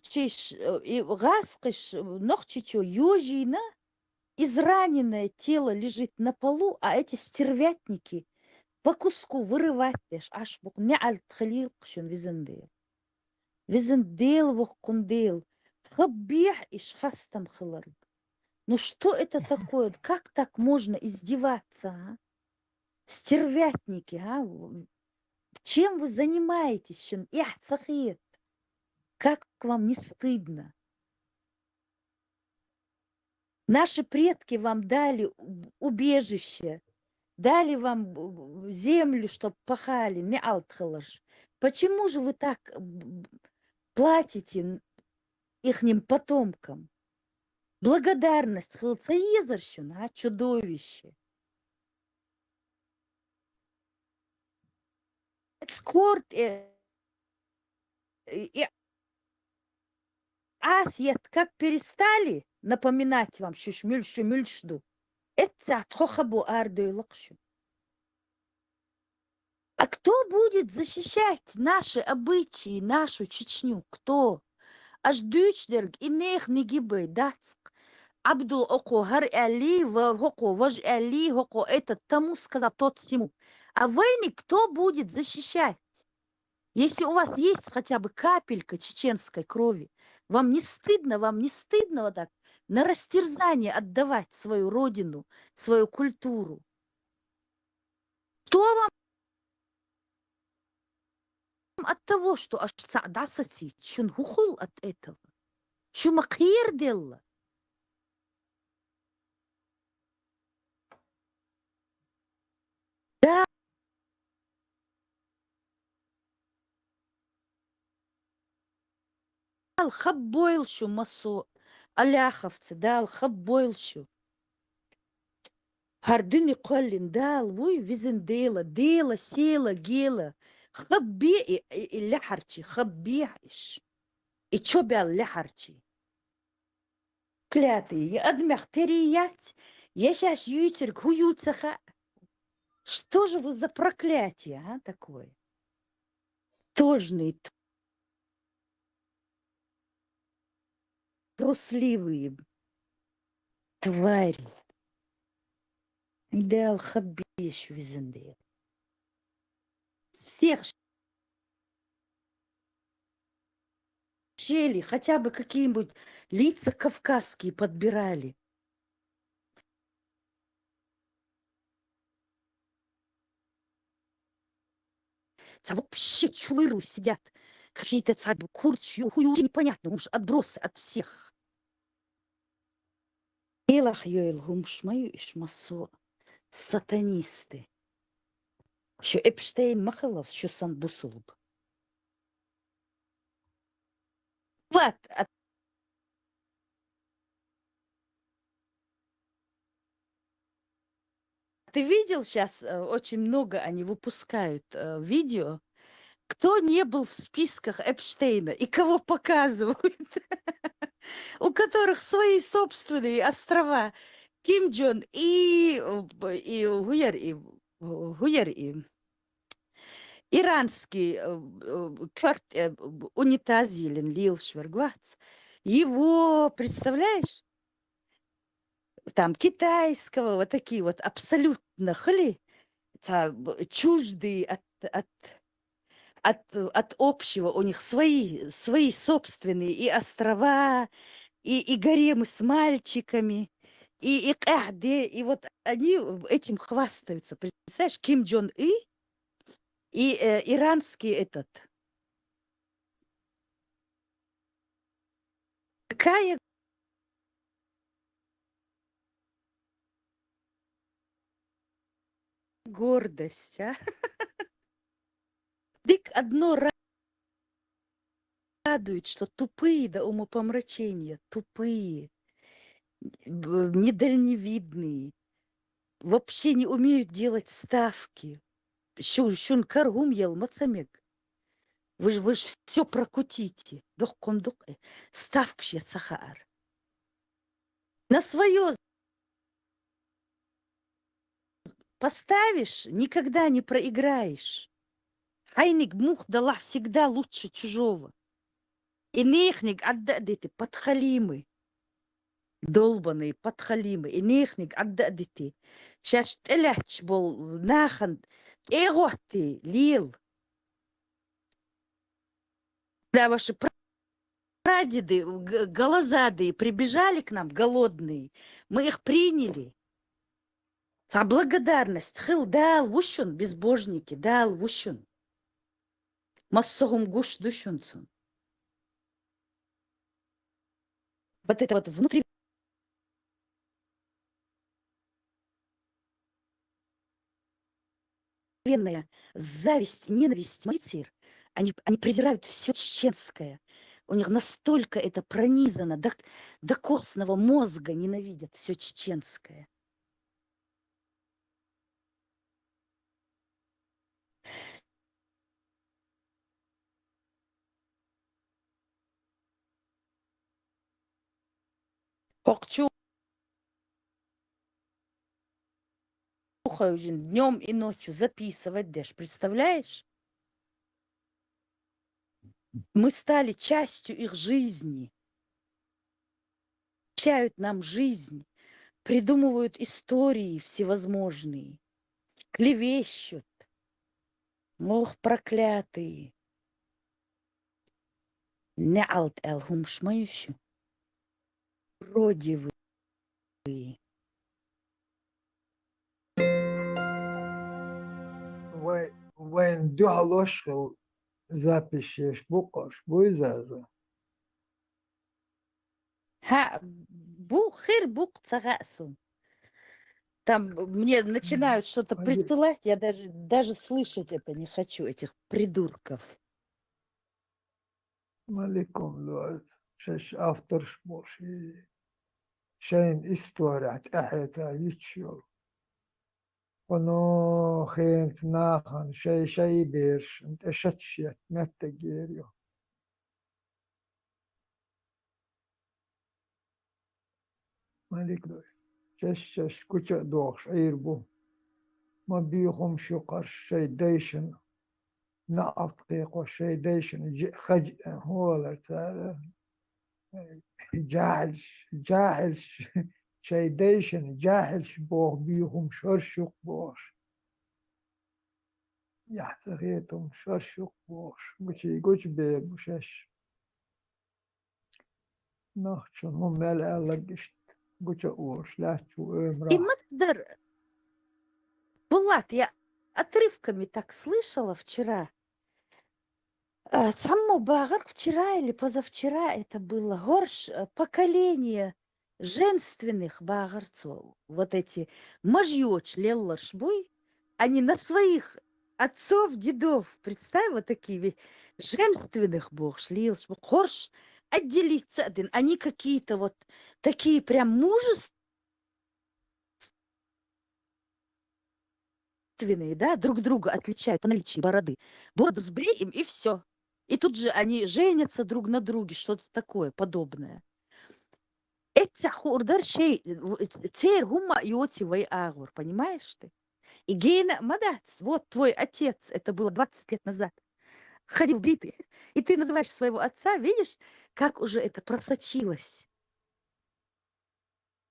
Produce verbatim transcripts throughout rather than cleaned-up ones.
нохчийш, э, и гӀаскхиш, э, нохчийчо йожийна, израненное тело лежит на полу, а эти стервятники по куску вырывать деш, аш букъ неӀалт хилийла шун, везан Дела. Везан Дела, воккхун Дела, хаббехь иш хастам хиларг. Ну что это такое? Как так можно издеваться, а? Стервятники, а? Чем вы занимаетесь, шун эхь ца хет? Как вам не стыдно? Наши предки вам дали уб-, убежище, дали вам, э, землю, чтоб пахали, неӀалт хиларш. Почему же вы так, б-, б-, платите н-, ихним потомкам? Благодарность хила ца езар шуна, а, чудовище? Эскорт, э, э, э, Асият, как перестали напоминать вам, шуш муьлш, шу муьлш ду, эццахь тхо хабо арадевлла-кх шу. А кто будет защищать наши обычаи, нашу Чечню? Кто? Аш дуьйцу дерг и нехан нигибай дац-кх. Абдул окхо хӀара аьллий, ва хӀокхо важа аьллий, хӀокхо этот тому сказал, тот сему. А вайниг кто будет защищать? Если у вас есть хотя бы капелька чеченской крови, вам не стыдно, вам не стыдно вот так на растерзание отдавать свою родину, свою культуру? Кто вам от того, что аш цхьаъ дӀасацийта, шуна хӀун хуьлу от этого? Шу ма кхераделла. Да. Дала хаббойла шу, массо а аляховцы, Дала хаббойла шу. ХӀара дуьне кхоьллина Дала вуй, везан Дела, Дела, села, гела. Хаббе и, и, и лаьхьарчий, хаббехь иш. И чо баьлла лаьхьарчий. Проклятые, я адамех тери яц, я шаьш юьйцург хӀун ю ца хаьа. Что же вы за проклятие, а, такое? Тожные трусливые твари. Дала хаббе шу, везан Дела. Всех щели, хотя бы какие-нибудь лица кавказские подбирали. Ца вообще чулыру сидят. Какие-то ца курч, ю-, ю-, непонятно, уж отбросы от всех. Делах йойла хӀумаш ма ю иш, массо а сатанисты. Шу Эпштейн ма хилалаш, шу сан бусулба. Влад, а ты видел, щас, э, очень много они выпускают, э, видео, кто не был в списках Эпштейна и кого показывают, у которых свои собственные острова. Ким Джон И, э, б-, и Гуяр, и, э, Гуяр, и иранский, э, э, кёрт, э, б-, унитаз йиллина лелаш верг вац. Его, представляешь? Там китайского, вот такие вот абсолютно хли, ца-, б-, чуждые от, от, от, от общего. У них свои, свои собственные и острова, и, и гаремы с мальчиками, и, и къаьхьа де, и вот они этим хвастаются. Представляешь, Ким Джон И и, э, иранский этот. Какая гордость, а? Дык одно ра-, радует, что тупые до умопомрачения, тупые, б-, недальновидные, вообще не умеют делать ставки. Шу-, шун кара хӀума яла ма ца мега. Вы ж, вы ж всё прокутите. Доккхун дукъ, э, ставкаш я ца хаьара. На своё поставишь, никогда не проиграешь. Хьайниг муха далахь, всегда лучше чужого. И нехниг Ӏадда а дити, подхалимы. Долбанные подхалимы. И нехниг Ӏадда а дити. Шаьш тӀелаьтташ бола нахана тӀе а гӀоттий, лела. Да, ваши пра-, прадеды, г-, голозадые, прибежали к нам голодные. Мы их приняли. Цхьа благодарность хила, Дала ву шун, безбожники, Дала ву шун. Массо а хӀума гуш ду шуна цунна. Вот это вот внутри Венная зависть, ненависть, мицир, они, они презирают все чеченское. У них настолько это пронизано, до, до костного мозга ненавидят все чеченское. Окчу хожин днём и ночью записывать деш, представляешь? Мы стали частью их жизни. Упрощают нам жизнь, придумывают истории всевозможные, клевещут. Ох, проклятые. НеӀалт аьлла хӀумаш ма ю шу. Вроде вы. Вай, вайн дуьхьалош хила запись еш бу-кх оаш, буй, Заза? ХӀаъ, бу, хир бу-кх, ца хаьа суна. Там мне начинают что-то присылать, я даже, даже слышать это не хочу, этих придурков. Маликум лоаца, шаьш авторш болуш и шайна исторехь тӀаьхье цара йиташ йолу. Кхуьнан хенца нахана шай-шай берашна тӀе шаташ етта меттиг ер ю. Малик дой. Чаш-чаш гуча а дохуш Ӏийр бу. Ма буьйху хӀумаш ю кхарш шайн дайшна. НаӀалт кхайкхо шайн дайшна жиъ хаж а хӀаллар цара. Жахьилш, жахьилш, шайн дайшна жахьилш боху буьйху хӀумаш хӀорш ю-кх бохуш. Яхь ца хета хӀумаш хӀорш ю-кх бохуш. Гучий гуча бер бу шаьш. Нохчо хӀун мел аьлларг иштта гуча а олуш лаьтташ ву Ӏуьйранна. И маца дара, Булат, я отрывками так слышала вчера. А, цхьаммо бахарх вчера или позавчера это было. ХӀорш, э, поколение женственных бахар цо. Вот эти мажа йоцуш лелларш буй, они на своих отцов, дедов, представь, вот такие ве-, женственных бохуш лелаш бу хӀорш, отделиться а дина. Они какие-то вот такие прям мужественные, да, друг друга отличают по наличию бороды. Бороду сбрей им, и всё. И тут же они женятся друг на друге, что-то такое подобное. Эццехь хуур дара шайн, в-, церан хӀумма а йоций вай агӀор, понимаешь ты? И гена а ма дац, вот твой отец, это было двадцать лет назад, ходил бритый. И ты называешь своего отца, видишь, как уже это просочилось.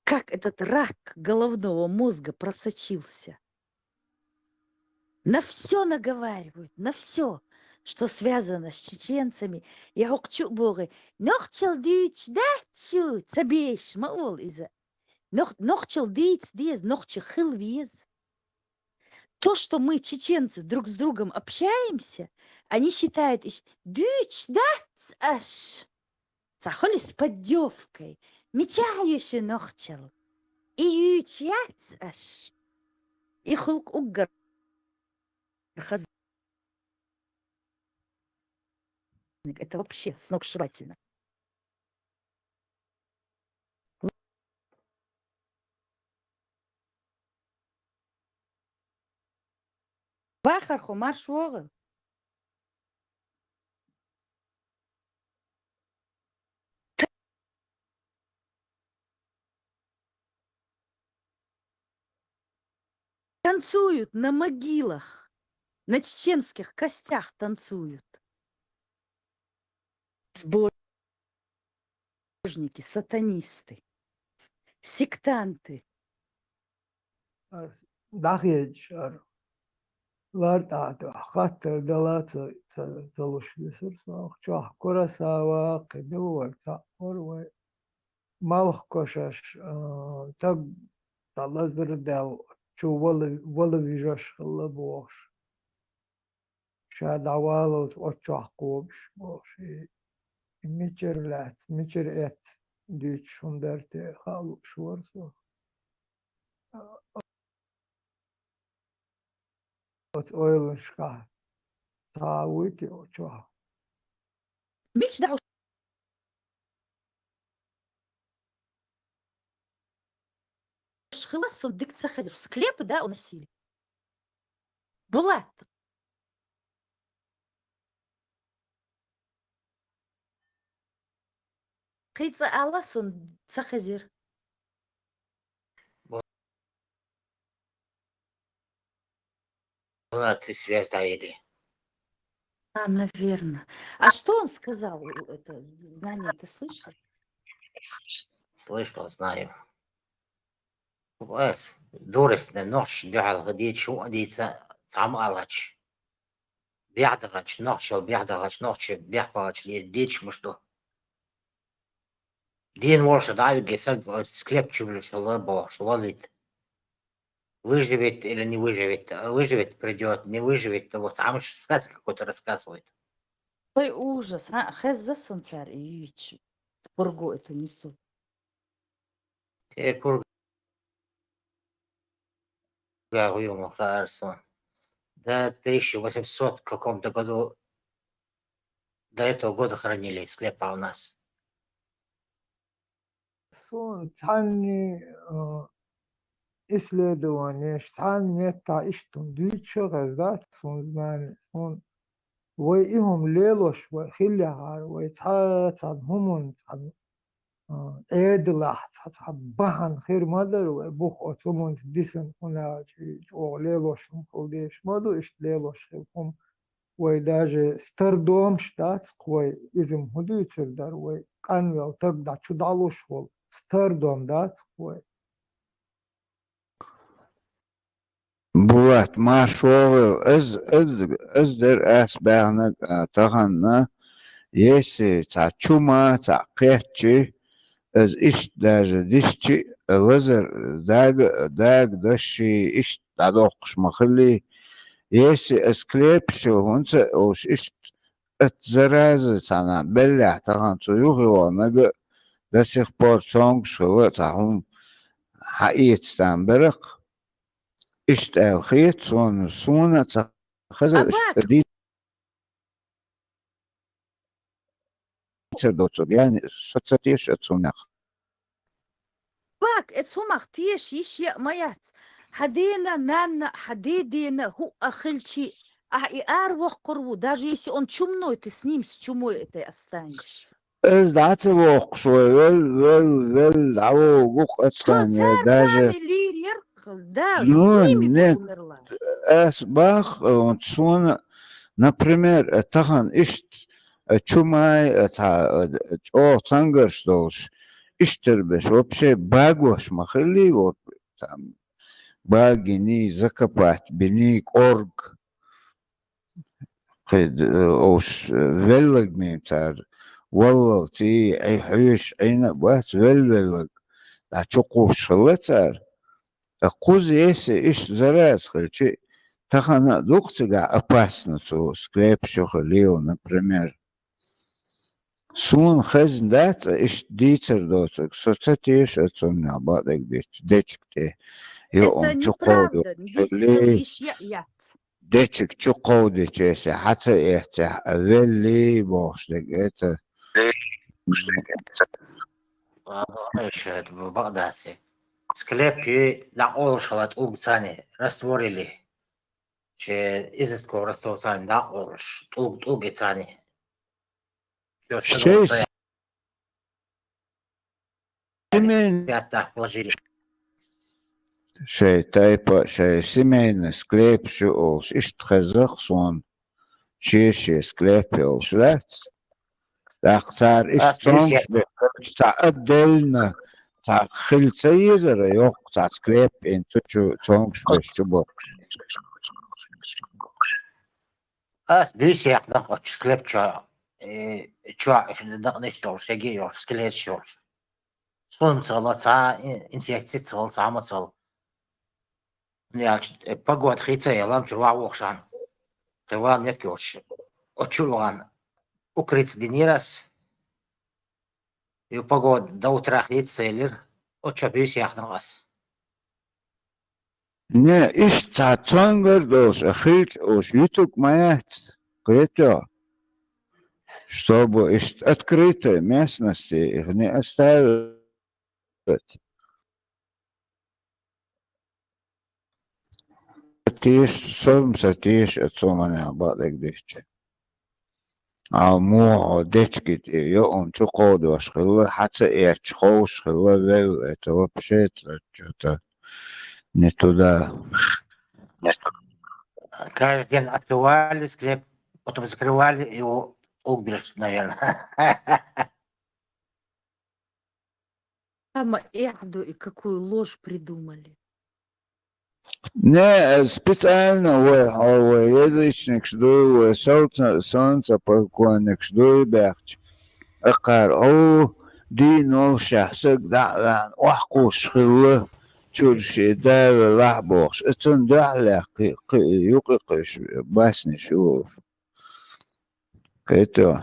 Как этот рак головного мозга просочился. На всё наговаривают, на всё, что связано с чеченцами. Я хӀокху чу а боху, нохчалла дуьйцуш дац шу, ца беша ма олу иза. Нох-, нохчалла дийца деза, нохча хила веза. То, что мы, чеченцы, друг с другом общаемся, они считают, иш-, дуьйцуш дац аш. Ца хуьлу с поддевкой. Мичахь ю шу нохчалла? И юьйцуш яц аш. И хӀуллакх уггар хаза. Это вообще сногсшибательно. Вахархо, марш вогӀийла. Танцуют на могилах, на чеченских костях танцуют. С Сатанисты, сектанты. ДӀахеджаш ара лар тӀа а дуьхьа хаттар дала ца, ца, ца луш висар со. Чохь Курасава кхин дилла вара цхьаъ вара вай. Малх кошаш, а, таг дӀа лазар даьлла, чу вала, вала вижаш хилла бохуш. Ша дӀавалалц оццохь кхобуш бохуш. И, и мичара лаьцна, мичара эцна дуьйцуш хӀума дара те хаа лууш вара со. Оцу ойланашкахь цхьа а вуй те оццохь? Мича дӀа хила, сон дика ца хезира. В склеп, да, уносили? Булат. Кхин цкъа ала, сон ца хезира. Была ты связь доверия. А, наверное. А что он сказал? Это знание, ты слышал? Слышал, знаю. Вас, дурасна нохча дуьхьал хадийча, хӀун а дийца, цхьа ма аллача. Бехь дахача, нохчал бехь дахача, нохча бехь палача лер дийча муш ду. Ден волуш дӀа а вигге, саг склеп чу вуьлуш хилла бохуш, валлит. Выживет или не выживет, выживет, придет, не выживет, вот, а муш сказка какой-то рассказывает. Ой, ужас, а? Хеза сон цара и юьйцу. Пургу эту несу. Те пурга гӀуйла ма хаьара сон. До тысяча восемьсот каком-то году, до этого года хранили склепа у нас. Суна цхьанна, а, исследованеш, цхьанна меттахь иштта дуьйцуш а хезна дац суна знание, суна вай и хӀума лелош вай хиллехьара, вай цхьа а цхьана хӀуманна цхьана, а, Ӏедалахь цхьа, цхьа бахьана хир ма дара вай, бух оцу хӀуманца дисина, хӀунда аьлча и чӀогӀа лелош хӀума хила дезаш ма ду, иштта лелош хила хӀума. Вай даже стардомаш дац-кх вай, иза-м хӀун дуьйцур дара вай, къанвелла таг дӀа чу дӀалуш волу, стардом дац-кх вай. Булат, маршо вел, аз, аз, аз дер ас баьхнаг, а, таханна, если цхьа чума, цхьа кхетчи, аз иштта даже дисчи, лазар дага, дага дашши, иштта дӀадоккхуш ма хилли, если аз клепаш хӀунца а олуш иштта, ат зараза цхьана беллехь тахана цу юххе вахнага до сих пор цонгуш хилла цхьа хӀума хьаэца там беракх, иштта аьлла хета суна, суна ца хезар, иштта дийцар доцург, яьнна со ца теша оцу хӀуманах. Бак, эцу хӀумах теша йиш яа ма яц. Хьан дена, нанна, хьан дедена хӀуъа хилчи, ахьа и ара воккхур ву, даже если он чумной, ты с ним с чумой этой останешься. Аз дӀа ца воккхуш вай, вел, вел, вел, дӀавогу-кх ацкхане, даже. Лийр яркхал, да, Ну, с ними нет. Умерла. Ас бах, он суна, например, э, тахан иштта, э, чумай, э, цхьа, э, чӀогӀа цангарш долуш, иштта беш, вообще багош ма хилли, вот, там, багини, закопать бини, кӀорг. Кхид, э, ош, э, веллаг мем цара, валлалций, Ӏи хьоьш, Ӏийна а бац, велвеллаг, дӀа чукхуш хилла цара. Ткъа кхуза есе иштта зараза хилчи, тахана а ду-кх цигахь опасно цу склепаш юххе лела, например. Суна хезна дац, а иштта дийцар доцург, со ца теша а цунна бакъдерг дечу, дечиг тӀе. Йо, он чу кховдо, дечиг чу кховдича, эсе хьа ца эццехь, а велли бохуш дерг, это. Ладно, ещё это бакъдац. Склепе дӀакъовлуш хилла тӀулг царна, растворили. Че иза ско растворили царна дӀакъовлуш, тӀулг, тӀулг и царна. Чё, Шесть. Семейный. Пятак положили. Шай тайпа, шай семейный склепаш ю олуш, иштта хеза-кх суна, шен-шен склеп йолуш дац. ТӀаккха цара иштта цомгаш беш, цхьа отдельно, цхьа хила ца езара, йоккха цхьа склеп, ин цу чу цомгаш беш чу боккхуш. Ас буьйса яьккхина оцу склеп чохь, э, чохь уьш дакъанаш долуш, шеге йолуш, скелеташ йолуш. Суна ца хилла, цхьа а ин-, инфекция ца хилла, цхьа а ма ца хилла. ХӀунда аьлча, э, погода хи ца елла, чу ван вохушан. Кхин ван меттиг йолуш, оцу чу ван укрыться динера ас. И погода до утра хи ца елира, оцу чохь буьйса яьккхина ас. Не, иштта цхьа цонгар долуш, а хилча уьш юьтург ма яц, кхетий хьо, чтобы иштта открытой местности их не оставить. Теша, со-м ца теша, а цо манел бакъдерг дича. Ӏа муха хьо дечкий тӀе йоӀун чу кховдош хилла, хьан ца эцча ховш хилла, велла, это вообще чё-то не туда. Каждый день открывали склеп, потом закрывали его, угберш, наверное. Мама, и Аду, и какую ложь придумали. Не, э, специально вай, хьо вай язычникаш дуй, вай солнце, солнцепоклонникаш дуй баьхча. Акхар, о, дийна волушехь саг дӀа а ваьхьна, охьакхуссуш хилла, чуьра шен да велахь бохуш. Ацун дуьхьалехь кхин, кхин юкъа кхуьуш басниш ю. Кхетий хьо.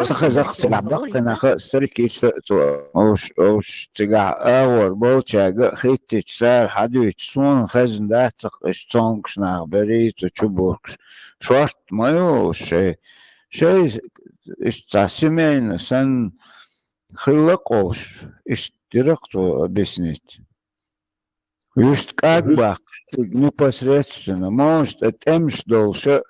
Ца хеза-кх цигахь баккхий нах а, старикаш а цо, уьш, уьш цигахь агӀор болчаьрга а хӀиттича, цара хьадуьйцу, суна хезна дац-кх, уьш цомгаш нах берий цу чу буркуш. Шортта ма ю уьш шай. Шай, иштта цхьа семейно санна хилла-кх уьш, иштта дира-кх цо объяснить. Вуьшта кӀаг баккха, цига непосредственно, монаш тӀе тӀемаш долуш а,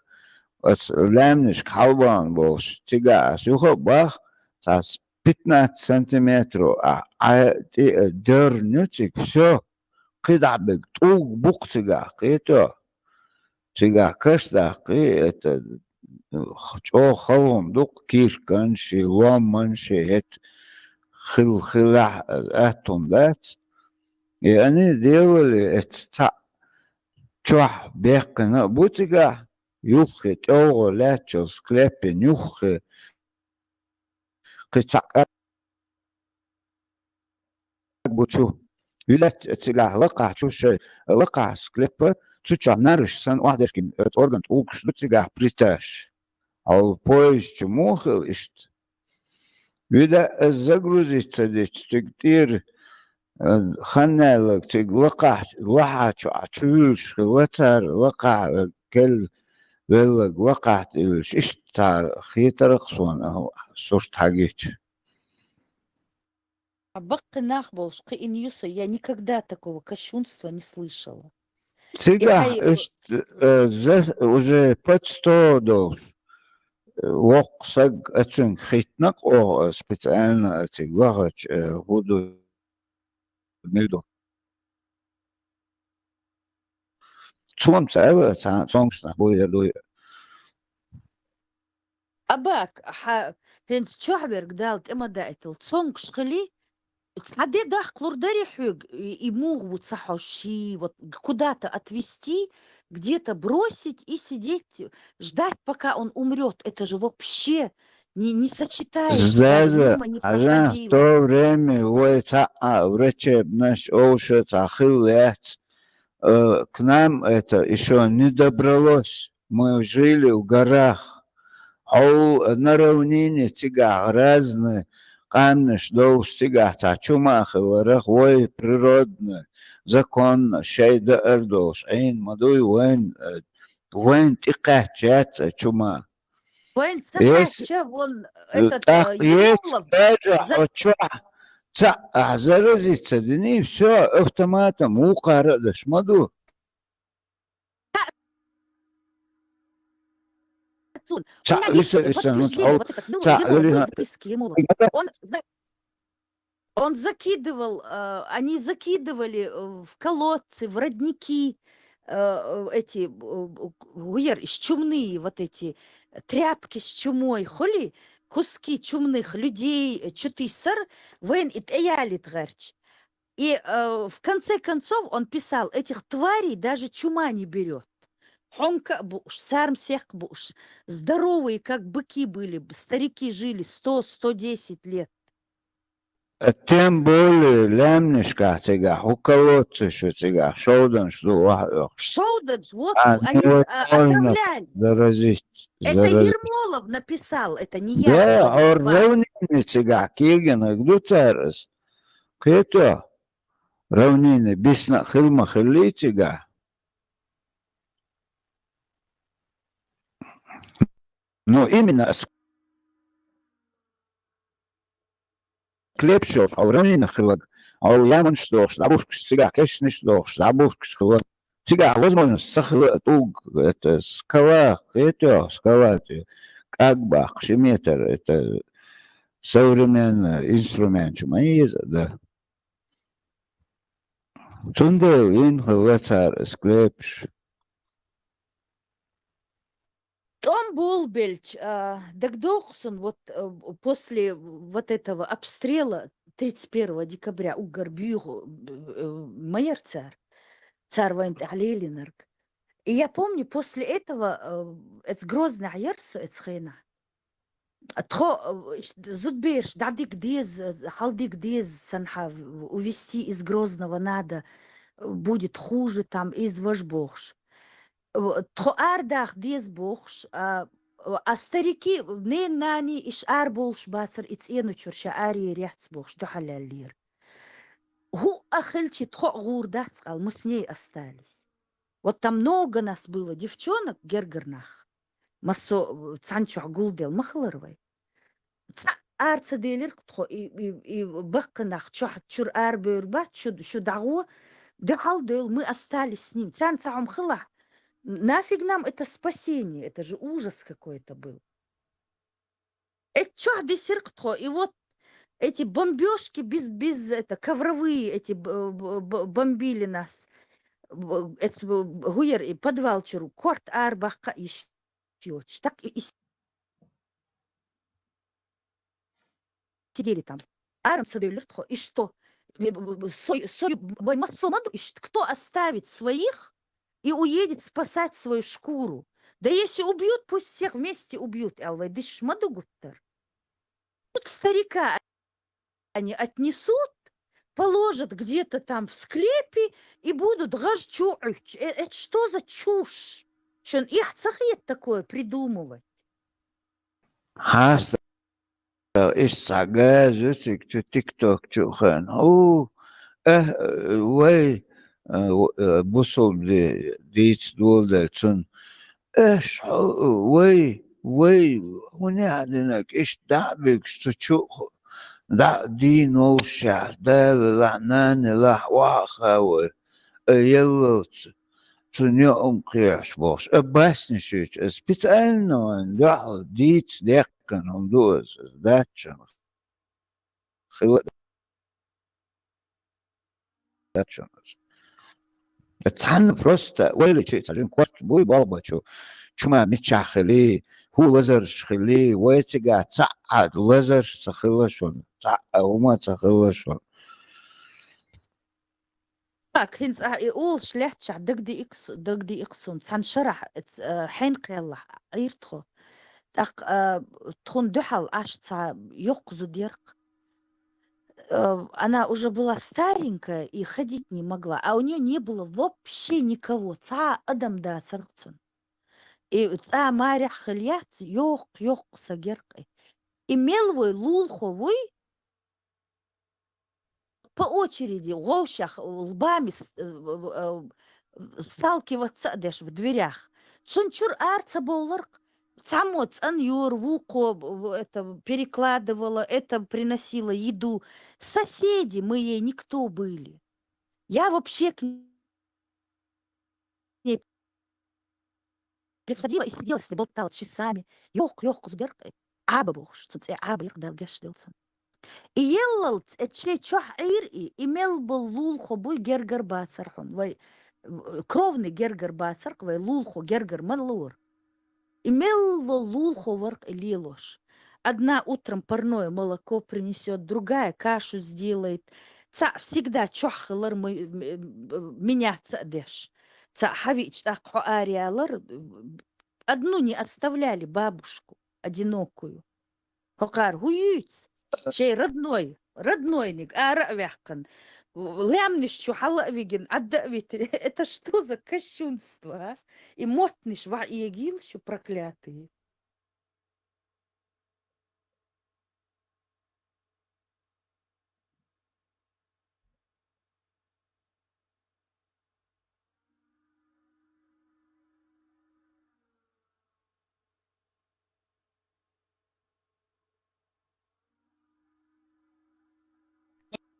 оцу лаьмнашка хьалабахна болуш, цигахь ас юха а баха, цхьа пятнадцать сантиметров а, Ӏа тӀе а дерна ю цига, всё, кхидӀа берг тӀулг бу-кх цигахь, кхетий хьо. Цигахь каш даккхий, это, чӀогӀа халхам ду-кх, кирканаш, ломманаш, хӀета хила, хилахь атта хӀума дац. И они делали, эцца цхьаъ чохь баьккхина а бу цигахь, юххе тӀевгӀо лаьттачул склепин юххе кхин цхьаъ кӀаг бу чу. Уьлаьтта цигахь лакхахь чу шай, лакхахь склепа, цу чохь нараш санна охьадерг йина, оцу орган тӀулгаш ду цигахь приташ. Хьо поезд чу муха хила иштта? Уьда а загрузить ца дича, цига тӀера, э, хан наьлларг цига лакхахь, лахьа чу Ӏа чу вуьллуш хилла цара, лакхахь, э, кел велларг лакхахь тӀе вуьллуш, иштта цхьа хетара-кх суна, э, сурт хьагича. А баккхий нах болуш, кхин ю со, я никогда такого кощунства не слышала. И Цигахь хьай уьш, э, за, уже под сто долуш, э, воккха саг, оцуьнга хиттина-кх оха, э, специально оцуьнга вахача, э, хӀун ду, мила ду. Цо-м ца аьлла, цхьа цомгаш нах буй, я дуй. Абак, хьа, хӀинца чохь верг Дала тӀе ма даийтал, цомгаш хили, цхьа де дахкалур дарий хьоьга, и, и муха ву ца хьожуш, вот куда-то отвезти, где-то бросить и сидеть, ждать, пока он умрёт. Это же вообще не, не сочетается, Заза, Дарья, мимо не хьажа, в проходила. То время вай цхьаъ а врачебнаш, овша цхьа хилла яц. Э, к нам это ещё не добралось. Мы жили в горах. Хьол на равнине цигахь разные къаьмнаш долуш, цигахь цхьа чума хиларах вай природно, законно шай даар долуш Ӏийна ма дуй вайн, э, вайн тӀекхаьчча яц а чума. Вайн ца Эс, кхаьчча, вон, э, этот, э, тӀаккха ецу Ермолов даже за- оцу чохь цхьаъ ахь заразиться дини, всё, автоматом вукхара а даш ма ду. Цхьаъ виса, виса, ну, подтверждение, вот этот, ну, цхьаъ Ермолов, вили, ну, ха- записки Ермолов. Он за- Он закидывал, э, они закидывали, э, в колодцы, в родники, э, э, эти, э, э, гуер, иш чумные вот эти тряпки с чумой, хули, куски чумных людей, э, чутый сар, вайн и таяли тгарч. И, э, в конце концов он писал: «Этих тварей даже чума не берёт». Хонка буш, сармсех буш. Здоровые, как быки были, б-, старики жили сто, сто десять лет. Э, тем более, лямнишка цигахь, у колодца шу цигахь, шовданш ду вахь оьхуш. Шовданш, вот, а, они, вот, а, можно отравляли. Заразить, это заразить. Ермолов написал, это не я. Да, говорю, ор равнины цигахь, кегенаг ду царас. Кхето, равнины, бисна хилма хилли цигахь. Ну, именно с-, клепшо, а равнина хилаг, а ляманш дохш, дабушкаш цигахь, кешниш дохш, дабушкаш хилаг. Цигахь возможность сахила туг, это, скала, это, скала, это, как бах, ши метр, это современный инструмент, ма из, да. Цундела ин хила цар склепш. Томбул бельч, а, дагдохсун, вот, э, после вот этого обстрела тридцать первого декабря угар бюгу, э, майер цар, цар вайн тахлелинарг. И я помню, после этого, э, эц Грозный аярсу, эц хена. Тхо, э, ш-, зудберш, дадик дез, э, халдик дез, санха в-, увезти из Грозного надо, э, будет хуже, там, из вож бохш. Э, тхо ардах дез бохш, а, а старики, нен нани иш ар болш бацар, и цену чурша ари ряц бохш, духаляллир. Ху ахылчи тхо гурдац кал, мы с ней остались. Вот там много нас было, девчонок, гергернах. Массо, э, цанчух гулдел махларвай. Ца арца делир тхо, и, и, и бакканах чух чур ар бёр бат, шу, шу дагу, дехал дел, мы остались с ним. Цан цахом хыла. Нафиг нам это спасение? Это же ужас какой-то был. Эт чух десир тхо, и вот эти бомбёжки без, без, это, ковровые эти б-, б-, б-, бомбили нас. Б-, эт с-, б-, гуер и подвал чуру, корт ар бакка иш-, ёч. Так и, и сидели там. Арам цадёллер тхо. И что? Э, б-, б-, б-, сой, сой, вай массо маду, и ш-, кто оставит своих и уедет спасать свою шкуру? Да если убьют, пусть всех вместе убьют, алвай диш маду гуттар. Тут старика они отнесут, положат где-то там в склепе и будут гаж чугӀуч. Э, это что за чушь? Шон их цахет такое придумывать? Хаста иш ца газу цик чу, тикток чу хан. Ху, э, вай, э, в-, э, бусул ди-, диц долдар цун. Эш, ху, вай, вай, хӀуни гьадинаг иш дагӀбигш цу чу, дагӀ дин волшехь, дава лахь, нана лахь, ваха вар, э, еллалц, цу неум кхеш бохш. Э, басни шуч, э, специально ван, духьал диц дехкан хӀун ду аз, аз даччан. Хила даччан аз. Цхьанна просто вайлачи царин корт буй балбачу. Чума мичахь хили, хӀу лазарш хили, вай цига цаӀ лазарш ца хила шун, цаӀ хӀума ца хила шун. Так, хӀинца а и улш лехча дагди иксу-, дагди иксун, цхьан шарахь, эц-, э, хьен кхеллахь, гӀиртхо. Так, э, тхун дуьхьал аш ца йоккхузу дерг. Э, она уже была старенькая и ходить не могла, а у неё не было вообще никого, цхьа адам дацаргцун. И цӀа марехь хилияц, йоккх, йоккх са геркъи. И мел вой, лулхо вой, по очереди, гъовшах, лбами с-, э, э, э, сталкиваться деш в дверях. Цун чур ар ца бовлар, цхьаммо цӀан йор, вукхо, б-, б-, это, перекладывала, это, приносила еду. Соседи мы ей никто были. Я вообще к ней приходила и сидела с ней, болтала часами. Йоккх, йоккх зудерг, э, Ӏаба бохуш, цун цӀе Ӏаба йоккх, Дала геш делцун. И еллалц, э, шей чохь Ӏийра и, и мел болу лулахо буй гергара бацара хьуна, вай, э, кровный гергара бацара-кх вай, лулахо гергара ма лора. И мел волу лулахо вара-кх и лелош. Одна утром парное молоко принесёт, другая кашу сделает. Цхьаъ всегда чохь хилар ма-, м-, м-, меняться а деш. Цхьаъ хьавиъча тӀаккха хьо ара ялар, одну не оставляли бабушку одинокую. ХӀокхара хӀун юьйцу? Шайн родной, роднойниг ара а ваьккхина, лаьмнаш чу хьала а вигина, Ӏадда а витина. Это что за кощунство, а? И моттанаш ваха эгийла шу, проклятые.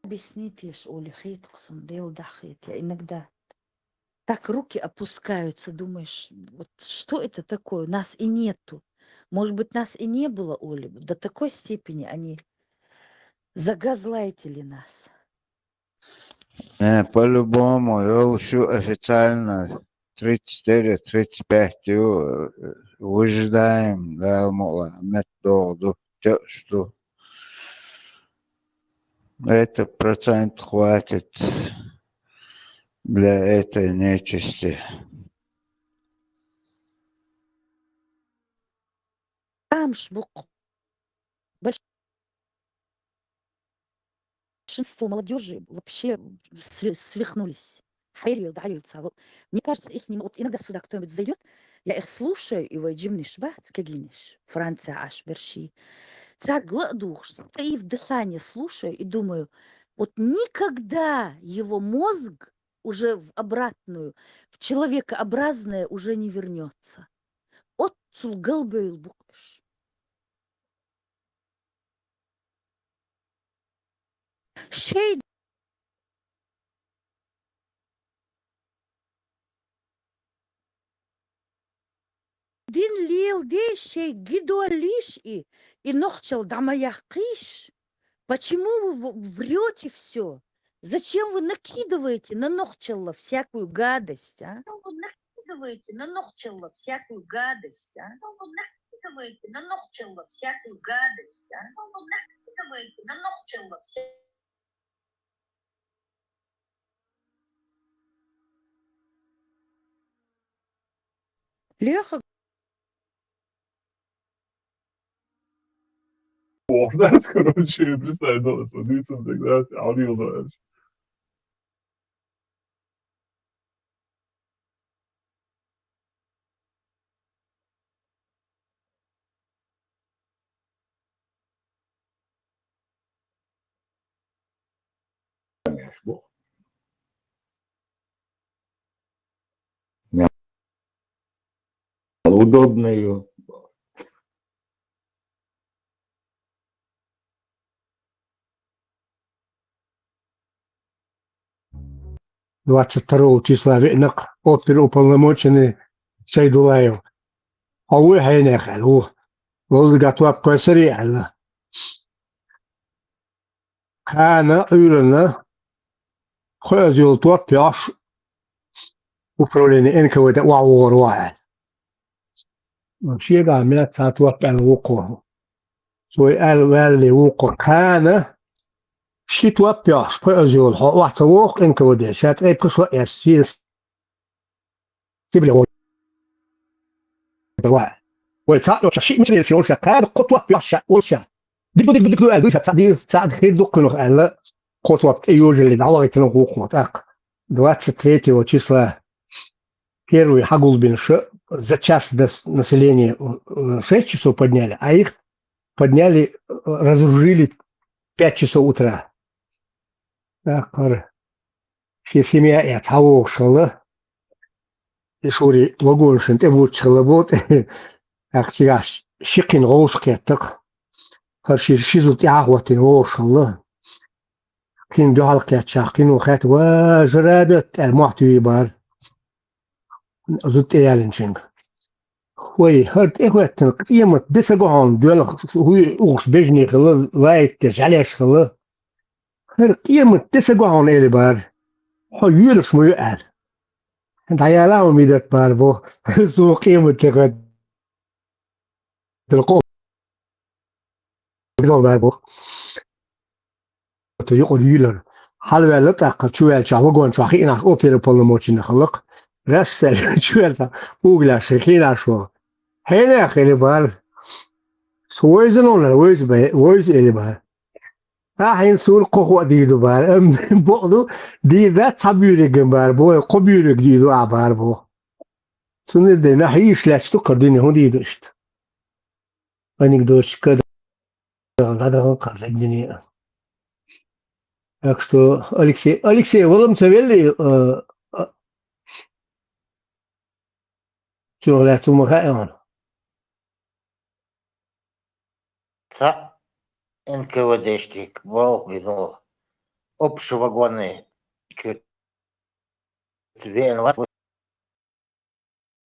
Объяснить еш олий хета-кх суна, Делан дуьхьа хета я иногда. Так руки опускаются, думаешь, вот что это такое? Нас и нету. Может быть, нас и не было, Оля. До такой степени они загазлайтили нас. Э, по-любому, йолуш ю официально тридцать четыре, тридцать пять ю, э, выжидаем, Дала мукъ лахь, меттадогӀу ду, тӀеуш ду. Это процент хватит для этой нечисти. Тамаш бу-кх. Большинство молодёжи вообще све-, свихнулись. Хьерийла дӀайоьллу цхьа. Мне кажется, их не м-, вот иногда сюда кто-нибудь зайдёт, я их слушаю, и вай жиманаш бац кегийнаш, Франция Ӏаш берш. Царга ла а духуш, затаив дыхание слушаю и думаю, вот никогда его мозг уже в обратную, в человекообразное уже не вернётся. Оццул галбевлла бу-кх уьш. Шайн дин леладе, шайн ги доллийша и, и нохчалла дӀа ма яккхийша. Почему вы в-, врёте всё? Зачем вы накидываете на нохчалла всякую гадость, а? Почему вы накидываете на нохчалла всякую гадость, а? Почему вы накидываете на нохчалла всякую гадость, а? Почему вы накидываете на нохчалла вся- Леха. Ох, знаешь, короче, представь, да, что длится тогда аудио, знаешь. Удобную. Двадцать второго числа веана-кх оперуполномоченный Сайдулаев. Хьо вуй хьенех аьлла ву. Лозга топ кхойсаре аьлла. Кхана Ӏуьйранна кхоъаза йолу топ йош управление Н К В Д охьавогӀур ву аьлла. Шегахь меца топ аьлла вукхо. Цо и аьлла ваьлле вукхо. Кхана ши топ йош, кхоъаза йолу, хьо охьа ца вогӀу Н К В Д, ша ткъе пхи шо а эцна, Сибре вахь. Вай цхьаъ йолчохь шиъ мичара йолуш ша, кхана кхо топ йош ша, олуш ша. Дика ду, дика ду, дика ду аьлла, дуьйш цхьаъ дийр, цхьаъ хир ду кхунах аьлла, кхо топ тӀе йожалле дӀавахийтина вукхо тӀаккха. Двадцать третьего числа первый хьагулбина ша, за час до с-, население, э, шесть часов подняли, а их подняли, э, разоружили пять часов утра. ТӀаккха хӀара шен семья а эцна хьавогӀуш хилла. И Шури вагонашна тӀе буьтуш хилла боху тӀе. ТӀаккха цигахь ши кхин вовшах кхетта-кх. ХӀара ши, ши зуда тӀаьхьа а хӀоттийна вогӀуш хилла. Кхин дуьхьал кхетчахь, кхино хаьттина: «Ва, Жарадат!» — аьлла, мохь туьйхира бара зуда тӀеяьллачуьнга. Вай, хӀара тӀехӀоьттина къемат де ца го хьуна, доьлху хӀуй угӀуш бежане хила, лаьтта жӀаьлеш хила. ХӀара къемат де ца го хьуна, элира бара. Хьо йоьлуш ма ю аьлла. ДӀаяла хьуна, Мидат, бара боху. Суна къемат де хӀоьттина къо-, бара боху. Юкъара йоьлар. Хьалаваьлла тӀаккха, чуваьлча вагон чохь хиъна оперуполномоченный хилла-кх. Рассел чуваьлла угла ши хиъна ву. Хьенех, элира бара. Со вевзина ву, вевза бе-, вевза, элира бара. Ахьа хӀинца суна кхо хӀоъ дийр ду бара. Амма бакъ ду, дийр дац цхьа буьйриган бара боху, кхо буьйриг дийр ду ахьа бара боху. Цундела нах йийш лаьтташ ду кхара дуьне, хӀун дийр ду иштта? Анекдоташка дӀадаханкъа за дуьне. Так что Алексей, Алексей, валам ца велли, а, а, цунах лаьцна ма хаьа хьуна. Цхьаъ Н К В Д-шка болх бина волу общий вагонный чу веана вац.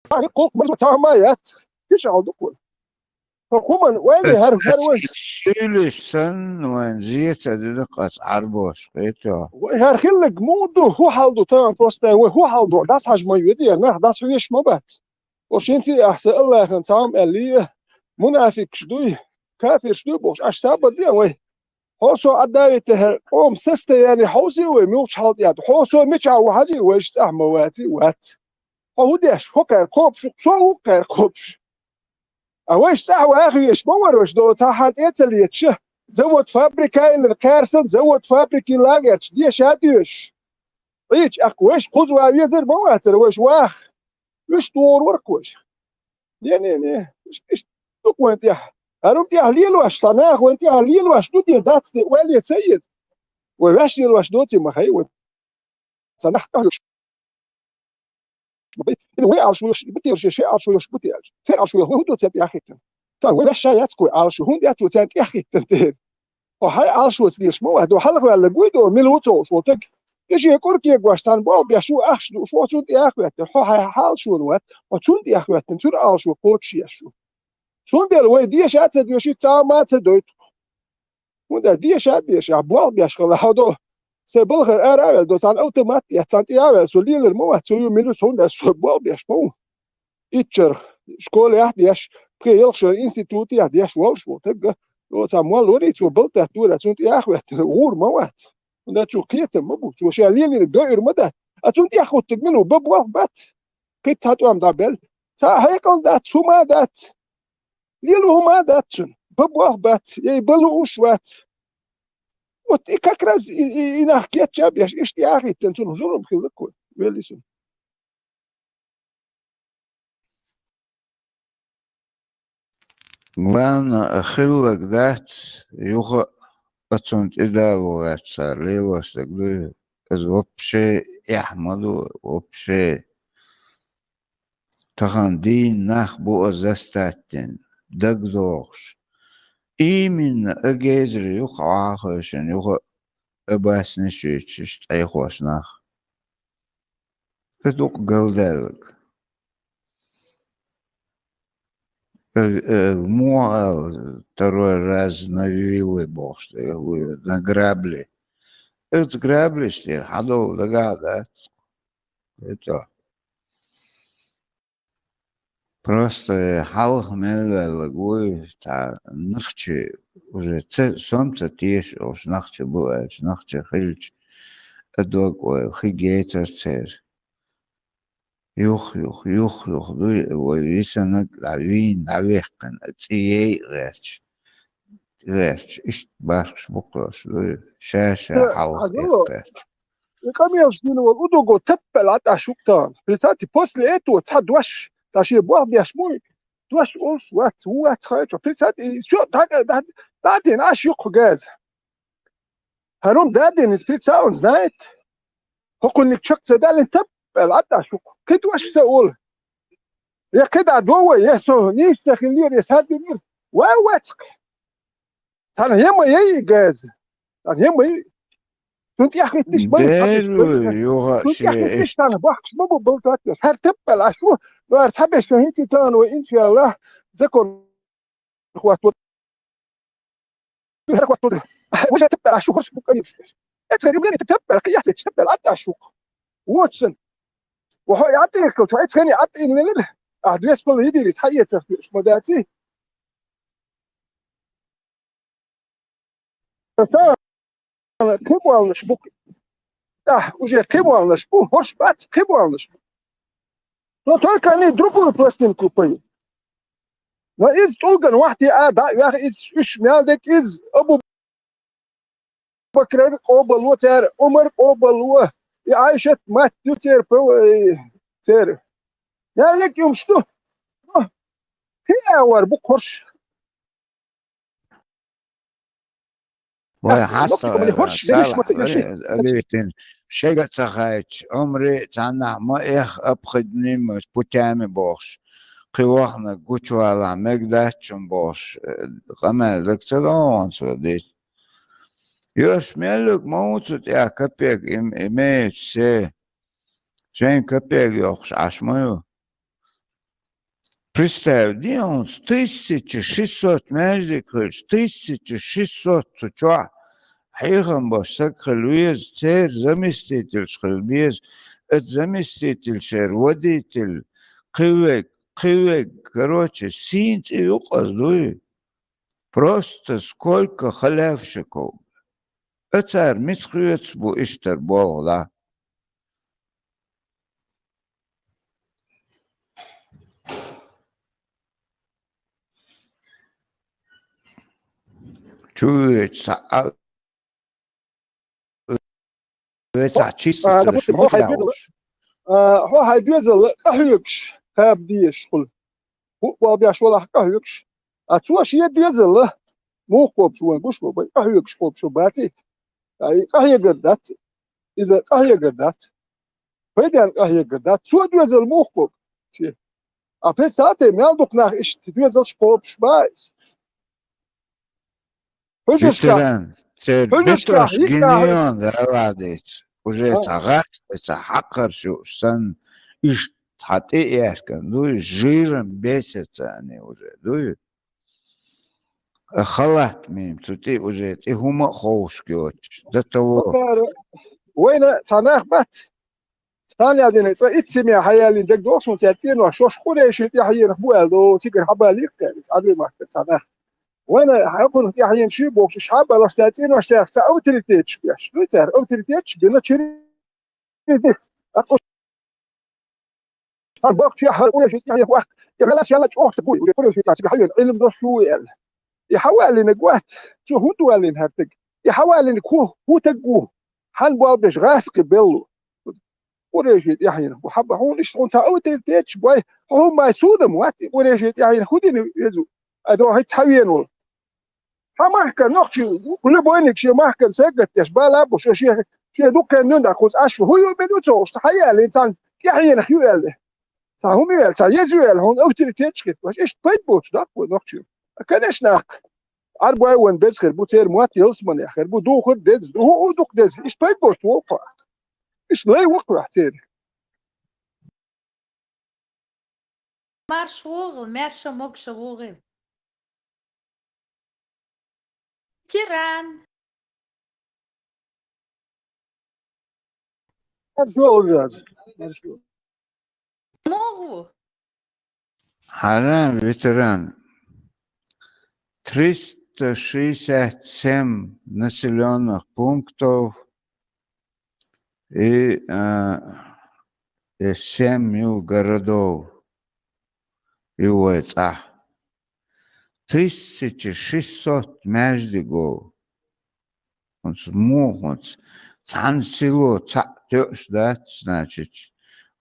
Ай, кхокху база цхьа хӀума яц. Тиша хьал ду кхуьнан. Хьо хӀуманна ойла, хӀара, хӀара вай. Суьйлуш санна, вайн зен ца дина кхаца Ӏарбош, кхетий хьо? Вай хӀара хилларг муха ду, хӀун хьал ду, тахана просто вай хӀун хьал ду, дӀасахьажа ма веза, нах дӀасахьоьжуш ма бац. Оцу шин цӀе ахь сан Аллахьан цхьа хӀума аьллий, мунафикаш дуй, кафираш дуй бохуш, аш сабар де вай. Хьо со Ӏаддавита хӀара къоман состояние хьовсий вай, муьлхачу хьал тӀехь ду? Хьо со мичахь ву хьажий, вайша цӀахь ма ваций, вац. Хьо хӀун деш, хӀокхара кхобуш ву, со ву кхара кхобуш. А вайша цӀахь ваха везаш ма вара вайша, до цхьа хьан тӀе а ца леташ, завод-фабрика а йиллина, кхаьрсина завод-фабрикийн лагерчу деша а доьшуш. Ӏийча аккха вайша кхуза ван везар ма вацара вайша ваха. Уьш догӀур вара-кх вайша. Не, не, не. Иштта, иштта ду-кх вайн тӀехь. ХӀара хӀума тӀехь лелош, цхьа наха вайн тӀехь лелош ду те, дац те, ойла ца еза. Вай ваьш лелош доций ма хай вай. Цхьа нах тӀехь йолуш. Вай Ӏалашо йолуш бу те, шен Ӏалашо йолуш бу те аьлча. Церан Ӏалашо йолуш вай хӀун ду церан тӀехь хӀиттина? Царна вай ваьш ша яц-кх вай Ӏалашо, хӀунда яц вай царна тӀехь хӀиттина те? Хьо хьайн Ӏалашоца лелаш ма вац, хьо хьалха ваьлларг вуй, до мила ву ца хууш волу таг. И шен кӀур кегош царна болх беш ву, ахча дууш, хьо цунна тӀехь а хӀоьттина, хьо хьайн Ӏалашо вац, хьо цунна тӀехь а хӀоьттина, цуьнан Ӏалашо кхочушъеш ву. Цундела вай деша а ца доьший, цхьа а ма ца дойту. ХӀунда деша а дешахь, болх беш хилла хьо до. Сайн балхара ара а ваьлла до, царна автомат а эцна, царна тӀе а ваьлла, со лелар ма вац, со ю мила ву, хӀунда аьлча со болх беш ма ву. Итт шарахь школехь а деш, пхи-ялх шарахь институтехь а деш волуш волу таг, цхьа молла варий, цо балтат дора, цунна тӀе а хӀоьттина, гӀур ма вац. ХӀунда аьлча цо кхетам ма бу, цо ша лелийнарг дойур ма дац. А цунна тӀехь хӀуттург мила ву, бан болх бац. Кхин цхьа тӀом дӀабелла. Цхьа а хьекъал дац, хӀума дац. Лела хӀума дац цуьнан. Бан болх бац, ей, бан лууш вац. Вот и как раз и, и, и нах кечъян беш, иштта тӀе а хӀиттина, цунах зулам хилла-кх вай, велли сун. Главное, хилларг дац, юха а цунна тӀедало вац цара лелош дерг дуй. Иза вообще эхь ма ду, вообще. Тахана дийна нах бу а застаттина, дагадогӀуш. Именно а гезара юха а хевшина, юха а баснаш юьйцуш, ткъе хӀорш нах. И дукха галдаьлларг. Э, э, муха ала, второй раз на вилы бохуш, э, на грабли. Оцу граблаш тӀера хьадовла дагахь а дац. Это. Просто хьалха мел ваьлларг вуй, цхьа нохчи уже ца, со-м ца теша, уьш нохчи бу аьлча, нохчи хилча, а дог ойла, хи гецар церан. Юх-юх, юх-юх дуй, вай висанаг дӀавийна, дӀавехкина, цӀе яй а гӀерташ, гӀерташ, иштта башхаш бу кхуьш дуй, ша-ша хьалха гӀерташ. И къамелаш дина волу удуго таппал а тӀаш юкъ тахана. Представьте, после этого цхьа дош, цхьа шен болх беш муй, дош олуш вац, ву вац хайчо. Представьте, и всё, дӀа-, дӀа-, дӀадина Ӏаш юкъ газа. ХӀара хӀума дадина иза, представь, он знает. ХӀокхунниг чак ца даллин таппал а тӀаш юкъ. Кхин дош ца олу. Я кхидӀа до вай, я со нийса ца хиллера, я сардинера. Вай вацкъ. Цхьана хӀема яй и газа. Цхьана хӀема яй. Цунна тӀехӀитташ ма ю, цхьаберш Деру ма ю. Юха Цунна тӀехӀитташ ши тана бахчаш ма бу балтатташ. ХӀара таппал аш ву, ну, ара цхьаберш хӀинца тана вай иншалла закон хӀотто. ХӀара хӀотто. Уже таппал аш ву, хӀорш бу къамиш. Эцхари мени таппал, кхияхтеч таппал, атта аш ву. Вочсан. Ва хьо ятӀиркал, хьо эцхани атта ин велир. А две с половиной недели, цхьа ецах ма даци. Сан кхиболнаш бу. Да, уже кхиболнаш бу, хӀорш бац кхиболнаш бу. Но только они другую пластинку поют. Но из тӀулган вахьте а, да, вах из уьш мел дег из Абу Бакрар къобалло цер, Умар къобалло, и Айшат мат ю цер, пов-, э, цер. Мел дег юмш ду. Ну, хи а вар бу хӀорш. Вай, хьаста, хӀорш, дериш ма ца еши. Объективно. Шега ца хайча, омри цхьаннахь ма эх, обходными путями бохуш. Кхин вахана гучувала мега дац шун бохуш, э, къамел даг ца догӀу цо дийца. Йош меллуг ма ву цу тӀехь капек, им, имеет все. Шайн капек йоккхуш Ӏаш ма ю. Представь, дехунца тысяча шестьсот маьждиг хилча, тысяча шестьсот цу чохь хьехам баш саг хила веза, церан заместительш хила беза, оцу заместительшера водитель, кхин вег, кхин вег, короче, сийна цӀе ю-кх аса дуй. Просто сколько халявщиков. Ацара мица хьоьца бу иштта болх, да? Чу веача схьа а вецахь числа А, ца допустим, хьо хьайн доьзал, а, хьо хьайн доьзал къахьоьгуш кхаба дезаш хуьлу. ХӀуъа болх беш валахь къахьоьгуш. А цо шен доьзал муха кхобуш ван гуш ву, бай, къахьоьгуш кхобуш ву баций? А, и къахьегар дац. Иза къахьегар дац. Пайденна къахьегар дац. Цо доьзал муха кхобу? Шен. А представьте, мел дукха нах иштта доьзалш кхобуш бац. Хьуьжаршкахь, Ветеран, церан хьуьжаршкахь бетош йикъахь гинийон, Дала дийца. Уже А. ца гӀац, ца хьакхарш юуш санна, иштта хьан тӀе а яьхкина дуй, жиром бесятся они уже, дуй? А халат мим цу тӀе уже, тӀе хӀума а ховшка йоцуш. До того. Вайна цхьа нах бац. Цхьана яздина, цкъа итт семья хьаяллина дагадогӀу суна, цаьрца цӀенош шош къурайшийн тӀаьхьенах бу аьлла, цигара хьабалийра цара, иза Ӏадве махкара цхьа нах. Вайна хьан кхунах тӀаьхьенаш ю бохуш, уьш хьабалош цара цӀенош цаьрца цхьа авторитеташ беш. Ну, цара авторитеташ бина чуьра. Цхьа бахча хьала къурайшийн тӀаьхьенах ваккха, и хьала шаьлла чӀогӀа буй, уьш къурайшийн тӀаьхьа цига хьавена, Ӏилма дош шу ву аьлла. И хьаваллинарг вац, цо хӀунда валлина хӀара стаг? И хьаваллинарг хӀу, хӀу стаг ву? Хьан болх беш гӀазкхи белла ву? Къурайшийн тӀаьхьенах бу. Хьаба хьуна иштта хьуна цхьа авторитеташ бой, хьо хӀумма суна-м вац, и къурайшийн тӀаьхьенах хӀун дина веза ву? Ай, дохьа цхьа вена волу. Хьан махкара нохчий, любойник шен махкара сагатдеш, бала а бу, шен, шен дуккхенна нуьн дӀа кхуза Ӏаш ву. ХӀун ю бен ю цо, уьш хьаяллина, цхьана тӀаьхьенах ю аьлла. Цхьа хӀума ю аьлла, цхьа еза ю аьлла, хьуна авторитеташ хетта баш. Иштта пайда боцуш даккха вай нохчий. Конечно, нах. Ӏарбой ван беза хир бу, церан мотт ялсамане хир бу, духар деза, хӀу, хӀу дукха деза. Иштта пайда боцуш ву кху. Иштта лай ву кху церан. Марша вогӀийла, маьрша могуша вогӀийла. Тиран. Марша вогӀийла. Марша вогӀийла. Муха ву? Хьарам, ветеран. Триста шестьдесят семь населённых пунктов и, а, и семь городов и вай цӀа. Тысяча шестьсот маьждигов. ХӀунца муха хӀунца? Цхьана село цхьаъ тоьуш дац, значит,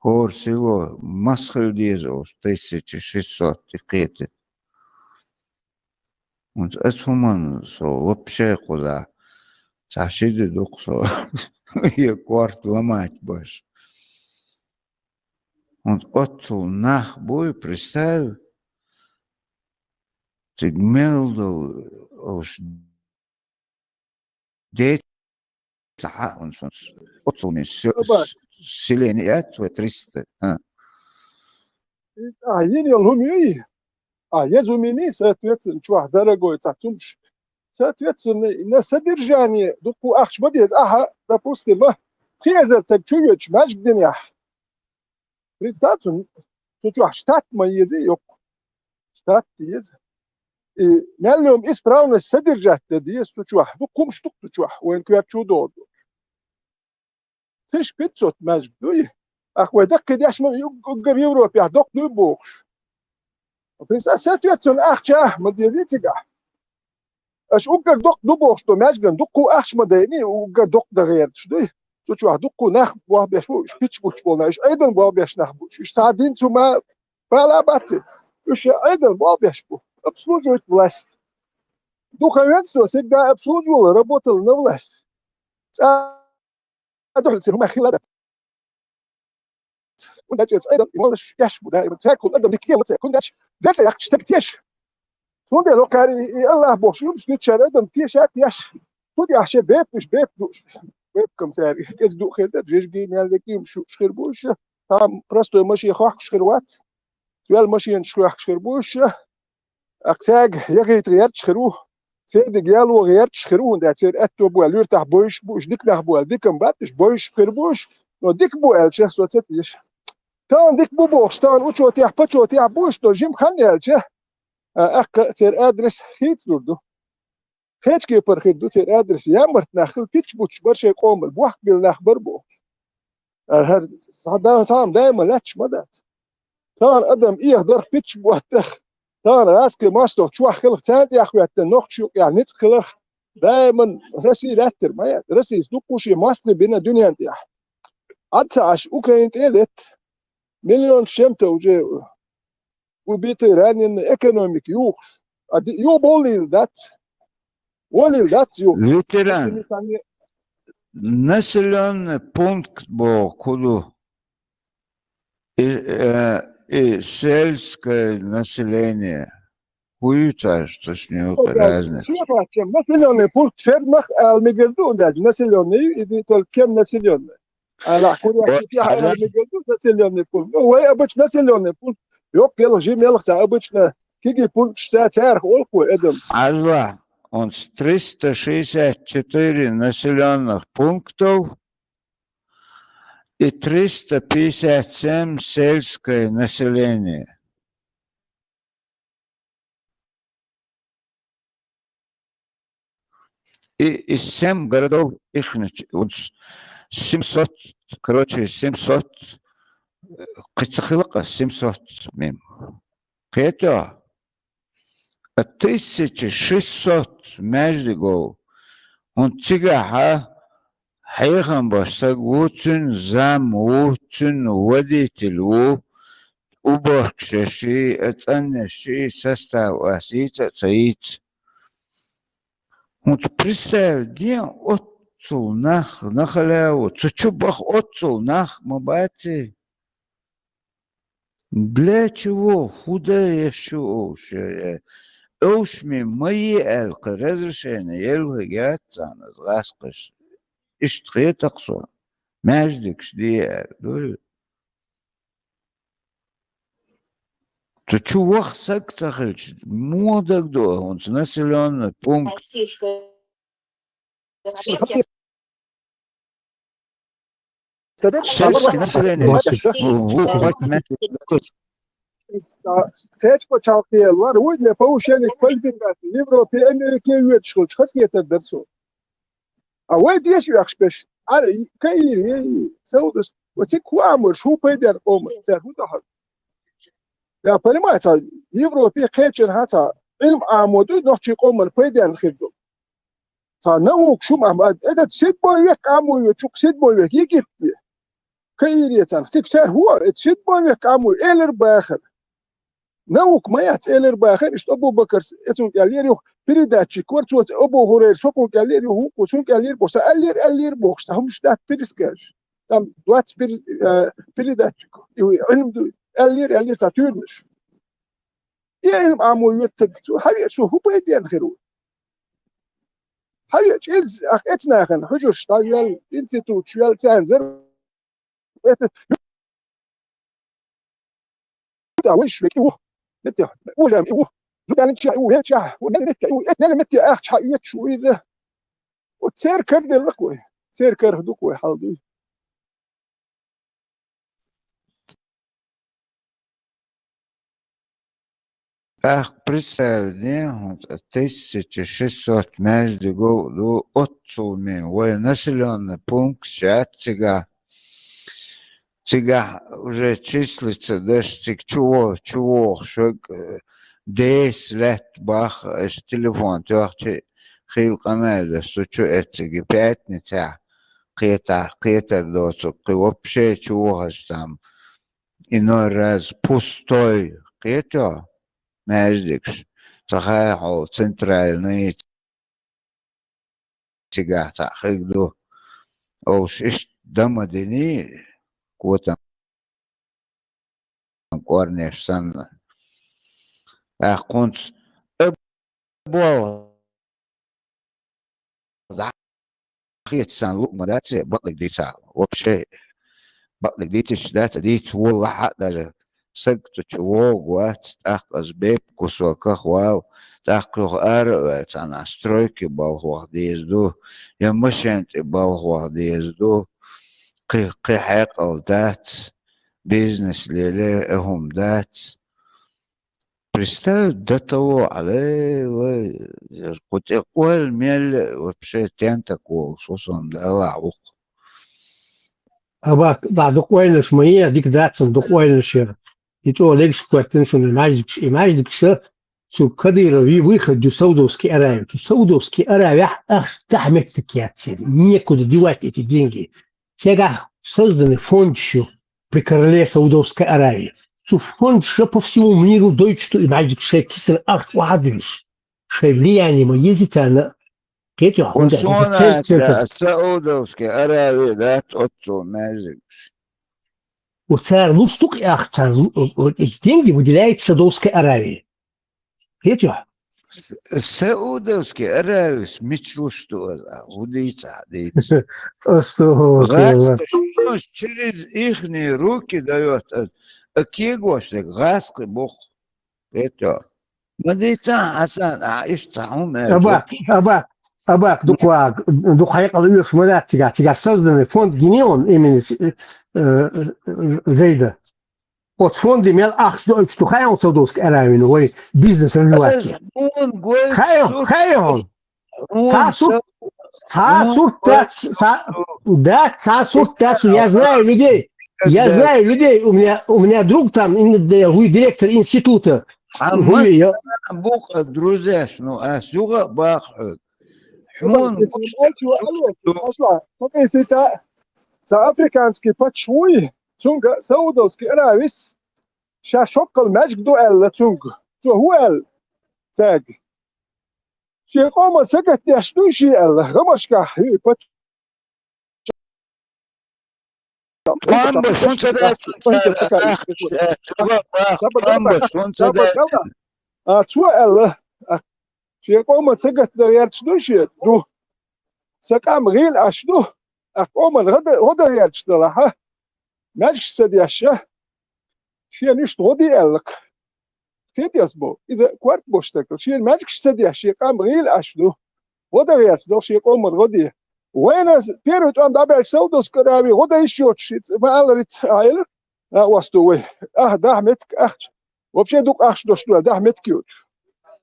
хӀора село маса хила деза уьш, тысяча шестьсот и кхетар. ХӀунца аса хӀуманна со вообще кхуза цхьа ши де ду-кх со, я корта ламать баш. ХӀунца оццул нах буй, представь, цига мел долу уьш, деца тӀехьа, хӀунда оццул мин с-, Аба. С-, селени яц вай триста. А. А, йина йолу хӀума юй? А, еза хӀума йиний, соответственно, чохь дорогой цхьа цумаш. Соответственно, на содержание дуккха ахча ма деза. Ахьа, допустим, а, пхи эзар стаг чу йоьдуш маьждиг динехь. Представь, цу чохь штат ма еза йоккха. Штат еза. И мел йолу исправность содержать дан деза цу чохь. Дуккха хӀумаш ду цу чохь, вайн коьртачу догӀу. Тысяча пятьсот маьждиг дуй? Ах, вай даккхий деш ма ю-, уггар Европехь доккха дуй бохуш. Представь, соответственно, ахча ма дезий цигахь. Аша уггар доккха ду бохуш ду маьждиган, дуккха ахча ма дайний, уггар доккха дан гӀерташ дуй. Цу чохь дуккха нах болх беш бу, уьш пичча буттуш болу нах, уьш Ӏедална болх беш нах бу, уьш схьа динца хӀума бала а бац. Уьш Ӏедална болх беш бу, обслуживать власть. Духовенство всегда обслуживало, работало на власть. ЦӀа дуьхьал церан хӀума хилла дац. ХӀунда аьлча иза Ӏедал и моллаш еш бу даиман. Цаьргахула адам дика эла ца, хӀунда аьлча дерза яккхаш стаг теша. Цундела хӀокхара и, и АллахӀ бохуш хӀумаш дуьтучара адам теша а теша. ХӀунда аьлча шен бепиг уьш бепиг дууш. Бепиг-м цаьрга кӀезиг ду хир дара, жижигий мел векий хӀумаш шу хир бу уьш. Там простой машен хохкуш хир вац. Йоьлла машенаш хохкуш хир бу уьш. Ах, цаьрга яхийтар гӀерташ хир ву. Церниг яло гӀерташ хир ву, хӀунда аьлча церан аьтто бу аьлла, юьртахь бовзуш бу уьш, дика нах бу аьлла, дика-м бац уьш, бовзуш хир бу уьш, но дика бу аьлча, со ца теша. Тахана дика бу бохуш, тахана учётехь, почётехь бу уьш, но жимма хан яьлча, а, аккха а церан адрес хийцалур ду. Кхечу кепара хир ду церан адрес, ямарт нах хила, пичча буттуш бара шайн къоман, бохк бина нах бара бохуш. ХӀара схьа-, цхьа а даиман лаьтташ ма дац. Тахана адам эха дарх, пичча боттарх, тахана гӀазкхийн мостагӀа чохь хиларх, царна тӀехь хӀоьттина нохчийн юкъехь ницкъ хиларх, даиман Россия лаьттара ма яц. Россияс дуккха шен мостагӀий бина дуьнен тӀехь. Ӏад ца Ӏаш, Украина тӀе а летта, миллион с чем-то уже убитый, раненый, экономика юхуш. А ди-, юха бовлийла дац. Волийла дац юха. Ветеран. Населённый пункт боху хӀун ду? И, э, и сельское население. ХӀун ю цаьрца, цаьрца разница? Населённый пункт фермах ала мегар ду, даже населённый, и только кем населённый. Ала, хӀун ю, ала мегар ду населённый пункт. Ну, вай обычно населённый пункт. Йоккха елха, жима елха цхьа обычно кегий пункташ ца царах олу вай адам. Хьажал, у нас триста шестьдесят четыре населённых пунктов и триста пятьдесят семь сельское население. И из семь городов ихначу, вот семьсот, короче, семьсот, э, кхин ца хилла-кх семьсот мимо. Кхетий? А тысяча шестьсот маьждиг ву. ХӀунда цигахь хьехам беш стаг ву, цуьнан зам ву, цуьнан водитель ву, уборкаш еш, а цӀанъеш, состав ас йийца а ца йийца. ХӀунда представь де, оццул нах, нахала ву, цу чу баха оццул нах ма баций. Для чего? ХӀун дан еш ю уьш? Уьш ма е аьлла, кхин разрешение елла хӀига яц царна, гӀазкхаша. Иштта хета-кх суна. Маьждигаш де аьлла, дуй? Цу чу ваха стаг ца хилча, муха дагадо хӀунца населённый пункт? Сельский население. Кхечу пачхьалкхе вара, вуй для повышения квалификации Европе, Америке йоьдуш хилча, хазахетар дара суна. А вай деша оьхуш берш, Ӏара, Каире, Саудас, ва цига хӀун Ӏамор, хӀун пайденна къоман, цара хӀун дахьар? Я понимаю, цхьа Европе кхечанхьа цхьа Ӏилма Ӏамо ду, нохчийн къоман пайденна хир ду. Цхьа наука шу ма, этот седьмой век Ӏамо йоцуш, седьмой век Египте. Каире царна. Цига цара хӀун, этот седьмой век Ӏамо, элира бахар. Наука ма яц, элира бахар, иштта Абу-Бакарс, эцунга аьллера юха передатчик вара, цо Абу Хурайрас хӀокхунга аьллера юха, хӀокхо цунга аьллера бохуш, сан аьллера, аьллера бохуш, сан хӀумаш дац перескажа. Там двадцать пере-, э, передатчик, и Ӏилма ду, аьллера, аьллера цхьа туьйранаш. И Ӏилма Ӏамо йоьттаг, цо хьавеа, цо хӀун пайденна хир ву? Хьавеача иза, ах, эцнахана, хьужурш дӀавел, институташ вел, цӀензар. Это, да, вай швеки у. Это, уже и у. Зуданча у, веча, у, не метте, у, это, не метте, ах, ча, и чу, иза. Вот церкар делла кой. Церкар дук вай хьалдуй. Ах, представь, не, вот тысяча шестьсот между гол-, ну, отцу ми, вай населённый пункт, ща цига. Цига уже числится, даже циг чего, чего, шо, э, десять лет бах, эш телефон, тёхчи, хил къамел, да, су чу эциги, пятница, кхета, кхетар доцу, кхи вообще чего там, иной раз пустой, кхетё, междикш, цахай хол, центральный, цигахь цхьаъ хиг ду. Овш иштта дама дини, котам кӀорнеш санна. ТӀаккха хӀунца э, бо, дӀахецсан луъма дац, бакълиг дийца. Вообще, бакълиг дийцаш дац, дийца воллахьа а даже. Саг цу чу вогӀу вац, тӀаккха аса бепиг кусоках вала, тӀаккха юха ара а ваьлла, цхьана стройки балха ваха деза ду, я машен тӀе балха ваха деза ду, кхин, кхин хьекъал дац, бизнес леле а хӀума дац. Представь, до того, алей, вай, кху тӀе къойл мел вообще тентакл, шо сом далахь ву-кх. Аба, да, дукха ойланаш ма е, дика дац, дукха ойланаш яр. И чӀогӀа легаш коьртан шуна и маьждигаш, и маьждигаш, цу Кадыровы выход ю Саудовский Аравии. Цу Саудовский Аравиях ахча дахьа меттиг яц. Некуда девать эти деньги. Цигахь созданы фондаш ю при короле Саудовской Аравии. Цу фондаш по всему миру дойчу, что и маьждигаш шайн кисара ахча охьадуьллуш. Шайн влияние ма еза царна. Кхетий хьо, хӀунда аьлча цу цер-, цер-, цер-, Саудовский Аравии дац оццул маьждигаш. У цара луш ду-кх и ахча, цара лу-, э, э, эти деньги выделяет Саудовской Аравии. Кхетий хьо? С-, Саудовский Аравис мича луш ду аса, хӀун дийца, дийца. Астагфирулла. ГӀазкхи шоаш через ихние руки даёт аса, а кегош дерг гӀазкхи бу-кх. Кхетий хьо? Ма дийца, Хьасан, а иштта цхьа хӀума аьлча. Аба, аба, аба, дукха, дукха хьекъал оьшуш ма дац цигахь, цигахь созданы фонд гинон имени, э, э, Зайда. Оцу фонде мел ахча доуьйтуш ду хаьий хьуна Саудовский Аравин вай бизнес развивать? Ас хьуна гой, хаьий хьуна, сурт, хаьий хьуна. Цхьа сурт, цхьа сурт дац, цхьа, да, цхьа сурт дац, я знаю людей, я знаю людей, у меня, у меня друг там, ин-, д-, вы директор института. Хьан вы, я массара бу-кх, друзьяш, ну, ас юха а баккха хьоьга. Хьуна гуш ду. Цхьа африканский паччахь вуй, цунга Саудовский Аравис, ша шоккхал маьждиг ду аьлла цунга. Цо хӀун аьлла цаьрга? Шен къоман сагатдеш дуй шен аьлла, гӀамашкахь хьуьйпача. Тхьамбаш хӀунда ца даьлла цара ахча, э, чӀогӀа баккха, тхьамбаш хӀунда ца даьлла? А, цо аьлла, а, шен къоман сагатдан гӀерташ дуй шен? Ду. Сан къам гӀийла Ӏаш ду. А, къоман гӀо дан гӀерташ далахь, а? Маьждигаш ца деш, а? Шена иштта гӀо де аьлла-кх. Кхетий ас боху? Иза корта болуш стаг. Шена маьждигаш ца деш, шен къам гӀийла Ӏаш ду. ГӀо дан гӀерташ долу шен къоман гӀо де. Вайна первый тӀом дӀабаьлча Саудовская Аравия гӀо дан йиш йоцуш, ма аллара, ца Ӏайла, а, осту вай. Ахь дахьа меттиг ахча. Вообще дукха ахча долуш ду аьлла, дахьа меттиг йоцуш.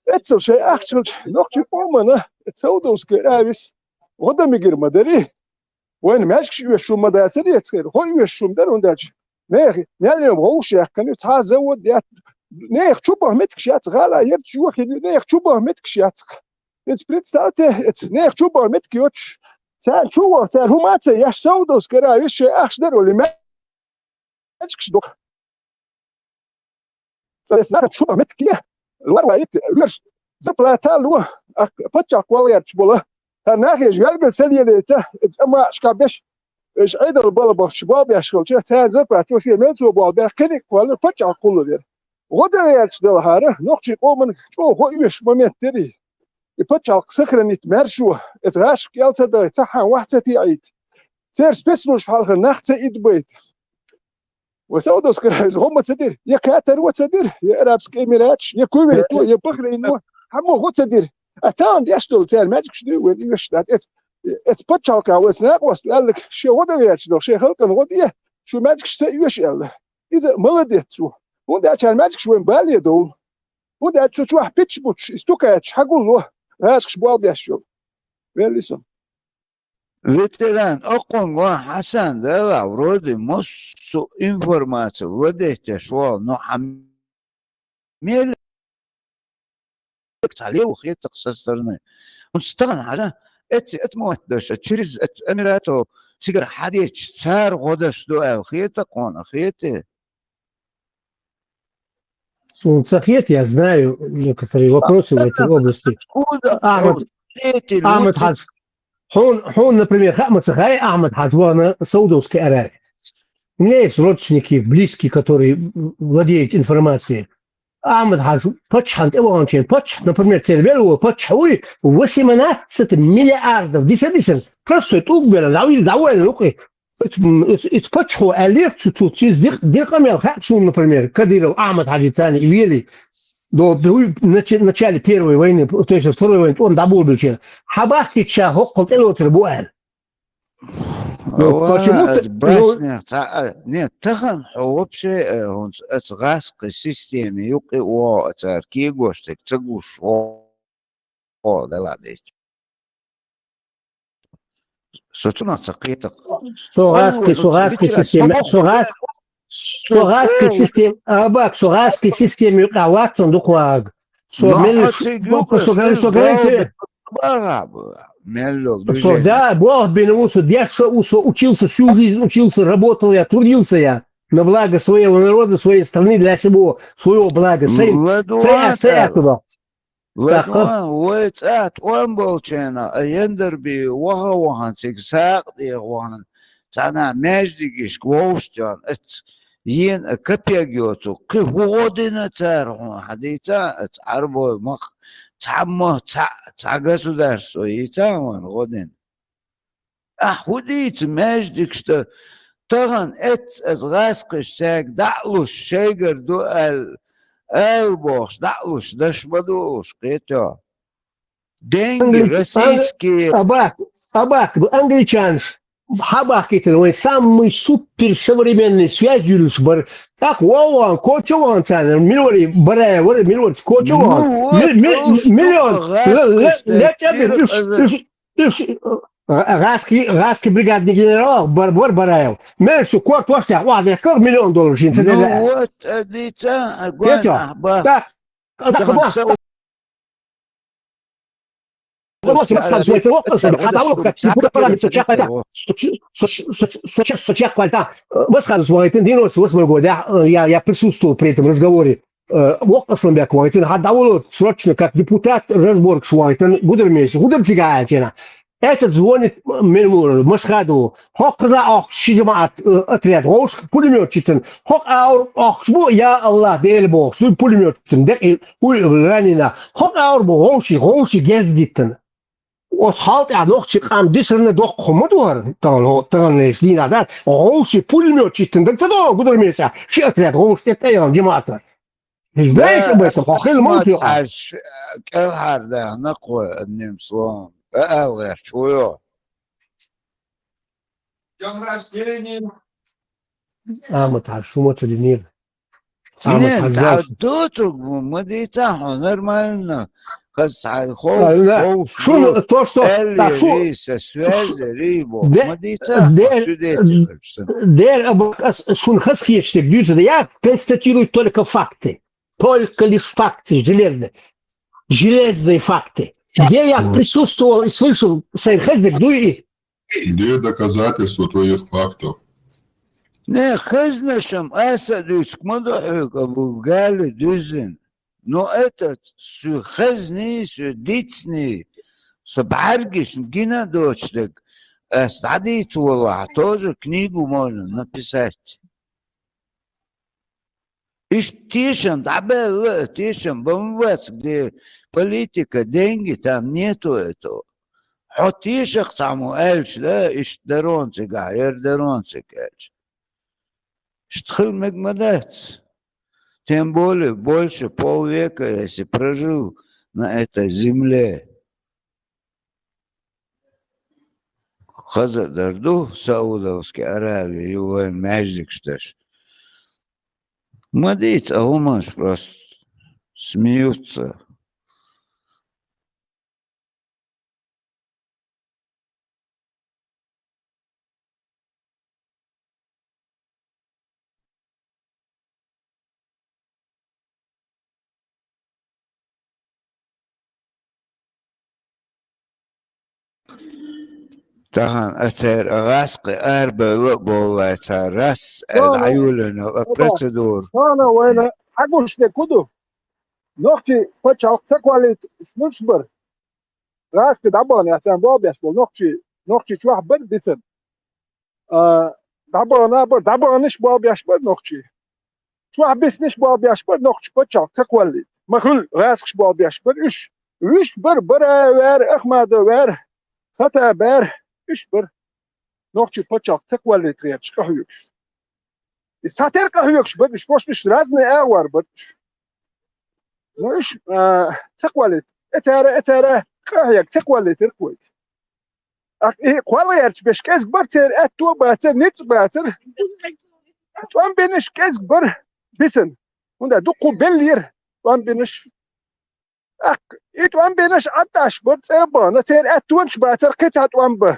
Эццал шайн ахча хилча, нохчийн къомана Саудовская Аравис гӀо дан мегар ма дарий. Вайна маьждигаш оьшуш хӀума ма дацара эцхира, хӀо оьшуш хӀума дара, хӀунда аьлча нехан мел йолу вовшах яьккхина ю, цхьа а завод яц, нехан чу баха меттигаш яц, гӀала ярташ йохийна ю, нехан чу баха меттигаш яц. Эца представьте, эца нехан чу баха меттиг йоцуш, царна чу ваха, цара хӀума а ца еш, Саудовская Аравис шайн ахча дара олий, маьждигаш доху. Цара эца нахана чу баха меттиг е, лор вайта, вуьрш зарплата а ло, ахь паччахь кхолла гӀерташ болу. ХӀара нахе жуьлгал ца лелийта, эца амма ашка беш, уьш Ӏедал бала бахча болбеш хилча, царна зарплата чу шен мел цо болбеш, кхиниг кхолла паччахь кхуллу вера. ГӀо дан гӀерташ далахьара, нохчийн къоман чӀогӀа гӀо оьшуш момент дерий. И паччахьалкх сохранить маьрша, эца гӀашка кӀел ца дахийта, цхьа хьан ваьхьа ца теӀийта, церан спецслужба хьалхара нах ца идбайта. Ва Саудовская Аравия гӀо ма ца дира, я Катар ва ца дира, я Арабский Эмираташ, я Кувейт ва, я Бахрейн ва, хьаммо гӀо ца дира. А тахана деш долу цара маьждигаш дуй вайн оьшуш дац. Эц, эц пачхьалкхехь вайца накъост аьлларг, шен гӀо дан гӀерташ долу, шен халкъана гӀо де, шу маьждигаш ца оьшу аьлла. Иза а маладец цо. ХӀунда аьлча маьждигаш вайн бале довла. ХӀунда аьлча цу чохь пичча буттуш, и стукачаш хьагулло, гӀазкхаш болх беш йолу. Велли со. Ветеран, оккхунга ван Хьасан делахь, вроде массо информация владеть деш вахана, но хьан мел цхьа лево хетакх со стороны. ХӀунца тахана хьажа, эцци этмот даша, через эт Эмирато цигара хьадеча, цара гӀо даш ду аьлла хетакх ван, хете? Суна ца хета, я знаю некоторые вопросы в этой области. Ахмад, Ахмад Хьаж, хьуна, хьуна, например, хаьа ма ца хаьа, Ахмад Хьаж вахана Саудовская Аравия. У меня есть родственники, близкие, которые владеют информацией. Ахмад Хьаж паччахьан тӀе ваханчийн паччахь, например, церан велла паччахь вуй, восемнадцать миллиардов, диса, диса, простой тӀулг бер, дӀавийла, дӀавойла лукъи. Оцу, оцу, оцу паччахьо аьллера цу, цу, цу, дир-, диркъа мел хаьа суна, например, Кадыров Ахмад Хьажи царна и вели, до, до, в начале Первой войны, то есть Второй войны, тӀом дӀаболабелча, хьабахкийча ша хӀоккхул тӀелоцур бу аьлла. Ну, почему ты, ну, баснех цхьа, а, нет, тахана хьо вообще, э, хӀунца оцу гӀазкхи системе юкъе вогӀу цара кегош дерг ца гуш вогӀу. О, дела дечу. Со цунах ца кхетакх. Со гӀазкхи, со гӀазкхи система, со гӀаз-, со гӀазкхи система, абак, со гӀазкхи система юкъа ваццун дукха ваг. Со меллиш, со грани, со грани, со, да, бог бина ву, со дешша ву, со учился, всю жизнь учился, работал я, трудился я на благо своего народа, своей страны, для всего своего блага. Сай, сай, сай, Ладуан, вай цӀа тӀом болчена, а Яндарби ваха вахана, цига сакъа тӀеха вахана, цхьана маьждигашка вовшахтоьхна, ац йина а капег йоцу, кхин хӀун гӀо дина цара хьуна, хьан дийца, ац Ӏарбой мах, цхьамма, цхьа, цхьа государство йийца вайна гӀо дина. Ахь хӀун дийца маьждигашта тахана эццаза гӀазкхаш цаьрга дӀа а луш, шайгара ду аьлла, ала бохуш, дӀа а луш, даш ма ду уьш, кхетахь? Деньги российские. Абак, абак, англичанаш, хьабахкийтина вайн самый супер современный связь юьллуш бара. ТӀаккха вовван, коча ван царна, милори барая вара, милорца коча ван. Ну, вот, миллион, леча, уж, уж, гӀазкхи, гӀазкхи бригадный генерал бар-, бар-, Бараев. Мел шу корта ваштехь охьадехкар миллион доллар шин ца делла. Ну вот, а дийца, а гуан ахьба. Так, так, тахана ба. Со, со, со чекхвальта. Масхадович вахийтина, девяносто восьмой годехь, я, я присутствовал при этом разговоре. Э, воккха Асланбек вахийтина, хьан дӀаволо срочно, как депутат, разборкаш вахийтина, гудармейша, гудар цига аьлча. Этот звонит Мельмуру, Масхадову. ХӀокхуза охкуш ши жамаӀат, э, отряд, гӀовш пулемётчитан. ХӀокху аур охкуш бу, я Аллах, Дела бохуш, дуй пулемётчитан, декъий, уй, ранена. ХӀокху аур бу гӀовши, гӀовши гезгиттан. Оцу хьал тӀехь нохчи къам дисарна доккха хӀума ду хӀара, тахана, тахана леш дийнахь дац. ГӀовши пулемётчитан, даг ца догӀу гудармейша, ши отряд гӀовш тӀе тӀейгӀан жамаӀата. Знаешь об этом? Хьо хила ма ву цуьнан? Аш, э, кӀелхьара даьхна кхо одним словом. Э, ала гӀерташ ву йо. Ахмад Хьаж, шу ма ца динийла. Ахмад Хьаж, доцург ма дийца хьо нормально. Хаза хьайн хов-, ховш шуна ду, то, что, аьллера, шу-, риса, связь, ри бохуш. Ма дийца хьо, шу дийца. Дер, абу, ас шуна хаза хеташ дерг дуьйцу, я констатирую только факты. Только лишь факты, железные. Железные факты. Где я присутствовал и слышал, сайн хаза дерг дуй и. Где доказательства твоих фактов? Не, хезнашам аса дуьйцуш ма ду хьоьга, абу гали дуьззина. Но этот, шу хезний, шу дицний, со бӀаьргашна гина доцуш дерг, ас дӀадийца волахь, тоже книгу можно написать. Иштта тешам дӀабаьлла, тешам бан вацаг де политика, деньги там нету этого. Хьо тешах цхьаммо аьлча, да, иштта дарон цигахь, яр дарон цига аьлча. Иштта хила мег ма дац. Тем более, больше полвека, если прожил на этой земле, хаза а дар ду, Саудовский Аравия ю вайн маьждигаш даш. Ма дийца, а хӀуманаш просто смеются. Тахана а церан а гӀаскхи арабевлла а боллай цара, раз, э, Тана, дӀайолийна а оба, процедура. Тана вайна хьагуш де ку ду? Нохчий пачхьалкх ца кхоллийта уьш муьлш бара? ГӀаскхи дӀабахана, яхь царна болх беш болу нохчий, нохчий чохь бара бисина. А, дӀабахана а бара, дӀабаханаш болх беш бара нохчий. Чохь биснаш болх беш бара нохчий пачхьалкх ца кхоллийта. Ма хуьлу гӀаскхаш болх беш бара уьш. Уьш бара, бара а вара, Ахмада вара, хата а бара, уьш бара. Нохчий пачхьалкх ца кхоллийта гӀерташ къахьоьгуш. И схьатера къахьоьгуш бара уьш, кошнаш разный агӀор бара уьш. Ну, уьш, а, ца кхоллийта. Э цара, э цара къахьега ца кхоллийтира кхойта. Ах, и кхолла гӀерташ беш кӀезиг бара церан аьтто а бацара, ницкъ а бацара. ТӀом бинарш кӀезиг бара бисина. ХӀунда дуккха беллера тӀом бинарш. Ах, и тӀом бинарш Ӏаддаш бара цӀа а бахана, церан аьттонаш бацара кхин цхьа тӀом бан.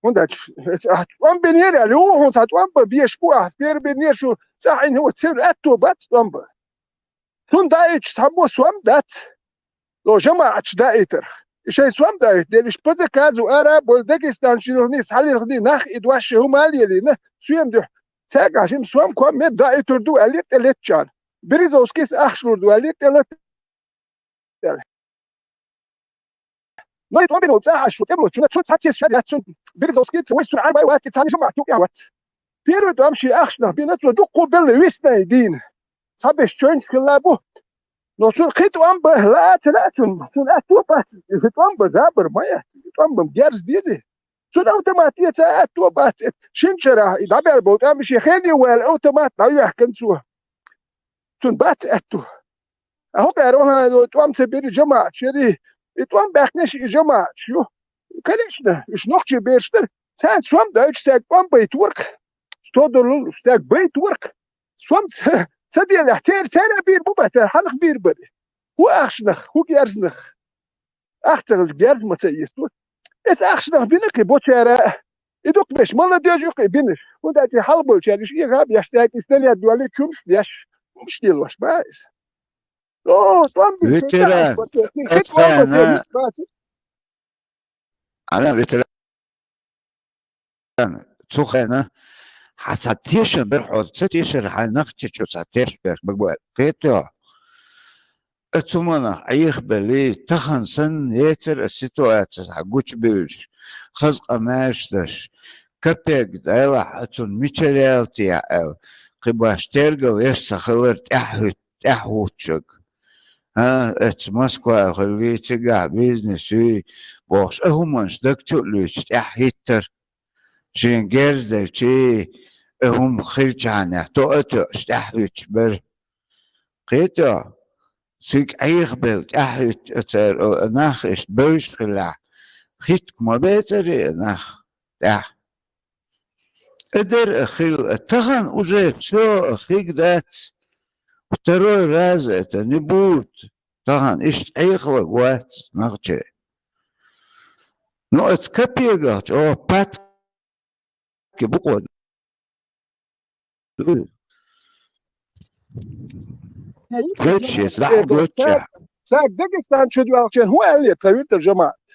ХӀунда аьлча, тӀом бинера аьлла, юха хьуна цхьа тӀом бан безаш бу ахь, фермерш шу цӀахь Ӏийна, хӀун, церан аьтто бац тӀом бан. Цунна даийташ цхьаммо сом дац, цо жамаӀаташ даийтарх. И шайн сом даийта дела, уьш по заказу ара а бовлий, Дагестанчу йилхний, схьалилхний нах и дош шайн хӀума а лелийна, соьма дуьхьа. Цаьргахь жима сом-ком мел даийтур ду аьллера тӀелеттачарна. Березовскийс ахча лур ду аьллера тӀелетта. Но и тӀом бина волу цӀахь Ӏаш ву тӀемалочунна, цунна цхьацца ша яц цунна, Березовскийца, вай суна Ӏарбай вац, и цхьана жамаӀат юкъахь вац. Первый тӀом шен ахчанах бина цо, дуккха белла виснай дийна. Цхьаберш чоьнча хилла бу. Но цунна кхин тӀом бан лаа а ца лаьа цунна, цунна аьтто а бац, кхин тӀом бан забар ма яц, тӀом бан герз дезий. Цунна автомат эца аьтто а бац, шина шарахь и дӀабаьлла болу тӀом шен хене ваьлла автомат дӀайоьхкина цо. Цунна бац аьтто. Ткъа хӀокхара вахана тӀом ца бира жамаӀаташ яра, и тӀом баьккхинарш и жамаӀаташ ю. Конечно, уьш нохчий бераш дара, царна сом дойтуш, цаьрга тӀом байтора-кх. Сто доллар уьш цаьрга байтора-кх. Сом ца, ца делахь, церан, церан бийр бу бац, церан хьанах бийр бара? ХӀун ахчанах, хӀун герзанах? Ахча ца хилча герз ма ца эцо. Эца ахчанах бина кхин бо цара, и дукха беш, молодёжь ю кхин бинарш. ХӀунда аьлча хьалабевллачара уьш эха а беш, цаьрга и снаряд йолий, чумаш а деш, хӀумаш а лелош бара иза. О, тӀом бина, ветеран, кхин тӀом бан церан ницкъ бацара. Ана, ветеран, цу хенахь хьан цхьа тешам бара хьо, ца тешара хьайн нах чу цхьа тешам беш мегар бу аьлла. Кхетий хьо? Аса цу манах Ӏехабелла, тахана санна яцара аса ситуаци хьан гучубевллаш, хаза къамелаш деш, капек делахь а цунна мичара яьлла техьа аьлла, кхин баш тергал еш ца хилар тӀаьхьахӀуьтту, тӀаьхьахӀуттучуьнга. А, эцца Москва а хуьлий, цигахь бизнес юй, бохуш, а хӀуманаш даг чу а луьйчуш тӀаьхьахӀиттара. Шен герз делчий, а хӀума хилчахьанехь, тоъа а тоьуш, тӀаьхьахӀуьттуш бара. Кхетий хьо? Цига Ӏехабелла тӀаьхьахӀуьтту а цара, о, а нах иштта бевзаш хилахь, хӀиттарг ма бецарий а нах тӀаьхьа. Эдер а хилла, а тахана уже всё, а хиг дац. Второй раз это не будет. Тахана иштта Ӏехалаг вац нахчий. Ну, оцу капегах чӀогӀа патки букъо ду. Вуьш шеца дӀа а доцчехь. Цаьрга Дагестан чу доьлхучеран хӀун аьллера тхан виртар жамаӀат?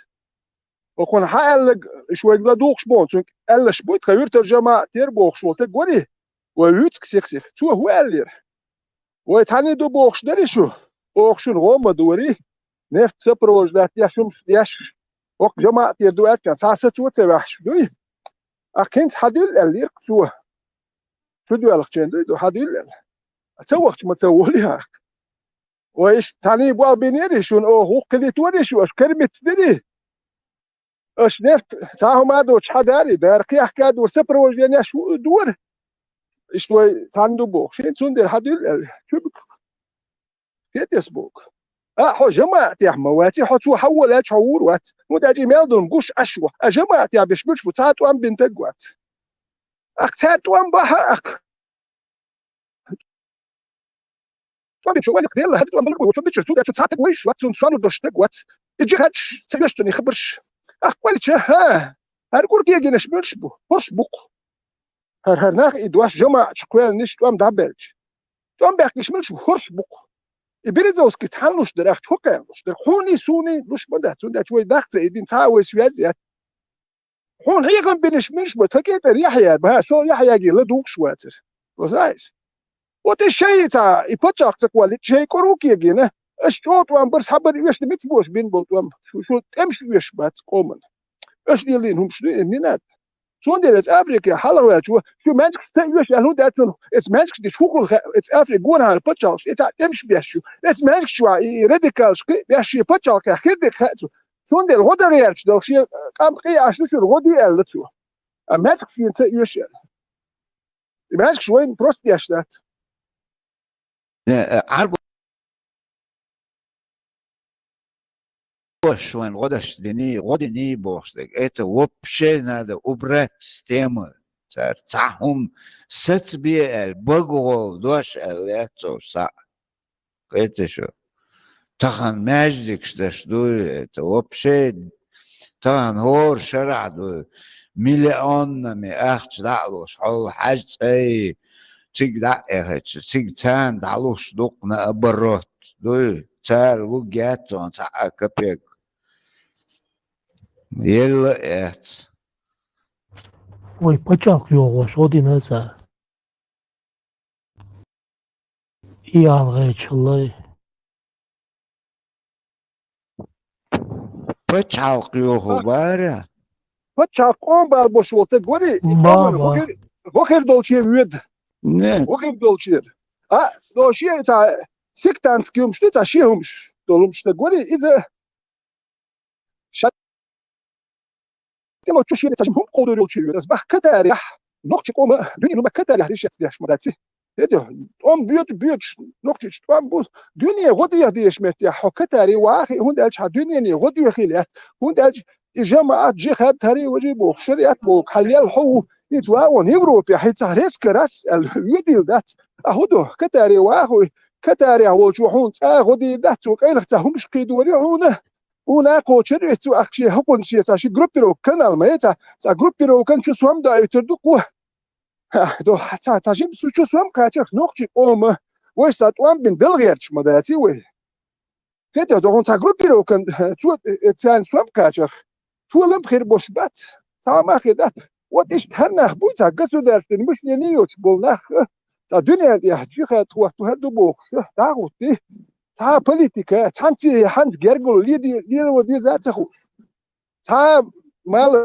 Окхунна хьан аьлларг, иш вайга ладугӀуш боху, цуьнга аьллаш буй, тхан виртар жамаӀат яра бохуш волу стаг варий? Вай вуьцкъ сих-сих. Цо хӀун аьллера? Вай цхьаьний ду бохуш дарий шу? Оха шуна гӀо ма дорий, нефть сопровождать деш, хӀумаш деш, хӀокху жамаӀатера ду аьлча, цхьа сацо а ца ваьхьаш дуй? Ахь хӀинца хьан дуьллу аьллера цо. Чу доьлхучеран дуй ду, хьан дуьллу аьлла. ца вахча ма ца волу яхка. Вай иштта цхьаьний болх бинера шуна, оха гӀуллакх хилийтора шу, аша кармитта дира. Аша нефть цхьа хӀума а доцуш хьадари, дара кхехка а дора, сопровожденеш а дора. Иштта вай цхьаьна ду боху. Шен цундела хьан дуьллу аьлла, чу биккха. Кхетес боху. А хьо жамаӀатехь ма ваци, хьо цо хьан волу аьлча хьо вур вац. ХӀунда аьлча и мел долу гуш Ӏаш ву. А жамаӀатехь беш буьлуш бу, цхьа тӀом бина таг вац. Ахь цара тӀом бахьа ахь. ТӀом бечу вай делла, хӀара тӀом бу, чу бича, цунда чу цхьа таг вайш вац, цунна сонну дош таг вац. И джихадш ца йоьшучунна хабарш. Ахь кӀолча, хӀа, хӀара гур кегийнаш муьлш бу, хӀорш букху. ХӀара, хӀара нах и дош жамаӀаташ кхоьллинаш тӀом дӀабелча. ТӀом баьккхинаш муьлш бу, хӀорш букху. И Березовский цхьаьна луш дара, ахча хӀу кхаьллуш дара. Хьуний, суний луш ма дац, цунда чу вай дахца и дин цхьа а вай связь яц. Хьуна хьехам бинаш муьлш бу, тхан кӀетар Яхьъя бу, хьа, со Яхьъяге ладугӀуш вацара. Вазайс. Вот и шайн цхьа, и паччахь ца кхоллича, шайн кӀору кегийна, аша чӀогӀа тӀом бар, схьабар оьшна мича боша бина болу тӀом, шу, шу тӀемаш оьшуш бац къоман. Аша лелийна хӀумаш ду, и не надо. Цундела эца Африка хьалха ваьлча, шу маьжгаш ца оьшу аьлла хӀунда аьлла цунах, эца маьжгаш дича хӀу хула хаьа, эца Африка гонахьара паччахьаш, и цхьа тӀемаш беш ю, эца маьжгаш чохь, и радикалаш кхин а беш, шен пачхьалкхехь хир дерг хаьа цу. Цундела гӀо дан гӀерташ долу шен къам къе Ӏаш ду шуна, гӀо де аьлла цо. А маьжгаш шена ца оьшу аьлла. И маьжгаш вайна просто деш дац. Э, э, Ӏарбош вайн гӀо даш диний, гӀо диний бохуш дерг. Это вообще надо убрать с темы. Цара цхьа хӀума сацбе аьлла, багагӀолла дош аьлла яц цо схьа. Кхетий шу? Тахана маьждигаш даш дуй, это вообще тахана хӀора шарахь дуй. Миллионами ахча дӀа а луш, хьол хьаьж цӀай, цига дӀа а эхача, цига царна дӀалуш дукха наоборот дуй. Цара луг яц цунна цхьа а капек. Елла а эц. Вай пачхьалкх йохош гӀо дина цара. И алгӀачаллай. Пачхьалкх йоху бара? Пачхьалкх къоман бала бош волу таг вари, и Ба, къоман ба. Гохир, гохир долче воьду. Не. Гохир долчера. А, до шен цхьа сектантский хӀумаш ду, цхьа шен хӀумаш долу хӀумаш таг вари, иза Ша тӀе ло чу шена ца жима хӀума кховдор йолчу йоьдас бах катарехь, нохчи къома дуьнен хӀума катарехь решать деш ма дац. ХӀета, тӀом боьду, боьдуш, нохчичу тӀом бу, дуьне гӀо деха дезаш меттехь, хьо катаре вахи, хӀунда аьлча хьан дуьнене гӀо доьхий лаьтта, хӀунда аьлча и жамаӀат, джихад, таре вари боху, шариат боху, хьан лел хьо ву, хӀинца вагӀон Европе, хьайца резко раз, аьлла, ведийла дац. А хӀун ду, катаре вахуй, катарехь волчо хьуна цкъа а гӀо дийр дац, цо къайлах ца хӀумаш кхийдори хьуна. Уна кхочур вецу ахча хӀокхунна шен цхьа ши группировка канал ма яца, цхьа группировкан чу сом доуьйтур ду кхо. Ха, до, цхьа, цхьа жимсу чу сом кхачарх нохчи къома, вай сан тӀом бин дала гӀерташ ма даци вай. ХӀета дохун цхьа группировкан, цо, э, царна сом кхачарх, толам хир бош бац, цхьа ма хир дац. Вот иштта хӀара нах буй цхьа государственный мышление йоцуш болу нах, цхьа дуьнен тӀехь джихад хӀотта хӀара ду бохуш, дӀа а хӀуттий. Цхьа политика, цхьаьнцци хьанца гергало леди-, лело деза а ца хууш. Цхьа мала,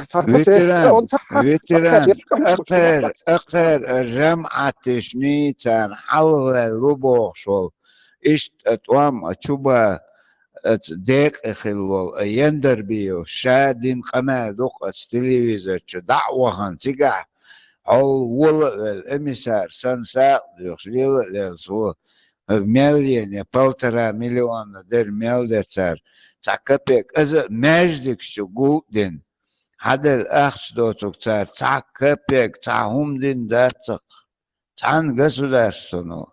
цхьа Ветеран, он цхьа ветеран, кхача, акхар, акхар, жамӀатишний царна хьалаваьлла лу бохуш волу. Иштта тӀом а чуба, аца декъе хилла волу, а Яндарбиев, ша дин къамел дукха аца телевизор чу дӀа а вахана, цигахь хьол вола а велла, эмиссар санна сакъа доьхуш, лела а лела цо, мел ене, полтора миллиона дерг мел дерг цара, цхьа капек, аза а маьждигаш чу гулдина, хьаделла ахча доцург цара цхьа капек, цхьа хӀума дина дац цхьа. Цхьана государствано.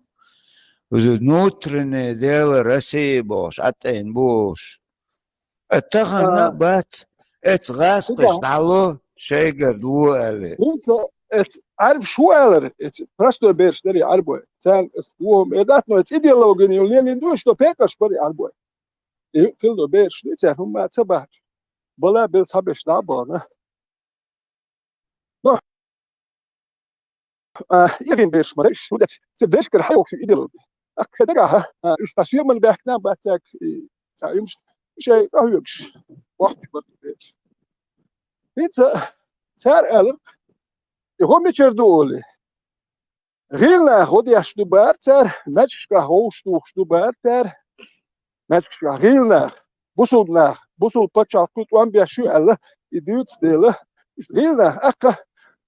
Уже внутреннее дело России бохуш, Ӏаттайна бу уж. А тахана а бац, эца гӀаскхаш дӀало, шайгара ло аьлла. ХӀинца эца Ӏарбаш хӀу алара, эца простой бераш дарий Ӏарбой. Царна эца вохам эр дац, но эца идеология лелийна ду, что пекъарш барий Ӏарбой. И хилла бераш ду, цара хӀумма ца бахьаш. Бала бел цхьаберш дӀа а бахана. Но, а, ирин бераш ма дайш, хӀунда аьлча, цу дешкара хьайохуш идеологи. Ахка дагахьа, а, уьш цхьа соьман баьхкина а баццаьрга, и, цхьа юмаш, шайн къахьоьгуш, вахташ бара бераш. ХӀинца цара аьлар, ХӀо мичара ду олий? ГӀийла нах гӀо деш ду бара цара, маьждигашкахь вовшах тухуш ду бара цара. Маьждигашкахь гӀийла нах, бусулба нах, бусулба пачхьалкхо тӀом беш ю аьлла, и дуьйцу дела. ГӀийла нах, аккха,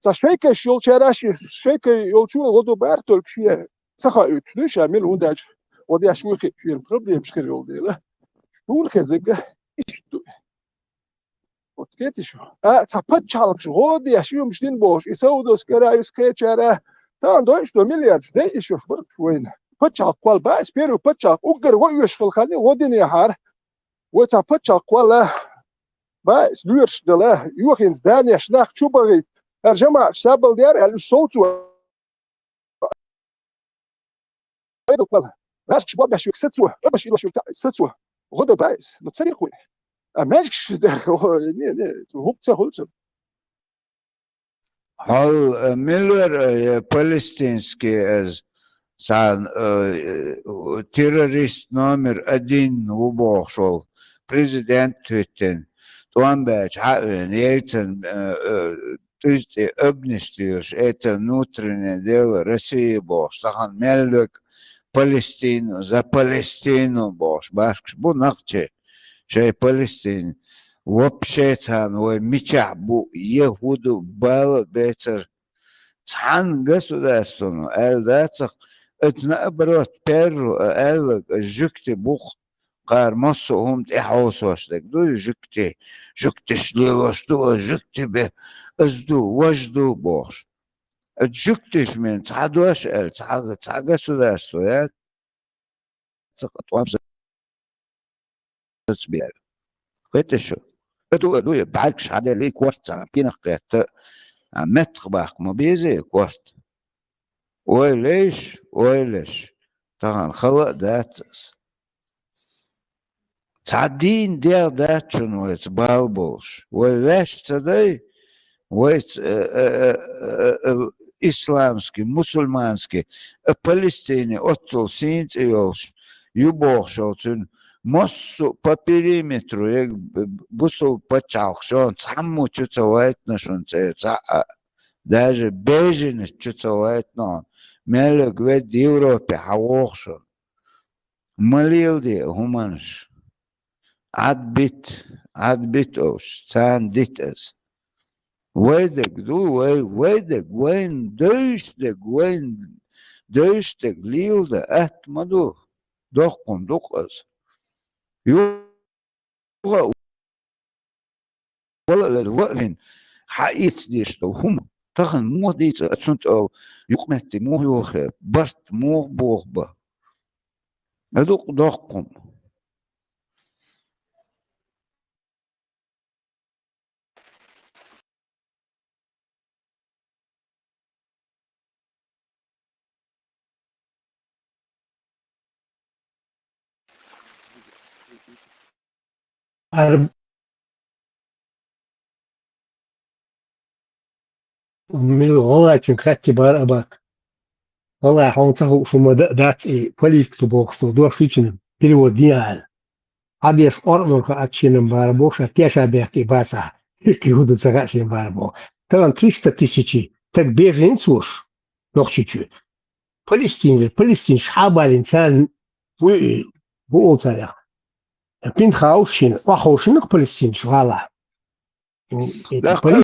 цхьа шайкаш йолчара а ши, шайка йолчо а гӀо ду бара, только шен ца хоуьйтуш ду ша, мила хӀун деш, гӀо деш ву хи-, шена проблемаш хир йолу дела. Суна хезарг иштта ду. Вот кхетий шу? А, цхьа пачхьалкхаш гӀо деш, уьш дина бохуш, и Саудовская Аравия, кхечара, тахана дойуш ду миллиардаш, дайъеш йолуш бара уьш вайна. Пачхьалкх кхолла бац, первый пачхьалкх, уггар гӀо оьшуш хилла хан гӀо динехьара. Вай цхьа пачхьалкх кхолла бац, лоьраш дала, юххехь зданиеш нах чу бахийта, хӀара жамаӀаташ сабал дера аьлла, уьш совцо. Ваьшкаш бобеш юьхь сацо, амма ши лошуьйту сацо. ГӀо дан баьйса. Ну, ца дирхуй. А маьждигаш дер, ой, не, не, хӀума ца хуьлу ца. Хьал, э, Миллер, э, палестинский, э, цхьа, э, террорист номер один ву бохуш волу президент хӀоьттина. ТӀом баьлча хьа а веана, Ельцин, э, э, тӀуьз тӀе обниш тӀе йолуш, это внутреннее дело России бохуш, тахана мел верг Палестину, за Палестину бохуш, башкаш бу нах чи, шайн Палестин. Вообще царна вай мичахь бу, е хӀун ду, бала а бецара. Цхьана государствоно аьлла дацахь, оцу наоборот, первый а аьлларг, аса жуьгти бу-кх, кхара массо а хӀума тӀехьовсош дерг ду и жуьгти, жуьгташ лелош ду, аса жуьгти бе, аса ду, важа ду бохуш. Оцу жуьгташа мел цхьа дош аьлла, цхьа, цхьа государство яц, цхьа тӀом сацабе аьлла. Кхетий шу? Оцу ду, ду, бӀаьргаш хьаделлий, корта царна пенах кхетта, а, меттах баккха ма беза и корта. Ойла еш, ойла еш, тахана хала а дац аса. Цхьа дийна дегӀ дац шуна вайца бала болуш. Вай ваьш ца дай, вайца, э, э, э, э, э, исламский, мусульманский, э, Палестине оццул сийна цӀе йолуш ю бохуш йолу цуьнан массо а по периметру, е б-, б-, бусул пачхьалкх шуна цхьаммо чу ца вайтина шуна цӀе цхьаъ а, даже беженец чу ца вайтина хьуна, мел верг ведда Европе хьан воху шуна. Ма леладе хӀуманаш. Ӏад бита, Ӏад бита олуш, царна дита аса. Вай дерг ду, вай, вай дерг, вайна девзаш дерг, вайна девзаш дерг леладан атта ма ду, доккха хӀума ду-кх аса. Юха а вала а велла, ва а вина, хьаэца дезаш долу хӀума. Тахана муха дийца, цунна тӀе олу юкъаметтиг муха йоху, барт муха боху бан. Ма ду-кх доккха хӀума. Ар-, мила гӀалгӀайчуьнга хатти бара а баккха. ВаллахӀи, хьуна ца хууш хӀума дан а дац и политика бохуш долу дош ю цуьнан, перевод дин аьлла. Ӏадеш къоркъанор хаьа ачченан бара боху, ша теша бехке бацахь, хӀиркхи хӀу ду ца хаьа шен бара боху. Тахана триста тысячи стаг беженец волуш Нохчийчоь. Палестинера, палестинаш хьабалийна царна ву, ву олу царех. Пинхаус шина, охьаховшиннах палестинаш гӀала. М, эти Лахка пали-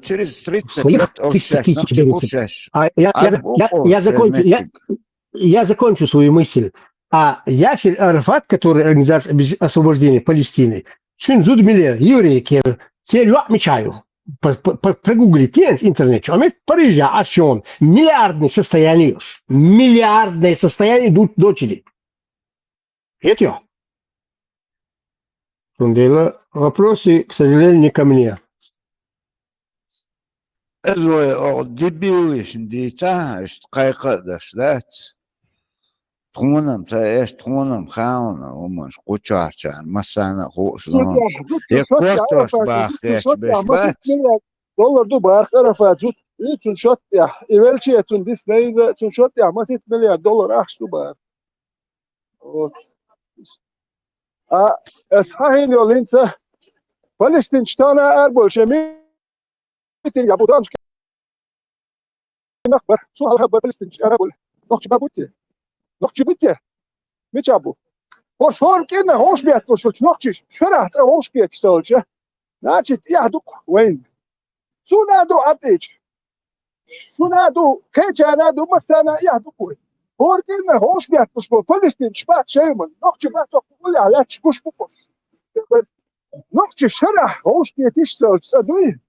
Через тридцать Своих лет он триста сейчас, тысяч нахчи берется. Бушаш. А я, я, Араб я, я укол закончу, я, шерметик. Я закончу свою мысль. А Ясир Арафат, который организация обез-, освобождения Палестины, цуьнан зуда мила яра, еврей кхера, церан йоӀ мичахь ю? По-, по-, по-, прогуглите интернет, чу, а мет Парижа Ашон, миллиардный состояние уж. Миллиардное состояние ду-, дочери. Хетий хьо? Цундела вопросы, к сожалению, не ко мне. Иза вай оха дебилишна дийцахьа, иштта кхайкха а даш дац. Тхуна-м ца эш, тхуна-м хаьа хӀуманаш кху чохь чарна, массарна а хууш ду хьуна. Я кортош бахкхеташ беш бац. Доллар ду бара Арафат зуда. И цуьнан шот тӀехь. И велче цуьнан дисна иза, цуьнан шот тӀехь масийтта миллиард доллар ахча ду бара. Вот. А, ас хьахийна йолу хӀинца палестинчу тана араболу шен ми-, Питер я бу танчки нах бар. Су хала бар палестинчи ара бул. Нохчи ба бути. Нохчи бути. Мича бу. Хо шор кина хош бет бу шуч нохчи. Шора ца хош бет солча. Значит, я дук вайн. Су на ду атич. Су на ду кеча на ду мастана я дук вайн. Хор кина хош бет бу шо палестинчи бат шейман. Нохчи бат ок уля лач буш бу буш. Нохчи шора хош бет иш солча дуй.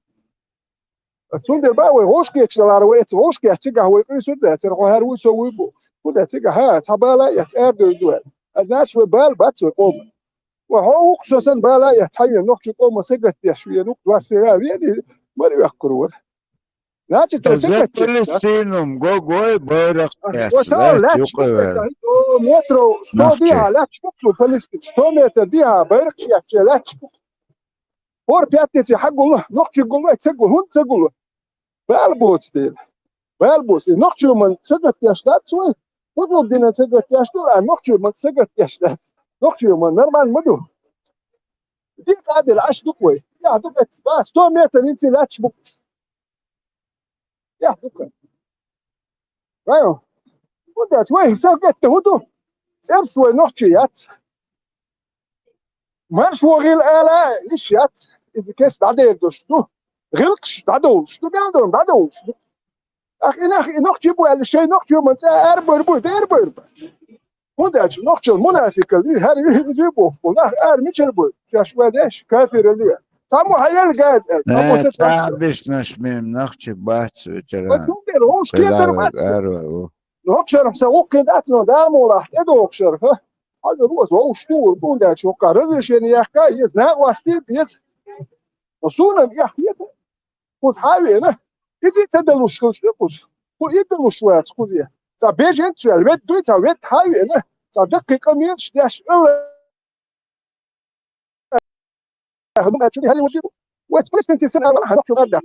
Сунде ба вай гошке чалар вай эц гошке цига вай уйсур да цер гохар вуй со вуй бу. Куда цига ха цабала я цер дур дуэр. А значит вай бал бат вай ком. Ва хо ук сосан бала я цай нохчи ком сегат я шуя нук два сфера вени мар я курвар. Значит то сегат. Палестинум гогой байрак эц. Вот лач метров сто диа лач буксу Палестин сто метр диа байрак я лач буксу. Хор пятница хагула, нохчи гула, цегул, хун цегул. Бал боц дел. Бал боц. Нохчи ман сегат яш дац вай. Худул дина сегат яш ду, а нохчи ман сегат яш дац. Нохчи ман нормально маду. Ди кадел аш дук вай. Я дук эц ба сто метр инци лач бук. Я дук. Вайо. Удач вай сегат худу. Церс вай нохчи яц. Марш вогил ала иш яц. Из кес дадер душ ду. Гилкш дадолш ду. Бялдон дадолш ду. Ах инах инохчи бу али шей нохчи ман ца ар бор бу дер бор. Удач нохчи мунафикал и хар и бу. Нах ар мичер бу. Шаш вадеш кафир али. Таму хаял газ эл. Таму се таш. Бишнаш мем нохчи бац ветера. Батум бер хош кедер бац. Ар ва. Нохчарам са уккедат но дамула. Эдо охшар ха. Хажа руас ва уштур бунда чока разрешение яхка ез на васти без. Осунам яхнет. Куз хавена. Изи тадалуш кылшны куз. Ку идалуш вац куз я. Ца бежен цуял вет дуй ца вет хавена. Ца даккы камил шдяш ыл. Ахмад ачуди хали вожи. Вет палестинци сэн арван ханок чугар дак.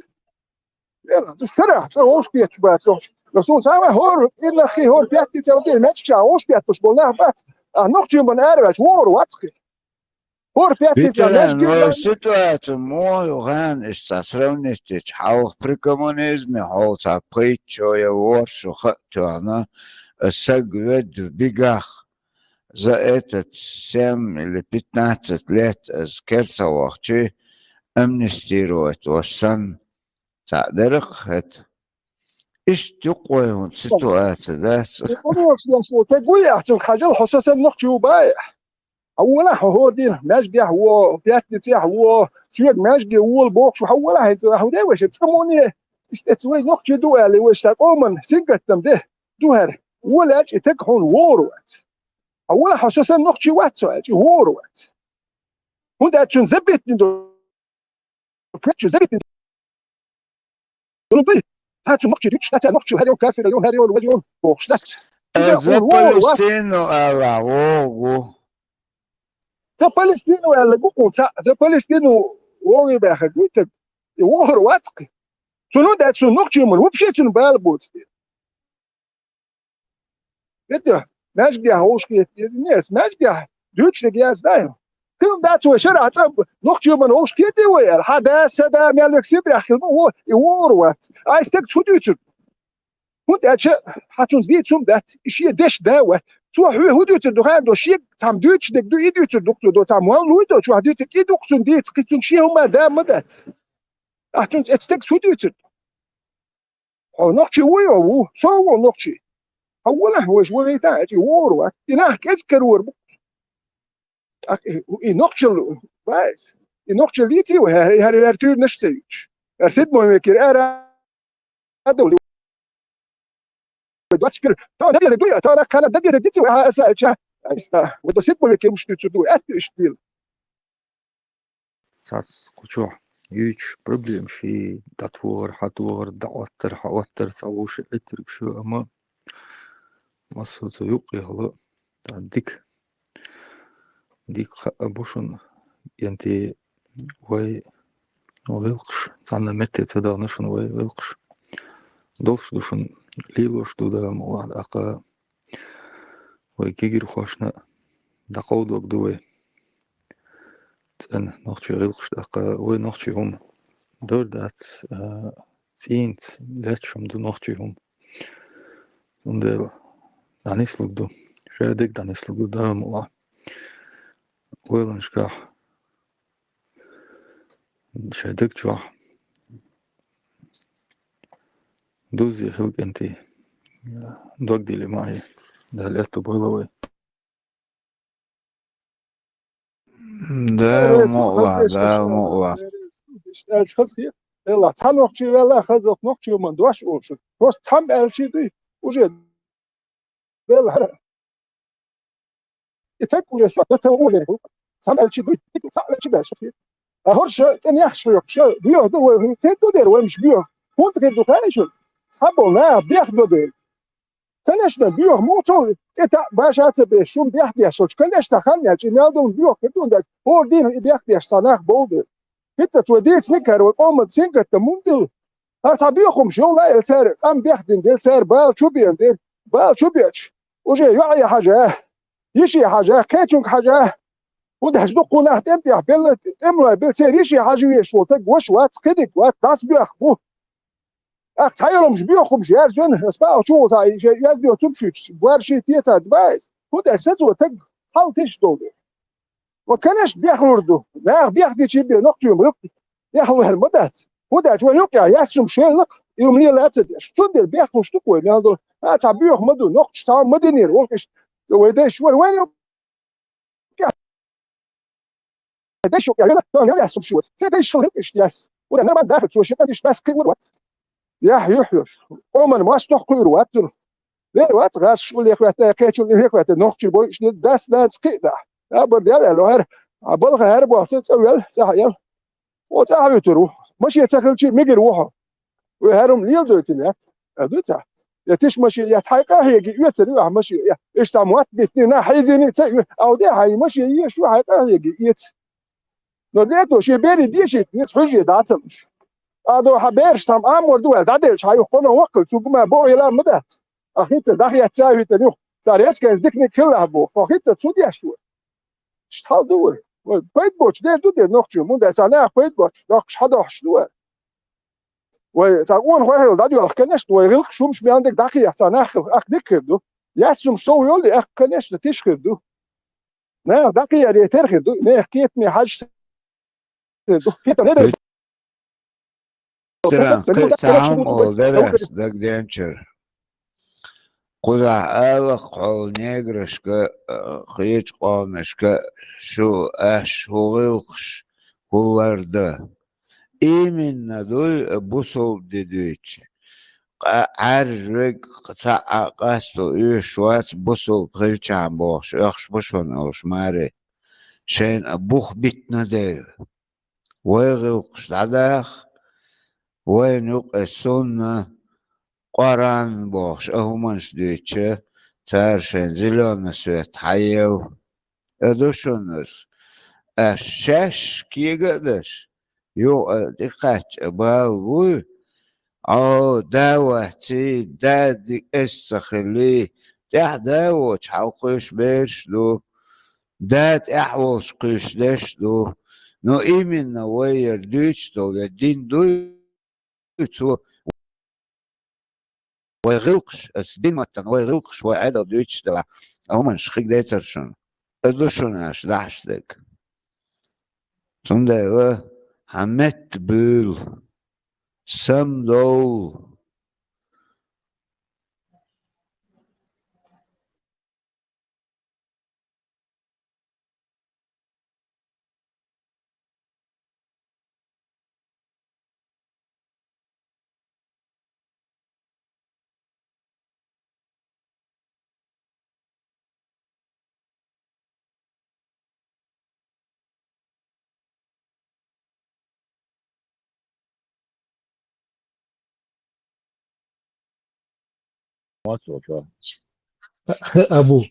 Эл, ду шара, ца ош пиеч ба чош. Расул сама хор, инна хи хор пятница уди меч ча ош пиеч туш болна бац. А нох чим бан арвач, вор вацки. Хор пятница меч гир. Ситуация мою ган ишта сравнить чал при коммунизме хол ца пыйчо я воршу хатуана. Саг вед в бегах. За этот семь или пятнадцать лет из Керцовых чи амнистировать вошсан. Та дерек это. Ишт юкъой хун ситуация, да? Конечно, я что, те гуя, цун хажал, хосасан нох чубай. Аула хо дин, межге хо, пятница хо, сюег межге ул бохшу, хаула хай цун хо де веше цамоне. Иште цуй нох чу дуали вешта коман, сингаттам де. Дуар. Ула чи тек хун ворват. Аула хосасан нох чи ватсо, чи ворват. Хунда чун забитни до. Причу забитни. Рубы. Та чу нох чи рич, та нох чи хадион кафир, район, район, район. Ох, штат. За Палестину ала огу. За Палестину ала гу кунца. За Палестину оги баха гуйтак. И ворват. Цуну да цун нох чи мун вообще цун бал буцти. Ведь, межге хаушки, не, межге дючрик я знаю. Кым да цу шара цам нох чи мун хаушки ти ваяр. Хада сада мялек сибрахил бу и ворват. Айстек цу дючур. Хун яча хатун зди цум дат. Иши деш да ват. Цу ху ху дючур духан до ши цам дюч дек ду и дючур дук до цам вал луй до цу дючур и дук цун ди цки цун ши хума да ма дат. Ахчун эцтек судуйцур. Хо нохчи вуй ву, со ву нохчи. Хавула вуш вуй та эти ворва. Инах кец керур бу. Ах, и нохчил байс. И нохчил лити ву хер хер хер тюр наш севич. Эр седьмой векер эр адули. Двадцать первый. Та да да да та на кана да да да дити ву ха са ча. Айста. Вот до седьмой векер мушту цуду. Эт штил. Цас кучо юч проблем ши датвор, хатвор, даъваттар, хаваттар, савуши этрик шу ама. Масу цу юк яхло. Та дик. Дик ха абушун янти вай вилкш. Цанна метте цадагнашун вай вилкш. Долш душун лилош дуда муад ака. Вай кигир хошна дакъав дог дувай. Цен нохчи гъилкъш дакъа вай нохчи гъум. Дора дац, а, цӀийца лаьтташ хӀума ду нохчий хӀума. Цундела дӀанислуг ду. Шадерг дӀанислуг ду, да, мула. Ойланашкахь, шадерг чохь. Дуззий хила кӀентий. Дог дили ма хьий. Дала аьтту бойла вай. Дала мукъалахь, Дала мукъалахь. Аьлча хаза хи, Делла, цхьа нохчий ваьлла, хаза нохчий ма дош олуш. Просто цхьамма аьлчий дуй, уже Делла хьара. И таг уже шо, таг уже, цхьамма аьлчий дуй, цхьамма аьлчий даьлла хи. А хӀорш тӀе нехаш хьоькхуш, боьха ду вай, хӀун хир ду дера, вайнаш боьха. ХӀунда хир ду хаьий шуна? Цхьаболу наха бехк до дела. Конечно, боьха муха цо тӀе таӀ баша а ца беш, шуна бехк деш, конечно, хан яьлча, и мел долу боьха хир ду, хӀора дийнахь и бехк деш цхьа нах болу дела. ХӀинца цо дийцинарг хӀара вай къоман сингаттам муха дилла? ХӀара цхьа боьха хӀумаш йолу а, цара къам бехк дина дела, цара бала чу беана дела, бала чу беача, уже йоӀе хьажа, йише хьажа, кхечуьнга хьажа. ХӀунда аьлча дуккха нах тӀеман тӀехь белла, тӀемалой белла, церан йише хьажа везаш волу таг ваша вац, кхидерг вац, дӀасабоьхна бу. ТӀаккха цхьа йолу хӀумаш боьха хӀумаш яьржина, аса бакъахь чу волу цхьа, шен язбоьху цум шуьйцуш, боьрший тецад баиз, хӀунда аьлча сацо таг хьал тиша долу дела. Ва, конечно, бехлур ду. Наха бехдичи бен нохчо ма юкъа, бехлур ма дац. ХӀунда аьлча вайн юкъехь яьссум шойлакх, и хӀума лела а ца деш. Цундела бехлуш ду-кх вай, мел долу. А, цхьа боьха ма ду, нохчаш цхьа ма динера, вокхуьш, вай дайша, вай, вайн юкъехь. Дайша юкъехь, тахана ял яьссум шоца. Церан дайша хила хилла иштта яьсса. Вай нормально дахар, цо шен кӀанташ дӀаса кхиор вац. Яхь юьхь йолуш. Къоман мостагӀ кхуьур вац цунах. Вер вац, гӀазкхаш уллехь хӀоьттина, кхечунна уллехь хӀоьттина, нохчий бойуш дерг дас-нанас кхин а дахь. Абар дел аьлла, хӀара, а балха хӀара боху цӀа вел, цӀа хьаел. О, цӀа хьуьйтур ву. Машен ца хилчий, мегар ву хьо. Вай хӀара хӀума леладойтина яц. А ду ца? Я тиша машен, я цхьа къахьега оьцур ю ахьа машен, я. Иштта мотт биттина, хьийзийна ца оь. Ау де хьайн машен еш ю, хьайн къахьега эца. Но для этого шен берийн дешийта низ хьуьжа дӀа ца луш. Ада хьан бераш цхьамма амор ду аьлла, дӀаделча хьан юха кхуьнан ваккхал, цу гума бо ела ма дац. А хӀинца дӀахеццай хӀуьйтан юха. Цара эскайс диканиг хилла боху, хьо хӀинца цу деш ву. Иштта хьал ду вай. Вай пайда боцуш дер ду дер нохчо, мунда цхьа наха пайда боцуш, доккхуш хьадохуш ду вай. Вай цхьа къонахой хилла дӀадоьлху, конечно, вай гӀиллакхаш хӀумаш мел дерг дӀакхехьа цхьа нах хилла, ах дика хир ду. Яьссумаш сов йоллий, ах, конечно, тиша хир ду. Наха дӀакхиаре тера хир ду, нехан кхетаме хьажа хир ду. Кхетам не дара. Тера кхин а цхьа хӀума олу дара ас дагадеанчуьра. Кхузахь алакххьол неграшка а, кхечу къомашка а шу аш хӀун гӀиллакхаш хӀун лардан. Именно дуй бусалба де дуьйцу. Къа-, Ӏаьржа верг цхьа а къасто оьшуш вац бусалба хилчахьана бохуш, оьхуш бу шуна олуш маре. Шайна а бух битина дела. Вай гӀиллакхаш дӀадаха, вайна юкъа сунна, Къоран бохуш а хӀуманаш дуьйцуча, цара шайн зелёный свет хьаелла. А ду шуна ас, аш шаьш кега а даш, юха а тӀекхаьчча а бала буй? Ӏо, да ваций, да дика эс ца хилий, тӀаьхьа да воцуш хьалакхуьйсуш бераш ду, да тӀаьхьа волчу кхуьйсуш дерш ду. Но именно вай яра дуьйцуш долу я дин дуй, цо вай гӀиллакхаш, аса дин маттана вай гӀиллакхаш, вай Ӏедал дуьйцуш делахь, а хӀуманаш хиг децара шуна. А ду шуна аша дахьаш дерг. Цундела хьан метта буьйла, самадовла. Абу,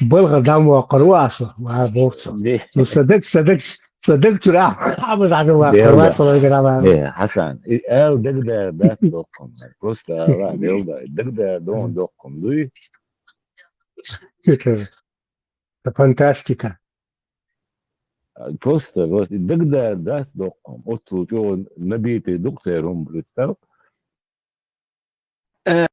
балха дӀа ма воккхур ву аса, ва борца. Ну, садак, садак, садак чура, Ахьмад дӀа ма воккхур ву аса, вай грама. Э, Хьасан, и эл дагадара дац доккхун. Просто ала, делда, дагадара дон доккхун дуй. Это фантастика. Просто, просто дагадоагӀаш дац доккхам. Оццул чӀогӀа набитый ду-кх церан хӀума, представь. Э,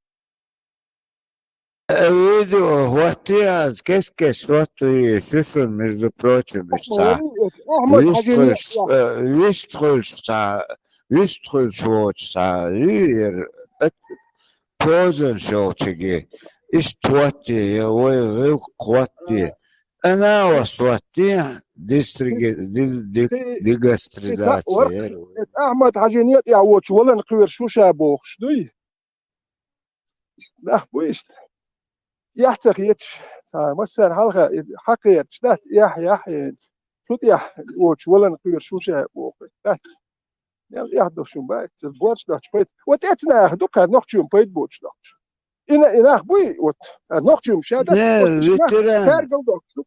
э, видео хӀоттий аз, кес-кес хӀоттий, шу шуна, между прочим, иштта. Ахьмад Хьажи, вистхуьлуш, э, вистхуьлуш цхьа, вистхуьлуш воцу цхьа, вийр, э, Позан шовчиге. Иштта хӀоттий, я вай гӀиллакх хӀоттий. Анализ хӀоттий, дистриги-, ди-, ди-, дигастризация. Ахьмад Хьажин тӀехь воцуш валан кхоьруш ву ша бохуш дуй? Нах бу иштта. Эхь ца хеташ, цхьа массара хьалха, хьакхеташ дац, эхь, эхь, цу тӀехь воцуш валан кхоьруш ву ша бохуш дац. Мел эхь ду шун бац, борч доцуш пайда. Вот эцна нах ду, кхара нохчийна пайда боцуш доцуш. И на-, и нах буй, вот, а нохчийна ша дац, Не, вот, нах ветеран. Цаьргал доцуш ду.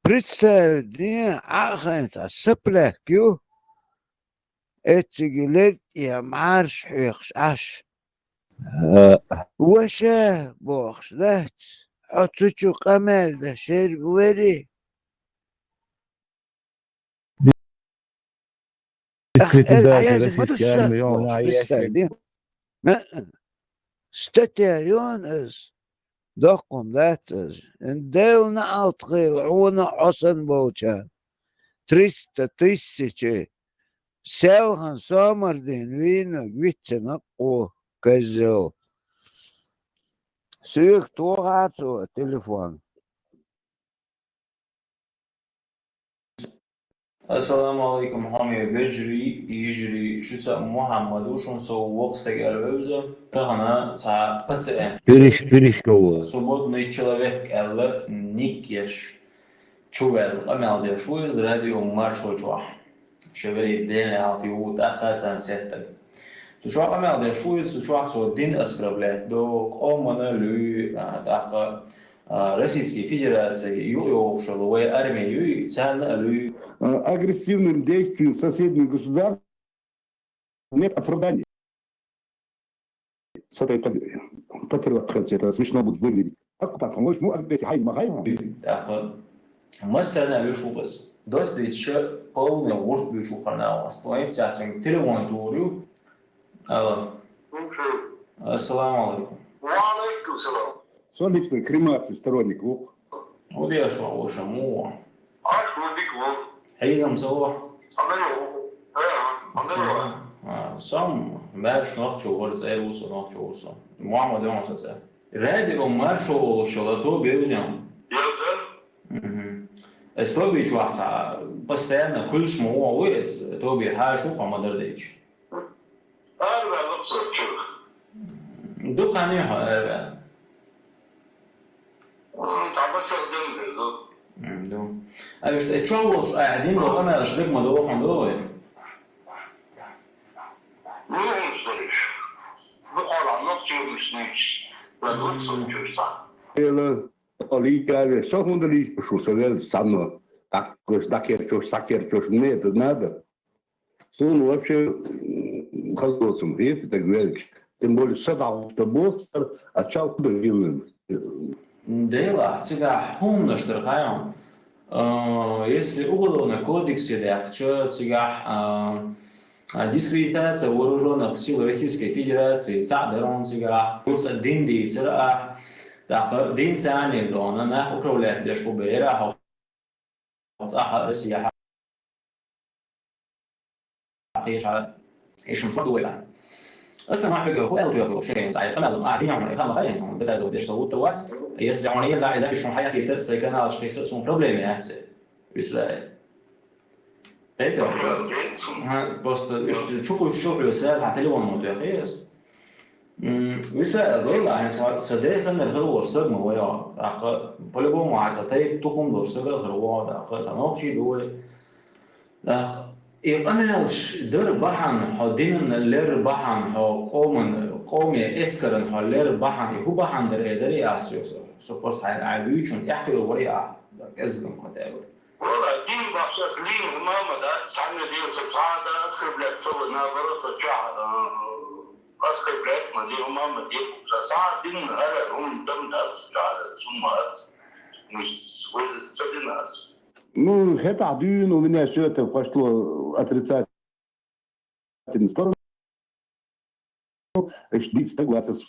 Представь, ден, Ӏахайна цхьа сопляк ю, эцциге лерг я марш хьоькхуш Ӏаш. Э. Ваша бохуш дац, хьо цу чу къамел деш ерг вари. Ах, эр, дискредитация аяжи ма ду российской армии, йолна бохуш, аяжи. Представь, ден. Ма, статья йон аз, доккхум дац аз. Делна алт хила, хьуна хьо санна болчарна. Триста тысячи. Селхан сомардин вийнаг виццина кхо, козел. Соьга тохар цо телефон. Ассаламу алейкум, хьоме вежарий, йижарий, шуьца Мухьаммад ву, шуна со воккха стаг аьлла вевза. Тахана цхьа пациент. Пириш, пириш кого. Свободный человек аьлла ник еш. Чу ваьлла къамел деш ву иза радио Маршо чохь. Шевери ден аьлла ю, тӀаккха а царна сеттаг. Цу чохь къамел деш ву иза, цу чохь цо дин оскорблять до, къомана луьй, а, тӀаккха, а, Российский Федерации юкъайогӀуш йолу вай арми юй, царна а луьй. А, агрессивным действиям соседних государств нет оправдания. С этой пат-, патриот, это смешно будет выглядеть. Оккупантом, в общем, ну, агрессия, хай, ма хай. ТӀаккха массарна а луьйш ву иза. Доцдийча полный гӀурт буьйцу хьарна а вац. Вайн цаьрца телефон тур ю. Алло. Слушаю. Ассаламу алейкум. Ва алейкум салам. Со лично кремации сторонник ву. Удеш ван вуша муха? Аш ву дика ву. Хьийзам со ву? Амин ву. Э, амин ву. А, сом баьрш нохчо вара, цӀе ву со, нохчо ву со. Мухьаммад ван со цӀе. Радио Маршо олуш йолу то бевзем. Бевзем? Мгм. Эс тобичу вахь ца постоянно хуьлуш ма ву, ву эс тоби хьаша ву хьо ма-дарра дийча. Арваьлла со чуьра. Дукха хан ю хьо арваьлла? М, цхьа масех ден хир ду. М, ду. А вуьшта, э, чохь волуш ахьа дин боху къамелаш дага ма догӀу хьуна, догӀу вай? Ну, хӀунда дерриш? Бухара нохчий муьш нуьйцуш, ваьлла вуьш со чуьра цхьа. Эла, Али, Али, со хӀунда лийча шу, со велча цхьанна, дӀаккхуш, дӀакерчош, схьакерчош, мне это надо? Суна вообще, м, хазоцум, хета таг велча. Тем более, са дӀахӀутту боццара, а чал хӀу дан хилла. Делахь, цигахь хӀуманаш дара хаьий хьуна. А, если Уголовный кодексе даьккхича, цигахь, а, а, дискредитация вооружённых сил Российской Федерации, цхьаъ дара хьуна цигахь, цкъа дин дийцира ахь, тӀаккха дин царниг дона, нах управлять деш бу бера хьо. Цхьа Россия хьа-, кхеча, и шуна шо ду вай. Аса ма хьоьга хӀу аьлла тоьху шен, цхьа къамел, а, динехь ма, и хама хай, хьуна доказывать деш со вуттар вац. Если хьуна еза, иза шуна хьаяккхийта, сайн каналаш кхийса, суна проблема яц. Висраил. Кхетий? Ага, просто уьш чу кхуьйсуш шу хьоьга сразу хьан телефон ма тоьхий ас. М, виса а дойла, хьайн сан, сан деханнара хир волуш саг ма вай хьо. ТӀаккха, по-любому, хьайн сан тайпа тухум долуш саг а хир ву хьо, тӀаккха, сан нохчий ду вай. ТӀаккха, и къамелаш дар бахьана, хьо динан лер бахьана, хьо къоман, къоме эскаран хьо лер бахьана, и хӀун бахьана дара, э, дарий ахь соьга со? Со просто хьайн, хьайн буьйчун тӀаьхьа хир варий ахь? КӀезигам хьо тӀе а вара. Вала, дин бахьаш ас лийна хӀума ма дац, цхьанна дела со цхьа а дан оскорблять ца ву, наоборот, со чохь, а, оскорблять ма де, хӀума ма де, со цхьа а дин хӀара хӀума дан дац, чохь а дан, цу ма ац. Ну, с-, вай ца дина ас. Ну, это дюйм у меня все это пошло отрицательно. Сторону, иш диц согласен.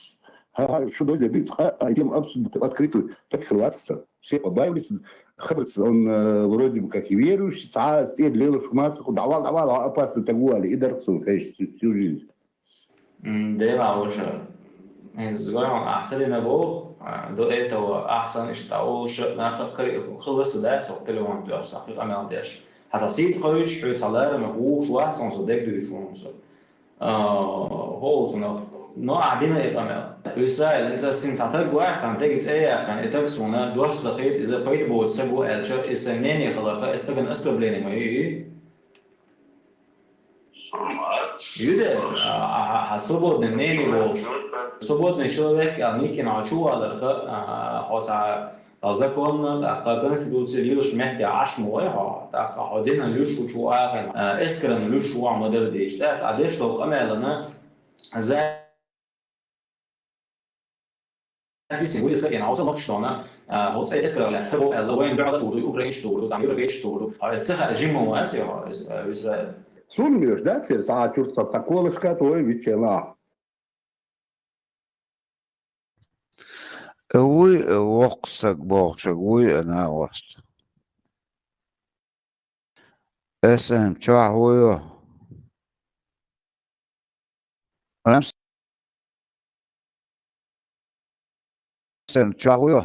Ха, ха, шу доза диц, а, а, идем обсудить открытую. Так хиласкса. Все побаивались. Хабарс, он, э, вроде бы как и верующий, ца, стир лело шумацу, давал, давал, а, опасно так гуали, и дархсун, конечно, всю, всю жизнь. М, Дела уже. Из гоем ахцелина бог, а, до этого ахсан ишта улша, на ха-, кри-, хиласа, да, со телефон тюрса, хи амел деш. Хата сит хоюч, ху цалара ма гуш ва, сон со дег дуйш вон со. А, хол сон, но адина и амел. Израиль, иза син цатаг ва, сан тег ицея, кан итак сона, дош сахит, иза пайт бот сагу элча, иза мнение халаха, эстаган оскорбление мои. Юде, а, а, а, свободный мнение волш. Свободный человек, а, никин а чуваларха, а, хоца, а, законно, а, ка конституция лилш мехте аш мой, ха, так, а, ходина люш учу а, а, эскрен люш а модель деш. Так, а деш то камелана, за Висин вуриска ин ауса нохчтона, а, хоцай эскрален схабо элла вайн бяда уду, украинч турду, там европейч турду. А, цеха жимма вац, а, Израиль. Сунмеш, да, цер саа чуртса таколашка той вичела. Вуй, воксак бохшак, вуй, ана васт. Эсэм, чуа, вуй, о. Рамс Сен чуагъуйо.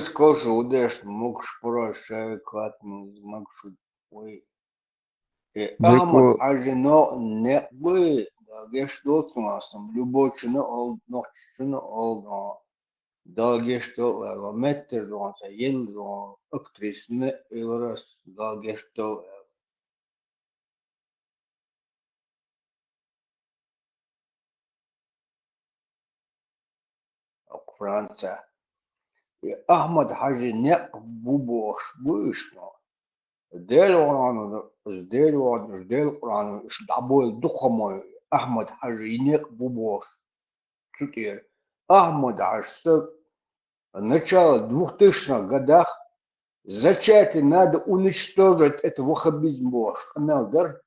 Скош удеш мукш прощай катмыз мукш уй. Э, Быку- Ахмад Хажи но не бы, да, геш долтмасым, любочуну ол, нохчуну ол, но, да, геш дол, э, меттер дон, са, ел дон, актрисны, илрас, да, геш дол, э, Франция. Ахмад Хажи некъ бу бош бу ишно. Дел вану, дел вану, дел Къуран иш дабой духамой Ахмад Хажи некъ бу бош. Цутер. Ахмад Хажи с начала двухтысячных годах зачатие надо уничтожить это ваххабизм бош. Амел дар.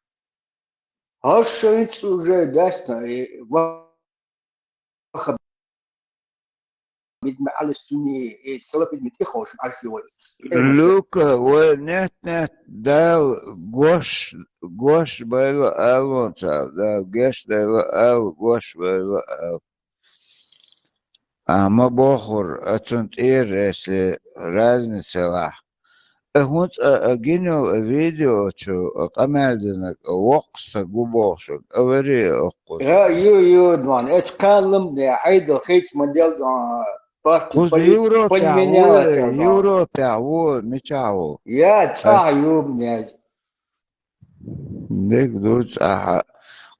Хаш шайц уже даст, э, ваххабизм али сунни, э, салафизм тихош ашивай. Лука, вай нет, нет, дал гош, гош байло алонца, дал геш дайло ал, гош байло ал. А ма бохур, ацун тӀера, если разница ла. Э, хӀунц а, а гинал, а видео чу, а къамел динаг, а воккхуста гу бохушаг, а вари а оккхус. Я, ю, ю, дман, эц каллам де, айдал хейц модель, а, парти Куз поли-, Европе поменялась, ву, да. Европе ву, мича ву. Я, ца, ю, блядь. Дег дуц, аха.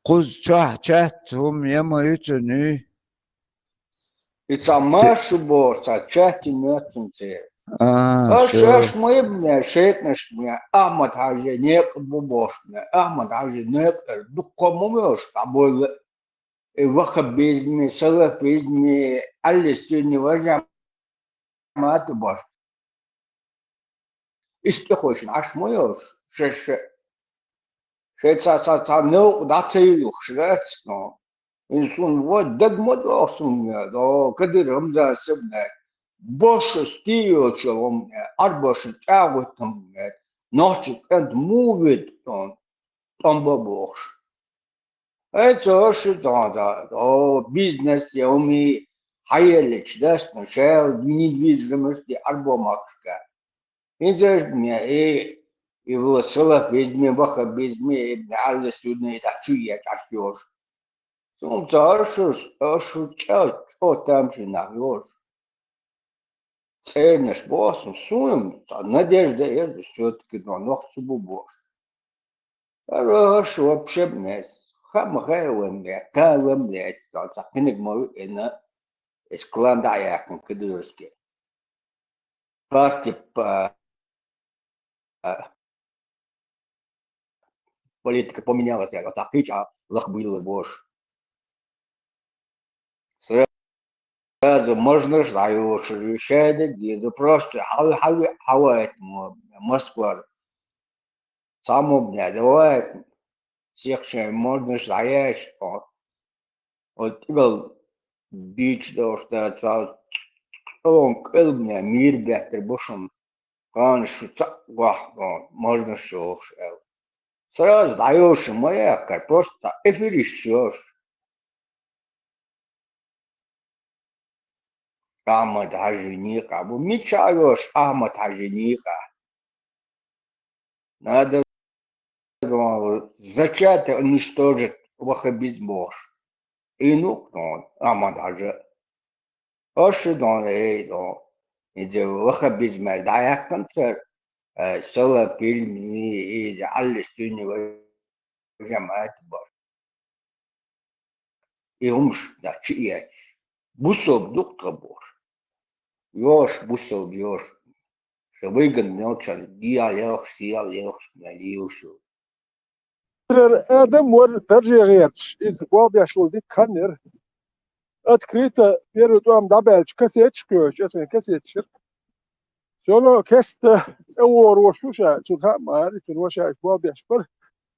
Куз ча-, чат, хум, яма ючу нуй. И ца машу бор, ца чати мётун зе. А, а шо. Шаш мой бне, шетнаш бне, Ахмад Хажи некъ бу бош бне, Ахмад Хажи некъ эр, дукко мумёш, а бойлы, э, ваххабизме, салафизме, али сунни ва жамаат бош. Исти хойшин, аш мойош, ше, ше. Ше ца, ца, ца, нев, да ца юх, шрец, но. Инсун, вот, дагмад охсун, да, Кадыр Рамзан сыбне. Бош стио челом, арбош тягутом, ночи кент мувит, он, томба бохш. Ай, цо ши тон, да, о, бизнес, я уми, хайелич, да, сначала недвижимости, арбо махшка. Инзеш мне, и, и в салафизме, ваххабизме, и али сунни, и да чуя, чашёш. Сум царшуш, ашу ча, чо там ши нахёш. ЦӀернаш босун, сум, ца надежда езу, всё-таки, но нохчу бу бош. Хорош, вообще, блядь, хам хайван, блядь, калам, блядь, ца, ца, книг мою, и на, из клан да я, кадырский. Партия по, а, политика поменялась, я вот так, а лах был бош. Сразу можнаш дӀайошур ю, шайда деза, просто хьал-, хьал-, хьаваьт мо-, Москвара. Цхьа мо бнеда ваьт, сех шайн можнаш дӀаяьш, о, вот тӀигал дийча долуш да, цхьа цӀоган кӀелбне мийр беттар бу шуна. Кхана шу цхьаъ гохь, о, можнаш йолуш аьлла. Сразу дӀайошур ма яхкара, просто цхьа эфир йиш йолуш. Ахьмад-Хьажи некъахь бу. Мичахь йош Ахьмад-Хьажи некъахь? Надо, думал, зачать уничтожить ваххабизм бохуш. И ну, Ахьмад-Хьажа. Аша, дон, эй, дон. Иза ваххабизм аьлла дӀаяьккхина цара, э, салапизм, и, иза Ӏалли сунни ва жамаӀат бохуш. И хӀумаш, да, чу эцаш. Бусалба ду-кх тхан бохуш. Йош, бусалба йош. Ша выгодно йолчарна дегӀ елхаш, сел елхаш мел йийш ю. Адам вара дарже гӀерташ, иза болх беш волу дика хан яра. Открыто первый тӀом дӀабаьлча кассеташ кхоьхьуш, аса вайн кассеташ яра. Всё равно кеста тӀе вогӀур ву ша, цунна хаам ма ари, цунна ваша иштта болх беш бара.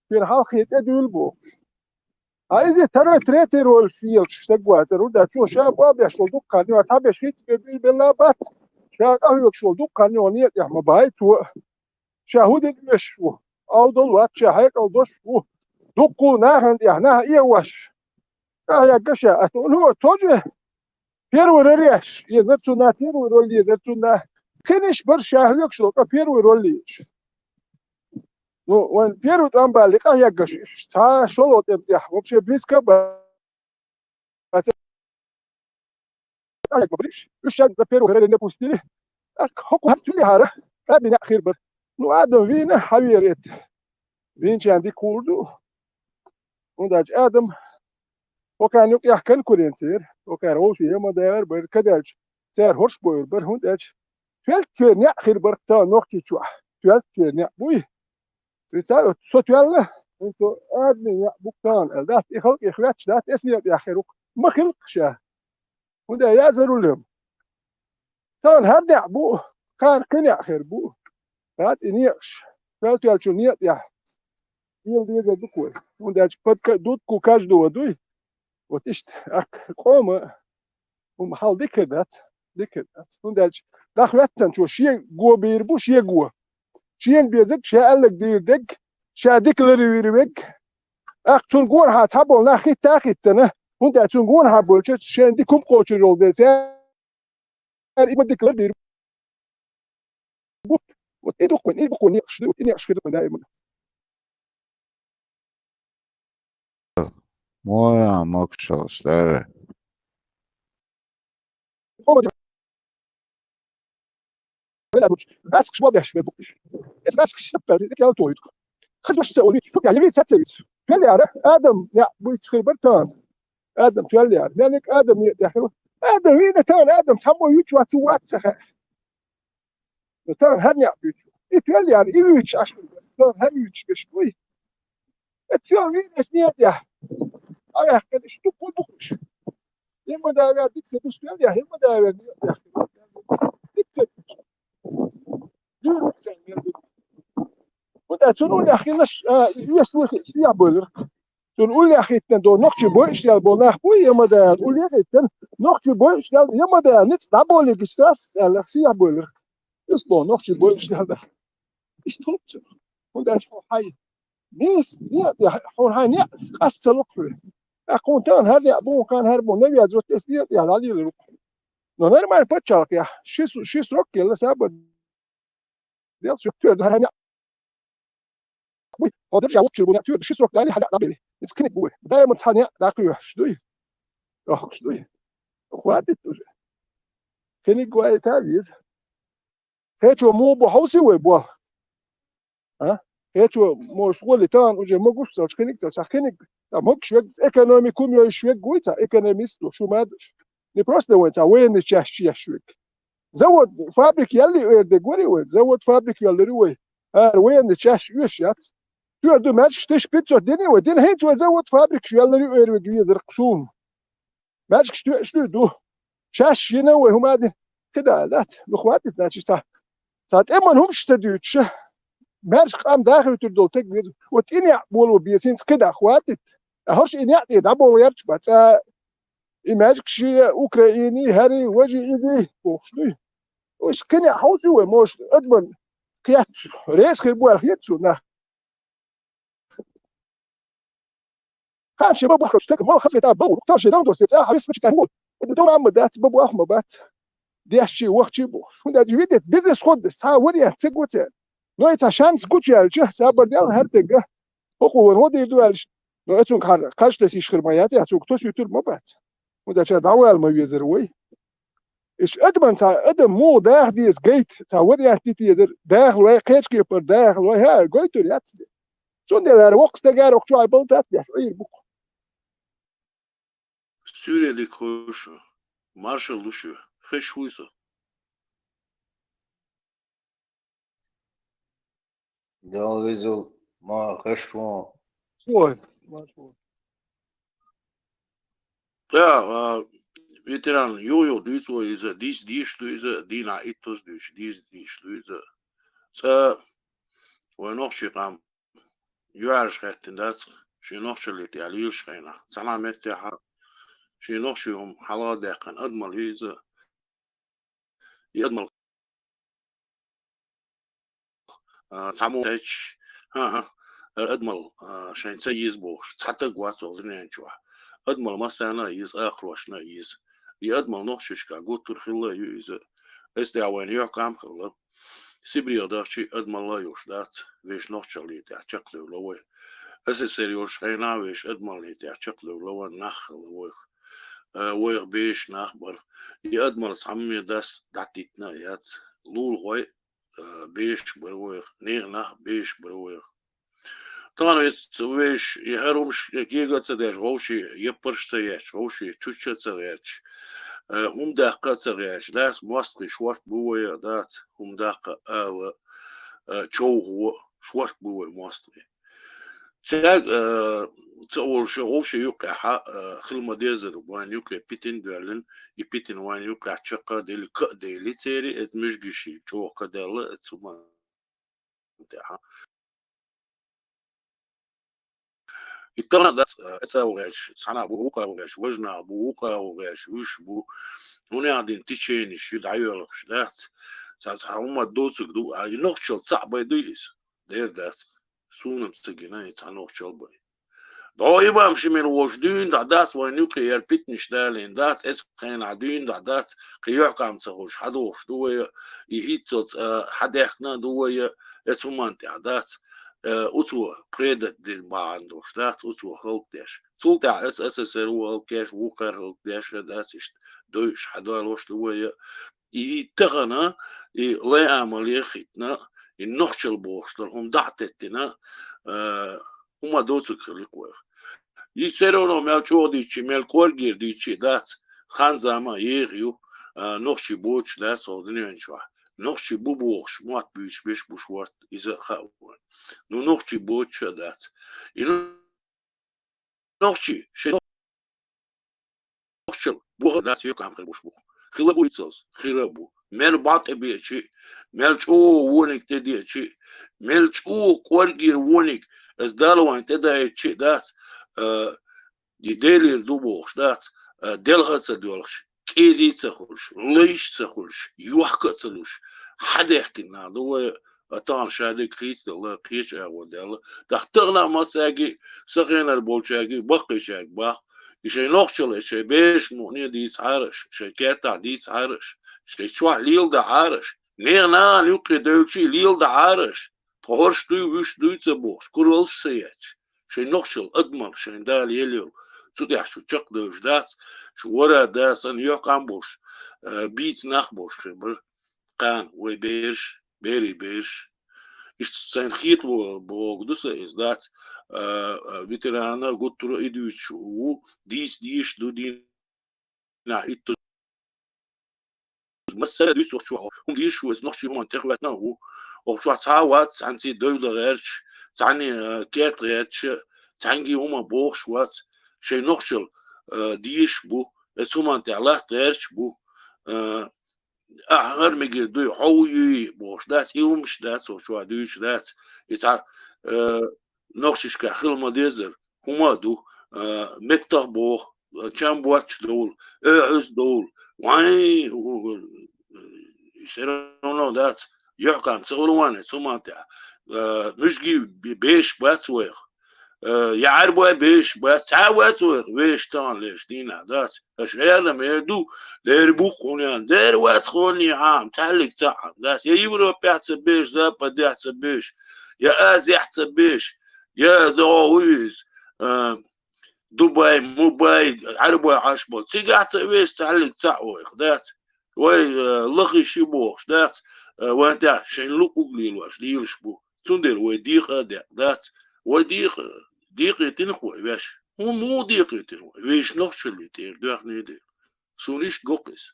Шена хьалххе тӀедуьйла бохуш. А иза второй, третий роль лелаш стаг вацара, хӀунда аьлча цо ша болх беш волу дукха хан, юха цхьаберш хӀинца бен буьйлабелла бац. Ша къахьоьгуш волу дукха хан юха некъа тӀехь ма баьй цо. Ша хӀун дина оьшуш ву? Ӏовдал вац, ша хьекъал долуш ву. Дуккха нахана тӀехь, нах а вош. Къахьегна ша, а цо, ну, тоже первый роль еш, езара цунна, первый роль езара цунна. Кхин иштта бара ша хьоьгуш долу, ткъа первый роль еш. Ну, вайн первый тӀом балли къахьегна ша, цхьа шолгӀа тӀем тӀехь, вообще близко а бац. Уьш шаьш за первый роль не пустили. ТӀаккха хӀокху хӀара туьллехьара, кӀадин неӀ хир бара. Ну, Адам вийна, хьан вера эта? Вийначарна дика хуур ду. ХӀунда аьлча Адам хӀокхарна юкъехь конкуренци яра, хӀокхара вовшийн яма дагӀар бара, кадаьлча цара хӀорш бойур бара, хӀунда аьлча туьллачеран неӀ хир бара тахана Нохчийчохь, туьллачеран неӀ буй. Цуьнца со тоьлла, хӀинца адамийн неӀ бу-кх тахана аьлла дац, и халкъе хӀоьтташ дац, эсне а тӀехь хир ву-кх. Ма хилла-кх ша. ХӀунда аьлча язаруллехь. Тахана хӀара неӀ бу, кхана кхин неӀ хир бу. ДӀа тӀе некъаш, тоьлла-тоьллачу некъа тӀехь. Эла дезар ду-кх вай. ХӀунда аьлча под ка-, дудку каждого дуй. Вот иштта, аккха, къома, хӀума хьал дика дац, дика дац. ХӀунда аьлча дӀахӀоьттинчо шен го бийр бу, шен го. Шена безарг, ша аьлларг дийр дерг, ша дика ларвийр верг. ТӀаккха цунна гонахьа цхьаболу нах хӀитта а хӀиттина, хӀунда аьлча цунна гонахьа болчу шайна дика хӀума кхочур йолу дела, цара и ма дика ларбийр бу. Вот и ду-кх вайн, и ду-кх вайн некъаш, и некъаш хир ду-кх вайн даиман. Моя могушаллаш дара. ГӀаскхаш ма беш вай бу. Эс гӀаскхаш саппаьлли, дика ял тойту. Хаза баш ца оли, хӀу тя леви ца цевиц. Тоьлла яра, Адам, я, буьйцу хир бар тан. Адам тоьлла яра. Мелик Адам не тя хир. Адам вина тан, Адам, цхьаммо юч вац, вац ца хаа. Тан хӀар неӀ буьйцу. И тоьлла яра, и вуьйцу ашхур. Тан хӀар вуьйцу беш вуй. Эт всё, вина эс не тя. А я, конечно, ту кул бухуш. Хима да вер дик ца бус тоьлла я, хима да вер не тя. Дик ца бус. Юру ца мел. Вот а цуну яхинаш, а, юс ву сия болур. Цунна уллехь хӀиттина до нохчий бойуш дел бо нах буй, я ма даьлла, уллехь хӀиттина, нохчий бойуш дел, я ма даьлла, ницкъ дӀаболийгаш дац, аьлла, сехь бойлар. Ис бо нохчий бойуш дел да. Иштта хӀума ца. ХӀунда аьлча хьо хьай. Нийса, не, я, хьо хьай не, къас ца лукхуьй. Аккхун тан хӀар я, бун кан хӀар бун, навязывать эс не, я, лалийла лукхуьй. Но нормально паччалкх я, ши су-, ши срок келла саба. Дел су төр дар хьаня. Буй, хьо держа вукхчуьра бу неӀ төр, ши срок дали хьаня дӀабели. Иза книг бу вай. Даима цхьа неӀ дӀакхоьхьуш дуй? Охкуш дуй? Хватит уже. Книг вай та виза. Хечо муха бу хьовси вай бо? А? Хечо, может, гӀоли тан уже могуш цалч книг цалч. А книг, а могуш вег, экономику мёйш вег гуй ца, экономист ду, шу мадуш. Не просто вай ца, военный часть еш вег. Завод, фабрика ялли эр де гори вай. Завод, фабрика яллари вай. Ар военный часть уьш яц. Туьр ду маьжгаш тыщ пятьсот дини вай. Дин хӀинца вай завод, фабрика яллари эр вег везар ксун. Маьжгаш туьш ду. Шаьш йина вай хӀума а дина, кхидӀа дац, ну, хватит, значит, цхьа, цхьа тӀеман хӀумаш ца дуьйцуш, маьрша къам дахийтур долу таг веза. Вот тӀинеӀ боло беза хӀинца кхидӀа, хватит. А хӀорш и неӀ тӀе дӀаболу ярча бац, а и маьждиг шен, Украиний, хӀарий, важий, изий бохуш дуй. Уьш кхинеӀ хьовсуй вай, может, адаман кхетчу, реза хир бу аьлла хета цо нах. Хан шен бан бахкалчу стага мала хаза вета бан, тар шен дан досте цӀа хьависса чу цӀа хӀума. Ду мамма дац, бан бохма бац. Дешчий, вахчий бохуш. ХӀунда аьлча видеть, бизнес ходда, цхьа вариант ца го церан. Но и цхьа шанс гучу аьлча, сабар дел хӀара тегга. ХӀокхо ван гӀо дийр ду аьлча. Но и цунга хьара кхаж тасийш хир ма яц, я цунга тосуьйтур ма бац. ХӀунда аьлча дӀавала ма везар вай. Иштта адаман цхьа адам муха даха деза гайта, цхьа вариант дита дезар, дахалой, кхечу кепара дахалой, хӀа, гойтур яц де. Цундела ара воккха стаг ара охчу ай балтат деш, Ӏийр бу-кх. Суьйре дика хуьлуш, маршалла луш ю, хезаш вуй со. Дала везал, ма хезаш ву. Ой, маршалла. ТӀаккха, а, ветеран, юха-юха дуьйцу вай иза, дийца дийш ду иза, дийнахь иттаза дуьйцу, дийца дийш ду иза. Цкъа вай нохчий къам юьхьӀаьржа хаьттина дац, шен нохчалле тӀехь лелаш хенахь, цхьана меттехь а, шен нохчий хӀума хьалха а даьккхина, адамалла иза, и адамалла, а, цхьаммо тайча, хӀан-хӀа, адамалла, а, шайн ца еза бохуш, цхьа таг вац оха дуьнен чохь. Адамалла массарна а еза, акхарошна а еза. И адамалла нохчашкахь гуттар а хилла а ю иза. Эс тӀехь вайна юьхькӀам хилла. Сибрех дахчий адамалла а йолуш дац, вешан нохчалле тӀехь чекхдевлла вай. С С Р йолуш хенахь а вешан адамалле тӀехь чекхдевлла вай, нах хилла вайх. Э, вайх бешаш нах бара. И адамалла цхьаммо дас дӀатиттина а яц. Лулахой, э, бешаш бара вайх, нехан нах бешаш бара вайх. Тахана вайца вешан и хӀара хӀумаш кега а ца деш, вовшийн яппарш а ца етташ, вовшийн чучча а ца гӀерташ, э, хӀума даккха а ца гӀерташ, дац, мостагӀий шорта бу вай а, дац, хӀума даккха ала, э, човхо, шорта бу вай мостагӀий. Цаьрга, э, ца волуш вовшийн юккъехь, э, хила ма-дезара, вайн юккъе питина а доьллина, и питина вайн юккъехь чекх а делла, ка а делла церан, иза муьжгаший чӀогӀа ка даьлла, иза цу ма тӀехь. И тахана дац, э, эцӀа ву гӀерташ, цхьана бу, вукха ву гӀерташ, важа нах бу, вукха ву гӀерташ, вуьш бу. ХӀунда аьлча дина теченеш ю, дӀайоьлхуш дац. Цхьа, цхьа хӀума доцург ду, а и нохчалла цхьаъ бен дуй иза? Дера дац. Суна-м ца гина и цхьа нохчалла бен. ДӀо имам Шемал волчу дуьйна дӀа дац, вайн юккъе яра питанаш далийна дац, эцу хенахь дуьйна дӀа дац, кхин юьхькӀам ца хуьлуш хьадохуш ду вай, и хӀинццалц, а, хьадаьхкина а ду вай, эцу хӀуманна тӀехь дац, а, оцо предать дина бахьана долуш дац, оцо хӀаллакдеш. Цул тӀаьхьа С С С Р ву хӀаллакдеш, вукхара хӀаллакдеш а дац, иштта дойуш хьадоьлхуш ду вай. И тахана, и лай амал яхийтина, и нохчалла бохуш долу хӀума дӀа а теттина, а, хӀума доцург хилла-кх вайх. И всё равно мел чӀогӀа дийцча, мел кӀоргера дийцча а дац, хан-зама а еха ю, а, нохчий боцуш дац хӀокху дуьнен чохь. Нохчий бу бохуш, мотт буьйцуш берш бу шорта, иза а хаьа вайна. Ну, нохчий боцуш а дац. И нохчий, шайн нохчалла бухара дац юьхькӀам хир болуш бу. Хилла бу иза, хир а бу. Мел бӀо тӀебеача, мел чӀогӀа вониг тӀедеача, мел чӀогӀа кӀоргера вониг, аса Дала вайн тӀедаийтча а дац, а, и Делера ду бохуш дац, а, делха а ца доьлхуш, кӀезиг а ца хуьлуш, лайш а ца хуьлуш, йохка а ца луш, хьадаьхкина нах ду вай, а тахана шадерг хийцаделла, кхечу агӀор даьлла. ТӀаккха тахана а массаьрга а, сан хенара болчаьрга а, баккхийчаьрга боху, и шайн нохчалла, и шайн берашна мукъане а дийцахьара аша, шайн кертахь дийцахьара аша, шайн чохь леладахьара аша, нехан нахана юккъе девлча а леладахьара аша, тхо хӀорш дуй, вуьш дуй ца бохуш, кураллаш а ца етташ. Шайн нохчалла адамалла шайн Дала елла йолу, цу тӀехь шу чекхдевлуш дац, шу вара а дацара юьхькӀам болуш, а, бийца нах болуш хир бара. Кхана вай бераш, берийн бераш. Иштта сайна хетало бохург ду сан иза дац, а, а, ветерана гуттара а и дуьйцуш ву, дийца дийш а ду дийнахь иттаза. Массара а дуьйцу оха чохь, хӀума дийш ву, иза нохчийн хӀуманна тӀехӀоьттина а ву. Оха чохь цхьа а вац, цхьаьнций девла гӀерташ, цхьаьний, а, керта гӀерташ, цхьаьнгий хӀума бохуш вац. Шайн нохчалла, а, дийш а бу, эцу хӀуманна тӀехь латта гӀерташ а бу. а, ахьа хӀара мегар дуй, хьо вуй, бохуш дац, и хӀумаш дац, хьо чохь дуьйцуш дац. И цхьа, а, нохчашкахь хила ма-деззара хӀума а ду, а, меттах боху, чам боццуш довла, оьгӀаз довла. Вайн, у, у, всё равно дац, юьхькӀам ца хуьлу вайн цу маттехь. А, муьжгийн бе-, беш бац вайх. Э, я Ӏаьрбой беш бац, цхьа а вац вайх, вешан тахана леш дийнахь дац. Аша гӀерна мер ду, дера бу-кх хьуна, дера вац хьуна хьан, цхьаьллиг ца хьан дац. Я Европехь ца беш, Западехь ца беш, я Азехь ца беш, я догӀу вуй иза, э, Дубай, Мубай, Ӏаьрбой Ӏаш болу. Цигахь ца веш, цхьаьллиг ца а вайх дац. Вай, э, лахий ши бохуш дац, э, вайн тӀехь шайн луъург лелош лелаш бу. Цундела вай декъа а декъа дац. Вай декъа, декъе тина вай веш. ХӀун муха декъе тина вай? Вешан нохчалле тӀера доьхний дела. Суна иштта го-кх иза.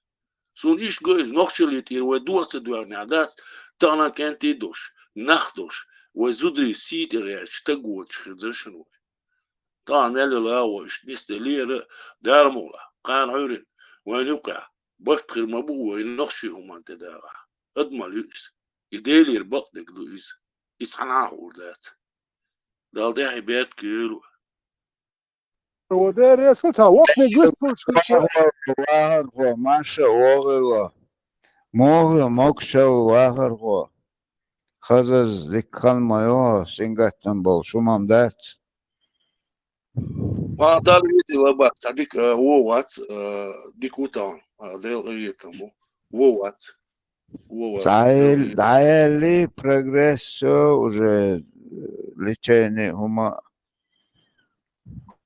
Суна иштта го иза, нохчалле тӀера вай дохца доьхнехь дац, тахана кӀентий долуш, нах долуш, вай зударий сий тӀе гӀерташ стаг воцуш хир дара шуна вай. Тахана мел йолу агӀо иштта нисделлера, Дала мукъ лахь, кхана Ӏуьйрина, вайна юккъехь барт хир ма бу вай нохчийн хӀуманна тӀедагӀахь. Адамалла ю иза. И Делера бакъдерг ду иза. Иза цхьанхьа а хуур дац. Далла тӀаьхье беркате йойла вай. О, дерриг а цхьа воккханиг вистхуьлуш хилча. Вахархо, Маша, вогӀийла. Муха, могушалла, вахархо. Хазаза дика хан ма йо, сингаттам болуш хӀума-м дац. Ма Далла везийла бац, цхьа дика, а, вон вац, а, дика ву тахана, а, Делан къинхетам бу. Вон вац. Вон вац. ДӀаелли, дӀаелли, прогресс, всё, уже лечение хӀума.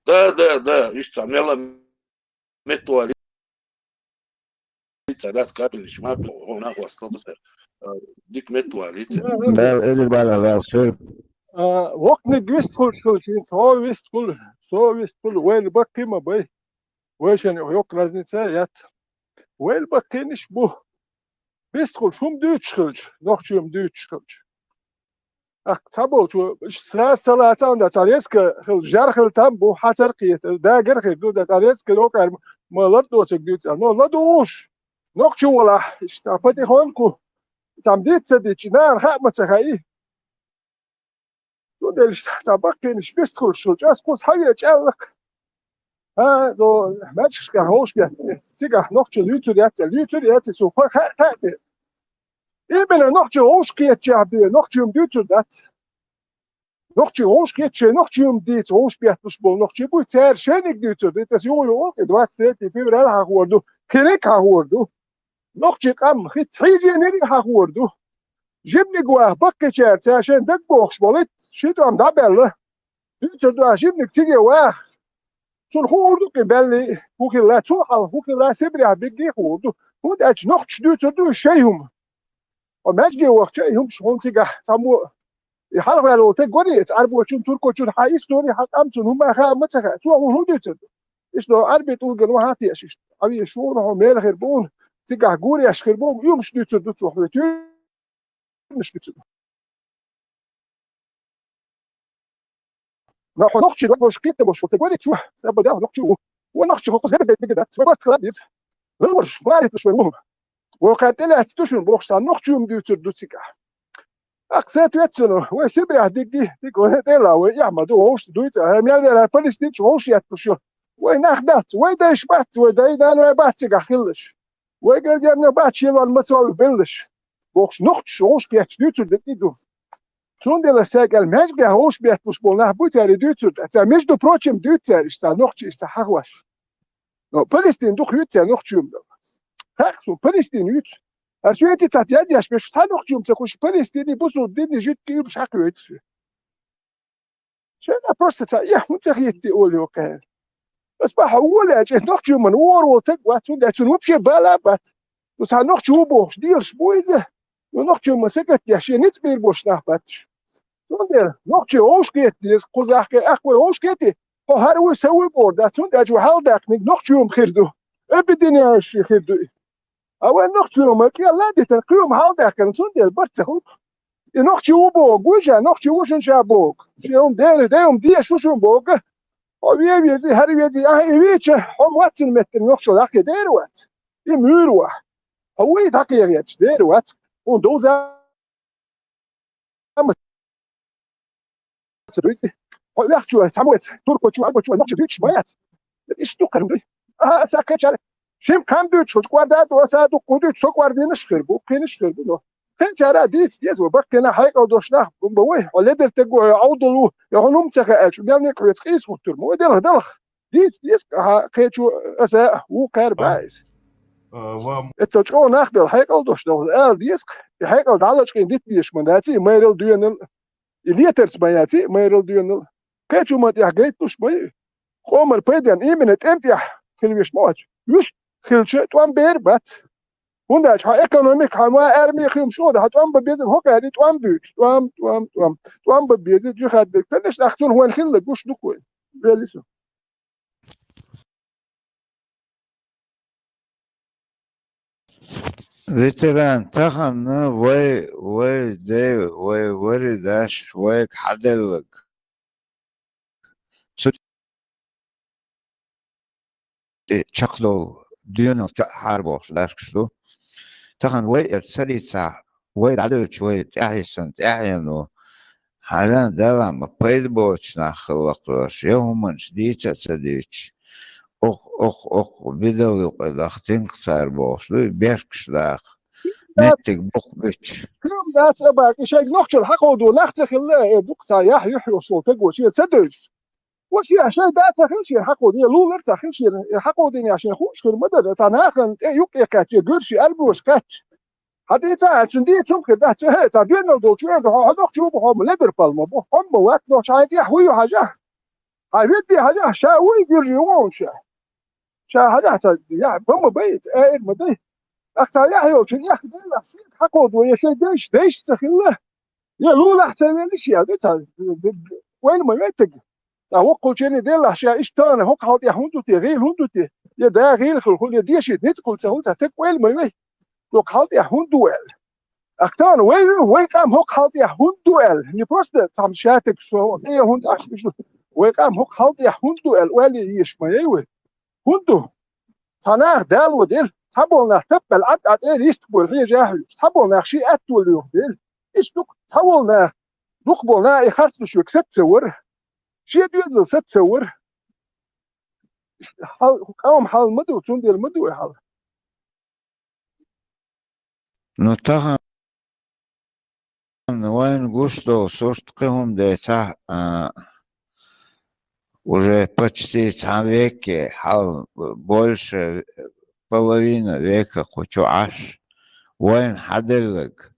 Да, да, да, иштта мела меттавалица, дац капельница, ма, хьо нах вац, а, дика меттавалица. Да, эли бала вал, всё. А, воккханиг вистхуьлуш хилча, хӀинца хьо вистхуьлу, со вистхуьлу, вайна баккхий ма бай. Вайшинна йоккха разница яц. Вайна баккхийнаш бу. Вистхуьлуш хӀума дуьйцуш хилча, нохчийн хӀума дуьйцуш хилча. Ахь цхьаболчо, сразу ца лаца, цхьа резко хила, жар хила там бу, хьацар кхета, дагар хир ду, да, цхьа резко йоккхара ма лар доцург дуьйцу, но ладугӀуш, нохчо валахь, иштта, потихоньку, цхьамма диц ца дичи, нахана хаа ма ца хаьий. Цундела иштта, цхьа баккхийнаш вистхуьлуш хилча, ас кхуза хьаве чӀаллакх. ХӀа, до, маьждигашкахь вовшах беттина, цигахь нохчо луьйцур яц, луьйцур яц, цо хаа, хаа, хаа. Именно нохчо вовшах кхетачехь бен, нохчо-м дуьйцур дац. Нохчо вовшах кхетачехь, нохчо-м дийца, вовшах бетталуш болу нохчий буй, цара шайниг дуьйцур ду. Ас юха юха, двадцать третье февраль хьахор ду, кхиниг хьахор ду. Нохчий къам хица хьийзийнарг хьахор ду. Жиманиг ваха баккхийчара, цара шайн даг бохуш болу, ши тӀом дӀабаьлла. Дуьйцур ду ахь жиманиг циге ваха. Цунна хуур ду кхин белли, хӀун хилла, цул хьалха хӀун хилла, Сибрехь бигги хуур ду. ХӀунда аьлча нохчаша дуьйцур ду шайн хӀума. Хьо маьждиге вахча, и хӀумаш хьуна цигахь цхьаммо, и хьалхаваьлла волу таг вари, эца Ӏарбочун, туркочун хьан истори, хьан къам цунна хӀума хаа ма ца хаьа. Цо хьуна хӀун дуьйцур ду? Иштта Ӏарби тӀулган ван хьан теша иштта. Ӏа веш вуна хьо мела хир бу, цигахь гуреш хир бу, уьмаш дуьйцур ду цо хьоьтуьйту. Нах хьо нохчий дог бохуш кхетта бохуш, таг вари цо, саба да нохчий ву. Вон нохчий хӀокху зеда бедига дац, вай барт хала деза. Лалурш, баритлуш вай ву. Вон кхаьр тӀелаьцна ду шуна бохуш, сан нохчий хӀума дуьйцур ду цигахь. Ах, ца тоьццуна, вай Сибрехь дигги, диг вай тӀела, вай эхь ма ду, вовшашца дуьйцу, хьан мел вера Палестинчу вовшах етталуш ю. Вай нах дац, вай дайш бац, вай дай нана вай бац цигахь хиллаш. Вай гергерна бац шелон мацалла беллаш. Бохуш, нохчаша вовшах кхетча дуьйцур дерг и ду. Цундела сагал маьждигехь вовшах бетталуш болу нах буй цара и дуьйцур ду. Цара, между прочим, дуьйцу цара иштта, нохчий иштта хьахош. Но Палестин дукха юьйцу цара нохчий хӀума. Хьакъ суна, Палестин юьйцу. Ас юьйцу цхьа язъеш беш, цхьа нохчий хӀума ца хуш, Палестини, бусул динни, жуьгти, уьлбаш хьакхоьйтуш. Шайна просто ца, я, хӀун ца хетти олу кхел. Ас бахьа волаьча, эс нохчий хӀуманна вогӀур волу таг вац, хӀунда аьлча цунна вообще бала а бац. Ну, цхьа нохчий ву бохуш, делаш бу иза. Ну, нохчий хӀуманна сакатдеш, шен ницкъ бийр болуш нах бац. Цундела нохчий вовшах кхета деза, кхузахь кхе, ахь вай вовшах кхетий, хьо хӀара вуй, са вуй бохур дац, хӀунда аьлча вай хьалдаккханиг нохчий хӀума хир ду, объединяющий хир ду и. А вай нохчий хӀума кӀел а дитина, кхин хӀума хьалдаккхина, цундела барт ца хуьлу. И нохчий ву боху, гуй ша, нохчий ву шуна ша боху. Шен хӀума дера, дай хӀума деша ву шуна боху. Хьо вен вези, хӀара вези, ахьа и вийча, хьо ваццина меттиг нохчо лахке дера вац. И муьйр вац. Хьо вуй дӀакхехьа гӀерташ, дера вац. Хьуна довза ца дуьйцу. Хьо вехчо, цхьаммо вац, туркочо, арбачо, нохчо дуьйцуш ма яц. Иштта ду кхерам дуй. А, аса кхечара. Шим кхам дуьйцуш, кӀорда а ду, аса а ду, кху дуьйцу, со кӀордийнаш хир бу, кхийнаш хир бу, но. Кхечара дийца деза, ва баккхина хьекъал долуш нах, бу, ба вай, хьо ледар таг ву, хьо Ӏовдал ву, я хьо нум ца хаьа аьлча, мел некъ вецкъийса хӀуттур ма вай, делах, делах. Дийца деза, хьа, кхечо, аса, ву кхаьра баьхьа иза. А, ва- Эццал чӀогӀа нах бел хьекъал долуш долу ала деза, и хьекъал дӀалачкъийна дита дезаш ма дац, и майрал доьнал, и летарца ма яц, и майрал доьнал. Кхечу ма тӀехь гайталуш ма ю. Къомар пайденна, именно тӀем тӀехь хила веш ма вац. Вуьш хилча, тӀом бер бац. ХӀунда аьлча хьан экономика, хьан ма арми хилма шо, хьан тӀом бан беза, хӀокхаьрий тӀом буьйцу. ТӀом, тӀом, тӀом. ТӀом бан беза, жихад дерг. Конечно, ахчун хӀун хилла, гуш ду кхуьй. Вели со. Ветеран, тахана вай, вай де, вай вари даш, вайга хьаделлаг. Цу тӀе чекхдолу доьналла тоьъахьара бохуш даркаш ду. Тахана вай эр ца дийцахь, вай дӀадевлча, вай тӀаьхьа йисина, тӀаьхьа йина ву. Хьажа, Дала ма пайда боцуш нах хилла кхоьруш, я хӀуманаш дийца а ца дуьйцуш, оху, оху, оху, бидал юкъа даха тинкъ цара бохуш дуй, беркаш даха, меттиг букъ буьтуш. Кхин дац а бакъ, и шайга нохчалла хьакховдо нах ца хилла, э, букъ ца яхь юьхь йолуш волу таго шен ца девзаш. Ва шен шайн да ца хила шен хьакховдо, я лулар ца хила шен, э, хьакховдийна шен хууш хир ма дара, ца нахана тӀе юккъе кхаьчча, я гуьрши арбоша кхаьчча. Хьан дийца аьлча, дийцум хир дац, хье, ца доьнал долчу веза, хьо, хьо нохчо бу, хьо ма ледар пал ма бу, хьо ма вац, нохча хьайн тӀехь вуй ю хьажа? Хьайн ведде хьажа, ша вуй гуьржи ву хьуна ша? Ша хьажа ца, я, ба ма бай, ца аьр ма дай. Ах ца яхь йолчун, эх, дайла, шен хьакховдо, я шайн дайш, дайш ца хилла. Я лулахь ца веллиш, я, ду ца, ойла ма вайтаг. Ца воккхул чуьра деллахь ша иштта тахана хӀокху хьал тӀехь хӀунда ду те, гӀийла хӀунда ду те? Я да гӀийла хила хуьлу, я дешийта ницкъ хуьлу ца хуьлу, ца тек ойла ма вай. ХӀокху хьал тӀехь хӀунда ду аьлла? Ахтана вай, вай къам хӀокху хьал тӀехь хӀунда ду аьлла? Не просто цхьамма шатаг со, э, хӀунда аш уьш ду? Вай къам хӀокху хьал тӀехь хӀунда ду аьлла, ойла еш ма яй вай. ХӀунда ду? Цхьа нах дало дела, цхьаболу нах таппал Ӏад а тӀе рист бойла хьежа а хьуьйсу. Цхьаболу нах ши аьтту лоьху дела. Иштта ду-кх, цхьаболу нах, дукхахболу нах и харц луш верг саца ца вара. Шен доьзал саца ца вара. Хьал, къам хьал ма ду, цундела ма ду и хьал. Ну, тахана вайна гуш долу сурт кхин хӀума децахь, а, уже почти цхьа веке хьал, больше половина века кху чу Ӏаш, вайна хьаделлаг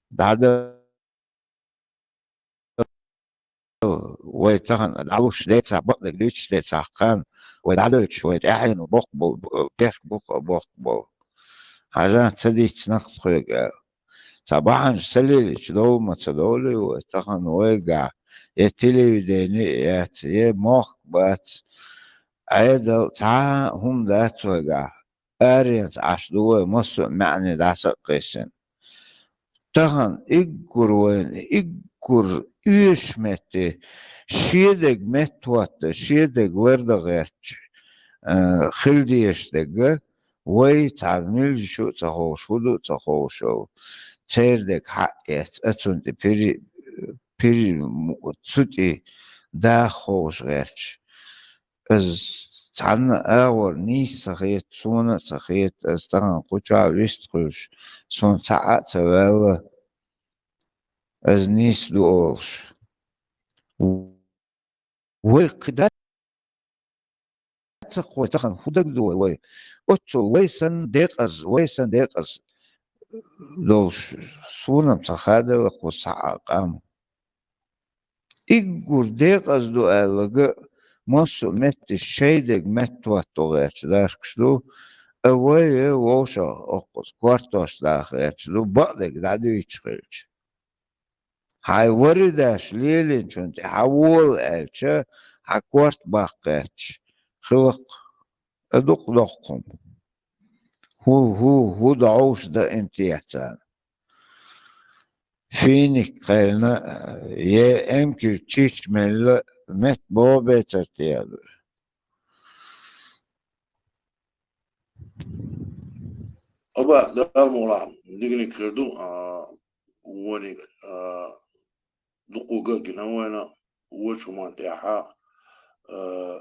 дӀадала вай тахана дӀалуш децахь, бакъдерг дуьйцуш децахь кхарна, вай дӀадоьлчуш, вай тӀаьхьено боккха болу, бехк бу-кх боккха болу. Хьажа, ца дийцина-кх тхоьга аьлла. Цхьа бахьанаш ца лелийча, довла ма ца довлий вай, тахана вайгахь я телевидение яц, я мохк бац, Ӏедал цхьа а хӀума дац вайгахь. Аренца Ӏаш ду вай, массо а маьӀне дӀаса а кхиссина. Тахана иггур вайна, иггур оьшуш метте, шедаг меттахӀотта, шедаг лардан гӀерташ, а, хила дезаш дерг, вай цхьа милжа шу а ца ховш, хӀун ду а ца ховш, церан дерг хьаэца, а цунна тӀе пири-, пири-, цу тӀе даха ховш гӀерташ. Ас цхьанна агӀор нийса ца хета, суна а ца хета, ас тахана кху чохь вист хуьлуш, суна цхьа а ца ваьлла, ас нийса ду олуш. Вай кхин дац ца кхой, тахана хӀун дагадогӀу вай? Оццул вай санна декъаза, вай санна декъаза долуш, суна-м ца хадара кху цхьа а къам. Иггур декъаза ду аьлларг а, массо а метташ шайдерг меттахӀотто гӀерташ даркаш ду, а вай, э, вовшах оккхуза кортош даха гӀерташ ду, бакъдерг дӀадуьйцуш хилча. Хьайн вари даш лелийначунна тӀе хьан вола аьлча, хьан корта баккха гӀерташ хиларх а дукха доккхун. ХӀу, хӀу, хӀу дӀовш дан интех царна. Финик кхаьрна, е эмкир чич мелла, метта богӀу бецар те аьлла. Оба, Дала мукъ лахь, диканиг хир ду, а, вониг, а, дукхага а гина вайна, вочу хӀуман тӀехьа, а,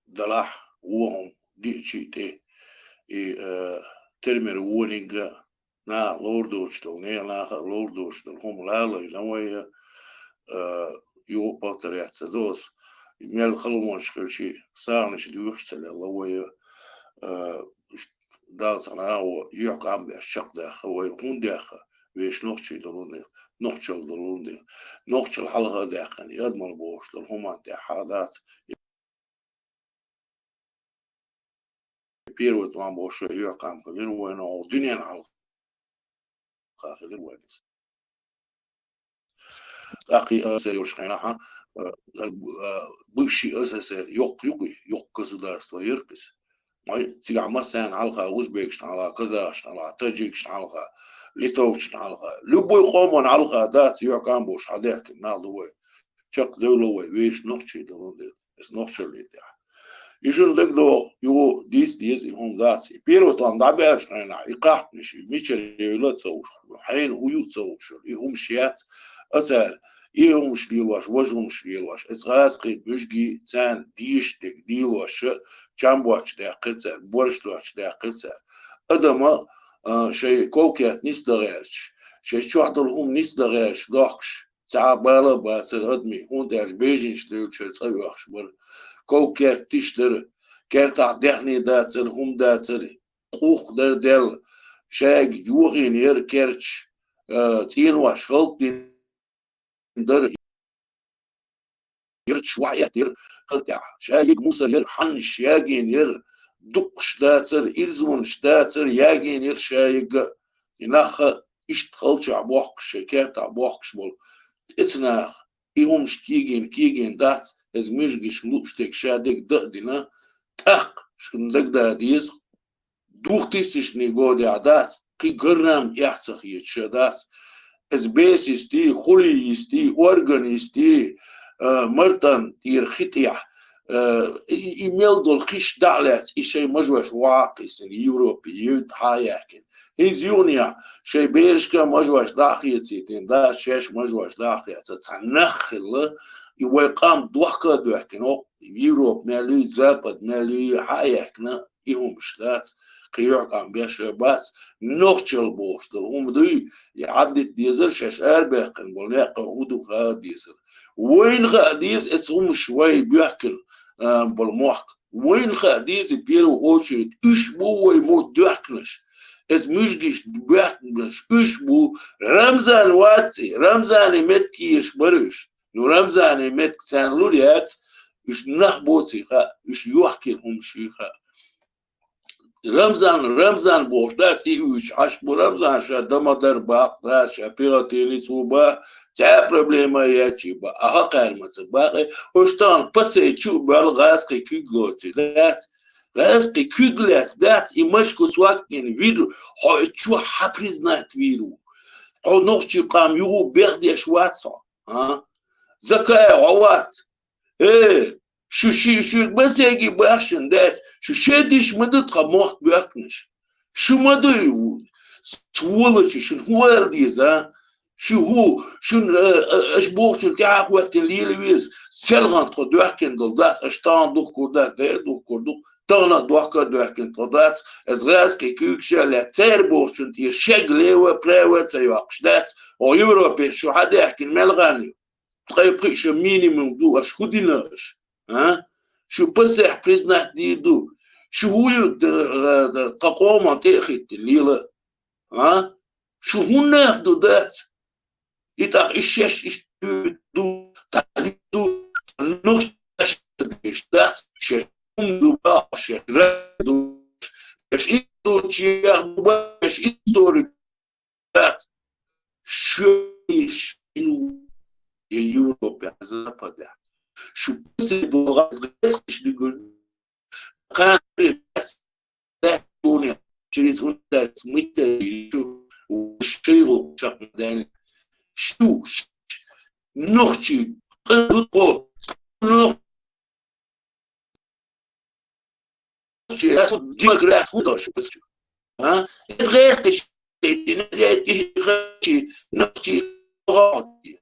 далахь, вон хӀума диъча тӀе, и, а, тера мера вониг а, наха ловр доцуш долу, нехан наха а ловр доцуш долу хӀума лалайна вай, а, юха а повторяться ду ас, мел халонаш хилча а, сагӀанаш доьхуш ца лелла вай, а, Дала цхьана агӀо, юьхькӀам беш чекхдаьхна вай, хӀунда даьхна, вешан нохчий долун дела, нохчалла долун дела, нохчалла хьалха а даьккхина, и адамалла бохуш долу хӀуманна тӀехь хьа дац, первый тӀом бохуш вай юьхькӀам хилира вайна, оха дуьненна хьалха хилира вайна. ТӀаккха и СССР йолчу хенахь, а, а, бывший СССР йоккха юкъа, йоккха государство яра иза. Ой, цигахь массарна хьалха, узбекашна хьалха, казахашна хьалха, таджикашна хьалха, литовцашна хьалха, любой къоман хьалха дац, юьхькӀам бохуш хьадаьхкина нах ду вай. Чекхдевлла вай, вешан нохчий долун дела, иза нохчаллин тӀехь. И шуна дагадогӀу, юха дийца деза и хӀума дац. И первый тӀом дӀабаьллачу хенахь, и къаьхьтинаш, и мичара евлла а ца хууш, хьенан хӀун ю а ца хууш, и хӀумаш яц а цара, и хӀумаш лелош, важа хӀумаш лелош, иза гӀазкхий, муьжгий, царна дезаш дерг дийлош, чам боцуш даьккхира цара, борш доцуш даьккхира цара. Адама, а, шайн ков-керт ницкъ дан гӀерташ, шайн чохь долу хӀума ницкъ дан гӀерташ дохкуш, цхьа а бала а бацара адамийн, хӀунда аьлча бежанаш девллачара цӀа оьхуш бара. Ков-керт тиша дара, кертахь даьхни дацара, хӀума дацара, къух дара даьлла. Шайга йохийна яра керташ, а, цӀенош хӀаллакдина дара, ярташ охьаэттира хӀара тӀехь. Шайга мусар яра, хьаннаш ягийна яра, дукхаш дацара, ирзонаш дацара, ягийна яра шайга. И нах а иштта халчохь бохкуш, шайн кертахь бохкуш болу. ТӀе ца наха, и хӀумаш кегийна, кегийна дац, иза муьжгаш лууш дерг ша дерг дан а дина, тӀаккха шуна дагадаа деза, двухтысячный годехь дац, кхин гарнам эхь ца хеташ а дац. Иза беса йисте, хули йисте, орган йисте, а, мартан тӀера хи тӀехь, а, и, и мел долу хиш дӀа а лаьцна, и шайн мажош ваха а кхиссина, Европе, евта хьа а яьккхина. ХӀинца юханехь шайн берашка а мажош дӀа а хецийтина, дац шаьш мажош дӀа а хецна, цхьа нах хилла, и вай къам дохка а доьхкина, Европа мел юй, Запад мел юй, хьа а яьккхина, и хӀумаш дац, кхин юьхькӀам беш а бац, нохчалла бохуш долу хӀума дуй, и Ӏаддита дезара шаьш арабаьккхина болу некъ хӀун ду хаа дезара. Вайна хаа деза, эцу хӀумаш вай боьхкина, а, болу мохк. Вайна хаа деза, первую очередь, уьш бу вай мо доьхкинарш. Эцу муьжгашна боьхкинарш уьш бу. Рамзан вац и, Рамзане меттиг еш бара уьш. Ну, Рамзане меттиг царна лур яц, уьш нах боций хаьа, уьш йохкийна хӀумаш юй хаьа. Рамзан, Рамзан бохуш дац, и уьйчу Ӏаш бу Рамзан, ша дан ма-дарра бакъ дац, ша пехотинец ву бакъ, цхьа а проблема яц и бакъ, а хӀокхара ма ца бакъ, уьш тахана пассе чу а боьлла гӀазкхий куьг лоций дац, гӀазкхий куьг лаьцна дац, и мачку сваккин вир, хьо и чу хьан признать вийр ву? Хьо нохчийн къам юху бехдеш вац хьо, а? Закай хьо вац? Э, шу ши-, шуьга масеги бахшина даьлча, шу шедиш ма ду тхан мохк боьхкинаш. Шу ма дуй ву, сволочи, шуна хӀун ала деза, а? Шу хӀу, шуна, э, э, аша бохучун тӀаьхьа хӀоьттина лела веза, селхана тхо доьхкина долу дац, аша тахана духкур дац, дера духкур ду, тахана а дохка а доьхкина тхо дац, аса гӀазкхий куьйгаш а лаьцна, церан бохучун тӀера шег лево, право а ца йоккхуш дац, о Европе шу хьадаьхкина мел хан ю. Ткъе пхиъ шо минимум ду, аша хӀун дина аша? А? Шу пасехь признать дийр ду. Шу хӀун ю д-, д-, д-, тхан къоман тӀе а хӀиттина лела? А? Шу хӀун нах ду дац? И тӀаккха иш шеш иш ду, тӀаккха ду, нух шеш деш дац, шеш хӀун ду баха, шеш ра ду, шеш ис ду, чех ду баха, шеш историк дац. Шу иш ину я Европе, а Западе. Шу после долгаз грецкиш дигур. Кан через унтац мыта шу шейгу чакмадан. Шу нохчи къыдут ко. Нох чи ясу демократ худо шу пасчу. А? Эцгес тыш, эти, эти, эти, нахчи, гахти.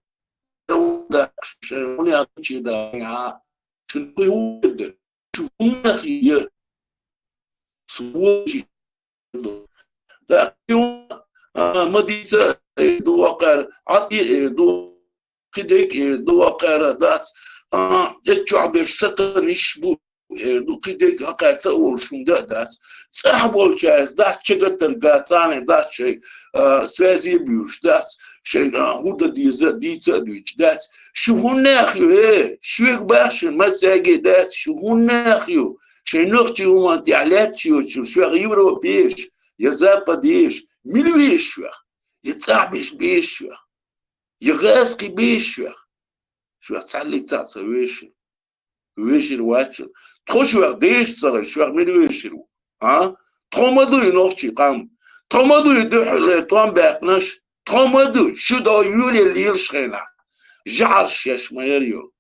Шуны ятчи да, я. Шуны хуйдыр. Шуны нахи, я. Сволочи. Да, а, мадица, э, дуакар, ати, э, ду-, кхидек, э, дуакара дац, а, эт чуабеш саканиш бу, э, ду кхидек акаца олшун да дац. Цах болчаяс дац, чагатар гацане дац, шей, а, связи бюш дац, шей, а, худа диза, дица дуч дац. Шу хуннех ю, э, швег башин, масяги дац, шу хуннех ю. Шей нохчи уман тялят чиочу, швег Европеш, я Западеш, милвеш швег, я цах беш беш швег. Йыгъаски беш шуях. Шуях цхьаллиг цаца вешир. Вешир ваччил. Тхо шуях деш цагъай, шуях мир вешир ву. А? Тхо ма дуй нохчи къам. Тхо ма дуй духьале тон бяхнаш. Тхо ма дуй. Шу до юле лилш хена. Жар шеш ма яр ю.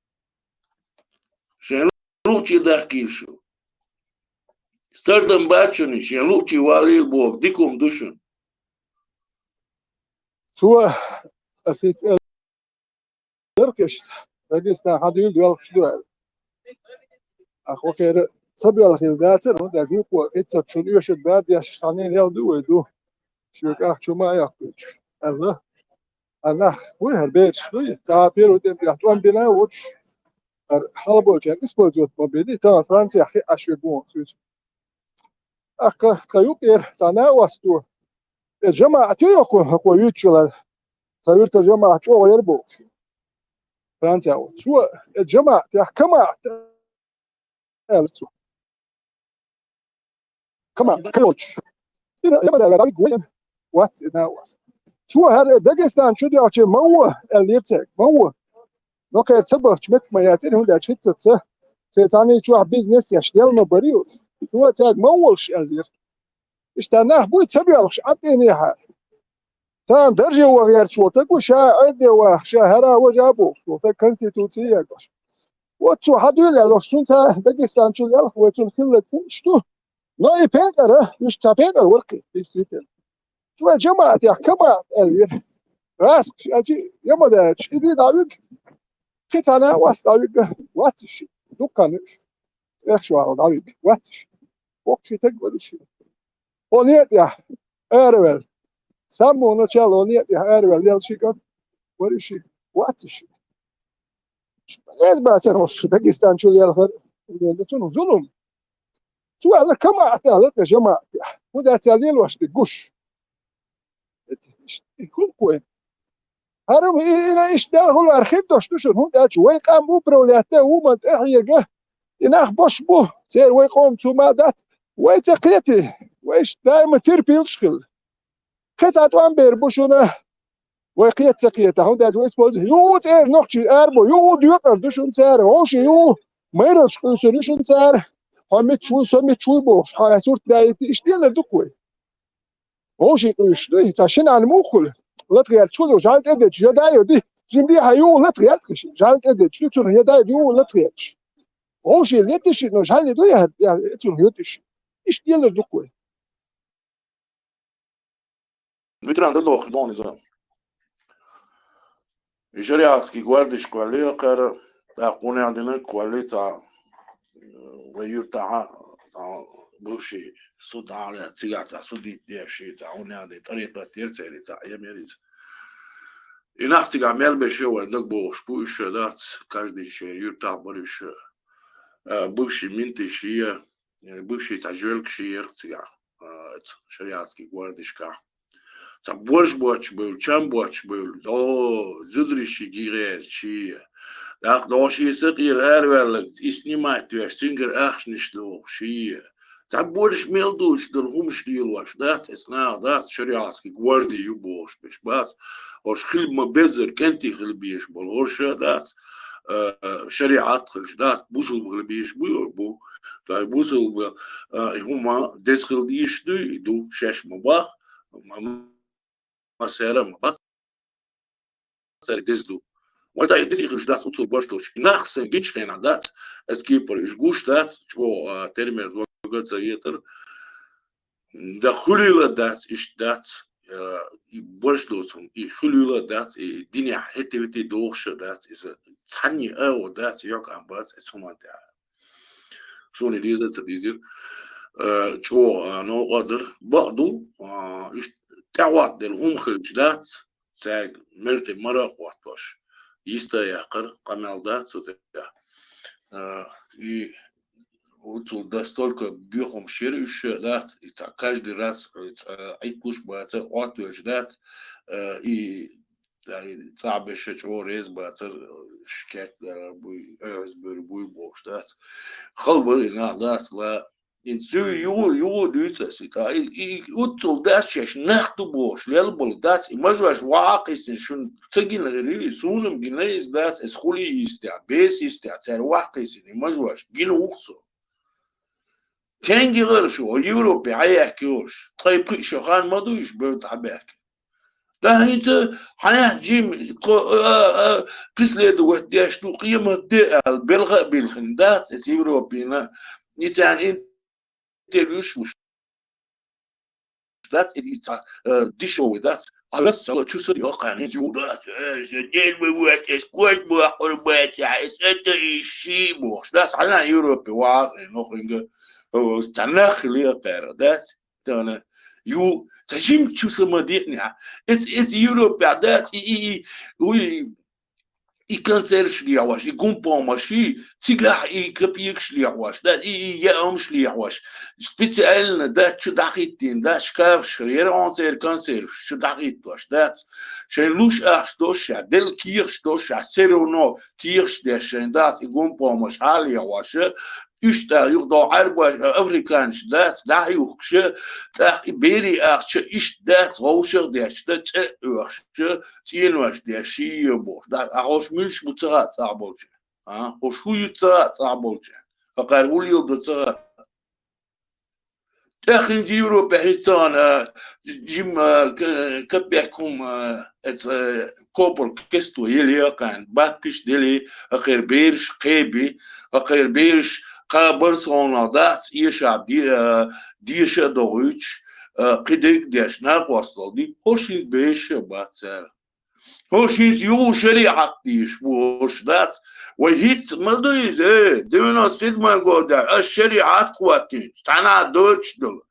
Шен лучи дахкил шу. Сардам бачуни, шен лучи валил бог, дикум душун. Цо асиц эл деркешт, Дагестан хьадуьйла доьлхуш ду аьлла. Ахо кхера ца боьлхийла дацар, хӀунда аьлча вукхо иццачун оьшург бад еш санийна ял ду вай ду. Шуьга ахчу ма а яккхуьйтуш, аьлла. А нах вуй хӀара бераш, вуй? Цхьа первый тӀем тӀехь тӀом бина а воцуш, хӀара хьалаболчарна использовать ма бина, тахана Францехь хиъ Ӏаш вегон цуьнца. ТӀаккха тхан юкъера цхьа накъосту, э, жамаӀат ю йоккху хӀокхо юьйцучулара, тхан юьртан жамаӀат чӀогӀа яра бохуш. Францехь ву. Цо, э, жамаӀатех камаӀат аьлла цо. Кама, кайочуш. Иза, я ма даьлла, дӀавигга вай, вац и накъост. Цо хӀара Дагестан чу доьлхуче ма ву, аьллера цаьрга, ма ву. Но кхера ца бахча меттиг ма яцара, хӀунда аьлча хӀинццаца шайн цхьанний чохь бизнес еш, дел ма барий уьш. Цо цаьрга ма волуш, аьллера. Иштта нах буй ца боьлхуш, Ӏад тӀенехьа. Царна дарже ваха гӀерташ волу стаг ву, ша Ӏедде ваха, ша хӀара а важа а бохуш волу стаг, конституци а ягош. Вот цо хьан дуьйла аьлла, шуна ца Дагестан чу лелха, вай цунна хилларг хууш ду. Но и пекъара, уьш цхьа пекъар вара кхин, действительно. Цо вай жамаӀатех камаӀат аьллера. Раскаш, аьлчи, я ма даьлча, иза дӀавиг, кхин цхьа накъост дӀавиг, вац и ши, дуккха а уьш. Эхь шо вала дӀавиг, вац и ши. Боккхачу таг вара и ши. Хьо некъа тӀехь араваьлла. С самого начала хьо некъа тӀехь араваьлла, лелла ши кӀант вара и ши. Вац и ши. Шу ма леза бацара хьо шу Дагестан чу лелхар, цунах зулам. Цо аьлла, камаӀат аьлла, тӀе жамаӀат аьлла. ХӀунда аьлча лелош дерг гуш. И хӀун кхой? ХӀара и, и, и, иштта дела хӀума хир дош ду шуна, хӀунда аьлча вай къам управлять а ву ма тӀехьега, и нах бош бу, церан вай къоман цу ма дац, вай ца кхетий, вай иштта даима терпилаш хилла. Кхин цхьа тӀом бер бу шуна, вай кхета ца кхета, хӀунда аьлча вай используем. Юха цӀера нохчий арабо, юха доькъар ду шуна цара, вовший юха майраллаш къуьйсур ю шуна цара, хьо мичча вуй, со мичча вуй бохуш, хьо сурт даийти, иштта денар ду-кх вай. Вовший къуьйсуш ду, цхьа шинарна муха хуьлу? ЛатгӀерташ хуьлу, жӀаьла тӀедетташ, я дай, я ди. Жимма дехьа юха латгӀерта кхиш, жӀаьла тӀедетташ ду, цунах я дай, юха латгӀерташ. Вовший летиш, но жӀаьла ду я, я цунах йотиш. Иштта денар ду-кх вай. Ветеран дан доху дона иза. И шариатский гвардиш кхоьллира кхара, тӀаккха хӀун аьлла дина кхоьллира цхьа, э, вай юьртахьа, цхьа бывший суд аьлла, цигахь цхьа судить деш, цхьа хӀун аьлла дина, тӀарикъат яра церан, цхьа эм яра иза. И нах цигахь мел беш ю вайн дагабогӀуш бу, уьш дац, каждый шен юьртахь бара уьш, э, бывший менташ я, э, бывший цхьа жоьлкаш яра цигахь. А, оцу шариатский гвардишкахь. Цхьа борш боцуш бевлла, чам боцуш бевлла, о, зударий шига гӀерташ шиъ. ТӀаккха догӀу шен сакъера араваьлларг, и снимать веш, цуьнгара ахчанаш дохуш шиъ. Цхьа борш мел доцуш долу хӀумаш лелош дац, эцу наха дац, шариатский гварди ю бохуш берш бац. ХӀорш хила ма беззара кӀентий хила безаш болу, хӀорш а дац, а, шариат хилаш дац, бусулба хила безаш буй, бу. Тай бусулба, а, и хӀума деза хила дийш дуй, и ду, шаьш ма бах, ма, ма, ма сера ма бац, сера деза ду. Вай тай деза хилаш дац, уцул баш долуш. И нах сайн гича хенахь дац, эцу кепара уьш гуш дац, чӀогӀа, а, термер дога ца етар. Да хуьлийла дац, иштта дац, э, и борш доцун, и хуьлийла дац, и динехь хӀетте-вете дохуш а дац, иза цхьанне а агӀо дац, йокъа а бац, эцу хӀуманна тӀехь. Суна и деза а ца дезира, э, чӀогӀа, а, новкъа а дара. Бакъ ду, а, иштта тӀаьхьахӀоттаделла хӀума хилча дац, цаьрга мертий мара а хӀоттош, йиста а яккхар, къамел дац цу тӀехь. А, и оцул настолько боьха хӀумаш яра уьш, дац, и цхьа каждый раз, э, цхьа Ӏитталуш бацара, Ӏоттавелча дац, э, и, да, и цӀахь берш чӀогӀа реза бацара, э, шкерт дарар буй, оьгӀаз бер буй бохуш дац. Хала бара и нах, дац, ла, и цуьнан юха, юха дуьйцу аса и тӀа. И, и, и оцул дац шаьш нах ду бохуш, лелла болу дац, и мажош ваха а кхийсина, шуна ца гина хир ю, и суна-м гина иза, дац, аса хуьлий йистехь, беса йистехь, цара ваха а кхийсина, и мажош гина ву-кх со. Кенгигара шу, о, Европе хьаяьхкий уьш. Ткъе пхиъ шо хан ма ду уьш бевдда хьабаьхкина. Да хӀинца хьан яхь жим, тхо, а, а, преследовать деш ду, къемат де аьлла, белха а билхина дац эс Европина. И царна интервьюш луш дац, и цхьа, э, дешевый дац. А лас сала чу са дио кхаьна, хӀинца ю дац, э, ша деш ма вац, эс кот бохур бац, эс это и ши бохуш дац. Хьан Европе ваха а, нохинга, э, цхьа нах хиле а кхаьра дац. Тана ю, ца жим чу са ма диъни. Эц, эц Европе дац, и, и, и, уй, и консервш лехьош, и гумпомаш, и цигахь и копейкаш лехьош, да, и, и яамаш лехьош. Специально, да, чу дӀахӀиттийна, да, шкафаш хир яра хьуна церан консервш, чу дӀахӀиттош, да. Шайн луш ахча долуш ша, делла кехаш долуш ша, все равно кехаш деш шайн, да, и гумпомаш хьалехьош, уьш тӀаккха юха догӀу Ӏаьрбош, африканаш дац, дӀахьухкуш, тӀаккха и берийн ахча иштта дац, вовшах а детташ, да, цӀе а оьхуш, цӀенош деш, ший а бохуш, да, а хӀорш муьлш бу ца хаьа цӀахь болчеран? А? ХӀорш хӀун ю ца хаьа цӀахь болчеран? Хьакхара хӀун леладо ца хаьа? ТӀаккха хӀинца Европе хӀинца тахана, а, жим, а, к-, капек хӀума, а, эца, а, копал кесто еле а кхаьна, баппиш деле, хӀакхера бераш кхеби, хӀакхера бераш кхабар совнах дац, эшахь де-, а, деша а дохуьйтуш, а, кхидерг а деш, накъосталла ди, хӀорш хӀинца бешаш а бац цара. ХӀорш хӀинца юха шариӀат дийш бу, хӀорш дац. Вай хӀинца ма ду иза, э, девяносто седьмой годехь, ас шариӀат хӀоттийна, цхьанхьа доцуш долу.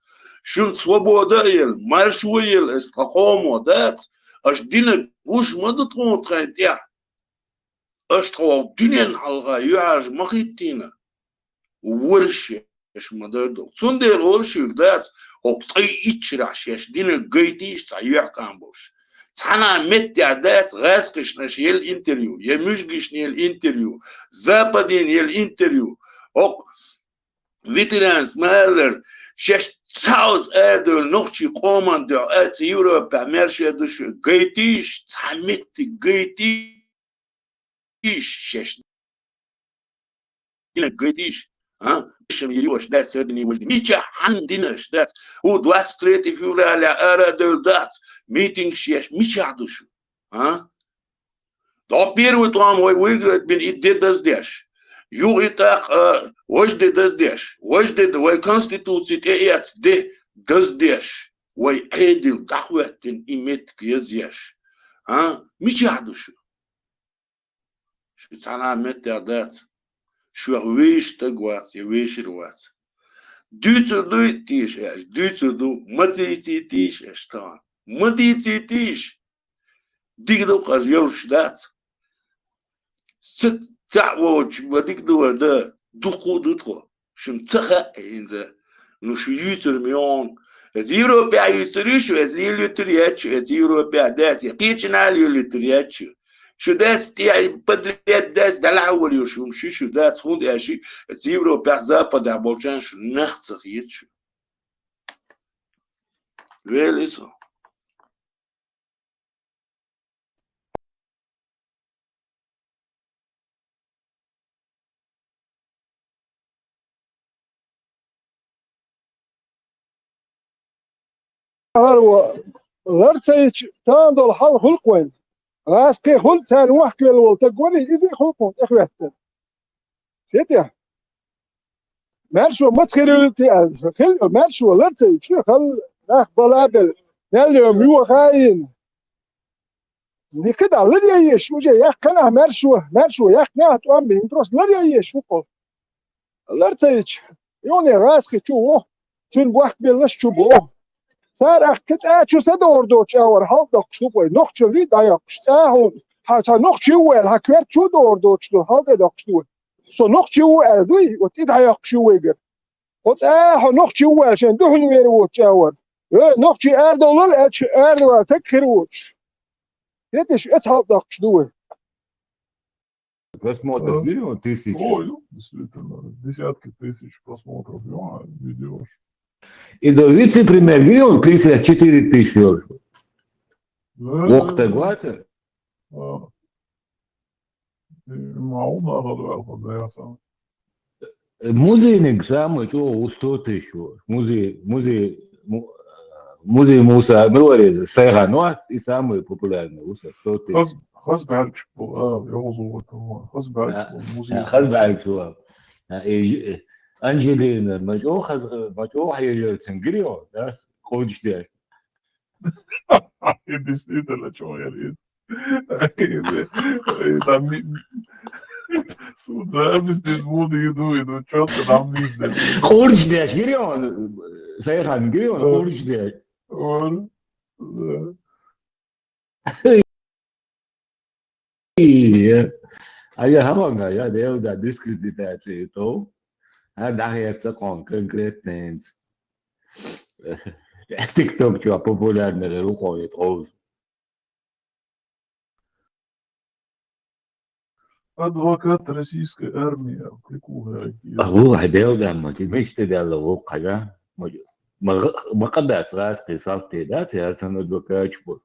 Шуна свобода а елла, маршо а елла, ас тхан къомо дац. Аш динан гуш ма ду тхуна тхайн тӀехь. Аш тхо дуьненна хьалха юьхьӀаьржа ма хӀиттийна. Варш еш ма дара ду. Цундела олуш ю дац, хӀокху ткъе итт шарахь шаьш динарг гайтийша цхьа юьхькӀам болуш. Цхьана а меттехь дац гӀазкхишна аша елла интервью, я муьжгишна елла интервью, Западина елла интервью. ХӀокху ветеранс ма-аллара, шаьш цхьаъ оза арадевлла нохчийн къоман дуьхьа, а, цу Европехь маьрша ду шу, гайтийша цхьа меттиг, гайтий- йиш шаьш. Динарг гайтийша, а? Шам йириош дац, сардини важди. Мичахь хьан динарш дац? У двадцать третье февраля ара а девлла дац, митингаш еш, мичахь ду шу? А? До первый тӀом вай выиграть бина и де даздеш. Юкъа и тӀаккха, а, важде даздеш. Важде да вай конституций тӀеэцна де даздеш. Вай Ӏедал дӀахӀоьттина и меттиг язъеш. А? Мичахь ду шу? Шу цхьана а меттехь дац. Шух вешан стаг вац, я вешар вац. Дуьйцур дуй теша аьлча, дуьйцур ду, ма дийций теша аша тахана. Ма дийций теша. Дика ду-кх аша йовлуш дац. Ца, цхьаъ воцуш, ма дика ду вара дан, дуккха а ду тхо. Шуна ца хаьа хӀинца. Ну, шу юьйцур ма ю хьуна. Эца Европехь юьйцур ю шу, эца лелойтур яц шу, эца Европехь дац, я кхечанхьа лелойтур яц шу. Шу дац тӀехь подряд дац, дӀалахьор ю шу, шу, шу дац, хӀунда аьлча эца Европехь, Западехь болчарна шу нах ца хета шу. Вели со. ХӀара ва лар ца йича, тан долу хьал хуьлу-кх вайн. ГӀаскхий хуьлу, царна вахкавелла волу таг вара, иза а хуьлу-кх тӀехветтар. Хетий? Маьршо маца хир йолу те аьлла, хила йо, маьршо лар ца йича, хала нах бала а белла, мел йо, муьйха а йина. Никада лар яйеш, уже яьккхина ахь маьршо, маьршо яьккхина ахь тӀом бина, просто лар яйеш ву-кх. Лар ца йича, юхане гӀазкхи чу ву, цуьнан бохк беллаш чу бу. Цара ахка цӀа чу са догӀур доцу чӀагӀор хьалдоккхуш ду вай, нохчаллий дӀайоккхуш цӀа хьуна, хьан цхьа нохчи ву аьлла, хьан коьрта чу догӀур доцуш ду, хьал тӀедоккхуш ду вай. Со нохчи ву аьлла дуй, вот и дӀайоккхуш ю вайгара. Хьо цӀа хьо нохчи ву аьлла шайн дуьхьал вер воцу чӀагӀор. Э, нохчи арадовлал аьлча, арадовла таг хир воцуш. Хеташ, эца хьалдоккхуш ду вай. Просмотров миллион тысяч. Ой, ну, действительно, десятки тысяч просмотров, ё, видео. И до вице-премьер миллион тысяч, четыре тысячи. Да, Вокта да, да. Гватер. А. И ма у нас отвал хозяйство. Музейник самый чё у сто тысяч. Музей, музей, му-, музей Муса Милореза, Сайхан, ну, а, и самый популярный у сто тысяч. Хаз, хаз бальч, а, я уже вот, хаз бальч, а, музей. А, хаз бальч, а. А, и, э, Анжелина, ма чё хаз, ма чё хьежар цин гирио, да? Кончдеш. И действительно, чё я. Там ми-, суд запись не буду, иду, иду, чё ты там не знаешь? Кончдеш, гирио, Сайхан, гирио, кончдеш. Да. Ай, я хӀаманга, я делда дискредитация то. А, да, я ца кон конкретно. ТикТок чё популярный, рухой троз. Адвокат российской армии, прикол, какие. А, ву, ай, делда, ма, ти мишта делла, ву, кхажа. Ма, ма, ма, къа дац, гӀазкхи салти дац, я сан адвокат чпу.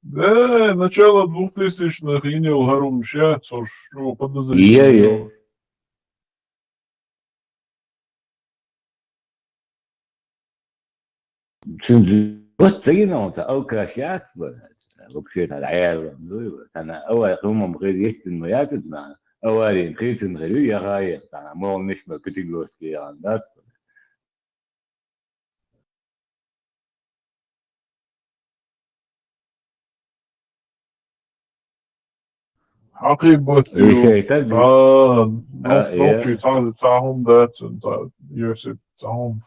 Да, начало двухтысячных, инил харум ша, цо шу подозрение. Е, е. Цуьнан вот ца гина, вот алкаш яц бара. Вообще, надо аьлла, ну, тана аварий хӀумам хир естина ма яц, на аварий хицин хир ю, яха яха, тана мол миш ма Пятигорский яхан дац. Хьакхийбат ю. Ишайтаг. Цхьа, ну, а, ну, я. Чи цхьа, цхьа хӀума дац, цхьа, йоьсуьйту цхьа хӀума.